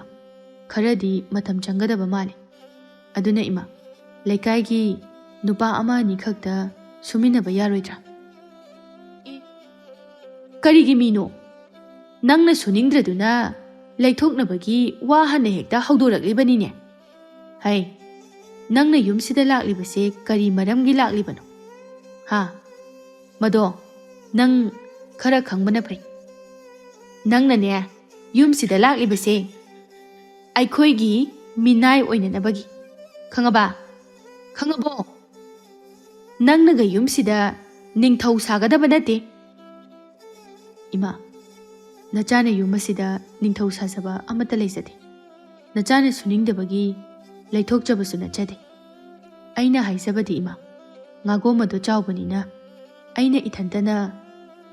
ꯈꯔꯗꯤ ꯃꯇꯝ ꯆꯪꯒꯗꯕ ꯃꯥꯜꯂꯦ꯫ ꯑꯗꯨꯅ ꯏꯃꯥ, ꯂꯩꯀꯥꯏꯒꯤ ꯅꯨꯄꯥ ꯑꯃ ꯑꯅꯤ ꯈꯛꯇ ꯁꯨꯃꯤꯟꯅꯕ ꯌꯥꯔꯣꯏꯗ꯭ꯔꯥ?" "ꯑꯦ, ꯀꯔꯤꯒꯤ ꯃꯤꯅꯣ? ꯅꯪꯅ ꯁꯨꯅꯤꯡꯗ꯭ꯔꯗꯨꯅ ꯂꯩꯊꯣꯛꯅꯕꯒꯤ ꯋꯥ ꯍꯥꯟꯅ ꯍꯦꯛꯇ ꯍꯧꯗꯣꯔꯛꯂꯤꯕꯅꯤꯅꯦ꯫ ꯍꯩ, ꯅꯪꯅ ꯌꯨꯝꯁꯤꯗ ꯂꯥꯛꯂꯤꯕꯁꯦ ꯀꯔꯤ ꯃꯔꯝꯒꯤ ꯂꯥꯛꯂꯤꯕꯅꯣ? ꯍꯥ? ꯃꯗꯣ ꯅꯪ ꯈꯔ ꯈꯪꯕꯅ ꯐꯩ꯫ ꯅꯪꯅꯅꯦ, ꯌꯨꯝꯁꯤꯗ ꯂꯥꯛꯂꯤꯕꯁꯦ ꯑꯩꯈꯣꯏꯒꯤ ꯃꯤꯅꯥꯏ ꯑꯣꯏꯅꯅꯕꯒꯤ꯫ ꯈꯪꯉꯕ? ꯈꯪꯉꯕꯣ? ꯅꯪꯅꯒ ꯌꯨꯝꯁꯤꯗ ꯅꯤꯡꯊꯧ ꯁꯥꯒꯗꯕ ꯅꯠꯇꯦ꯫" "ꯏꯃꯥ, ꯅꯆꯥꯅ ꯌꯨꯝ ꯑꯁꯤꯗ ꯅꯤꯡꯊꯧ ꯁꯥꯖꯕ ꯑꯃꯠꯇ ꯂꯩꯖꯗꯦ꯫ ꯅꯆꯥꯅ ꯁꯨꯅꯤꯡꯗꯕꯒꯤ ꯂꯩꯊꯣꯛꯆꯕꯁꯨ ꯅꯠꯆꯗꯦ꯫ ꯑꯩꯅ ꯍꯥꯏꯖꯕꯗꯤ ꯏꯃꯥ, ꯉꯥꯒꯣꯝ ꯑꯗꯨ ꯆꯥꯎꯕꯅꯤꯅ ꯑꯩꯅ ꯏꯊꯟꯇꯅ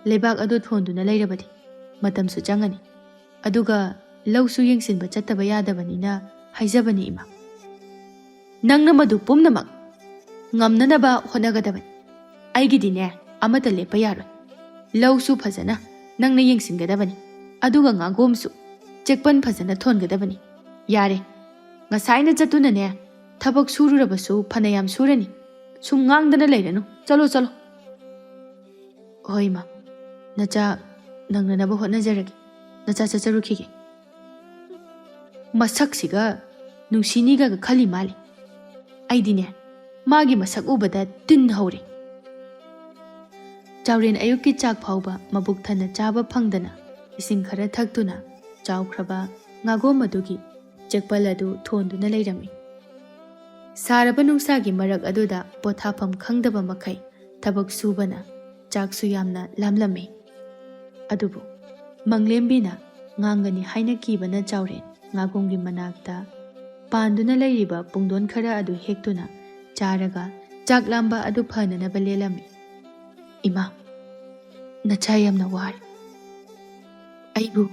ꯂꯩꯕꯥꯛ ꯑꯗꯨ ꯊꯣꯟꯗꯨꯅ ꯂꯩꯔꯕꯗꯤ ꯃꯇꯝꯁꯨ ꯆꯪꯉꯅꯤ꯫ ꯑꯗꯨꯒ ꯂꯧꯁꯨ ꯌꯦꯡꯁꯤꯟꯕ ꯆꯠꯇꯕ ꯌꯥꯗꯕꯅꯤꯅ ꯍꯥꯏꯖꯕꯅꯤ ꯏꯃꯥ꯫ ꯅꯪꯅ ꯃꯗꯨ ꯄꯨꯝꯅꯃꯛ ꯉꯝꯅꯅꯕ ꯍꯣꯠꯅꯒꯗꯕꯅꯤ꯫ ꯑꯩꯒꯤꯗꯤꯅꯦ, ꯑꯃꯠꯇ ꯂꯦꯞꯄ ꯌꯥꯔꯣꯏ꯫ ꯂꯧꯁꯨ ꯐꯖꯅ ꯅꯪꯅ ꯌꯦꯡꯁꯤꯟꯒꯗꯕꯅꯤ꯫ ꯑꯗꯨꯒ ꯉꯥꯒꯣꯝꯁꯨ ꯆꯦꯛꯄꯟ ꯐꯖꯅ ꯊꯣꯟꯒꯗꯕꯅꯤ꯫ ꯌꯥꯔꯦ, ꯉꯁꯥꯏꯅ ꯆꯠꯇꯨꯅꯅꯦ, ꯊꯕꯛ ꯁꯨꯔꯨꯔꯕꯁꯨ ꯐꯅꯌꯥꯝ ꯁꯨꯔꯅꯤ꯫ ꯁꯨꯝ ꯉꯥꯡꯗꯅ ꯂꯩꯔꯅꯨ꯫ ꯆꯠꯂꯣ, ꯆꯠꯂꯣ꯫ "ꯍꯣꯏ, ꯏꯃꯥ꯫ ꯅꯆꯥ ꯅꯪꯅꯅꯕ ꯍꯣꯠꯅꯖꯔꯒꯦ꯫ ꯅꯆꯥ ꯆꯠꯆꯔꯨꯈꯤꯒꯦ꯫" ꯃꯁꯛꯁꯤꯒ ꯅꯨꯡꯁꯤꯅꯤꯒ ꯈꯜꯂꯤ ꯃꯥꯜꯂꯤ꯫ ꯑꯩꯗꯤꯅꯦ, ꯃꯥꯒꯤ ꯃꯁꯛ ꯎꯕꯗ ꯇꯤꯟ ꯍꯧꯔꯦ꯫ ꯆꯥꯎꯔꯦꯟ ꯑꯌꯨꯛꯀꯤ ꯆꯥꯛ ꯐꯥꯎꯕ ꯃꯕꯨꯛ ꯊꯟꯅ ꯆꯥꯕ ꯐꯪꯗꯅ, ꯏꯁꯤꯡ ꯈꯔ ꯊꯛꯇꯨꯅ ꯆꯥꯎꯈ꯭ꯔꯕ ꯉꯥꯒꯣꯝ ꯑꯗꯨꯒꯤ ꯆꯦꯛꯄꯜ ꯑꯗꯨ ꯊꯣꯟꯗꯨꯅ ꯂꯩꯔꯝꯃꯤ꯫ ꯁꯥꯔꯕ ꯅꯨꯡꯁꯥꯒꯤ ꯃꯔꯛ ꯑꯗꯨꯗ ꯄꯣꯊꯥꯐꯝ ꯈꯪꯗꯕ ꯃꯈꯩ ꯊꯕꯛ ꯁꯨꯕꯅ ꯆꯥꯛꯁꯨ ꯌꯥꯝꯅ ꯂꯥꯝꯂꯝꯃꯤ꯫ ꯑꯗꯨꯕꯨ ꯃꯪꯂꯦꯝꯕꯤꯅ ꯉꯥꯡꯒꯅꯤ ꯍꯥꯏꯅ ꯀꯤꯕꯅ ꯆꯥꯎꯔꯦꯟ ꯉꯥꯒꯣꯝꯒꯤ ꯃꯅꯥꯛꯇ ꯄꯥꯟꯗꯨꯅ ꯂꯩꯔꯤꯕ ꯄꯨꯡꯗꯣꯟ ꯈꯔ ꯑꯗꯨ ꯍꯦꯛꯇꯨꯅ ꯆꯥꯔꯒ ꯆꯥꯛ ꯂꯥꯝꯕ ꯑꯗꯨ ꯐꯅꯅꯕ ꯂꯦꯜꯂꯝꯃꯤ꯫ "ꯏꯃꯥ, ꯅꯆꯥ ꯌꯥꯝꯅ ꯋꯥꯔꯦ꯫ ꯑꯩꯕꯨ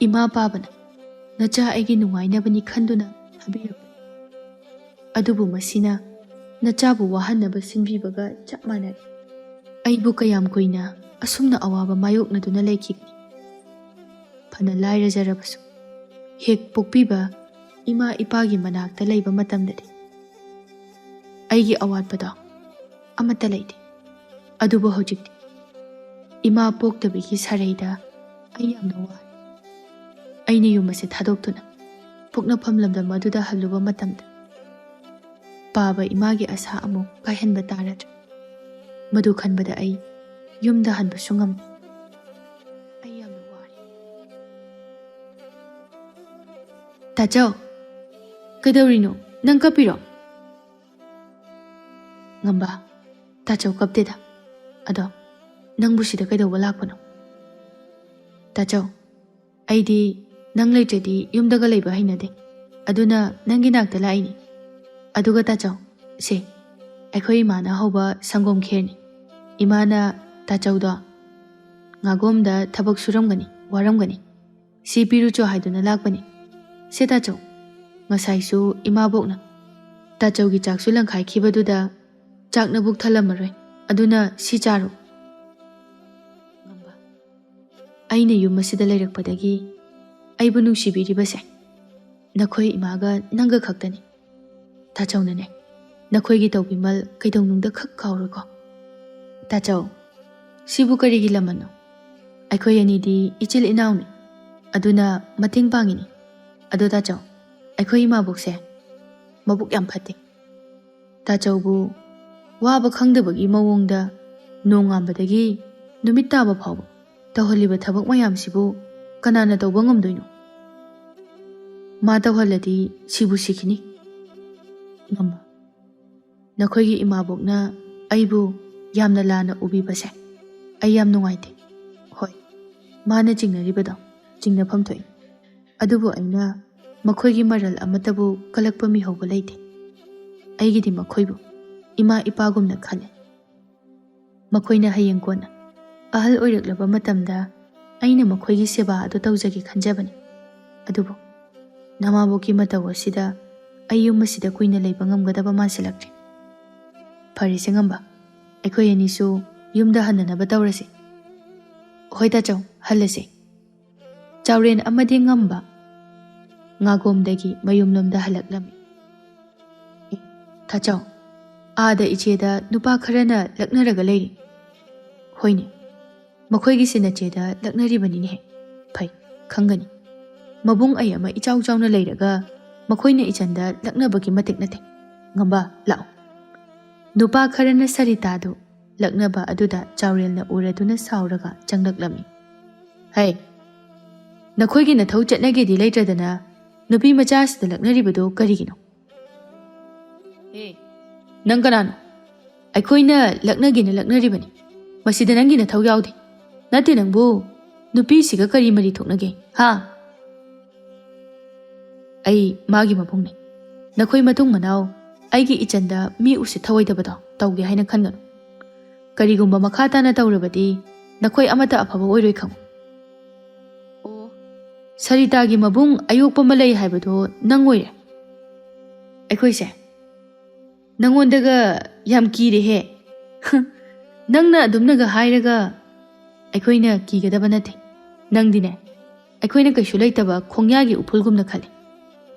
ꯏꯃꯥ ꯄꯥꯕꯅ ꯅꯆꯥ ꯑꯩꯒꯤ ꯅꯨꯡꯉꯥꯏꯅꯕꯅꯤ ꯈꯟꯗꯨꯅ ꯊꯥꯕꯤꯔꯛꯄꯅꯤ꯫ ꯑꯗꯨꯕꯨ ꯃꯁꯤꯅ ꯅꯆꯥꯕꯨ ꯋꯥꯍꯟꯅꯕ ꯁꯤꯟꯕꯤꯕꯒ ꯆꯞ ꯃꯥꯟꯅꯔꯦ꯫ ꯑꯩꯕꯨ ꯀꯌꯥꯝ ꯀꯨꯏꯅ ꯑꯁꯨꯝꯅ ꯑꯋꯥꯕ ꯃꯥꯌꯣꯛꯅꯗꯨꯅ ꯂꯩꯈꯤꯒꯅꯤ? ꯐꯅ ꯂꯥꯏꯔꯖꯔꯕꯁꯨ, ꯍꯦꯛ ꯄꯣꯛꯄꯤꯕ ꯏꯃꯥ ꯏꯄꯥꯒꯤ ꯃꯅꯥꯛꯇ ꯂꯩꯕ ꯃꯇꯝꯗꯗꯤ ꯑꯩꯒꯤ ꯑꯋꯥꯠꯄꯗꯣ ꯑꯃꯠꯇ ꯂꯩꯇꯦ꯫ ꯑꯗꯨꯕꯨ ꯍꯧꯖꯤꯛꯇꯤ ꯏꯃꯥ ꯄꯣꯛꯇꯕꯒꯤ ꯁꯔꯩꯗ ꯑꯩ ꯌꯥꯝꯅ ꯋꯥꯔꯦ꯫ ꯑꯩꯅ ꯌꯨꯝ ꯑꯁꯤ ꯊꯥꯗꯣꯛꯇꯨꯅ ꯄꯣꯛꯅꯐꯝ ꯂꯝꯗꯝ ꯑꯗꯨꯗ ꯍꯜꯂꯨꯕ ꯃꯇꯝꯗ ꯄꯥꯕ ꯏꯃꯥꯒꯤ ꯑꯁꯥ ꯑꯃꯨꯛ ꯀꯥꯏꯍꯟꯕ ꯇꯥꯔꯗ꯭ꯔꯥ? ꯃꯗꯨ ꯈꯟꯕꯗ ꯑꯩ ꯌꯨꯝꯗ ꯍꯟꯕꯁꯨ ꯉꯝꯗꯦ꯫ ꯑꯩ ꯌꯥꯝꯅ ꯋꯥꯔꯦ꯫" "ꯇꯥꯆꯧ, ꯀꯩꯗꯧꯔꯤꯅꯣ? ꯅꯪ ꯀꯞꯄꯤꯔꯣ?" "ꯉꯝꯕ, ꯇꯥꯆꯧ ꯀꯞꯇꯦꯗ꯫ ꯑꯗꯣ ꯅꯪꯕꯨ ꯁꯤꯗ ꯀꯩꯗꯧꯕ ꯂꯥꯛꯄꯅꯣ?" "ꯇꯥꯆꯧ, ꯑꯩꯗꯤ ꯅꯪ ꯂꯩꯇ꯭ꯔꯗꯤ ꯌꯨꯝꯗꯒ ꯂꯩꯕ ꯍꯩꯅꯗꯦ꯫ ꯑꯗꯨꯅ ꯅꯪꯒꯤ ꯅꯥꯛꯇ ꯂꯥꯛꯏꯅꯤ꯫ ꯑꯗꯨꯒ ꯇꯥꯆꯧ, ꯁꯦ, ꯑꯩꯈꯣꯏ ꯏꯃꯥꯅ ꯍꯧꯕ ꯁꯪꯒꯣꯝ ꯈꯦꯔꯅꯤ꯫ ꯏꯃꯥꯅ ꯇꯥꯆꯧꯗꯣ ꯉꯥꯒꯣꯝꯗ ꯊꯕꯛ ꯁꯨꯔꯝꯒꯅꯤ, ꯋꯥꯔꯝꯒꯅꯤ꯫ ꯁꯤ ꯄꯤꯔꯨꯆꯣ ꯍꯥꯏꯗꯨꯅ ꯂꯥꯛꯄꯅꯤ꯫ ꯁꯦ ꯇꯥꯆꯧ, ꯉꯁꯥꯏꯁꯨ ꯏꯃꯥꯕꯣꯛꯅ ꯇꯥꯆꯧꯒꯤ ꯆꯥꯛꯁꯨ ꯂꯪꯈꯥꯏꯈꯤꯕꯗꯨꯗ ꯆꯥꯛ ꯅꯕꯨꯛ ꯊꯜꯂꯝꯃꯔꯣꯏ꯫ ꯑꯗꯨꯅ ꯁꯤ ꯆꯥꯔꯣ꯫" "ꯉꯝꯕ, ꯑꯩꯅ ꯌꯨꯝ ꯑꯁꯤꯗ ꯂꯩꯔꯛꯄꯗꯒꯤ ꯑꯩꯕꯨ ꯅꯨꯡꯁꯤꯕꯤꯔꯤꯕꯁꯦ ꯅꯈꯣꯏ ꯏꯃꯥꯒ ꯅꯪꯒ ꯈꯛꯇꯅꯤ꯫ ꯇꯥꯆꯧꯅꯅꯦ, ꯅꯈꯣꯏꯒꯤ ꯇꯧꯕꯤꯃꯜ ꯀꯩꯗꯧꯅꯨꯡꯗ ꯈꯛ ꯀꯥꯎꯔꯣꯏꯀꯣ꯫ ꯇꯥꯆꯧ, ꯁꯤꯕꯨ ꯀꯔꯤꯒꯤ ꯂꯃꯟꯅꯣ? ꯑꯩꯈꯣꯏ ꯑꯅꯤꯗꯤ ꯏꯆꯤꯜ ꯏꯅꯥꯎꯅꯤ, ꯑꯗꯨꯅ ꯃꯇꯦꯡ ꯄꯥꯡꯉꯤꯅꯤ꯫ ꯑꯗꯣ ꯇꯥꯆꯧ, ꯑꯩꯈꯣꯏ ꯏꯃꯥꯕꯣꯛꯁꯦ ꯃꯕꯨꯛ ꯌꯥꯝ ꯐꯠꯇꯦ꯫ ꯇꯥꯆꯧꯕꯨ ꯋꯥꯕ ꯈꯪꯗꯕꯒꯤ ꯃꯑꯣꯡꯗ ꯅꯣꯡꯉꯥꯟꯕꯗꯒꯤ ꯅꯨꯃꯤꯠ ꯇꯥꯕ ꯐꯥꯎꯕ ꯇꯧꯍꯜꯂꯤꯕ ꯊꯕꯛ ꯃꯌꯥꯝꯁꯤꯕꯨ ꯀꯅꯥꯅ ꯇꯧꯕ ꯉꯝꯗꯣꯏꯅꯣ? ꯃꯥ ꯇꯧꯍꯜꯂꯗꯤ ꯁꯤꯕꯨ ꯁꯤꯈꯤꯅꯤ꯫ ꯉꯝꯕ, ꯅꯈꯣꯏꯒꯤ ꯏꯃꯥꯕꯣꯛꯅ ꯑꯩꯕꯨ ꯌꯥꯝꯅ ꯂꯥꯟꯅ ꯎꯕꯤꯕꯁꯦ ꯑꯩ ꯌꯥꯝ ꯅꯨꯡꯉꯥꯏꯇꯦ꯫ ꯍꯣꯏ, ꯃꯥꯅ ꯆꯤꯡꯅꯔꯤꯕꯗꯣ ꯆꯤꯡꯅꯐꯝ ꯊꯣꯛꯏ, ꯑꯗꯨꯕꯨ ꯑꯩꯅ ꯃꯈꯣꯏꯒꯤ ꯃꯔꯜ ꯑꯃꯠꯇꯕꯨ ꯀꯜꯂꯛꯄ ꯃꯤꯍꯧꯕ ꯂꯩꯇꯦ꯫ ꯑꯩꯒꯤꯗꯤ ꯃꯈꯣꯏꯕꯨ ꯏꯃꯥ ꯏꯄꯥꯒꯨꯝꯅ ꯈꯜꯂꯦ꯫ ꯃꯈꯣꯏꯅ ꯍꯌꯦꯡ ꯀꯣꯟꯅ ꯑꯍꯜ ꯑꯣꯏꯔꯛꯂꯕ ꯃꯇꯝꯗ ꯑꯩꯅ ꯃꯈꯣꯏꯒꯤ ꯁꯦꯕꯥ ꯑꯗꯨ ꯇꯧꯖꯒꯦ ꯈꯟꯖꯕꯅꯤ꯫ ꯑꯗꯨꯕꯨ ꯅꯃꯥꯕꯣꯛꯀꯤ ꯃꯇꯧ ꯑꯁꯤꯗ ꯑꯩ ꯌꯨꯝ ꯑꯁꯤꯗ ꯀꯨꯏꯅ ꯂꯩꯕ ꯉꯝꯒꯗꯕ ꯃꯥꯟꯁꯤꯜꯂꯛꯇ꯭ꯔꯦ꯫ ꯐꯔꯦꯁꯦ ꯉꯝꯕ, ꯑꯩꯈꯣꯏ ꯑꯅꯤꯁꯨ ꯌꯨꯝꯗ ꯍꯟꯅꯅꯕ ꯇꯧꯔꯁꯤ꯫ ꯍꯣꯏ ꯇꯥꯆꯧ, ꯍꯜꯂꯁꯤ꯫ ꯆꯥꯎꯔꯦꯟ ꯑꯃꯗꯤ ꯉꯝꯕ ꯉꯥꯒꯣꯝꯗꯒꯤ ꯃꯌꯨꯝꯂꯣꯝꯗ ꯍꯜꯂꯛꯂꯝꯃꯤ꯫ ꯑꯦ, ꯇꯥꯆꯧ, ꯑꯥꯗ ꯏꯆꯦꯗ ꯅꯨꯄꯥ ꯈꯔꯅ ꯂꯛꯅꯔꯒ ꯂꯩꯔꯤ꯫ ꯍꯣꯏꯅꯦ, ꯃꯈꯣꯏꯒꯤꯁꯤ ꯅꯆꯦꯗ ꯂꯛꯅꯔꯤꯕꯅꯤꯅꯦ꯫ ꯐꯩ, ꯈꯪꯒꯅꯤ꯫ ꯃꯕꯨꯡ ꯑꯩ ꯑꯃ ꯏꯆꯥꯎ ꯆꯥꯎꯅ ꯂꯩꯔꯒ ꯃꯈꯣꯏꯅ ꯏꯆꯟꯗ ꯂꯛꯅꯕꯒꯤ ꯃꯇꯤꯛ ꯅꯠꯇꯦ꯫ ꯉꯝꯕ, ꯂꯥꯛꯑꯣ꯫ ꯅꯨꯄꯥ ꯈꯔꯅ ꯁꯔꯤꯇꯥꯗꯨ ꯂꯛꯅꯕ ꯑꯗꯨꯗ ꯆꯥꯎꯔꯦꯜꯅ ꯎꯔꯗꯨꯅ ꯁꯥꯎꯔꯒ ꯆꯪꯂꯛꯂꯝꯃꯤ꯫ ꯍꯩ, ꯅꯈꯣꯏꯒꯤ ꯅꯊꯧ ꯆꯠꯅꯒꯦꯗꯤ ꯂꯩꯇ꯭ꯔꯗꯅ ꯅꯨꯄꯤ ꯃꯆꯥꯁꯤꯗ ꯂꯛꯅꯔꯤꯕꯗꯨ ꯀꯔꯤꯒꯤꯅꯣ? ꯍꯦ, ꯅꯪ ꯀꯅꯥꯅꯣ? ꯑꯩꯈꯣꯏꯅ ꯂꯛꯅꯒꯦꯅ ꯂꯛꯅꯔꯤꯕꯅꯤ꯫ ꯃꯁꯤꯗ ꯅꯪꯒꯤ ꯅꯊꯧ ꯌꯥꯎꯗꯦ꯫ ꯅꯠꯇꯦ ꯅꯪꯕꯨ, ꯅꯨꯄꯤꯁꯤꯒ ꯀꯔꯤ ꯃꯔꯤ ꯊꯣꯛꯅꯒꯦ, ꯍꯥ? ꯑꯩ ꯃꯥꯒꯤ ꯃꯕꯨꯡꯅꯤ꯫ ꯅꯈꯣꯏ ꯃꯇꯨꯡ ꯃꯅꯥꯎ ꯑꯩꯒꯤ ꯏꯆꯟꯗ ꯃꯤ ꯎꯁꯤꯠ ꯊꯑꯣꯏꯗꯕꯗꯣ ꯇꯧꯒꯦ ꯍꯥꯏꯅ ꯈꯟꯒꯅꯨ꯫ ꯀꯔꯤꯒꯨꯝꯕ ꯃꯈꯥ ꯇꯥꯅ ꯇꯧꯔꯕꯗꯤ ꯅꯈꯣꯏ ꯑꯃꯠꯇ ꯑꯐꯕ ꯑꯣꯏꯔꯣꯏ ꯈꯪꯉꯨ꯫ ꯑꯣ, ꯁꯔꯤꯇꯥꯒꯤ ꯃꯕꯨꯡ ꯑꯌꯣꯛꯄ ꯑꯃ ꯂꯩ ꯍꯥꯏꯕꯗꯣ ꯅꯪ ꯑꯣꯏꯔꯦ꯫ ꯑꯩꯈꯣꯏꯁꯦ ꯅꯪꯉꯣꯟꯗꯒ ꯌꯥꯝ ꯀꯤꯔꯦꯍꯦ꯫ ꯅꯪꯅ ꯑꯗꯨꯝꯅꯒ ꯍꯥꯏꯔꯒ ꯑꯩꯈꯣꯏꯅ ꯀꯤꯒꯗꯕ ꯅꯠꯇꯦ꯫ ꯅꯪꯗꯤꯅꯦ, ꯑꯩꯈꯣꯏꯅ ꯀꯩꯁꯨ ꯂꯩꯇꯕ ꯈꯣꯡꯌꯥꯒꯤ ꯎꯐꯨꯜꯒꯨꯝꯅ ꯈꯜꯂꯤ꯫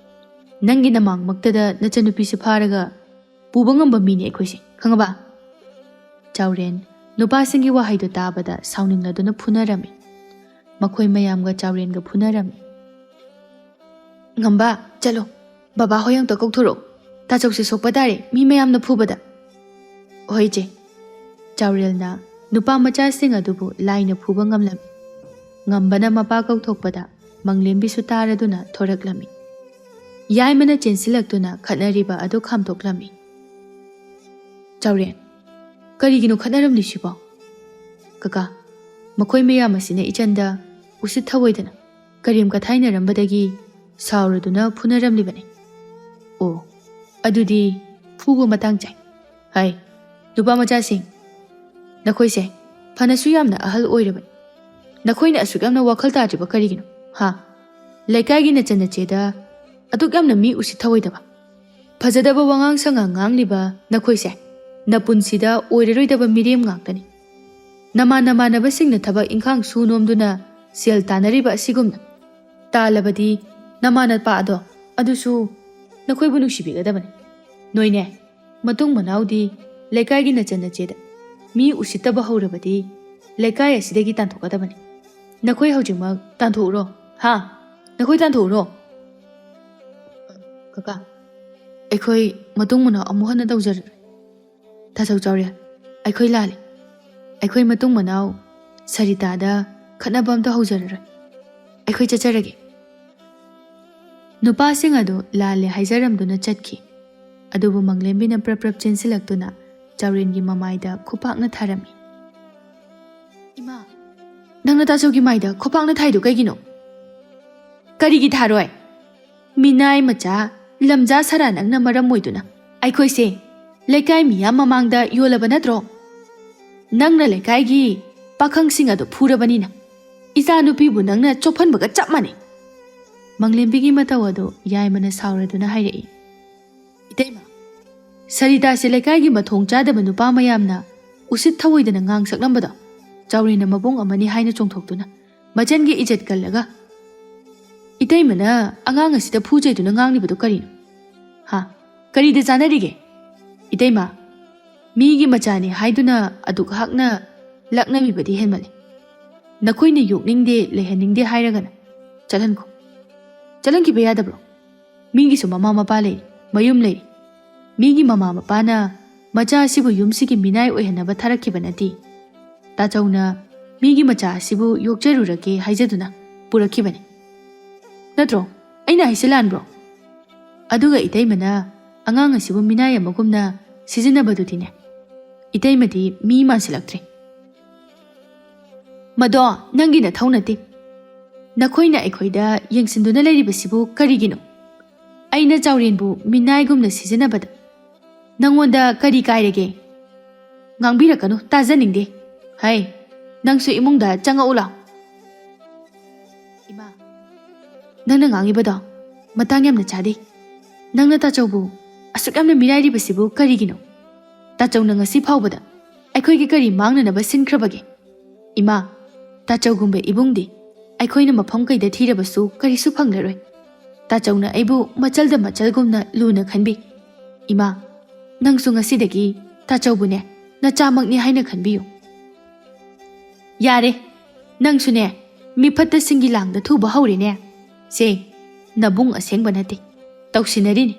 ꯅꯪꯒꯤ ꯅꯃꯥꯡꯃꯛꯇꯗ ꯅꯆꯟꯅꯨꯄꯤꯁꯦ ꯐꯥꯔꯒ ꯄꯨꯕ ꯉꯝꯕ ꯃꯤꯅꯤ ꯑꯩꯈꯣꯏꯁꯦ, ꯈꯪꯉꯕ? ꯆꯥꯎꯔꯦꯟ ꯅꯨꯄꯥꯁꯤꯡꯒꯤ ꯋꯥꯍꯩꯗꯨ ꯇꯥꯕꯗ ꯁꯥꯎꯅꯤꯡꯂꯗꯨꯅ ꯐꯨꯅꯔꯝꯃꯤ꯫ ꯃꯈꯣꯏ ꯃꯌꯥꯝꯒ ꯆꯥꯎꯔꯦꯟꯒ ꯐꯨꯅꯔꯝꯃꯤ꯫ "ꯉꯝꯕ, ꯆꯠꯂꯣ, ꯕꯕꯥ ꯍꯣꯏ ꯑꯝꯇ ꯀꯧꯊꯣꯔꯛꯑꯣ꯫ ꯇꯥꯆꯧꯁꯦ ꯁꯣꯛꯄ ꯇꯥꯔꯦ ꯃꯤ ꯃꯌꯥꯝꯅ ꯐꯨꯕꯗ꯫" "ꯍꯣꯏ ꯏꯆꯦ꯫" ꯆꯥꯎꯔꯦꯜꯅ ꯅꯨꯄꯥ ꯃꯆꯥꯁꯤꯡ ꯑꯗꯨꯕꯨ ꯂꯥꯏꯅ ꯐꯨꯕ ꯉꯝꯂꯝꯃꯤ꯫ ꯉꯝꯕꯅ ꯃꯄꯥ ꯀꯧꯊꯣꯛꯄꯗ ꯃꯪꯂꯦꯝꯕꯤꯁꯨ ꯇꯥꯔꯗꯨꯅ ꯊꯣꯔꯛꯂꯝꯃꯤ꯫ ꯌꯥꯏꯃꯅ ꯆꯦꯟꯁꯤꯜꯂꯛꯇꯨꯅ ꯈꯠꯅꯔꯤꯕ ꯑꯗꯨ ꯈꯥꯝꯗꯣꯛꯂꯝꯃꯤ꯫ "ꯆꯥꯎꯔꯦꯟ, ꯀꯔꯤꯒꯤꯅꯣ ꯈꯠꯅꯔꯝꯂꯤꯁꯤꯕꯣ?" "ꯀꯀꯥ, ꯃꯈꯣꯏ ꯃꯌꯥꯝ ꯑꯁꯤꯅ ꯏꯆꯟꯗ ꯎꯁꯤꯠ ꯊꯑꯣꯏꯗꯅ ꯀꯔꯦꯝ ꯀꯊꯥꯏꯅꯔꯝꯕꯗꯒꯤ ꯁꯥꯎꯔꯗꯨꯅ ꯐꯨꯅꯔꯝꯂꯤꯕꯅꯤ꯫" "ꯑꯣ, ꯑꯗꯨꯗꯤ ꯐꯨꯕ ꯃꯇꯥꯡ ꯆꯥꯏ꯫ ꯍꯥꯏ, ꯅꯨꯄꯥ ꯃꯆꯥꯁꯤꯡ, ꯅꯈꯣꯏꯁꯦ ꯐꯅꯁꯨ ꯌꯥꯝꯅ ꯑꯍꯜ ꯑꯣꯏꯔꯕꯅꯤ꯫ ꯅꯈꯣꯏꯅ ꯑꯁꯨꯛ ꯌꯥꯝꯅ ꯋꯥꯈꯜ ꯇꯥꯗ꯭ꯔꯤꯕ ꯀꯔꯤꯒꯤꯅꯣ? ꯍꯥ? ꯂꯩꯀꯥꯏꯒꯤ ꯅꯆꯟ ꯅꯆꯦꯗ ꯑꯗꯨꯛ ꯌꯥꯝꯅ ꯃꯤ ꯎꯁꯤꯠ ꯊꯑꯣꯏꯗꯕ, ꯐꯖꯗꯕ ꯋꯥꯉꯥꯡ ꯁꯉꯥꯡ ꯉꯥꯡꯂꯤꯕ ꯅꯈꯣꯏꯁꯦ ꯅꯄꯨꯟꯁꯤꯗ ꯑꯣꯏꯔꯔꯣꯏꯗꯕ ꯃꯤꯔꯦꯝ ꯉꯥꯛꯇꯅꯤ꯫ ꯅꯃꯥꯟ ꯅꯃꯥꯟꯅꯕꯁꯤꯡꯅ ꯊꯕꯛ ꯏꯪꯈꯥꯡ ꯁꯨ ꯅꯣꯝꯗꯨꯅ ꯁꯦꯜ ꯇꯥꯟꯅꯔꯤꯕ ꯑꯁꯤꯒꯨꯝꯅ ꯇꯥꯜꯂꯕꯗꯤ ꯅꯃꯥ ꯅꯄꯥ ꯑꯗꯣ ꯑꯗꯨꯁꯨ ꯅꯈꯣꯏꯕꯨ ꯅꯨꯡꯁꯤꯕꯤꯒꯗꯕꯅꯤ꯫ ꯅꯣꯏꯅꯦ, ꯃꯇꯨꯡ ꯃꯅꯥꯎꯗꯤ ꯂꯩꯀꯥꯏꯒꯤ ꯅꯆꯟ ꯅꯆꯦꯗ ꯃꯤ ꯎꯁꯤꯠꯇꯕ ꯍꯧꯔꯕꯗꯤ ꯂꯩꯀꯥꯏ ꯑꯁꯤꯗꯒꯤ ꯇꯥꯟꯊꯣꯛꯀꯗꯕꯅꯤ꯫ ꯅꯈꯣꯏ ꯍꯧꯖꯤꯛꯃꯛ ꯇꯥꯟꯊꯣꯛꯎꯔꯣ꯫ ꯍꯥ? ꯅꯈꯣꯏ ꯇꯥꯟꯊꯣꯛꯎꯔꯣ꯫" "ꯀꯀꯥ, ꯑꯩꯈꯣꯏ ꯃꯇꯨꯡ ꯃꯅꯥꯎ ꯑꯃꯨꯛ ꯍꯟꯅ ꯇꯧꯖꯔꯔꯣꯏ꯫ ꯇꯥꯆꯧ ꯆꯥꯎꯔꯦꯜ, ꯑꯩꯈꯣꯏ ꯂꯥꯜꯂꯦ꯫ ꯑꯩꯈꯣꯏ ꯃꯇꯨꯡ ꯃꯅꯥꯎ ꯁꯔꯤꯇꯥꯗ ꯈꯠꯅꯕ ꯑꯝꯇ ꯍꯧꯖꯔꯔꯣꯏ꯫ ꯑꯩꯈꯣꯏ ꯆꯠꯆꯔꯒꯦ꯫" ꯅꯨꯄꯥꯁꯤꯡ ꯑꯗꯨ ꯂꯥꯜꯂꯦ ꯍꯥꯏꯖꯔꯝꯗꯨꯅ ꯆꯠꯈꯤ꯫ ꯑꯗꯨꯕꯨ ꯃꯪꯂꯦꯝꯕꯤꯅ ꯄ꯭ꯔꯞ ꯄ꯭ꯔꯞ ꯆꯦꯟꯁꯤꯜꯂꯛꯇꯨꯅ ꯆꯥꯎꯔꯦꯟꯒꯤ ꯃꯃꯥꯏꯗ ꯈꯨꯄꯥꯛꯅ ꯊꯥꯔꯝꯃꯤ꯫ "ꯏꯃꯥ, ꯅꯪꯅ ꯇꯥꯆꯧꯒꯤ ꯃꯥꯏꯗ ꯈꯨꯄꯥꯛꯅ ꯊꯥꯏꯗꯨ ꯀꯩꯒꯤꯅꯣ?" "ꯀꯔꯤꯒꯤ ꯊꯥꯔꯣꯏ? ꯃꯤꯅꯥꯏ ꯃꯆꯥ, ꯂꯝꯖꯥ ꯁꯔꯥ, ꯅꯪꯅ ꯃꯔꯝ ꯑꯣꯏꯗꯨꯅ ꯑꯩꯈꯣꯏꯁꯦ ꯂꯩꯀꯥꯏ ꯃꯤꯌꯥꯝ ꯃꯃꯥꯡꯗ ꯌꯣꯜꯂꯕ ꯅꯠꯇ꯭ꯔꯣ? ꯅꯪꯅ ꯂꯩꯀꯥꯏꯒꯤ ꯄꯥꯈꯪꯁꯤꯡ ꯑꯗꯨ ꯐꯨꯔꯕꯅꯤꯅ ꯏꯆꯥ ꯅꯨꯄꯤꯕꯨ ꯅꯪꯅ ꯆꯣꯞꯍꯟꯕꯒ ꯆꯞ ꯃꯥꯟꯅꯩ꯫" ꯃꯪꯂꯦꯝꯕꯤꯒꯤ ꯃꯇꯧ ꯑꯗꯨ ꯌꯥꯏꯃꯅ ꯁꯥꯎꯔꯗꯨꯅ ꯍꯥꯏꯔꯛꯏ꯫ "ꯏꯇꯩꯃ, ꯁꯔꯤꯇꯥꯁꯦ ꯂꯩꯀꯥꯏꯒꯤ ꯃꯊꯣꯡ ꯆꯥꯗꯕ ꯅꯨꯄꯥ ꯃꯌꯥꯝꯅ ꯎꯁꯤꯠ ꯊꯑꯣꯏꯗꯅ ꯉꯥꯡ ꯁꯛꯂꯝꯕꯗꯣ ꯆꯥꯎꯔꯦꯟꯅ ꯃꯕꯨꯡ ꯑꯃꯅꯤ ꯍꯥꯏꯅ ꯆꯣꯡꯊꯣꯛꯇꯨꯅ ꯃꯆꯟꯒꯤ ꯏꯖꯠ ꯀꯜꯂꯒ ꯏꯇꯩꯃꯅ ꯑꯉꯥꯡ ꯑꯁꯤꯗ ꯐꯨ ꯆꯩꯗꯨꯅ ꯉꯥꯡꯂꯤꯕꯗꯨ ꯀꯔꯤꯅꯣ? ꯍꯥ? ꯀꯔꯤꯗ ꯆꯥꯅꯔꯤꯒꯦ?" ꯏꯇꯩꯃ, ꯃꯤꯒꯤ ꯃꯆꯥꯅꯤ ꯍꯥꯏꯗꯨꯅ ꯑꯗꯨꯛ ꯍꯥꯛꯅ ꯂꯛꯅꯕꯤꯕꯗꯤ ꯍꯦꯟꯃꯜꯂꯤ꯫ ꯅꯈꯣꯏꯅ ꯌꯣꯛꯅꯤꯡꯗꯦ, ꯂꯩꯍꯟꯅꯤꯡꯗꯦ ꯍꯥꯏꯔꯒꯅ ꯆꯠꯍꯟꯈꯣ꯫ ꯆꯠꯍꯟꯈꯤꯕ ꯌꯥꯗꯕ꯭ꯔꯣ? ꯃꯤꯒꯤꯁꯨ ꯃꯃꯥ ꯃꯄꯥ ꯂꯩ, ꯃꯌꯨꯝ ꯂꯩ꯫ ꯃꯤꯒꯤ ꯃꯃꯥ ꯃꯄꯥꯅ ꯃꯆꯥ ꯑꯁꯤꯕꯨ ꯌꯨꯝꯁꯤꯒꯤ ꯃꯤꯅꯥꯏ ꯑꯣꯏꯍꯟꯅꯕ ꯊꯥꯔꯛꯈꯤꯕ ꯅꯠꯇꯦ꯫ ꯇꯥꯆꯧꯅ ꯃꯤꯒꯤ ꯃꯆꯥ ꯑꯁꯤꯕꯨ ꯌꯣꯛꯆꯔꯨꯔꯒꯦ ꯍꯥꯏꯖꯗꯨꯅ ꯄꯨꯔꯛꯈꯤꯕꯅꯤ꯫ ꯅꯠꯇ꯭ꯔꯣ? ꯑꯩꯅ ꯍꯥꯏꯁꯤ ꯂꯥꯟꯕ꯭ꯔꯣ? ꯑꯗꯨꯒ ꯏꯇꯩꯃꯅ ꯑꯉꯥꯡ ꯑꯁꯤꯕꯨ ꯃꯤꯅꯥꯏ ꯑꯃꯒꯨꯝꯅ ꯁꯤꯖꯤꯟꯅꯕꯗꯨꯗꯤꯅꯦ, ꯏꯇꯩꯃꯗꯤ ꯃꯤ ꯃꯥꯟꯁꯤꯜꯂꯛꯇ꯭ꯔꯦ꯫ ꯃꯗꯣ ꯅꯪꯒꯤ ꯅꯊꯧ ꯅꯠꯇꯦ꯫ ꯅꯈꯣꯏꯅ ꯑꯩꯈꯣꯏꯗ ꯌꯦꯡꯁꯤꯟꯗꯨꯅ ꯂꯩꯔꯤꯕꯁꯤꯕꯨ ꯀꯔꯤꯒꯤꯅꯣ? ꯑꯩꯅ ꯆꯥꯎꯔꯦꯟꯕꯨ ꯃꯤꯅꯥꯏꯒꯨꯝꯅ ꯁꯤꯖꯤꯟꯅꯕꯗ ꯅꯪꯉꯣꯟꯗ ꯀꯔꯤ ꯀꯥꯏꯔꯒꯦ? ꯉꯥꯡꯕꯤꯔꯛꯀꯅꯨ, ꯇꯥꯖꯅꯤꯡꯗꯦ꯫ ꯍꯩ, ꯅꯪꯁꯨ ꯏꯃꯨꯡꯗ ꯆꯪꯉꯛꯎ ꯂꯥꯎ꯫ ꯏꯃꯥ, ꯅꯪꯅ ꯉꯥꯡꯉꯤꯕꯗꯣ ꯃꯇꯥꯡ ꯌꯥꯝꯅ ꯆꯥꯗꯦ꯫ ꯅꯪꯅ ꯇꯥꯆꯧꯕꯨ ꯑꯁꯨꯛ ꯌꯥꯝꯅ ꯃꯤꯔꯥꯏꯔꯤꯕꯁꯤꯕꯨ ꯀꯔꯤꯒꯤꯅꯣ? ꯇꯥꯆꯧꯅ ꯉꯁꯤ ꯐꯥꯎꯕꯗ ꯑꯩꯈꯣꯏꯒꯤ ꯀꯔꯤ ꯃꯥꯡꯅꯅꯕ ꯁꯤꯟꯈ꯭ꯔꯕꯒꯦ? ꯏꯃꯥ, ꯇꯥꯆꯧꯒꯨꯝꯕ ꯏꯕꯨꯡꯗꯤ ꯑꯩꯈꯣꯏꯅ ꯃꯐꯝ ꯀꯩꯗ ꯊꯤꯔꯕꯁꯨ ꯀꯔꯤꯁꯨ ꯐꯪꯂꯔꯣꯏ꯫ ꯇꯥꯆꯧꯅ ꯑꯩꯕꯨ ꯃꯆꯜꯗ ꯃꯆꯜꯒꯨꯝꯅ ꯂꯨꯅ ꯈꯟꯕꯤ꯫ ꯏꯃꯥ, ꯅꯪꯁꯨ ꯉꯁꯤꯗꯒꯤ ꯇꯥꯆꯧꯕꯨꯅꯦ ꯅꯆꯥꯃꯛꯅꯤ ꯍꯥꯏꯅ ꯈꯟꯕꯤꯌꯨ꯫ ꯌꯥꯔꯦ, ꯅꯪꯁꯨꯅꯦ ꯃꯤꯐꯠꯇꯁꯤꯡꯒꯤ ꯂꯥꯡꯗ ꯊꯨꯕ ꯍꯧꯔꯦꯅꯦ꯫ ꯁꯦ, ꯅꯕꯨꯡ ꯑꯁꯦꯡꯕ ꯅꯠꯇꯦ, ꯇꯧꯁꯤꯟꯅꯔꯤꯅꯤ꯫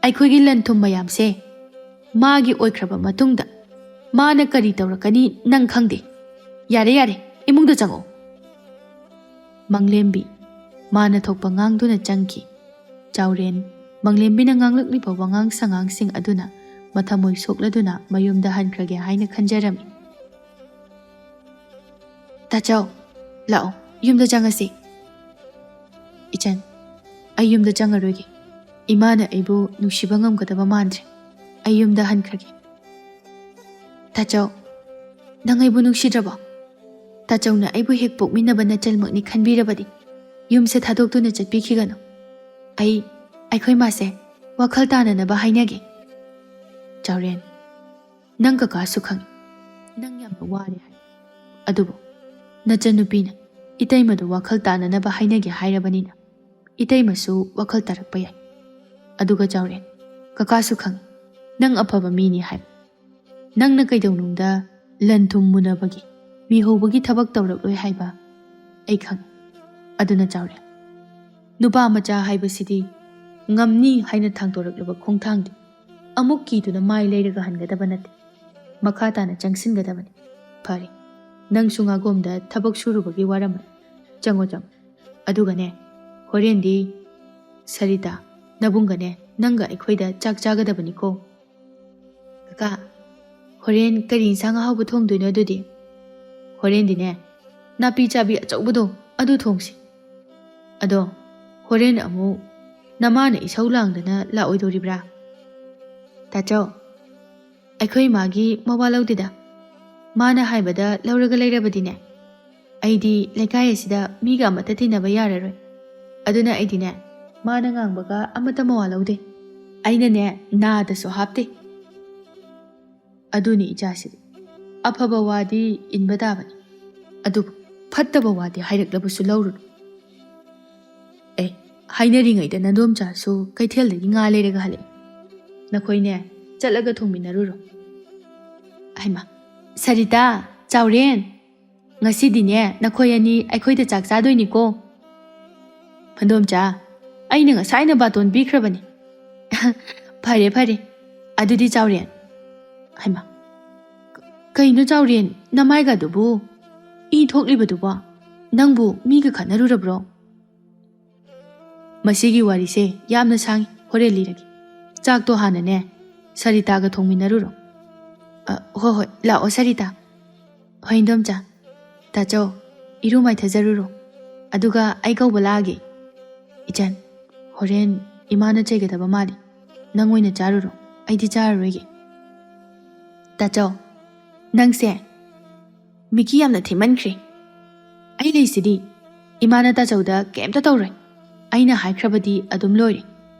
ꯑꯩꯈꯣꯏꯒꯤ ꯂꯟ ꯊꯨꯝ ꯃꯌꯥꯝꯁꯦ ꯃꯥꯒꯤ ꯑꯣꯏꯈ꯭ꯔꯕ ꯃꯇꯨꯡꯗ ꯃꯥꯅ ꯀꯔꯤ ꯇꯧꯔꯛꯀꯅꯤ ꯅꯪ ꯈꯪꯗꯦ꯫ ꯌꯥꯔꯦ, ꯌꯥꯔꯦ, ꯏꯃꯨꯡꯗ ꯆꯪꯉꯛꯑꯣ꯫ ꯃꯪꯂꯦꯝꯕꯤ, ꯃꯥꯅ ꯊꯣꯛꯄ ꯉꯥꯡꯗꯨꯅ ꯆꯪꯈꯤ꯫ ꯆꯥꯎꯔꯦꯟ, ꯃꯪꯂꯦꯝꯕꯤꯅ ꯉꯥꯡꯂꯛꯂꯤꯕ ꯋꯥꯉꯥꯡ ꯁꯉꯥꯡꯁꯤꯡ ꯑꯗꯨꯅ ꯃꯊꯃꯣꯏ ꯁꯣꯛꯂꯗꯨꯅ ꯃꯌꯨꯝꯗ ꯍꯟꯈ꯭ꯔꯒꯦ ꯍꯥꯏꯅ ꯈꯟꯖꯔꯝꯃꯤ꯫ ꯇꯥꯆꯧ, ꯂꯥꯛꯑꯣ, ꯌꯨꯝꯗ ꯆꯪꯉꯁꯤ꯫ ꯏꯆꯟ, ꯑꯩ ꯌꯨꯝꯗ ꯆꯪꯉꯔꯣꯏꯒꯦ꯫ ꯏꯃꯥꯅ ꯑꯩꯕꯨ ꯅꯨꯡꯁꯤꯕ ꯉꯝꯒꯗꯕ ꯃꯥꯟꯗ꯭ꯔꯦ꯫ ꯑꯩ ꯌꯨꯝꯗ ꯍꯟꯈ꯭ꯔꯒꯦ꯫ ꯇꯥꯆꯧ, ꯅꯪ ꯑꯩꯕꯨ ꯅꯨꯡꯁꯤꯗ꯭ꯔꯕꯣ? ꯇꯥꯆꯧꯅ ꯑꯩꯕꯨ ꯍꯦꯛ ꯄꯣꯛꯃꯤꯟꯅꯕ ꯅꯆꯜꯃꯛꯅꯤ ꯈꯟꯕꯤꯔꯕꯗꯤ ꯌꯨꯝꯁꯦ ꯊꯥꯗꯣꯛꯇꯨꯅ ꯆꯠꯄꯤꯈꯤꯒꯅꯨ꯫ ꯑꯩ, ꯑꯩꯈꯣꯏ ꯃꯥꯁꯦ ꯋꯥꯈꯜ ꯇꯥꯅꯅꯕ ꯍꯥꯏꯅꯒꯦ꯫ ꯆꯥꯎꯔꯦꯟ, ꯅꯪ ꯀꯀꯥꯁꯨ ꯈꯪꯏ, ꯅꯪ ꯌꯥꯝꯅ ꯋꯥꯔꯦ ꯍꯥꯏ꯫ ꯑꯗꯨꯕꯨ ꯅꯆꯟꯅꯨꯄꯤꯅ ꯏꯇꯩꯃꯗꯨ ꯋꯥꯈꯜ ꯇꯥꯅꯅꯕ ꯍꯥꯏꯅꯒꯦ ꯍꯥꯏꯔꯕꯅꯤꯅ ꯏꯇꯩꯃꯁꯨ ꯋꯥꯈꯜ ꯇꯥꯔꯛꯄ ꯌꯥꯏ꯫ ꯑꯗꯨꯒ ꯆꯥꯎꯔꯦꯟ, ꯀꯀꯥꯁꯨ ꯈꯪꯏ, ꯅꯪ ꯑꯐꯕ ꯃꯤꯅꯤ ꯍꯥꯏꯕ꯫ ꯅꯪꯅ ꯀꯩꯗꯧꯅꯨꯡꯗ ꯂꯟ ꯊꯨꯝ ꯃꯨꯟꯅꯕꯒꯤ, ꯃꯤꯍꯧꯕꯒꯤ ꯊꯕꯛ ꯇꯧꯔꯛꯂꯣꯏ ꯍꯥꯏꯕ ꯑꯩ ꯈꯪꯏ꯫ ꯑꯗꯨꯅ ꯆꯥꯎꯔꯦꯟ, ꯅꯨꯄꯥ ꯃꯆꯥ ꯍꯥꯏꯕꯁꯤꯗꯤ ꯉꯝꯅꯤ ꯍꯥꯏꯅ ꯊꯥꯡꯗꯣꯔꯛꯂꯕ ꯈꯣꯡꯊꯥꯡꯗꯤ ꯑꯃꯨꯛ ꯀꯤꯗꯨꯅ ꯃꯥꯏ ꯂꯩꯔꯒ ꯍꯟꯒꯗꯕ ꯅꯠꯇꯦ꯫ ꯃꯈꯥ ꯇꯥꯅ ꯆꯪꯁꯤꯟꯒꯗꯕꯅꯤ꯫ ꯐꯔꯦ, ꯅꯪꯁꯨ ꯉꯥꯒꯣꯝꯗ ꯊꯕꯛ ꯁꯨꯔꯨꯕꯒꯤ ꯋꯥꯔꯝꯃꯅꯤ꯫ ꯆꯪꯉꯣ, ꯆꯪꯉꯣ꯫ ꯑꯗꯨꯒꯅꯦ, ꯍꯣꯔꯦꯟꯗꯤ ꯁꯔꯤꯇꯥ, ꯅꯕꯨꯡꯒꯅꯦ ꯅꯪꯒ ꯑꯩꯈꯣꯏꯗ ꯆꯥꯛ ꯆꯥꯒꯗꯕꯅꯤꯀꯣ꯫ ꯀꯀꯥ, ꯍꯣꯔꯦꯟ ꯀꯔꯤ ꯏꯟꯁꯥꯡ ꯑꯍꯥꯎꯕ ꯊꯣꯡꯗꯣꯏꯅꯣ ꯑꯗꯨꯗꯤ? ꯍꯣꯔꯦꯟꯗꯤꯅꯦ, ꯅꯥꯄꯤ ꯆꯥꯕꯤ ꯑꯆꯧꯕꯗꯣ ꯑꯗꯨ ꯊꯣꯡꯁꯤ꯫ ꯑꯗꯣ ꯍꯣꯔꯦꯟ ꯑꯃꯨꯛ ꯅꯃꯥꯅ ꯏꯁꯧ ꯂꯥꯡꯗꯅ ꯂꯥꯛꯑꯣꯏꯗꯣꯔꯤꯕ꯭ꯔꯥ? ꯇꯥꯆꯧ, ꯑꯩꯈꯣꯏ ꯃꯥꯒꯤ ꯃꯋꯥ ꯂꯧꯗꯦꯗ꯫ ꯃꯥꯅ ꯍꯥꯏꯕꯗ ꯂꯧꯔꯒ ꯂꯩꯔꯕꯗꯤꯅꯦ, ꯑꯩꯗꯤ ꯂꯩꯀꯥꯏ ꯑꯁꯤꯗ ꯃꯤꯒ ꯑꯃꯠꯇ ꯇꯤꯟꯅꯕ ꯌꯥꯔꯔꯣꯏ꯫ ꯑꯗꯨꯅ ꯑꯩꯗꯤꯅꯦ, ꯃꯥꯅ ꯉꯥꯡꯕꯒ ꯑꯃꯠꯇ ꯃꯋꯥ ꯂꯧꯗꯦ꯫ ꯑꯩꯅꯅꯦ, ꯅꯥꯗꯁꯨ ꯍꯥꯞꯇꯦ꯫ ꯑꯗꯨꯅꯤ ꯏꯆꯥꯁꯤꯗꯤ꯫ ꯑꯐꯕ ꯋꯥꯗꯤ ꯏꯟꯕ ꯇꯥꯕꯅꯤ꯫ ꯑꯗꯨꯕꯨ ꯐꯠꯇꯕ ꯋꯥꯗꯤ ꯍꯥꯏꯔꯛꯂꯕꯁꯨ ꯂꯧꯔꯨꯅꯨ꯫ ꯑꯦ, ꯍꯥꯏꯅꯔꯤꯉꯩꯗ ꯅꯗꯣꯝꯆꯥꯁꯨ ꯀꯩꯊꯦꯜꯗꯒꯤ ꯉꯥ ꯂꯩꯔꯒ ꯍꯜꯂꯛꯑꯦ꯫ ꯅꯈꯣꯏꯅꯦ, ꯆꯠꯂꯒ ꯊꯣꯡꯃꯤꯟꯅꯔꯨꯔꯣ꯫ ꯍꯩꯃꯥ, ꯁꯔꯤꯇꯥ, ꯆꯥꯎꯔꯦꯟ, ꯉꯁꯤꯗꯤꯅꯦ ꯅꯈꯣꯏ ꯑꯅꯤ ꯑꯩꯈꯣꯏꯗ ꯆꯥꯛ ꯆꯥꯗꯣꯏꯅꯤꯀꯣ꯫ ꯐꯟꯗꯣꯝꯆꯥ, ꯑꯩꯅ ꯉꯁꯥꯏꯅ ꯕꯥꯇꯣꯟ ꯄꯤꯈ꯭ꯔꯕꯅꯤ꯫ ꯐꯔꯦ, ꯐꯔꯦ, ꯑꯗꯨꯗꯤ ꯆꯥꯎꯔꯦꯟ꯫ ꯍꯩꯃꯥ, ꯀꯩꯅꯣ ꯆꯥꯎꯔꯦꯟ, ꯅꯃꯥꯏꯒꯗꯨꯕꯨ ꯏ ꯊꯣꯛꯂꯤꯕꯗꯨꯕꯣ? ꯅꯪꯕꯨ ꯃꯤꯒ ꯈꯠꯅꯔꯨꯔꯕ꯭ꯔꯣ? ꯃꯁꯤꯒꯤ ꯋꯥꯔꯤꯁꯦ ꯌꯥꯝꯅ ꯁꯥꯡꯉꯤ, ꯍꯣꯔꯦꯟ ꯂꯤꯔꯒꯦ꯫ ꯆꯥꯛꯇꯣ ꯍꯥꯟꯅꯅꯦ, ꯁꯔꯤꯇꯥꯒ ꯊꯣꯡꯃꯤꯟꯅꯔꯨꯔꯣ꯫ ꯑ, ꯍꯣꯏ, ꯍꯣꯏ, ꯂꯥꯛꯑꯣ ꯁꯔꯤꯇꯥ꯫ ꯍꯣꯏ, ꯏꯟꯗꯣꯝꯆꯥ꯫ ꯇꯥꯆꯧ, ꯏꯔꯨ ꯃꯥꯏꯊꯖꯔꯨꯔꯣ꯫ ꯑꯗꯨꯒ ꯑꯩ ꯀꯧꯕ ꯂꯥꯛꯑꯒꯦ꯫ ꯏꯆꯟ, ꯍꯣꯔꯦꯟ ꯏꯃꯥꯅ ꯆꯩꯒꯗꯕ ꯃꯥꯜꯂꯤ꯫ ꯅꯪ ꯑꯣꯏꯅ ꯆꯥꯔꯨꯔꯣ, ꯑꯩꯗꯤ ꯆꯥꯔꯔꯣꯏꯒꯦ꯫ ꯇꯥꯆꯧ, ꯅꯪꯁꯦ ꯃꯤꯀꯤ ꯌꯥꯝꯅ ꯊꯤꯃꯟꯈ꯭ꯔꯦ꯫ ꯑꯩ ꯂꯩꯁꯤꯗꯤ, ꯏꯃꯥꯅ ꯇꯥꯆꯧꯗ ꯀꯩꯝꯇ ꯇꯧꯔꯣꯏ꯫ ꯑꯩꯅ ꯍꯥꯏꯈ꯭ꯔꯕꯗꯤ ꯑꯗꯨꯝ ꯂꯣꯏꯔꯦ꯫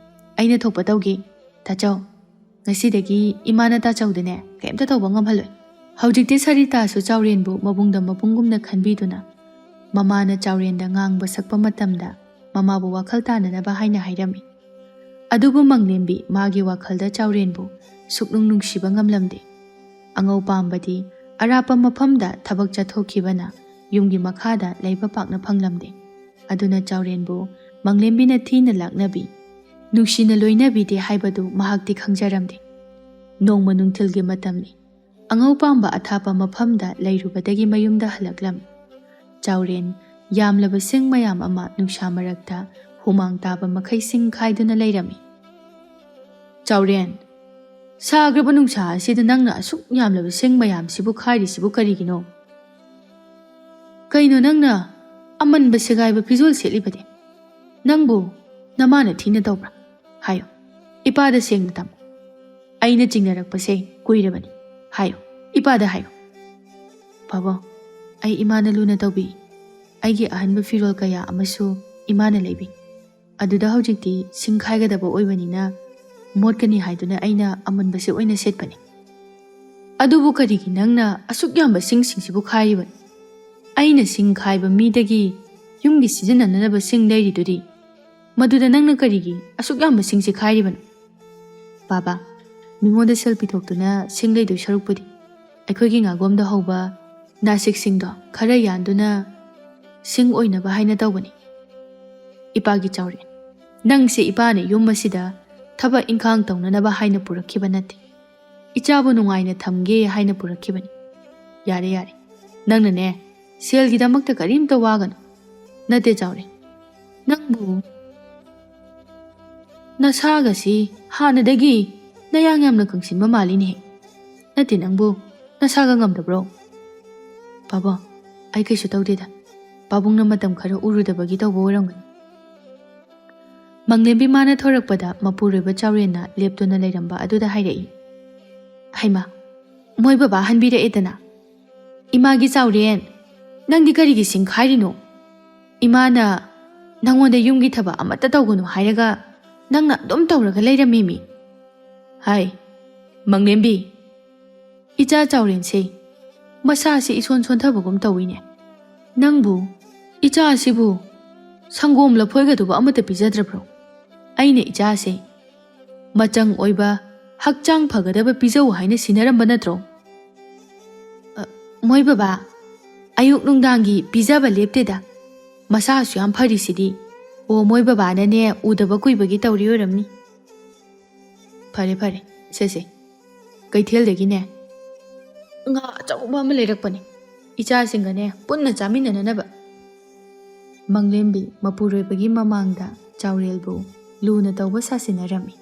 ꯑꯩꯅ ꯊꯣꯛꯄ ꯇꯧꯒꯦ, ꯇꯥꯆꯧ꯫ ꯉꯁꯤꯗꯒꯤ ꯏꯃꯥꯅ ꯇꯥꯆꯧꯗꯅꯦ ꯀꯩꯝꯇ ꯇꯧꯕ ꯉꯝꯍꯜꯂꯣꯏ꯫ ꯍꯧꯖꯤꯛꯇꯤ ꯁꯔꯤꯇꯥꯁꯨ ꯆꯥꯎꯔꯦꯟꯕꯨ ꯃꯕꯨꯡꯗ ꯃꯕꯨꯡꯒꯨꯝꯅ ꯈꯟꯕꯤꯗꯨꯅ, ꯃꯃꯥꯅ ꯆꯥꯎꯔꯦꯟꯗ ꯉꯥꯡꯕ ꯁꯛꯄ ꯃꯇꯝꯗ ꯃꯃꯥꯕꯨ ꯋꯥꯈꯜ ꯇꯥꯅꯅꯕ ꯍꯥꯏꯅ ꯍꯥꯏꯔꯝꯃꯤ꯫ ꯑꯗꯨꯕꯨ ꯃꯪꯂꯦꯝꯕꯤ ꯃꯥꯒꯤ ꯋꯥꯈꯜꯗ ꯆꯥꯎꯔꯦꯟꯕꯨ ꯁꯨꯛꯅꯨꯡ ꯅꯨꯡꯁꯤꯕ ꯉꯝꯂꯝꯗꯦ꯫ ꯑꯉꯧ ꯄꯥꯝꯕꯗꯤ ꯑꯔꯥꯞꯄ ꯃꯐꯝꯗ ꯊꯕꯛ ꯆꯠꯊꯣꯛꯈꯤꯕꯅ ꯌꯨꯝꯒꯤ ꯃꯈꯥꯗ ꯂꯩꯕ ꯄꯥꯛꯅ ꯐꯪꯂꯝꯗꯦ꯫ ꯑꯗꯨꯅ ꯆꯥꯎꯔꯦꯟꯕꯨ ꯃꯪꯂꯦꯝꯕꯤꯅ ꯊꯤꯅ ꯂꯥꯛꯅꯕꯤ, ꯅꯨꯡꯁꯤꯅ ꯂꯣꯏꯅꯕꯤꯗꯦ ꯍꯥꯏꯕꯗꯨ ꯃꯍꯥꯛꯇꯤ ꯈꯪꯖꯔꯝꯗꯦ꯫ ꯅꯣꯡꯃ ꯅꯨꯡꯊꯤꯜꯒꯤ ꯃꯇꯝꯅꯤ꯫ ꯑꯉꯧ ꯄꯥꯝꯕ ꯑꯊꯥꯞꯄ ꯃꯐꯝꯗ ꯂꯩꯔꯨꯕꯗꯒꯤ ꯃꯌꯨꯝꯗ ꯍꯜꯂꯛꯂꯝꯃꯤ꯫ ꯆꯥꯎꯔꯦꯟ ꯌꯥꯝꯂꯕ ꯁꯤꯡ ꯃꯌꯥꯝ ꯑꯃ ꯅꯨꯡꯁꯥ ꯃꯔꯛꯇ ꯍꯨꯃꯥꯡ ꯇꯥꯕ ꯃꯈꯩ ꯁꯤꯡ ꯈꯥꯏꯗꯨꯅ ꯂꯩꯔꯝꯃꯤ꯫ "ꯆꯥꯎꯔꯦꯟ, ꯁꯥꯈ꯭ꯔꯕ ꯅꯨꯡꯁꯥ ꯑꯁꯤꯗ ꯅꯪꯅ ꯑꯁꯨꯛ ꯌꯥꯝꯂꯕ ꯁꯤꯡ ꯃꯌꯥꯝꯁꯤꯕꯨ ꯈꯥꯏꯔꯤꯁꯤꯕꯨ ꯀꯔꯤꯒꯤꯅꯣ? ꯀꯩꯅꯣ ꯅꯪꯅ ꯑꯃꯟꯕ ꯁꯦꯒꯥꯏꯕ ꯐꯤꯖꯣꯜ ꯁꯦꯠꯂꯤꯕꯗꯤ? ꯅꯪꯕꯨ ꯅꯃꯥꯅ ꯊꯤꯅ ꯇꯧꯕ꯭ꯔꯥ? ꯍꯥꯏꯌꯨ꯫ ꯏꯄꯥꯗ ꯁꯦꯡꯅ ꯇꯝꯃꯨ꯫ ꯑꯩꯅ ꯆꯤꯡꯅꯔꯛꯄꯁꯦ ꯀꯨꯏꯔꯕꯅꯤ꯫ ꯍꯥꯏꯌꯨ꯫ ꯏꯄꯥꯗ ꯍꯥꯏꯌꯨ꯫" "ꯄꯥꯕꯨꯡ, ꯑꯩ ꯏꯃꯥꯅ ꯂꯨꯅ ꯇꯧꯕꯤ꯫ ꯑꯩꯒꯤ ꯑꯍꯟꯕ ꯐꯤꯔꯣꯜ ꯀꯌꯥ ꯑꯃꯁꯨ ꯏꯃꯥꯅ ꯂꯩꯕꯤ꯫ ꯑꯗꯨꯗ ꯍꯧꯖꯤꯛꯇꯤ ꯁꯤꯡ ꯈꯥꯏꯒꯗꯕ ꯑꯣꯏꯕꯅꯤꯅ ꯃꯣꯠꯀꯅꯤ ꯍꯥꯏꯗꯨꯅ ꯑꯩꯅ ꯑꯃꯟꯕꯁꯦ ꯑꯣꯏꯅ ꯁꯦꯠꯄꯅꯤ꯫" "ꯑꯗꯨꯕꯨ ꯀꯔꯤꯒꯤ ꯅꯪꯅ ꯑꯁꯨꯛ ꯌꯥꯝꯕ ꯁꯤꯡꯁꯤꯡꯁꯤꯕꯨ ꯈꯥꯏꯔꯤꯕꯅꯣ? ꯑꯩꯅ ꯁꯤꯡ ꯈꯥꯏꯕ ꯃꯤꯗꯒꯤ ꯌꯨꯝꯒꯤ ꯁꯤꯖꯤꯟꯅꯅꯕ ꯁꯤꯡ ꯂꯩꯔꯤꯗꯨꯗꯤ, ꯃꯗꯨꯗ ꯅꯪꯅ ꯀꯔꯤꯒꯤ ꯑꯁꯨꯛ ꯌꯥꯝꯕ ꯁꯤꯡꯁꯤ ꯈꯥꯏꯔꯤꯕꯅꯣ?" "ꯄꯥꯕ, ꯃꯤꯉꯣꯟꯗ ꯁꯦꯜ ꯄꯤꯊꯣꯛꯇꯨꯅ ꯁꯤꯡ ꯂꯩꯗꯣꯏ ꯁꯔꯨꯛꯄꯨꯗꯤ ꯑꯩꯈꯣꯏꯒꯤ ꯉꯥꯒꯣꯝꯗ ꯍꯧꯕ ꯅꯥꯁꯤꯛꯁꯤꯡꯗꯣ ꯈꯔ ꯌꯥꯟꯗꯨꯅ ꯁꯤꯡ ꯑꯣꯏꯅꯕ ꯍꯥꯏꯅ ꯇꯧꯕꯅꯤ꯫" "ꯏꯄꯥꯒꯤ ꯆꯥꯎꯔꯦꯟ, ꯅꯪꯁꯦ ꯏꯄꯥꯅ ꯌꯨꯝ ꯑꯁꯤꯗ ꯊꯕꯛ ꯏꯪꯈꯥꯡ ꯇꯧꯅꯅꯕ ꯍꯥꯏꯅ ꯄꯨꯔꯛꯈꯤꯕ ꯅꯠꯇꯦ꯫ ꯏꯆꯥꯕꯨ ꯅꯨꯡꯉꯥꯏꯅ ꯊꯝꯒꯦ ꯍꯥꯏꯅ ꯄꯨꯔꯛꯈꯤꯕꯅꯤ꯫ ꯌꯥꯔꯦ, ꯌꯥꯔꯦ꯫ ꯅꯪꯅꯅꯦ, ꯁꯦꯜꯒꯤꯗꯃꯛꯇ ꯀꯔꯤꯝꯇ ꯋꯥꯒꯅꯨ꯫ ꯅꯠꯇꯦ ꯆꯥꯎꯔꯦꯟ, ꯅꯪꯕꯨ ꯅꯁꯥꯒꯁꯤ ꯍꯥꯟꯅꯗꯒꯤ ꯅꯌꯥꯡ ꯌꯥꯝꯅ ꯀꯪꯁꯤꯟꯕ ꯃꯥꯜꯂꯤꯅꯦꯍꯦ꯫ ꯅꯠꯇꯦ, ꯅꯪꯕꯨ ꯅꯁꯥꯒ ꯉꯝꯗꯕ꯭ꯔꯣ?" "ꯄꯥꯕꯨꯡ, ꯑꯩ ꯀꯩꯁꯨ ꯇꯧꯗꯦꯗ꯫ ꯄꯥꯕꯨꯡꯅ ꯃꯇꯝ ꯈꯔ ꯎꯔꯨꯗꯕꯒꯤ ꯇꯧꯕ ꯑꯣꯏꯔꯝꯒꯅꯤ꯫" ꯃꯪꯂꯦꯝꯕꯤ ꯃꯥꯅ ꯊꯣꯔꯛꯄꯗ ꯃꯄꯨꯔꯣꯏꯕ ꯆꯥꯎꯔꯦꯟꯅ ꯂꯦꯞꯇꯨꯅ ꯂꯩꯔꯝꯕ ꯑꯗꯨꯗ ꯍꯥꯏꯔꯛꯏ, "ꯍꯩꯃꯥ, ꯃꯣꯏ ꯕꯕꯥ ꯍꯟꯕꯤꯔꯛꯑꯦꯗꯅ꯫ ꯏꯃꯥꯒꯤ ꯆꯥꯎꯔꯦꯟ, ꯅꯪꯗꯤ ꯀꯔꯤꯒꯤ ꯁꯤꯡ ꯈꯥꯏꯔꯤꯅꯣ? ꯏꯃꯥꯅ ꯅꯪꯉꯣꯟꯗ ꯌꯨꯝꯒꯤ ꯊꯕꯛ ꯑꯃꯠꯇ ꯇꯧꯒꯅꯨ ꯍꯥꯏꯔꯒ ꯅꯪꯅ ꯑꯗꯨꯝ ꯇꯧꯔꯒ ꯂꯩꯔꯝꯃꯤꯃꯤ꯫" "ꯍꯥꯏ, ꯃꯪꯂꯦꯝꯕꯤ, ꯏꯆꯥ ꯆꯥꯎꯔꯦꯟꯁꯦ ꯃꯁꯥꯁꯦ ꯏꯁꯣꯟ ꯁꯣꯟꯊꯕꯒꯨꯝ ꯇꯧꯏꯅꯦ꯫ ꯅꯪꯕꯨ ꯏꯆꯥ ꯑꯁꯤꯕꯨ ꯁꯪꯒꯣꯝ ꯂꯐꯣꯏꯒꯗꯨꯕꯨ ꯑꯃꯠꯇ ꯄꯤꯖꯗ꯭ꯔꯕ꯭ꯔꯣ? ꯑꯩꯅ ꯏꯆꯥꯁꯦ ꯃꯆꯪ ꯑꯣꯏꯕ ꯍꯛꯆꯥꯡ ꯐꯒꯗꯕ ꯄꯤꯖꯧ ꯍꯥꯏꯅ ꯁꯤꯟꯅꯔꯝꯕ ꯅꯠꯇ꯭ꯔꯣ? ꯑ, ꯃꯣꯏ ꯕꯕꯥ, ꯑꯌꯨꯛ ꯅꯨꯡꯗꯥꯡꯒꯤ ꯄꯤꯖꯕ ꯂꯦꯞꯇꯦꯗ꯫ ꯃꯁꯥꯁꯨ ꯌꯥꯝ ꯐꯔꯤꯁꯤꯗꯤ꯫ ꯑꯣ, ꯃꯣꯏ ꯕꯕꯥꯅꯅꯦ, ꯎꯗꯕ ꯀꯨꯏꯕꯒꯤ ꯇꯧꯔꯤ ꯑꯣꯏꯔꯝꯅꯤ꯫ ꯐꯔꯦ, ꯐꯔꯦ, ꯁꯦ, ꯁꯦ꯫ ꯀꯩꯊꯦꯜꯗꯒꯤꯅꯦ ꯉꯥ ꯑꯆꯧꯕ ꯑꯃ ꯂꯩꯔꯛꯄꯅꯦ, ꯏꯆꯥꯁꯤꯡꯒꯅꯦ ꯄꯨꯟꯅ ꯆꯥꯃꯤꯟꯅꯅꯅꯕ꯫ ꯃꯪꯂꯦꯝꯕꯤ ꯃꯄꯨꯔꯣꯏꯕꯒꯤ ꯃꯃꯥꯡꯗ ꯆꯥꯎꯔꯦꯜꯕꯨ ꯂꯨꯅ ꯇꯧꯕ ꯁꯥꯁꯤꯟꯅꯔꯝꯃꯤ꯫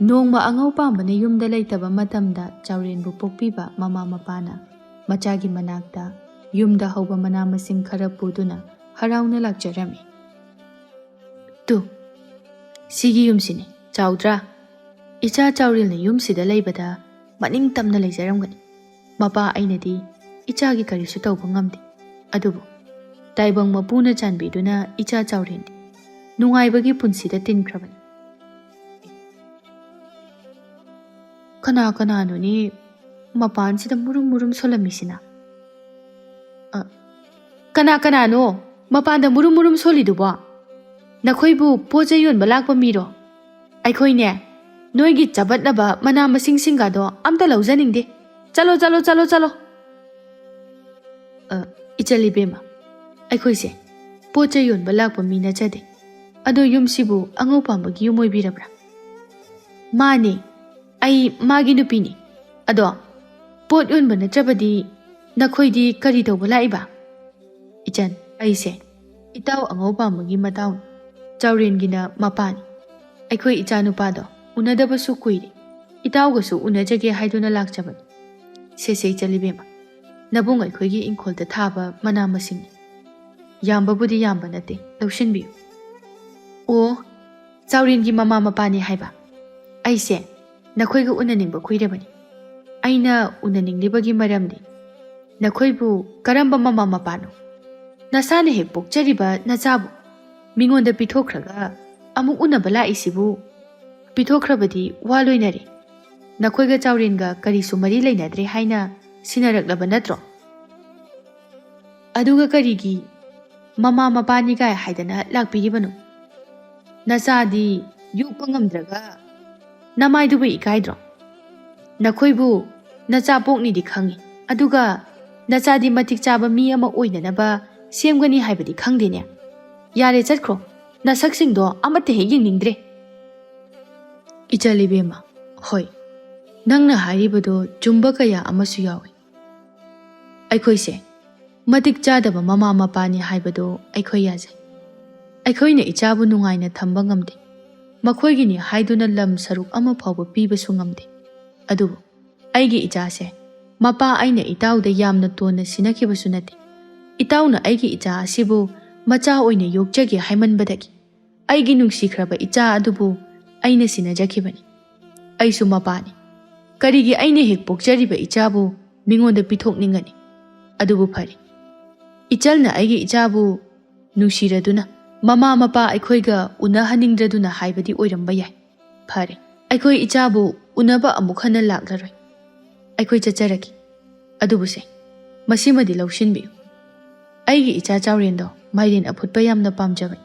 ꯅꯣꯡꯃ ꯑꯉꯧ ꯄꯥꯝꯕꯅ ꯌꯨꯝꯗ ꯂꯩꯇꯕ ꯃꯇꯝꯗ ꯆꯥꯎꯔꯦꯟꯕꯨ ꯄꯣꯛꯄꯤꯕ ꯃꯃꯥ ꯃꯄꯥꯅ ꯃꯆꯥꯒꯤ ꯃꯅꯥꯛꯇ ꯌꯨꯝꯗ ꯍꯧꯕ ꯃꯅꯥ ꯃꯁꯤꯡ ꯈꯔ ꯄꯨꯗꯨꯅ ꯍꯔꯥꯎꯅ ꯂꯥꯛꯆꯔꯝꯃꯤ꯫ "ꯇꯨ, ꯁꯤꯒꯤ ꯌꯨꯝꯁꯤꯅꯤ, ꯆꯥꯎꯗ꯭ꯔꯥ? ꯏꯆꯥ ꯆꯥꯎꯔꯦꯜꯅ ꯌꯨꯝꯁꯤꯗ ꯂꯩꯕꯗ ꯃꯅꯤꯡ ꯇꯝꯅ ꯂꯩꯖꯔꯝꯒꯅꯤ꯫ ꯃꯄꯥ ꯑꯩꯅꯗꯤ ꯏꯆꯥꯒꯤ ꯀꯔꯤꯁꯨ ꯇꯧꯕ ꯉꯝꯗꯦ꯫ ꯑꯗꯨꯕꯨ ꯇꯥꯏꯕꯪ ꯃꯄꯨꯅ ꯆꯥꯟꯕꯤꯗꯨꯅ ꯏꯆꯥ ꯆꯥꯎꯔꯦꯟꯗꯤ ꯅꯨꯡꯉꯥꯏꯕꯒꯤ ꯄꯨꯟꯁꯤꯗ ꯇꯤꯟꯈ꯭ꯔꯕꯅꯤ꯫" "ꯀꯅꯥ ꯀꯅꯥꯅꯣꯅꯦ ꯃꯄꯥꯟꯁꯤꯗ ꯃꯨꯔꯨꯝ ꯃꯨꯔꯨꯝ ꯁꯣꯜꯂꯝꯃꯤꯁꯤꯅ?" "ꯑ, ꯀꯅꯥ ꯀꯅꯥꯅꯣ ꯃꯄꯥꯟꯗ ꯃꯨꯔꯨꯝ ꯃꯨꯔꯨꯝ ꯁꯣꯜꯂꯤꯗꯨꯕꯣ? ꯅꯈꯣꯏꯕꯨ ꯄꯣꯠ ꯆꯩ ꯌꯣꯟꯕ ꯂꯥꯛꯄ ꯃꯤꯔꯣ? ꯑꯩꯈꯣꯏꯅꯦ, ꯅꯣꯏꯒꯤ ꯆꯥꯕꯠꯅꯕ ꯃꯅꯥ ꯃꯁꯤꯡꯁꯤꯡꯒꯗꯣ ꯑꯝꯇ ꯂꯧꯖꯅꯤꯡꯗꯦ꯫ ꯆꯠꯂꯣ, ꯆꯠꯂꯣ, ꯆꯠꯂꯣ, ꯆꯠꯂꯣ!" "ꯑ, ꯏꯆꯜ ꯏꯕꯦꯝꯃ, ꯑꯩꯈꯣꯏꯁꯦ ꯄꯣꯠ ꯆꯩ ꯌꯣꯟꯕ ꯂꯥꯛꯄ ꯃꯤ ꯅꯠꯆꯗꯦ꯫ ꯑꯗꯣ ꯌꯨꯝꯁꯤꯕꯨ ꯑꯉꯧ ꯄꯥꯝꯕꯒꯤ ꯌꯨꯝ ꯑꯣꯏꯕꯤꯔꯕ꯭ꯔꯥ?" "ꯃꯥꯅꯦ, ꯑꯩ ꯃꯥꯒꯤ ꯅꯨꯄꯤꯅꯤ꯫ ꯑꯗꯣ ꯄꯣꯠ ꯌꯣꯟꯕ ꯅꯠꯇ꯭ꯔꯕꯗꯤ ꯅꯈꯣꯏꯗꯤ ꯀꯔꯤ ꯇꯧꯕ ꯂꯥꯛꯏꯕ?" "ꯏꯆꯟ, ꯑꯩꯁꯦ ꯏꯇꯥꯎ ꯑꯉꯧ ꯄꯥꯝꯕꯒꯤ ꯃꯇꯥꯎꯅꯤ, ꯆꯥꯎꯔꯦꯟꯒꯤꯅ ꯃꯄꯥꯅꯤ꯫ ꯑꯩꯈꯣꯏ ꯏꯆꯥꯅꯨꯄꯥꯗꯣ ꯎꯅꯗꯕꯁꯨ ꯀꯨꯏꯔꯦ, ꯏꯇꯥꯎꯒꯁꯨ ꯎꯅꯖꯒꯦ ꯍꯥꯏꯗꯨꯅ ꯂꯥꯛꯆꯕꯅꯤ꯫ ꯁꯦꯁꯦ ꯏꯆꯜ ꯏꯕꯦꯝꯃ, ꯅꯕꯨꯡ ꯑꯩꯈꯣꯏꯒꯤ ꯏꯪꯈꯣꯜꯗ ꯊꯥꯕ ꯃꯅꯥ ꯃꯁꯤꯡꯅꯤ꯫ ꯌꯥꯝꯕꯕꯨꯗꯤ ꯌꯥꯝꯕ ꯅꯠꯇꯦ, ꯂꯧꯁꯤꯟꯕꯤꯌꯨ꯫" "ꯑꯣ, ꯆꯥꯎꯔꯦꯟꯒꯤ ꯃꯃꯥ ꯃꯄꯥꯅꯤ ꯍꯥꯏꯕ? ꯑꯩꯁꯦ ꯅꯈꯣꯏꯒ ꯎꯅꯅꯤꯡꯕ ꯀꯨꯏꯔꯕꯅꯤ꯫ ꯑꯩꯅ ꯎꯅꯅꯤꯡꯂꯤꯕꯒꯤ ꯃꯔꯝꯗꯤ ꯅꯈꯣꯏꯕꯨ ꯀꯔꯝꯕ ꯃꯃꯥ ꯃꯄꯥꯅꯣ? ꯅꯁꯥꯅ ꯍꯦꯛ ꯄꯣꯛꯆꯔꯤꯕ ꯅꯆꯥꯕꯨ ꯃꯤꯉꯣꯟꯗ ꯄꯤꯊꯣꯛꯈ꯭ꯔꯒ ꯑꯃꯨꯛ ꯎꯅꯕ ꯂꯥꯛꯏꯁꯤꯕꯨ? ꯄꯤꯊꯣꯛꯈ꯭ꯔꯕꯗꯤ ꯋꯥ ꯂꯣꯏꯅꯔꯦ꯫ ꯅꯈꯣꯏꯒ ꯆꯥꯎꯔꯦꯟꯒ ꯀꯔꯤꯁꯨ ꯃꯔꯤ ꯂꯩꯅꯗ꯭ꯔꯦ ꯍꯥꯏꯅ ꯁꯤꯟꯅꯔꯛꯂꯕ ꯅꯠꯇ꯭ꯔꯣ? ꯑꯗꯨꯒ ꯀꯔꯤꯒꯤ ꯃꯃꯥ ꯃꯄꯥꯅꯤ ꯀꯥꯏ ꯍꯥꯏꯗꯅ ꯂꯥꯛꯄꯤꯔꯤꯕꯅꯣ? ꯅꯆꯥꯗꯤ ꯌꯣꯛꯄ ꯉꯝꯗ꯭ꯔꯒ ꯅꯃꯥꯏꯗꯨꯕꯨ ꯏꯀꯥꯏꯗ꯭ꯔꯣ? ꯅꯈꯣꯏꯕꯨ ꯅꯆꯥ ꯄꯣꯛꯅꯤꯗꯤ ꯈꯪꯉꯤ, ꯑꯗꯨꯒ ꯅꯆꯥꯗꯤ ꯃꯇꯤꯛ ꯆꯥꯕ ꯃꯤ ꯑꯃ ꯑꯣꯏꯅꯅꯕ ꯁꯦꯝꯒꯅꯤ ꯍꯥꯏꯕꯗꯤ ꯈꯪꯗꯦꯅꯦ꯫ ꯌꯥꯔꯦ, ꯆꯠꯈ꯭ꯔꯣ꯫ ꯅꯁꯛꯁꯤꯡꯗꯣ ꯑꯃꯠꯇ ꯍꯦꯛ ꯌꯦꯡꯅꯤꯡꯗ꯭ꯔꯦ꯫ ꯏꯆꯜ ꯏꯕꯦꯝꯃ, ꯍꯣꯏ, ꯅꯪꯅ ꯍꯥꯏꯔꯤꯕꯗꯣ ꯆꯨꯝꯕ ꯀꯌꯥ ꯑꯃꯁꯨ ꯌꯥꯎꯏ꯫ ꯑꯩꯈꯣꯏꯁꯦ ꯃꯇꯤꯛ ꯆꯥꯗꯕ ꯃꯃꯥ ꯃꯄꯥꯅꯤ ꯍꯥꯏꯕꯗꯨ ꯑꯩꯈꯣꯏ ꯌꯥꯖꯩ꯫ ꯑꯩꯈꯣꯏꯅ ꯏꯆꯥꯕꯨ ꯅꯨꯡꯉꯥꯏꯅ ꯊꯝꯕ ꯉꯝꯗꯦ꯫ ꯃꯈꯣꯏꯒꯤꯅꯤ ꯍꯥꯏꯗꯨꯅ ꯂꯝ ꯁꯔꯨꯛ ꯑꯃ ꯐꯥꯎꯕ ꯄꯤꯕꯁꯨ ꯉꯝꯗꯦ꯫ ꯑꯗꯨꯕꯨ ꯑꯩꯒꯤ ꯏꯆꯥꯁꯦ ꯃꯄꯥ ꯑꯩꯅ ꯏꯇꯥꯎꯗ ꯌꯥꯝꯅ ꯇꯣꯟꯅ ꯁꯤꯟꯅꯈꯤꯕꯁꯨ ꯅꯠꯇꯦ꯫ ꯏꯇꯥꯎꯅ ꯑꯩꯒꯤ ꯏꯆꯥ ꯑꯁꯤꯕꯨ ꯃꯆꯥ ꯑꯣꯏꯅ ꯌꯣꯛꯆꯒꯦ ꯍꯥꯏꯃꯟꯕꯗꯒꯤ ꯑꯩꯒꯤ ꯅꯨꯡꯁꯤꯈ꯭ꯔꯕ ꯏꯆꯥ ꯑꯗꯨꯕꯨ ꯑꯩꯅ ꯁꯤꯟꯅꯖꯈꯤꯕꯅꯤ꯫ ꯑꯩꯁꯨ ꯃꯄꯥꯅꯤ꯫ ꯀꯔꯤꯒꯤ ꯑꯩꯅ ꯍꯦꯛ ꯄꯣꯛꯆꯔꯤꯕ ꯏꯆꯥꯕꯨ ꯃꯤꯉꯣꯟꯗ ꯄꯤꯊꯣꯛꯅꯤꯡꯒꯅꯤ? ꯑꯗꯨꯕꯨ ꯐꯔꯦ, ꯏꯆꯜꯅ ꯑꯩꯒꯤ ꯏꯆꯥꯕꯨ ꯅꯨꯡꯁꯤꯔꯗꯨꯅ ꯃꯃꯥ ꯃꯄꯥ ꯑꯩꯈꯣꯏꯒ ꯎꯅꯍꯟꯅꯤꯡꯗ꯭ꯔꯗꯨꯅ ꯍꯥꯏꯕꯗꯤ ꯑꯣꯏꯔꯝꯕ ꯌꯥꯏ꯫ ꯐꯔꯦ, ꯑꯩꯈꯣꯏ ꯏꯆꯥꯕꯨ ꯎꯅꯕ ꯑꯃꯨꯛ ꯍꯟꯅ ꯂꯥꯛꯂꯔꯣꯏ꯫ ꯑꯩꯈꯣꯏ ꯆꯠꯆꯔꯒꯦ꯫ ꯑꯗꯨꯕꯨꯁꯦ, ꯃꯁꯤꯃꯗꯤ ꯂꯧꯁꯤꯟꯕꯤꯌꯨ꯫ ꯑꯩꯒꯤ ꯏꯆꯥ ꯆꯥꯎꯔꯦꯟꯗꯣ ꯃꯥꯏꯔꯦꯟ ꯑꯐꯨꯠꯄ ꯌꯥꯝꯅ ꯄꯥꯝꯖꯕꯅꯤ꯫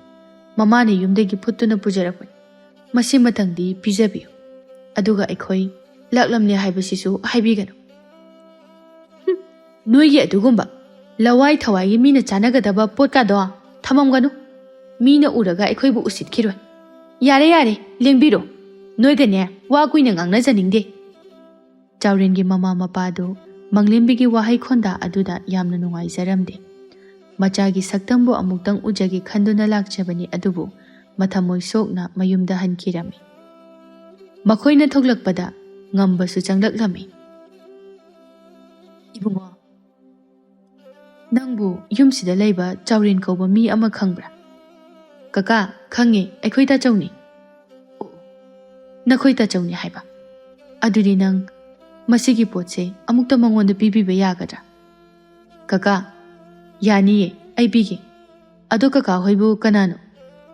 ꯃꯃꯥꯅ ꯌꯨꯝꯗꯒꯤ ꯐꯨꯠꯇꯨꯅ ꯄꯨꯖꯔꯛꯄꯅꯤ꯫ ꯃꯁꯤꯃꯇꯪꯗꯤ ꯄꯤꯖꯕꯤꯌꯨ꯫ ꯑꯗꯨꯒ ꯑꯩꯈꯣꯏ ꯂꯥꯛꯂꯝꯂꯦ ꯍꯥꯏꯕꯁꯤꯁꯨ ꯍꯥꯏꯕꯤꯒꯅꯨ꯫ ꯍꯨꯝ, ꯅꯣꯏꯒꯤ ꯑꯗꯨꯒꯨꯝꯕ ꯂꯋꯥꯏ ꯊꯋꯥꯏꯒꯤ ꯃꯤꯅ ꯆꯥꯅꯒꯗꯕ ꯄꯣꯠꯀꯥꯗꯣ ꯊꯝꯃꯝꯒꯅꯨ꯫ ꯃꯤꯅ ꯎꯔꯒ ꯑꯩꯈꯣꯏꯕꯨ ꯎꯁꯤꯠꯈꯤꯔꯣꯏ꯫ ꯌꯥꯔꯦ, ꯌꯥꯔꯦ, ꯂꯦꯡꯕꯤꯔꯣ꯫ ꯅꯣꯏꯒꯅꯦ ꯋꯥ ꯀꯨꯏꯅ ꯉꯥꯡꯅꯖꯅꯤꯡꯗꯦ꯫ ꯆꯥꯎꯔꯦꯟꯒꯤ ꯃꯃꯥ ꯃꯄꯥꯗꯨ ꯃꯪꯂꯦꯝꯕꯤꯒꯤ ꯋꯥꯍꯩ ꯈꯣꯟꯗꯥ ꯑꯗꯨꯗ ꯌꯥꯝꯅ ꯅꯨꯡꯉꯥꯏꯖꯔꯝꯗꯦ꯫ ꯃꯆꯥꯒꯤ ꯁꯛꯇꯝꯕꯨ ꯑꯃꯨꯛꯇꯪ ꯎꯖꯒꯦ ꯈꯟꯗꯨꯅ ꯂꯥꯛꯆꯕꯅꯤ, ꯑꯗꯨꯕꯨ ꯃꯊꯃꯣꯏ ꯁꯣꯛꯅ ꯃꯌꯨꯝꯗ ꯍꯟꯈꯤꯔꯝꯃꯤ꯫ ꯃꯈꯣꯏꯅ ꯊꯣꯛꯂꯛꯄꯗ ꯉꯝꯕꯁꯨ ꯆꯪꯂꯛꯂꯝꯃꯤ꯫ "ꯏꯕꯨꯡꯉꯣ, ꯅꯪꯕꯨ ꯌꯨꯝꯁꯤꯗ ꯂꯩꯕ ꯆꯥꯎꯔꯦꯟ ꯀꯧꯕ ꯃꯤ ꯑꯃ ꯈꯪꯕ꯭ꯔꯥ?" "ꯀꯀꯥ, ꯈꯪꯉꯦ, ꯑꯩꯈꯣꯏ ꯇꯥꯆꯧꯅꯤ꯫" "ꯑꯣ, ꯅꯈꯣꯏ ꯇꯥꯆꯧꯅꯤ ꯍꯥꯏꯕ? ꯑꯗꯨꯗꯤ ꯅꯪ ꯃꯁꯤꯒꯤ ꯄꯣꯠꯁꯦ ꯑꯃꯨꯛꯇ ꯃꯉꯣꯟꯗ ꯄꯤꯕꯤꯕ ꯌꯥꯒꯗ꯭ꯔꯥ?" "ꯀꯀꯥ, ꯌꯥꯅꯤꯌꯦ, ꯑꯩ ꯄꯤꯒꯦ꯫ ꯑꯗꯣ ꯀꯀꯥ ꯍꯣꯏꯕꯨ ꯀꯅꯥꯅꯣ?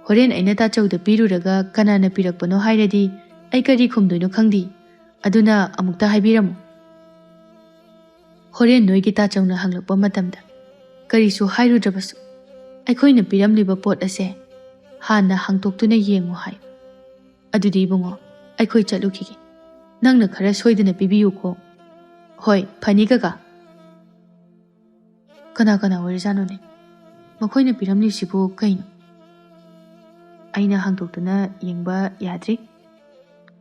ꯍꯣꯔꯦꯟ ꯑꯩꯅ ꯇꯥꯆꯧꯗ ꯄꯤꯔꯨꯔꯒ ꯀꯅꯥꯅ ꯄꯤꯔꯛꯄꯅꯣ ꯍꯥꯏꯔꯗꯤ ꯑꯩ ꯀꯔꯤ ꯈꯨꯝꯗꯣꯏꯅꯣ ꯈꯪꯗꯦ꯫ ꯑꯗꯨꯅ ꯑꯃꯨꯛꯇ ꯍꯥꯏꯕꯤꯔꯝꯃꯨ꯫" "ꯍꯣꯔꯦꯟ ꯅꯣꯏꯒꯤ ꯇꯥꯆꯧꯅ ꯍꯪꯂꯛꯄ ꯃꯇꯝꯗ ꯀꯔꯤꯁꯨ ꯍꯥꯏꯔꯨꯗ꯭ꯔꯕꯁꯨ ꯑꯩꯈꯣꯏꯅ ꯄꯤꯔꯝꯂꯤꯕ ꯄꯣꯠ ꯑꯁꯦ ꯍꯥꯟꯅ ꯍꯥꯡꯗꯣꯛꯇꯨꯅ ꯌꯦꯡꯉꯨ ꯍꯥꯏꯌꯨ꯫ ꯑꯗꯨꯗꯤ ꯏꯕꯨꯡꯉꯣ, ꯑꯩꯈꯣꯏ ꯆꯠꯂꯨꯈꯤꯒꯦ꯫ ꯅꯪꯅ ꯈꯔ ꯁꯣꯏꯗꯅ ꯄꯤꯕꯤꯌꯨꯀꯣ꯫ ꯍꯣꯏ, ꯐꯅꯤ ꯀꯀꯥ꯫ ꯀꯅꯥ ꯀꯅꯥ ꯑꯣꯏꯔꯖꯥꯠꯅꯣꯅꯦ? ꯃꯈꯣꯏꯅ ꯄꯤꯔꯝꯂꯤꯁꯤꯕꯨ ꯀꯩꯅꯣ? ꯑꯩꯅ ꯍꯥꯡꯗꯣꯛꯇꯨꯅ ꯌꯦꯡꯕ ꯌꯥꯗ꯭ꯔꯤ꯫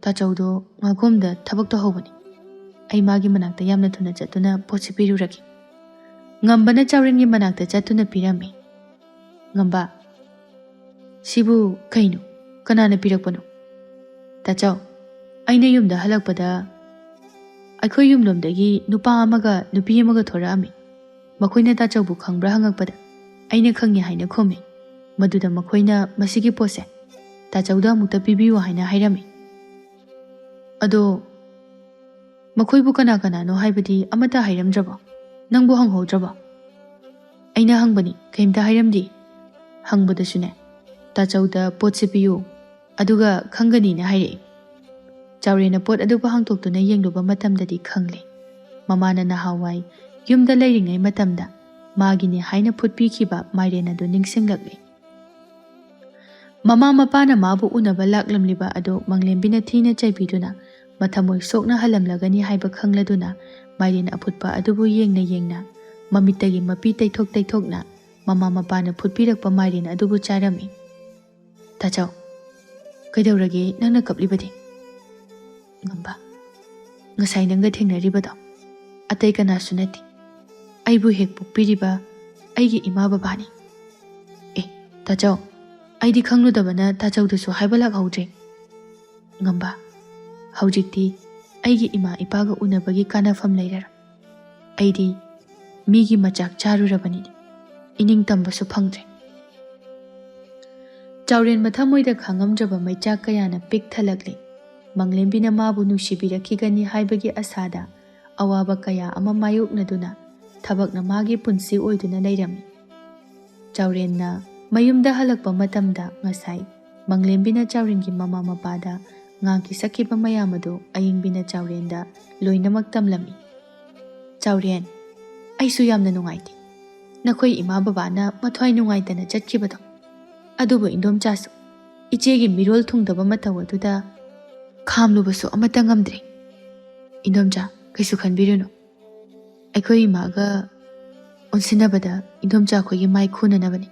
ꯇꯥꯆꯧꯗꯣ ꯉꯥꯒꯣꯝꯗ ꯊꯕꯛ ꯇꯧꯍꯧꯕꯅꯤ꯫ ꯑꯩ ꯃꯥꯒꯤ ꯃꯅꯥꯛꯇ ꯌꯥꯝꯅ ꯊꯨꯅ ꯆꯠꯇꯨꯅ ꯄꯣꯠꯁꯤ ꯄꯤꯔꯨꯔꯒꯦ꯫ ꯉꯝꯕꯅ ꯆꯥꯎꯔꯦꯟꯒꯤ ꯃꯅꯥꯛꯇ ꯆꯠꯇꯨꯅ ꯄꯤꯔꯝꯃꯤ꯫ ꯉꯝꯕ, ꯁꯤꯕꯨ ꯀꯩꯅꯣ? ꯀꯅꯥꯅ ꯄꯤꯔꯛꯄꯅꯣ? ꯇꯥꯆꯧ, ꯑꯩꯅ ꯌꯨꯝꯗ ꯍꯜꯂꯛꯄꯗ ꯑꯩꯈꯣꯏ ꯌꯨꯝꯂꯣꯝꯗꯒꯤ ꯅꯨꯄꯥ ꯑꯃꯒ ꯅꯨꯄꯤ ꯑꯃꯒ ꯊꯣꯔꯛꯑꯝꯃꯤ꯫ ꯃꯈꯣꯏꯅ ꯇꯥꯆꯧꯕꯨ ꯈꯪꯕ꯭ꯔꯥ ꯍꯪꯉꯛꯄꯗ ꯑꯩꯅ ꯈꯪꯉꯤ ꯍꯥꯏꯅ ꯈꯨꯝꯃꯤ꯫ ꯃꯗꯨꯗ ꯃꯈꯣꯏꯅ ꯃꯁꯤꯒꯤ ꯄꯣꯠꯁꯦ ꯇꯥꯆꯧꯗ ꯑꯃꯨꯛꯇ ꯄꯤꯕꯤꯌꯨ ꯍꯥꯏꯅ ꯍꯥꯏꯔꯝꯃꯤ꯫ ꯑꯗꯣ ꯃꯈꯣꯏꯕꯨ ꯀꯅꯥ ꯀꯅꯥꯅꯣ ꯍꯥꯏꯕꯗꯤ ꯑꯃꯠꯇ ꯍꯥꯏꯔꯝꯗ꯭ꯔꯕꯣ? ꯅꯪꯕꯨ ꯍꯪꯍꯧꯗ꯭ꯔꯕꯣ? ꯑꯩꯅ ꯍꯪꯕꯅꯤ, ꯀꯩꯝꯇ ꯍꯥꯏꯔꯝꯗꯦ꯫ ꯍꯪꯕꯗꯁꯨꯅꯦ, ꯇꯥꯆꯧꯗ ꯄꯣꯠꯁꯦ ꯄꯤꯌꯨ, ꯑꯗꯨꯒ ꯈꯪꯒꯅꯤꯅ ꯍꯥꯏꯔꯛꯏ꯫ ꯆꯥꯎꯔꯦꯟꯅ ꯄꯣꯠ ꯑꯗꯨꯕꯨ ꯍꯥꯡꯇꯣꯛꯇꯨꯅ ꯌꯦꯡꯂꯨꯕ ꯃꯇꯝꯗꯗꯤ ꯈꯪꯂꯦ꯫ ꯃꯃꯥꯅ ꯅꯍꯥꯟꯋꯥꯏ ꯌꯨꯝꯗ ꯂꯩꯔꯤꯉꯩ ꯃꯇꯝꯗ ꯃꯥꯒꯤꯅꯤ ꯍꯥꯏꯅ ꯐꯨꯠꯄꯤꯈꯤꯕ ꯃꯥꯏꯔꯦꯟ ꯑꯗꯨ ꯅꯤꯡꯁꯤꯡꯂꯛꯂꯦ꯫ ꯃꯃꯥ ꯃꯄꯥꯅ ꯃꯥꯕꯨ ꯎꯅꯕ ꯂꯥꯛꯂꯝꯂꯤꯕ ꯑꯗꯨ ꯃꯪꯂꯦꯝꯕꯤꯅ ꯊꯤꯅ ꯆꯩꯕꯤꯗꯨꯅ ꯃꯊꯃꯣꯏ ꯁꯣꯛꯅ ꯍꯜꯂꯝꯂꯒꯅꯤ ꯍꯥꯏꯕ ꯈꯪꯂꯗꯨꯅ ꯃꯥꯏꯔꯦꯟ ꯑꯐꯨꯠꯄ ꯑꯗꯨꯕꯨ ꯌꯦꯡꯅ ꯌꯦꯡꯅ ꯃꯃꯤꯠꯇꯒꯤ ꯃꯄꯤ ꯇꯩꯊꯣꯛ ꯇꯩꯊꯣꯛꯅ ꯃꯃꯥ ꯃꯄꯥꯅ ꯐꯨꯠꯄꯤꯔꯛꯄ ꯃꯥꯏꯔꯦꯟ ꯑꯗꯨꯕꯨ ꯆꯥꯔꯝꯃꯤ꯫ "ꯇꯥꯆꯧ, ꯀꯩꯗꯧꯔꯒꯦ ꯅꯪꯅ ꯀꯞꯂꯤꯕꯗꯤ?" ꯉꯝꯕ, "ꯉꯁꯥꯏ ꯅꯪꯒ ꯊꯦꯡꯅꯔꯤꯕꯗꯣ ꯑꯇꯩ ꯀꯅꯥꯁꯨ ꯅꯠꯇꯦ, ꯑꯩꯕꯨ ꯍꯦꯛ ꯄꯣꯛꯄꯤꯔꯤꯕ ꯑꯩꯒꯤ ꯏꯃꯥ ꯕꯕꯥꯅꯤ꯫" "ꯑꯦ, ꯇꯥꯆꯧ, ꯑꯩꯗꯤ ꯈꯪꯂꯨꯗꯕꯅ ꯇꯥꯆꯧꯗꯁꯨ ꯍꯥꯏꯕ ꯂꯥꯛꯍꯧꯗ꯭ꯔꯦ꯫" ꯉꯝꯕ, "ꯍꯧꯖꯤꯛꯇꯤ ꯑꯩꯒꯤ ꯏꯃꯥ ꯏꯄꯥꯒ ꯎꯅꯕꯒꯤ ꯀꯥꯟꯅꯐꯝ ꯂꯩꯔꯔꯣꯏ꯫ ꯑꯩꯗꯤ ꯃꯤꯒꯤ ꯃꯆꯥꯛ ꯆꯥꯔꯨꯔꯕꯅꯤꯅ ꯏꯅꯤꯡ ꯇꯝꯕꯁꯨ ꯐꯪꯗ꯭ꯔꯦ꯫" ꯆꯥꯎꯔꯦꯟ ꯃꯊꯃꯣꯏꯗ ꯈꯥꯡꯉꯝꯗ꯭ꯔꯕ ꯃꯩꯆꯥꯛ ꯀꯌꯥꯅ ꯄꯤꯛ ꯊꯜꯂꯛꯂꯤ꯫ ꯃꯪꯂꯦꯝꯕꯤꯅ ꯃꯥꯕꯨ ꯅꯨꯡꯁꯤꯕꯤꯔꯛꯈꯤꯒꯅꯤ ꯍꯥꯏꯕꯒꯤ ꯑꯁꯥꯗ ꯑꯋꯥꯕ ꯀꯌꯥ ꯑꯃ ꯃꯥꯌꯣꯛꯅꯗꯨꯅ ꯊꯕꯛꯅ ꯃꯥꯒꯤ ꯄꯨꯟꯁꯤ ꯑꯣꯏꯗꯨꯅ ꯂꯩꯔꯝꯃꯤ꯫ ꯆꯥꯎꯔꯦꯟꯅ ꯃꯌꯨꯝꯗ ꯍꯜꯂꯛꯄ ꯃꯇꯝꯗ ꯉꯁꯥꯏ ꯃꯪꯂꯦꯝꯕꯤꯅ ꯆꯥꯎꯔꯦꯟꯒꯤ ꯃꯃꯥ ꯃꯄꯥꯗ ꯉꯥꯡꯈꯤ ꯁꯛꯈꯤꯕ ꯃꯌꯥꯝ ꯑꯗꯨ ꯑꯌꯤꯡꯕꯤꯅ ꯆꯥꯎꯔꯦꯟꯗ ꯂꯣꯏꯅꯃꯛ ꯇꯝꯂꯝꯃꯤ꯫ "ꯆꯥꯎꯔꯦꯟ, ꯑꯩꯁꯨ ꯌꯥꯝꯅ ꯅꯨꯡꯉꯥꯏꯇꯦ ꯅꯈꯣꯏ ꯏꯃꯥ ꯕꯕꯥꯅ ꯃꯊ꯭ꯋꯥꯏ ꯅꯨꯡꯉꯥꯏꯇꯅ ꯆꯠꯈꯤꯕꯗꯣ꯫ ꯑꯗꯨꯕꯨ ꯏꯟꯗꯣꯝꯆꯥꯁꯨ ꯏꯆꯦꯒꯤ ꯃꯤꯔꯣꯜ ꯊꯨꯡꯗꯕ ꯃꯇꯧ ꯑꯗꯨꯗ ꯈꯥꯝꯂꯨꯕꯁꯨ ꯑꯃꯠꯇ ꯉꯝꯗ꯭ꯔꯦ꯫ "ꯏꯟꯗꯣꯝꯆꯥ, ꯀꯩꯁꯨ ꯈꯟꯕꯤꯔꯨꯅꯨ꯫ ꯑꯩꯈꯣꯏ ꯏꯃꯥꯒ ꯑꯣꯟꯁꯤꯟꯅꯕꯗ ꯏꯟꯗꯣꯝꯆꯥ ꯑꯩꯈꯣꯏꯒꯤ ꯃꯥꯏ ꯈꯨꯅꯅꯕꯅꯤ꯫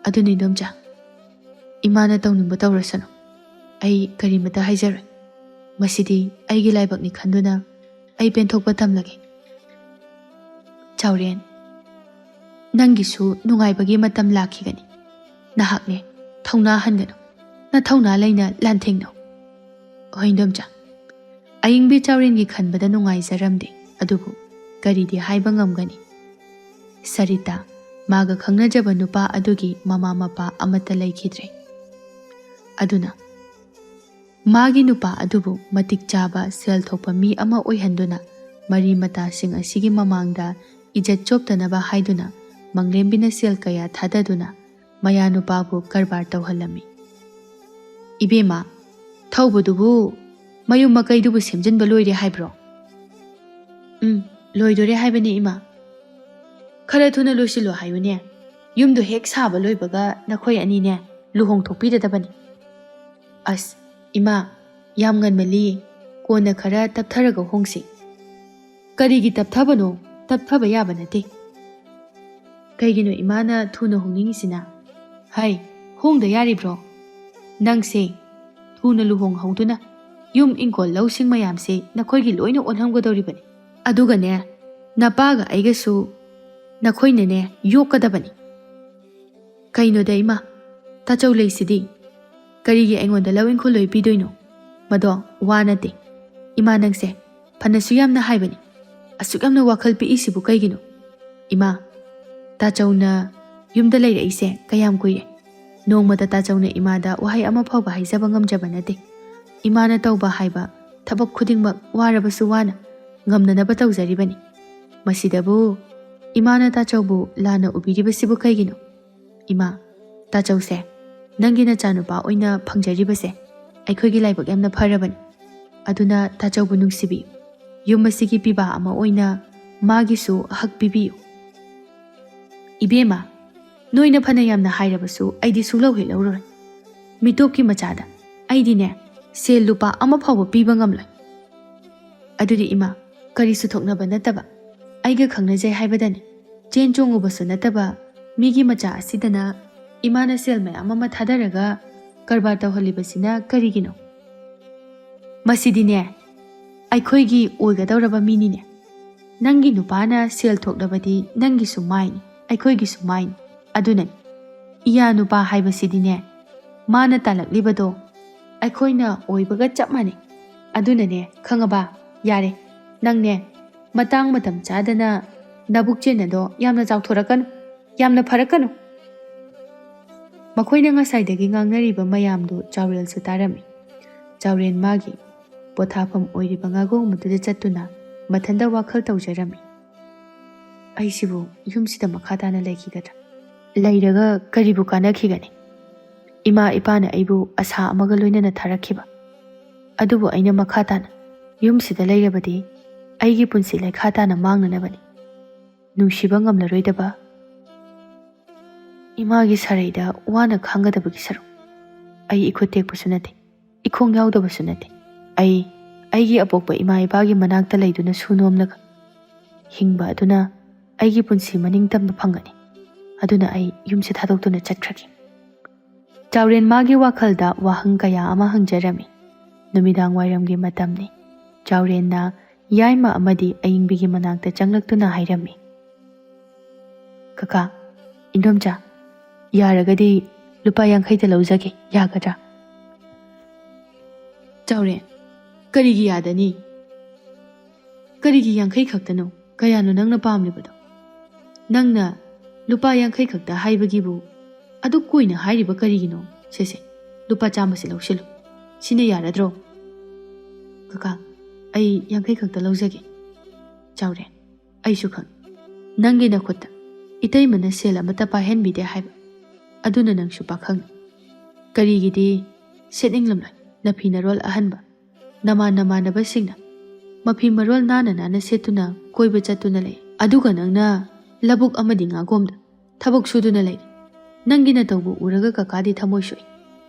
ꯑꯗꯨꯅ ꯏꯟꯗꯣꯝꯆꯥ, ꯏꯃꯥꯅ ꯇꯧꯅꯤꯡꯕ ꯇꯧꯔꯁꯅꯨ꯫ ꯑꯩ ꯀꯔꯤꯃꯇ ꯍꯥꯏꯖꯔꯣꯏ꯫ ꯃꯁꯤꯗꯤ ꯑꯩꯒꯤ ꯂꯥꯏꯕꯛꯅꯤ ꯈꯟꯗꯨꯅ ꯑꯩ ꯄꯦꯟꯊꯣꯛꯄ ꯇꯝꯂꯒꯦ꯫ ꯆꯥꯎꯔꯦꯟ, ꯅꯪꯒꯤꯁꯨ ꯅꯨꯡꯉꯥꯏꯕꯒꯤ ꯃꯇꯝ ꯂꯥꯛꯈꯤꯒꯅꯤ꯫ ꯅꯍꯥꯛꯅꯦ, ꯊꯧꯅꯥ ꯍꯟꯒꯅꯨ꯫ ꯅꯊꯧꯅꯥ ꯂꯩꯅ ꯂꯥꯟꯊꯦꯡꯅꯧ꯫" "ꯍꯣꯏ, ꯏꯟꯗꯣꯝꯆꯥ꯫" ꯑꯏꯪꯕꯤ ꯆꯥꯎꯔꯦꯟꯒꯤ ꯈꯟꯕꯗ ꯅꯨꯡꯉꯥꯏꯖꯔꯝꯗꯦ, ꯑꯗꯨꯕꯨ ꯀꯔꯤꯗꯤ ꯍꯥꯏꯕ ꯉꯝꯒꯅꯤ? ꯁꯔꯤꯇꯥ, ꯃꯥꯒ ꯈꯪꯅꯖꯕ ꯅꯨꯄꯥ ꯑꯗꯨꯒꯤ ꯃꯃꯥ ꯃꯄꯥ ꯑꯃꯠꯇ ꯂꯩꯈꯤꯗ꯭ꯔꯦ꯫ ꯑꯗꯨꯅ ꯃꯥꯒꯤ ꯅꯨꯄꯥ ꯑꯗꯨꯕꯨ ꯃꯇꯤꯛ ꯆꯥꯕ ꯁꯦꯜ ꯊꯣꯛꯄ ꯃꯤ ꯑꯃ ꯑꯣꯏꯍꯟꯗꯨꯅ, ꯃꯔꯤ ꯃꯇꯥꯁꯤꯡ ꯑꯁꯤꯒꯤ ꯃꯃꯥꯡꯗ ꯏꯖꯠ ꯆꯣꯞꯇꯅꯕ ꯍꯥꯏꯗꯨꯅ, ꯃꯪꯂꯦꯝꯕꯤꯅ ꯁꯦꯜ ꯀꯌꯥ ꯊꯥꯗꯗꯨꯅ ꯃꯌꯥ ꯅꯨꯄꯥꯕꯨ ꯀꯔꯕꯥꯔ ꯇꯧꯍꯜꯂꯝꯃꯤ꯫ "ꯏꯕꯦꯝꯃ, ꯊꯧꯕꯗꯨꯕꯨ, ꯃꯌꯨꯝ ꯃꯀꯩꯗꯨꯕꯨ ꯁꯦꯝꯖꯤꯟꯕ ꯂꯣꯏꯔꯦ ꯍꯥꯏꯕ꯭ꯔꯣ?" "ꯎꯝ, ꯂꯣꯏꯗꯣꯔꯦ ꯍꯥꯏꯕꯅꯦ, ꯏꯃꯥ꯫" "ꯈꯔ ꯊꯨꯅ ꯂꯣꯏꯁꯤꯜꯂꯣ ꯍꯥꯏꯌꯨꯅꯦ꯫ ꯌꯨꯝꯗꯣ ꯍꯦꯛ ꯁꯥꯕ ꯂꯣꯏꯕꯒ ꯅꯈꯣꯏ ꯑꯅꯤꯅꯦ, ꯂꯨꯍꯣꯡ ꯊꯣꯛꯄꯤꯔꯗꯕꯅꯤ꯫" "ꯑꯁ, ꯏꯃꯥ, ꯌꯥꯝ ꯉꯟꯃꯜꯂꯤ꯫ ꯀꯣꯟꯅ ꯈꯔ ꯇꯞꯊꯔꯒ ꯍꯣꯡꯁꯤ꯫" "ꯀꯔꯤꯒꯤ ꯇꯞꯊꯕꯅꯣ? ꯇꯞꯊꯕ ꯌꯥꯕ ꯅꯠꯇꯦ꯫" "ꯀꯩꯒꯤꯅꯣ ꯏꯃꯥꯅ ꯊꯨꯅ ꯍꯣꯡꯅꯤꯡꯉꯤꯁꯤꯅ? ꯍꯩ, ꯍꯣꯡꯗ ꯌꯥꯔꯤꯕ꯭ꯔꯣ? ꯅꯪꯁꯦ ꯊꯨꯅ ꯂꯨꯍꯣꯡꯍꯧꯗꯨꯅ ꯌꯨꯝ ꯏꯪꯈꯣꯜ ꯂꯧꯁꯤꯡ ꯃꯌꯥꯝꯁꯦ ꯅꯈꯣꯏꯒꯤ ꯂꯣꯏꯅ ꯑꯣꯜꯍꯟꯒꯗꯧꯔꯤꯕꯅꯤ꯫ ꯑꯗꯨꯒꯅꯦ, ꯅꯄꯥꯒ ꯑꯩꯒꯁꯨ ꯅꯈꯣꯏꯅꯅꯦ ꯌꯣꯛꯀꯗꯕꯅꯤ꯫" "ꯀꯩꯅꯣꯗ ꯏꯃꯥ, ꯇꯥꯆꯧ ꯂꯩꯁꯤꯗꯤ꯫ ꯀꯔꯤꯒꯤ ꯑꯩꯉꯣꯟꯗ ꯂꯧ ꯏꯪꯈꯣꯜ ꯂꯣꯏ ꯄꯤꯗꯣꯏꯅꯣ? ꯃꯗꯣ ꯋꯥ ꯅꯠꯇꯦ꯫ ꯏꯃꯥ, ꯅꯪꯁꯦ ꯐꯅꯁꯨ ꯌꯥꯝꯅ ꯍꯥꯏꯕꯅꯤ, ꯑꯁꯨꯛ ꯌꯥꯝꯅ ꯋꯥꯈꯜ ꯄꯤꯛꯏꯁꯤꯕꯨ ꯀꯩꯒꯤꯅꯣ? ꯏꯃꯥ, ꯇꯥꯆꯧꯅ ꯌꯨꯝꯗ ꯂꯩꯔꯛꯏꯁꯦ ꯀꯌꯥꯝ ꯀꯨꯏꯔꯦ? ꯅꯣꯡꯃꯇ ꯇꯥꯆꯧꯅ ꯏꯃꯥꯗ ꯋꯥꯍꯩ ꯑꯃ ꯐꯥꯎꯕ ꯍꯥꯏꯖꯕ ꯉꯝꯖꯕ ꯅꯠꯇꯦ꯫ ꯏꯃꯥꯅ ꯇꯧꯕ ꯍꯥꯏꯕ ꯊꯕꯛ ꯈꯨꯗꯤꯡꯃꯛ ꯋꯥꯔꯕꯁꯨ ꯋꯥꯅ ꯉꯝꯅꯅꯕ ꯇꯧꯖꯔꯤꯕꯅꯤ꯫ ꯃꯁꯤꯗꯕꯨ ꯏꯃꯥꯅ ꯇꯥꯆꯧꯕꯨ ꯂꯥꯟꯅ ꯎꯕꯤꯔꯤꯕꯁꯤꯕꯨ ꯀꯩꯒꯤꯅꯣ? ꯏꯃꯥ, ꯇꯥꯆꯧꯁꯦ ꯅꯪꯒꯤ ꯅꯆꯥꯅꯨꯄꯥ ꯑꯣꯏꯅ ꯐꯪꯖꯔꯤꯕꯁꯦ ꯑꯩꯈꯣꯏꯒꯤ ꯂꯥꯏꯕꯛ ꯌꯥꯝꯅ ꯐꯔꯕꯅꯤ꯫ ꯑꯗꯨꯅ ꯇꯥꯆꯧꯕꯨ ꯅꯨꯡꯁꯤꯕꯤꯌꯨ꯫ ꯌꯨꯝ ꯑꯁꯤꯒꯤ ꯄꯤꯕꯥ ꯑꯃ ꯑꯣꯏꯅ ꯃꯥꯒꯤꯁꯨ ꯍꯛ ꯄꯤꯕꯤꯌꯨ꯫" "ꯏꯕꯦꯝꯃ, ꯅꯣꯏꯅ ꯐꯅ ꯌꯥꯝꯅ ꯍꯥꯏꯔꯕꯁꯨ ꯑꯩꯗꯤ ꯁꯨꯡꯂꯧ ꯍꯦꯛ ꯂꯧꯔꯣꯏ꯫ ꯃꯤꯇꯣꯞꯀꯤ ꯃꯆꯥꯗ ꯑꯩꯗꯤꯅꯦ, ꯁꯦꯜ ꯂꯨꯄꯥ ꯑꯃ ꯐꯥꯎꯕ ꯄꯤꯕ ꯉꯝꯂꯣꯏ꯫ ꯑꯗꯨꯗꯤ ꯏꯃꯥ, ꯀꯔꯤꯁꯨ ꯊꯣꯛꯅꯕ ꯅꯠꯇꯕ, ꯑꯩꯒ ꯈꯪꯅꯖꯩ ꯍꯥꯏꯕꯗꯅꯤ, ꯆꯦꯟ ꯆꯣꯡꯉꯨꯕꯁꯨ ꯅꯠꯇꯕ, ꯃꯤꯒꯤ ꯃꯆꯥ ꯑꯁꯤꯗꯅ ꯏꯃꯥꯅ ꯁꯦꯜ ꯃꯌꯥꯝ ꯑꯃ ꯊꯥꯗꯔꯒ ꯀꯔꯕꯥꯔ ꯇꯧꯍꯜꯂꯤꯕꯁꯤꯅ ꯀꯔꯤꯒꯤꯅꯣ? ꯃꯁꯤꯗꯤꯅꯦ, ꯑꯩꯈꯣꯏꯒꯤ ꯑꯣꯏꯒꯗꯧꯔꯕ ꯃꯤꯅꯤꯅꯦ꯫ ꯅꯪꯒꯤ ꯅꯨꯄꯥꯅ ꯁꯦꯜ ꯊꯣꯛꯂꯕꯗꯤ ꯅꯪꯒꯤꯁꯨ ꯃꯥꯏꯅꯤ, ꯑꯩꯈꯣꯏꯒꯤꯁꯨ ꯃꯥꯏꯅꯤ꯫ ꯑꯗꯨꯅꯅꯤ, ꯏꯌꯥ ꯅꯨꯄꯥ ꯍꯥꯏꯕꯁꯤꯗꯤꯅꯦ, ꯃꯥꯅ ꯇꯥꯜꯂꯛꯂꯤꯕꯗꯣ ꯑꯩꯈꯣꯏꯅ ꯑꯣꯏꯕꯒ ꯆꯞ ꯃꯥꯟꯅꯩ꯫ ꯑꯗꯨꯅꯅꯦ, ꯈꯪꯉꯕ? ꯌꯥꯔꯦ, ꯅꯪꯅꯦ, ꯃꯇꯥꯡ ꯃꯇꯝ ꯆꯥꯗꯅ ꯅꯕꯨꯛ ꯆꯦꯟꯅꯗꯣ ꯌꯥꯝꯅ ꯆꯥꯎꯊꯣꯔꯛꯀꯅꯨ, ꯌꯥꯝꯅ ꯐꯔꯛꯀꯅꯨ꯫ ꯃꯈꯣꯏꯅ ꯉꯁꯥꯏꯗꯒꯤ ꯉꯥꯡꯅꯔꯤꯕ ꯃꯌꯥꯝꯗꯨ ꯆꯥꯎꯔꯦꯜꯁꯨ ꯇꯥꯔꯝꯃꯤ꯫ ꯆꯥꯎꯔꯦꯟ ꯃꯥꯒꯤ ꯄꯣꯊꯥꯐꯝ ꯑꯣꯏꯔꯤꯕ ꯉꯥꯒꯣꯡ ꯑꯗꯨꯗ ꯆꯠꯇꯨꯅ ꯃꯊꯟꯇ ꯋꯥꯈꯜ ꯇꯧꯖꯔꯝꯃꯤ꯫ "ꯑꯩꯁꯤꯕꯨ ꯌꯨꯝꯁꯤꯗ ꯃꯈꯥ ꯇꯥꯅ ꯂꯩꯈꯤꯒꯗ꯭ꯔꯥ? ꯂꯩꯔꯒ ꯀꯔꯤꯕꯨ ꯀꯥꯟꯅꯈꯤꯒꯅꯤ? ꯏꯃꯥ ꯏꯄꯥꯅ ꯑꯩꯕꯨ ꯑꯁꯥ ꯑꯃꯒ ꯂꯣꯏꯅꯅ ꯊꯥꯔꯛꯈꯤꯕ꯫ ꯑꯗꯨꯕꯨ ꯑꯩꯅ ꯃꯈꯥ ꯇꯥꯅ ꯌꯨꯝꯁꯤꯗ ꯂꯩꯔꯕꯗꯤ ꯑꯩꯒꯤ ꯄꯨꯟꯁꯤ ꯂꯩꯈꯥ ꯇꯥꯅ ꯃꯥꯡꯅꯅꯕꯅꯤ꯫ ꯅꯨꯡꯁꯤꯕ ꯉꯝꯂꯔꯣꯏꯗꯕ ꯏꯃꯥꯒꯤ ꯁꯔꯩꯗ ꯋꯥꯅ ꯈꯥꯡꯒꯗꯕꯒꯤ ꯁꯔꯨꯛ꯫ ꯑꯩ ꯏꯈꯨꯠ ꯇꯦꯛꯄꯁꯨ ꯅꯠꯇꯦ, ꯏꯈꯣꯡ ꯌꯥꯎꯗꯕꯁꯨ ꯅꯠꯇꯦ꯫ ꯑꯩ ꯑꯩꯒꯤ ꯑꯄꯣꯛꯄ ꯏꯃꯥ ꯏꯄꯥꯒꯤ ꯃꯅꯥꯛꯇ ꯂꯩꯗꯨꯅ ꯁꯨ ꯅꯣꯝꯂꯒ ꯍꯤꯡꯕ ꯑꯗꯨꯅ ꯑꯩꯒꯤ ꯄꯨꯟꯁꯤ ꯃꯅꯤꯡ ꯇꯝꯕ ꯐꯪꯒꯅꯤ꯫ ꯑꯗꯨꯅ ꯑꯩ ꯌꯨꯝꯁꯦ ꯊꯥꯗꯣꯛꯇꯨꯅ ꯆꯠꯈ꯭ꯔꯒꯦ꯫" ꯆꯥꯎꯔꯦꯟ ꯃꯥꯒꯤ ꯋꯥꯈꯜꯗ ꯋꯥꯍꯪ ꯀꯌꯥ ꯑꯃ ꯍꯪꯖꯔꯝꯃꯤ꯫ ꯅꯨꯃꯤꯗꯥꯡ ꯋꯥꯏꯔꯝꯒꯤ ꯃꯇꯝꯅꯤ꯫ ꯆꯥꯎꯔꯦꯟꯅ ꯌꯥꯏꯃ ꯑꯃꯗꯤ ꯑꯏꯪꯕꯤꯒꯤ ꯃꯅꯥꯛꯇ ꯆꯪꯂꯛꯇꯨꯅ ꯍꯥꯏꯔꯝꯃꯤ, "ꯀꯀꯥ, ꯏꯟꯗꯣꯝꯆꯥ, ꯌꯥꯔꯒꯗꯤ ꯂꯨꯄꯥ ꯌꯥꯡꯈꯩꯗ ꯂꯧꯖꯒꯦ, ꯌꯥꯒꯗ꯭ꯔꯥ?" "ꯆꯥꯎꯔꯦꯟ, ꯀꯔꯤꯒꯤ ꯌꯥꯗꯅꯤ? ꯀꯔꯤꯒꯤ ꯌꯥꯡꯈꯩ ꯈꯛꯇꯅꯣ? ꯀꯌꯥꯅꯣ ꯅꯪꯅ ꯄꯥꯝꯂꯤꯕꯗꯣ? ꯅꯪꯅ ꯂꯨꯄꯥ ꯌꯥꯡꯈꯩ ꯈꯛꯇ ꯍꯥꯏꯕꯒꯤꯕꯨ ꯑꯗꯨꯛ ꯀꯨꯏꯅ ꯍꯥꯏꯔꯤꯕ ꯀꯔꯤꯒꯤꯅꯣ? ꯁꯦꯁꯦ, ꯂꯨꯄꯥ ꯆꯥꯝꯃꯁꯤ ꯂꯧꯁꯤꯜꯂꯨ꯫ ꯁꯤꯅ ꯌꯥꯔꯗ꯭ꯔꯣ?" "ꯀꯀꯥ, ꯑꯩ ꯌꯥꯡꯈꯩ ꯈꯛꯇ ꯂꯧꯖꯒꯦ꯫" "ꯆꯥꯎꯔꯦꯟ, ꯑꯩꯁꯨ ꯈꯪꯏ, ꯅꯪꯒꯤ ꯅꯈꯨꯠꯇ ꯏꯇꯩꯃꯅ ꯁꯦꯜ ꯑꯃꯠꯇ ꯄꯥꯏꯍꯟꯕꯤꯗꯦ ꯍꯥꯏꯕ꯫ ꯑꯗꯨꯅ ꯅꯪꯁꯨ ꯄꯥꯈꯪꯅꯤ꯫ ꯀꯔꯤꯒꯤꯗꯤ ꯁꯦꯠꯅꯤꯡꯂꯝꯂꯣꯏ ꯅꯐꯤ ꯅꯔꯣꯜ ꯑꯍꯟꯕ? ꯅꯃꯥꯟ ꯅꯃꯥꯟꯅꯕꯁꯤꯡꯅ ꯃꯐꯤ ꯃꯔꯣꯜ ꯅꯥꯟꯅ ꯅꯥꯟꯅ ꯁꯦꯠꯇꯨꯅ ꯀꯣꯏꯕ ꯆꯠꯇꯨꯅ ꯂꯩ꯫ ꯑꯗꯨꯒ ꯅꯪꯅ ꯂꯧꯕꯨꯛ ꯑꯃꯗꯤ ꯉꯥꯒꯣꯝꯗ ꯊꯕꯛ ꯁꯨꯗꯨꯅ ꯂꯩ꯫ ꯅꯪꯒꯤ ꯅꯇꯧꯕꯨ ꯎꯔꯒ ꯀꯀꯥꯗꯤ ꯊꯃꯣꯏ ꯁꯣꯛꯏ꯫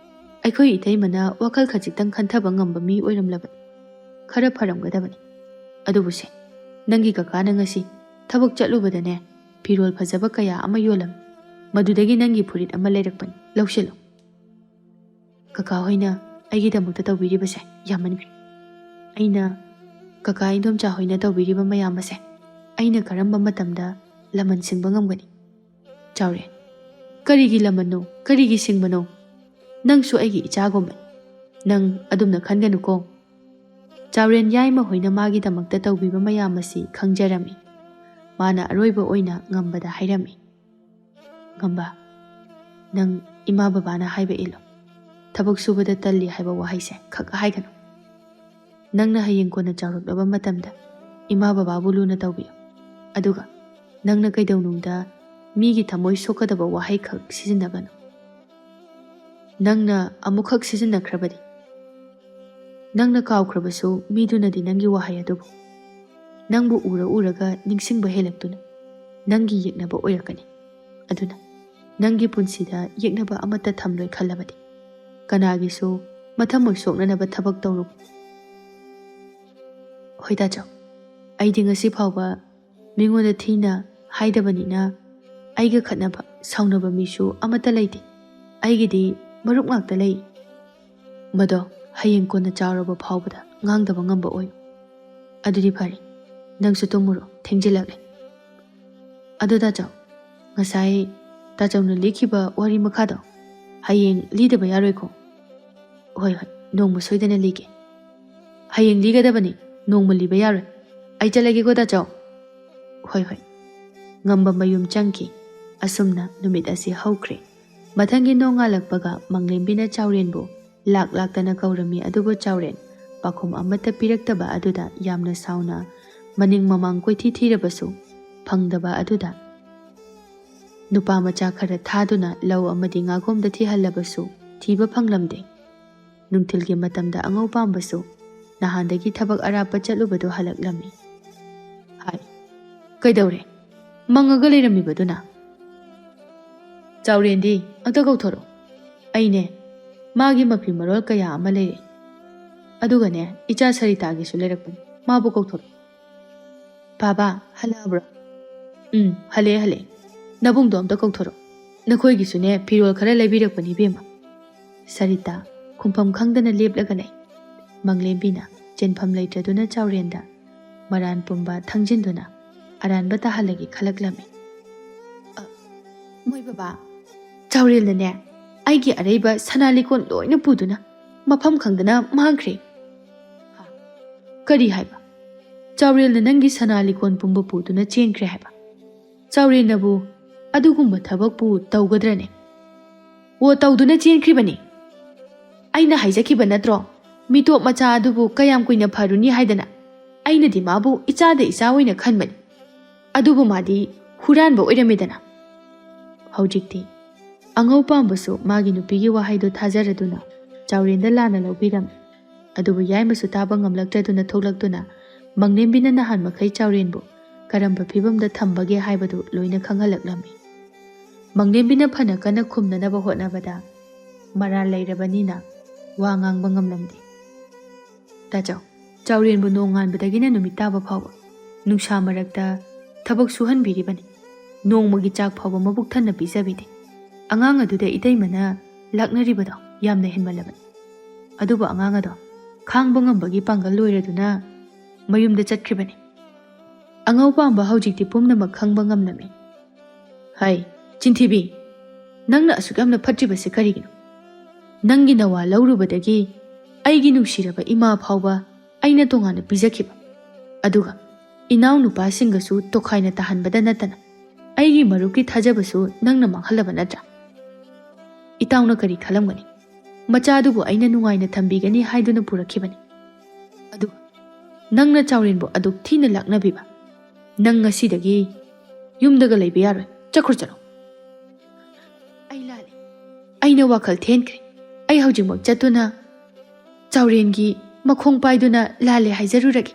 ꯑꯩꯈꯣꯏ ꯏꯇꯩꯃꯅ ꯋꯥꯈꯜ ꯈꯖꯤꯛꯇꯪ ꯈꯟꯊꯕ ꯉꯝꯕ ꯃꯤ ꯑꯣꯏꯔꯝꯂꯕꯗꯤ ꯈꯔ ꯐꯔꯝꯒꯗꯕꯅꯤ꯫ ꯑꯗꯨꯕꯨꯁꯦ, ꯅꯪꯒꯤ ꯀꯀꯥꯅ ꯉꯁꯤ ꯊꯕꯛ ꯆꯠꯂꯨꯕꯗꯅꯦ, ꯐꯤꯔꯣꯜ ꯐꯖꯕ ꯀꯌꯥ ꯑꯃ ꯌꯣꯜꯂꯝꯃꯤ꯫ ꯃꯗꯨꯗꯒꯤ ꯅꯪꯒꯤ ꯐꯨꯔꯤꯠ ꯑꯃ ꯂꯩꯔꯛꯄꯅꯤ, ꯂꯧꯁꯤꯜꯂꯨ꯫ ꯀꯀꯥ ꯍꯣꯏꯅ ꯑꯩꯒꯤꯗꯃꯛꯇ ꯇꯧꯕꯤꯔꯤꯕꯁꯦ ꯌꯥꯝꯃꯟꯈ꯭ꯔꯦ꯫ ꯑꯩꯅ ꯀꯀꯥ ꯏꯟꯗꯣꯝꯆꯥ ꯍꯣꯏꯅ ꯇꯧꯕꯤꯔꯤꯕ ꯃꯌꯥꯝ ꯑꯁꯦ ꯑꯩꯅ ꯀꯔꯝꯕ ꯃꯇꯝꯗ ꯂꯃꯟ ꯁꯤꯡꯕ ꯉꯝꯒꯅꯤ? ꯆꯥꯎꯔꯦꯟ, ꯀꯔꯤꯒꯤ ꯂꯃꯟꯅꯣ? ꯀꯔꯤꯒꯤ ꯁꯤꯡꯕꯅꯣ? ꯅꯪꯁꯨ ꯑꯩꯒꯤ ꯏꯆꯥꯒꯨꯝꯕꯅꯤ꯫ ꯅꯪ ꯑꯗꯨꯝꯅ ꯈꯟꯒꯅꯨꯀꯣ꯫ ꯆꯥꯎꯔꯦꯟ ꯌꯥꯏꯃ ꯍꯣꯏꯅ ꯃꯥꯒꯤꯗꯃꯛꯇ ꯇꯧꯕꯤꯕ ꯃꯌꯥꯝ ꯑꯁꯤ ꯈꯪꯖꯔꯝꯃꯤ꯫ ꯃꯥꯅ ꯑꯔꯣꯏꯕ ꯑꯣꯏꯅ ꯉꯝꯕꯗ ꯍꯥꯏꯔꯝꯃꯤ, "ꯉꯝꯕ, ꯅꯪ ꯏꯃꯥ ꯕꯕꯥꯅ ꯍꯥꯏꯕ ꯏꯜꯂꯣ꯫ ꯊꯕꯛ ꯁꯨꯕꯗ ꯇꯜꯂꯤ ꯍꯥꯏꯕ ꯋꯥꯍꯩꯁꯦ ꯈꯛ ꯍꯥꯏꯒꯅꯨ꯫ ꯅꯪꯅ ꯍꯌꯦꯡ ꯀꯣꯟꯅ ꯆꯥꯎꯔꯛꯂꯕ ꯃꯇꯝꯗ ꯏꯃꯥ ꯕꯕꯥꯕꯨ ꯂꯨꯅ ꯇꯧꯕꯤꯌꯨ꯫ ꯑꯗꯨꯒ ꯅꯪꯅ ꯀꯩꯗꯧꯅꯨꯡꯗ ꯃꯤꯒꯤ ꯊꯃꯣꯏ ꯁꯣꯛꯀꯗꯕ ꯋꯥꯍꯩ ꯈꯛ ꯁꯤꯖꯤꯟꯅꯒꯅꯨ꯫ ꯅꯪꯅ ꯑꯃꯨꯛꯈꯛ ꯁꯤꯖꯤꯟꯅꯈ꯭ꯔꯕꯗꯤ, ꯅꯪꯅ ꯀꯥꯎꯈ꯭ꯔꯕꯁꯨ ꯃꯤꯗꯨꯅꯗꯤ ꯅꯪꯒꯤ ꯋꯥꯍꯩ ꯑꯗꯨꯕꯨ ꯅꯪꯕꯨ ꯎꯔ ꯎꯔꯒ ꯅꯤꯡꯁꯤꯡꯕ ꯍꯦꯜꯂꯛꯇꯨꯅ ꯅꯪꯒꯤ ꯌꯦꯛꯅꯕ ꯑꯣꯏꯔꯛꯀꯅꯤ꯫ ꯑꯗꯨꯅ ꯅꯪꯒꯤ ꯄꯨꯟꯁꯤꯗ ꯌꯦꯛꯅꯕ ꯑꯃꯠꯇ ꯊꯝꯂꯣꯏ ꯈꯜꯂꯕꯗꯤ ꯀꯅꯥꯒꯤꯁꯨ ꯃꯊꯃꯣꯏ ꯁꯣꯛꯅꯅꯕ ꯊꯕꯛ ꯇꯧꯔꯨ꯫ ꯍꯣꯏ ꯇꯥꯆꯧ, ꯑꯩꯗꯤ ꯉꯁꯤ ꯐꯥꯎꯕ ꯃꯤꯉꯣꯟꯗ ꯊꯤꯅ ꯍꯥꯏꯗꯕꯅꯤꯅ ꯑꯩꯒ ꯈꯠꯅꯕ ꯁꯥꯎꯅꯕ ꯃꯤꯁꯨ ꯑꯃꯠꯇ ꯂꯩꯇꯦ꯫ ꯑꯩꯒꯤꯗꯤ ꯃꯔꯨꯞ ꯉꯥꯛꯇ ꯂꯩ꯫ ꯃꯗꯣ ꯍꯌꯦꯡ ꯀꯣꯟꯅ ꯆꯥꯎꯔꯕ ꯐꯥꯎꯕꯗ ꯉꯥꯡꯗꯕ ꯉꯝꯕ ꯑꯣꯏꯌꯨ꯫ ꯑꯗꯨꯗꯤ ꯐꯔꯦ, ꯅꯪꯁꯨ ꯇꯨꯝꯃꯨꯔꯣ, ꯊꯦꯡꯖꯤꯜꯂꯛꯂꯦ꯫ ꯑꯗꯣ ꯇꯥꯆꯧ, ꯉꯁꯥꯏ ꯇꯥꯆꯧꯅ ꯂꯤꯈꯤꯕ ꯋꯥꯔꯤ ꯃꯈꯥꯗꯣ ꯍꯌꯦꯡ ꯂꯤꯗꯕ ꯌꯥꯔꯣꯏꯀꯣ? ꯍꯣꯏ ꯍꯣꯏ, ꯅꯣꯡꯃ ꯁꯣꯏꯗꯅ ꯂꯤꯒꯦ꯫ ꯍꯌꯦꯡ ꯂꯤꯒꯗꯕꯅꯤ, ꯅꯣꯡꯃ ꯂꯤꯕ ꯌꯥꯔꯣꯏ꯫ ꯑꯩ ꯆꯠꯂꯒꯦꯀꯣ ꯇꯥꯆꯧ꯫ ꯍꯣꯏ ꯍꯣꯏ꯫ ꯉꯝꯕ ꯃꯌꯨꯝ ꯆꯪꯈꯤ꯫ ꯑꯁꯨꯝꯅ ꯅꯨꯃꯤꯠ ꯑꯁꯤ ꯍꯧꯈ꯭ꯔꯦ꯫ ꯃꯊꯪꯒꯤ ꯅꯣꯡꯉꯥꯜꯂꯛꯄꯒ ꯃꯪꯂꯦꯝꯕꯤꯅ ꯆꯥꯎꯔꯦꯟꯕꯨ ꯂꯥꯛ ꯂꯥꯛꯇꯅ ꯀꯧꯔꯝꯃꯤ, ꯑꯗꯨꯕꯨ ꯆꯥꯎꯔꯦꯟ ꯄꯥꯎꯈꯨꯝ ꯑꯃꯠꯇ ꯄꯤꯔꯛꯇꯕ ꯑꯗꯨꯗ ꯌꯥꯝꯅ ꯁꯥꯎꯅ ꯃꯅꯤꯡ ꯃꯃꯥꯡ ꯀꯣꯏꯊꯤ ꯊꯤꯔꯕꯁꯨ ꯐꯪꯗꯕ ꯑꯗꯨꯗ ꯅꯨꯄꯥ ꯃꯆꯥ ꯈꯔ ꯊꯥꯗꯨꯅ ꯂꯧ ꯑꯃꯗꯤ ꯉꯥꯒꯣꯝꯗ ꯊꯤꯍꯜꯂꯕꯁꯨ ꯊꯤꯕ ꯐꯪꯂꯝꯗꯦ꯫ ꯅꯨꯡꯊꯤꯜꯒꯤ ꯃꯇꯝꯗ ꯑꯉꯧ ꯄꯥꯝꯕꯁꯨ ꯅꯍꯥꯟꯗꯒꯤ ꯊꯕꯛ ꯑꯔꯥꯞꯄ ꯆꯠꯂꯨꯕꯗꯨ ꯍꯜꯂꯛꯂꯝꯃꯤ꯫ ꯍꯥꯏ, "ꯀꯩꯗꯧꯔꯦ? ꯃꯪꯉꯒ ꯂꯩꯔꯝꯃꯤꯕꯗꯨꯅ?" "ꯆꯥꯎꯔꯦꯟꯗꯤ ꯑꯝꯇ ꯀꯧꯊꯣꯔꯛꯑꯣ꯫ ꯑꯩꯅꯦ, ꯃꯥꯒꯤ ꯃꯐꯤ ꯃꯔꯣꯜ ꯀꯌꯥ ꯑꯃ ꯂꯩꯔꯦ꯫ ꯑꯗꯨꯒꯅꯦ, ꯏꯆꯥ ꯁꯔꯤꯇꯥꯒꯤꯁꯨ ꯂꯩꯔꯛꯄꯅꯤ꯫ ꯃꯥꯕꯨ ꯀꯧꯊꯣꯔꯛꯑꯣ꯫ "ꯕꯥꯕꯥ, ꯍꯜꯂꯛꯑꯕ꯭ꯔꯣ?" "ꯎꯝ, ꯍꯜꯂꯛꯑꯦ, ꯍꯜꯂꯛꯑꯦ꯫ ꯅꯕꯨꯡꯗꯣ ꯑꯝꯇ ꯀꯧꯊꯣꯔꯛꯑꯣ꯫ ꯅꯈꯣꯏꯒꯤꯁꯨꯅꯦ, ꯐꯤꯔꯣꯜ ꯈꯔ ꯂꯩꯕꯤꯔꯛꯄꯅꯤ, ꯏꯕꯦꯝꯃ꯫" ꯁꯔꯤꯇꯥ ꯈꯨꯝꯐꯝ ꯈꯪꯗꯅ ꯂꯦꯞꯂꯒ ꯂꯩ꯫ ꯃꯪꯂꯦꯝꯕꯤꯅ ꯆꯦꯟꯐꯝ ꯂꯩꯇ꯭ꯔꯗꯨꯅ ꯆꯥꯎꯔꯦꯟꯗ ꯃꯔꯥꯟ ꯄꯨꯝꯕ ꯊꯪꯖꯤꯟꯗꯨꯅ ꯑꯔꯥꯟꯕ ꯇꯥꯍꯜꯂꯒꯦ ꯈꯜꯂꯛꯂꯝꯃꯤ꯫ "ꯑ, ꯃꯣꯏ ꯕꯕꯥ, ꯆꯥꯎꯔꯦꯜꯅꯅꯦ, ꯑꯩꯒꯤ ꯑꯔꯩꯕ ꯁꯅꯥ ꯂꯤꯛꯀꯣꯟ ꯂꯣꯏꯅ ꯄꯨꯗꯨꯅ ꯃꯐꯝ ꯈꯪꯗꯅ ꯃꯥꯡꯈ꯭ꯔꯦ꯫" "ꯍꯥ? ꯀꯔꯤ ꯍꯥꯏꯕ? ꯆꯥꯎꯔꯦꯜꯅ ꯅꯪꯒꯤ ꯁꯅꯥ ꯂꯤꯛꯀꯣꯟ ꯄꯨꯝꯕ ꯄꯨꯗꯨꯅ ꯆꯦꯟꯈ꯭ꯔꯦ ꯍꯥꯏꯕ? ꯆꯥꯎꯔꯦꯜꯅꯕꯨ ꯑꯗꯨꯒꯨꯝꯕ ꯊꯕꯛꯄꯨ ꯇꯧꯒꯗ꯭ꯔꯅꯦ?" "ꯑꯣ, ꯇꯧꯗꯨꯅ ꯆꯦꯟꯈ꯭ꯔꯤꯕꯅꯤ꯫ ꯑꯩꯅ ꯍꯥꯏꯖꯈꯤꯕ ꯅꯠꯇ꯭ꯔꯣ, ꯃꯤꯇꯣꯞ ꯃꯆꯥ ꯑꯗꯨꯕꯨ ꯀꯌꯥꯝ ꯀꯨꯏꯅ ꯐꯔꯨꯅꯤ ꯍꯥꯏꯗꯅ? ꯑꯩꯅꯗꯤ ꯃꯥꯕꯨ ꯏꯆꯥꯗ ꯏꯆꯥ ꯑꯣꯏꯅ ꯈꯟꯕꯅꯤ꯫ ꯑꯗꯨꯕꯨ ꯃꯥꯗꯤ ꯍꯨꯔꯥꯟꯕ ꯑꯣꯏꯔꯝꯃꯦꯗꯅ꯫" ꯍꯧꯖꯤꯛꯇꯤ ꯑꯉꯧ ꯄꯥꯝꯕꯁꯨ ꯃꯥꯒꯤ ꯅꯨꯄꯤꯒꯤ ꯋꯥꯍꯩꯗꯨ ꯊꯥꯖꯔꯗꯨꯅ ꯆꯥꯎꯔꯦꯟꯗ ꯂꯥꯟꯅ ꯂꯧꯕꯤꯔꯝꯃꯤ꯫ ꯑꯗꯨꯕꯨ ꯌꯥꯏꯃꯁꯨ ꯇꯥꯕ ꯉꯝꯂꯛꯇ꯭ꯔꯗꯨꯅ ꯊꯣꯛꯂꯛꯇꯨꯅ ꯃꯪꯂꯦꯝꯕꯤꯅ ꯅꯍꯥꯟ ꯃꯈꯩ ꯆꯥꯎꯔꯦꯟꯕꯨ ꯀꯔꯝꯕ ꯐꯤꯕꯝꯗ ꯊꯝꯕꯒꯦ ꯍꯥꯏꯕꯗꯨ ꯂꯣꯏꯅ ꯈꯪꯍꯜꯂꯛꯂꯝꯃꯤ꯫ ꯃꯪꯂꯦꯝꯕꯤꯅ ꯐꯅ ꯀꯟꯅ ꯈꯨꯝꯅꯅꯕ ꯍꯣꯠꯅꯕꯗ ꯃꯔꯥꯜ ꯂꯩꯔꯕꯅꯤꯅ ꯋꯥ ꯉꯥꯡꯕ ꯉꯝꯂꯝꯗꯦ꯫ "ꯇꯥꯆꯧ, ꯆꯥꯎꯔꯦꯟꯕꯨ ꯅꯣꯡꯉꯥꯟꯕꯗꯒꯤꯅ ꯅꯨꯃꯤꯠ ꯇꯥꯕ ꯐꯥꯎꯕ ꯅꯨꯡꯁꯥ ꯃꯔꯛꯇ ꯊꯕꯛ ꯁꯨꯍꯟꯕꯤꯔꯤꯕꯅꯤ꯫ ꯅꯣꯡꯃꯒꯤ ꯆꯥꯛ ꯐꯥꯎꯕ ꯃꯕꯨꯛ ꯊꯟꯅ ꯄꯤꯖꯕꯤꯗꯦ꯫ ꯑꯉꯥꯡ ꯑꯗꯨꯗ ꯏꯇꯩꯃꯅ ꯂꯥꯛꯅꯔꯤꯕꯗꯣ ꯌꯥꯝꯅ ꯍꯦꯟꯃꯜꯂꯕꯅꯤ꯫ ꯑꯗꯨꯕꯨ ꯑꯉꯥꯡ ꯑꯗꯣ ꯈꯥꯡꯕ ꯉꯝꯕꯒꯤ ꯄꯥꯡꯒꯜ ꯂꯣꯏꯔꯗꯨꯅ ꯃꯌꯨꯝꯗ ꯆꯠꯈ꯭ꯔꯤꯕꯅꯤ꯫" ꯑꯉꯧ ꯄꯥꯝꯕ ꯍꯧꯖꯤꯛꯇꯤ ꯄꯨꯝꯅꯃꯛ ꯈꯪꯕ ꯉꯝꯂꯝꯃꯤ꯫ "ꯍꯩ, ꯆꯤꯟꯊꯤꯕꯤ, ꯅꯪꯅ ꯑꯁꯨꯛ ꯌꯥꯝꯅ ꯐꯠꯇ꯭ꯔꯤꯕꯁꯤ ꯀꯔꯤꯒꯤꯅꯣ? ꯅꯪꯒꯤ ꯅꯋꯥ ꯂꯧꯔꯨꯕꯗꯒꯤ ꯑꯩꯒꯤ ꯅꯨꯡꯁꯤꯔꯕ ꯏꯃꯥ ꯐꯥꯎꯕ ꯑꯩꯅ ꯇꯣꯉꯥꯟꯅ ꯄꯤꯖꯈꯤꯕ, ꯑꯗꯨꯒ ꯏꯅꯥꯎꯅꯨꯄꯥꯁꯤꯡꯒꯁꯨ ꯇꯣꯈꯥꯏꯅ ꯇꯥꯍꯟꯕꯗ ꯅꯠꯇꯅ ꯑꯩꯒꯤ ꯃꯔꯨꯞꯀꯤ ꯊꯥꯖꯕꯁꯨ ꯅꯪꯅ ꯃꯥꯡꯍꯜꯂꯕ ꯅꯠꯇ꯭ꯔꯥ? ꯏꯇꯥꯎꯅ ꯀꯔꯤ ꯈꯜꯂꯝꯒꯅꯤ? ꯃꯆꯥꯗꯨꯕꯨ ꯑꯩꯅ ꯅꯨꯡꯉꯥꯏꯅ ꯊꯝꯕꯤꯒꯅꯤ ꯍꯥꯏꯗꯨꯅ ꯄꯨꯔꯛꯈꯤꯕꯅꯤ꯫ ꯑꯗꯨꯒ ꯅꯪꯅ ꯆꯥꯎꯔꯦꯟꯕꯨ ꯑꯗꯨꯛ ꯊꯤꯅ ꯂꯥꯛꯅꯕꯤꯕ꯫ ꯅꯪ ꯉꯁꯤꯗꯒꯤ ꯌꯨꯝꯗꯒ ꯂꯩꯕ ꯌꯥꯔꯣꯏ꯫ ꯆꯠꯈ꯭ꯔꯣ, ꯆꯠꯂꯣ꯫" "ꯑꯩ ꯂꯥꯜꯂꯦ꯫ ꯑꯩꯅ ꯋꯥꯈꯜ ꯊꯦꯟꯈ꯭ꯔꯦ꯫ ꯑꯩ ꯍꯧꯖꯤꯛꯃꯛ ꯆꯠꯇꯨꯅ ꯆꯥꯎꯔꯦꯟꯒꯤ ꯃꯈꯣꯡ ꯄꯥꯏꯗꯨꯅ ꯂꯥꯜꯂꯦ ꯍꯥꯏꯖꯔꯨꯔꯒꯦ꯫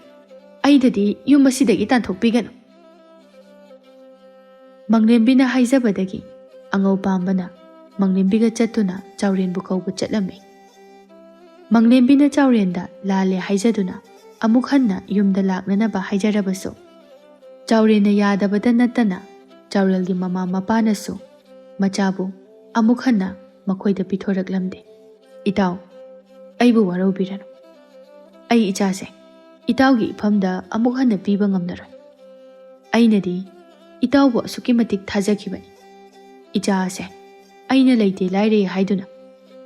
ꯑꯩꯗꯗꯤ ꯌꯨꯝ ꯑꯁꯤꯗꯒꯤ ꯇꯥꯟꯊꯣꯛꯄꯤꯒꯅꯨ꯫" ꯃꯪꯂꯦꯝꯕꯤꯅ ꯍꯥꯏꯖꯕꯗꯒꯤ ꯑꯉꯧ ꯄꯥꯝꯕꯅ ꯃꯪꯂꯦꯝꯕꯤꯒ ꯆꯠꯇꯨꯅ ꯆꯥꯎꯔꯦꯟꯕꯨ ꯀꯧꯕ ꯆꯠꯂꯝꯃꯤ꯫ ꯃꯪꯂꯦꯝꯕꯤꯅ ꯆꯥꯎꯔꯦꯟꯗ ꯂꯥꯜꯂꯦ ꯍꯥꯏꯖꯗꯨꯅ ꯑꯃꯨꯛ ꯍꯟꯅ ꯌꯨꯝꯗ ꯂꯥꯛꯅꯅꯕ ꯍꯥꯏꯖꯔꯕꯁꯨ, ꯆꯥꯎꯔꯦꯟꯅ ꯌꯥꯗꯕꯗ ꯅꯠꯇꯅ ꯆꯥꯎꯔꯦꯜꯒꯤ ꯃꯃꯥ ꯃꯄꯥꯅꯁꯨ ꯃꯆꯥꯕꯨ ꯑꯃꯨꯛ ꯍꯟꯅ ꯃꯈꯣꯏꯗ ꯄꯤꯊꯣꯔꯛꯂꯝꯗꯦ꯫ "ꯏꯇꯥꯎ, ꯑꯩꯕꯨ ꯋꯥꯔꯧꯕꯤꯔꯅꯨ꯫ ꯑꯩ ꯏꯆꯥꯁꯦ ꯏꯇꯥꯎꯒꯤ ꯏꯐꯝꯗ ꯑꯃꯨꯛ ꯍꯟꯅ ꯄꯤꯕ ꯉꯝꯂꯔꯣꯏ꯫ ꯑꯩꯅꯗꯤ ꯏꯇꯥꯎꯕꯨ ꯑꯁꯨꯛꯀꯤ ꯃꯇꯤꯛ ꯊꯥꯖꯈꯤꯕꯅꯤ꯫ ꯏꯆꯥ ꯑꯁꯦ ꯑꯩꯅ ꯂꯩꯇꯦ ꯂꯥꯏꯔꯦ ꯍꯥꯏꯗꯨꯅ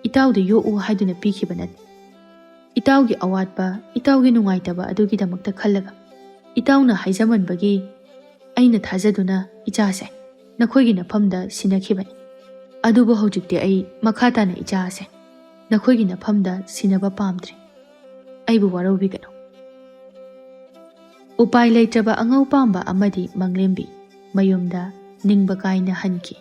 ꯏꯇꯥꯎꯗ ꯌꯣꯛꯎ ꯍꯥꯏꯗꯨꯅ ꯄꯤꯈꯤꯕ ꯅꯠꯇꯦ꯫ ꯏꯇꯥꯎꯒꯤ ꯑꯋꯥꯠꯄ, ꯏꯇꯥꯎꯒꯤ ꯅꯨꯡꯉꯥꯏꯇꯕ ꯑꯗꯨꯒꯤꯗꯃꯛꯇ ꯈꯜꯂꯒ ꯏꯇꯥꯎꯅ ꯍꯥꯏꯖꯃꯟꯕꯒꯤ ꯑꯩꯅ ꯊꯥꯖꯗꯨꯅ ꯏꯆꯥꯁꯦ ꯅꯈꯣꯏꯒꯤ ꯅꯐꯝꯗ ꯁꯤꯟꯅꯈꯤꯕꯅꯤ꯫ ꯑꯗꯨꯕꯨ ꯍꯧꯖꯤꯛꯇꯤ ꯑꯩ ꯃꯈꯥ ꯇꯥꯅ ꯏꯆꯥ ꯑꯁꯦ ꯅꯈꯣꯏꯒꯤ ꯅꯐꯝꯗ ꯁꯤꯟꯅꯕ ꯄꯥꯝꯗ꯭ꯔꯦ꯫ ꯑꯩꯕꯨ ꯋꯥꯔꯧꯕꯤꯒꯅꯨ꯫" ꯎꯄꯥꯏ ꯂꯩꯇ꯭ꯔꯕ ꯑꯉꯧ ꯄꯥꯝꯕ ꯑꯃꯗꯤ ꯃꯪꯂꯦꯝꯕꯤ ꯃꯌꯨꯝꯗ ꯅꯤꯡꯕ ꯀꯥꯏꯅ ꯍꯟꯈꯤ꯫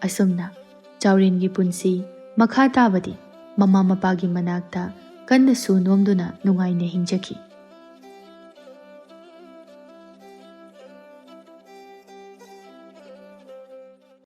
ꯑꯁꯨꯝꯅ ꯆꯥꯎꯔꯦꯟꯒꯤ ꯄꯨꯟꯁꯤ ꯃꯈꯥ ꯇꯥꯕꯗꯤ ꯃꯃꯥ ꯃꯄꯥꯒꯤ ꯃꯅꯥꯛꯇ ꯀꯟꯅ ꯁꯨ ꯅꯣꯝꯗꯨꯅ ꯅꯨꯡꯉꯥꯏꯅ ꯍꯤꯡꯖꯈꯤ꯫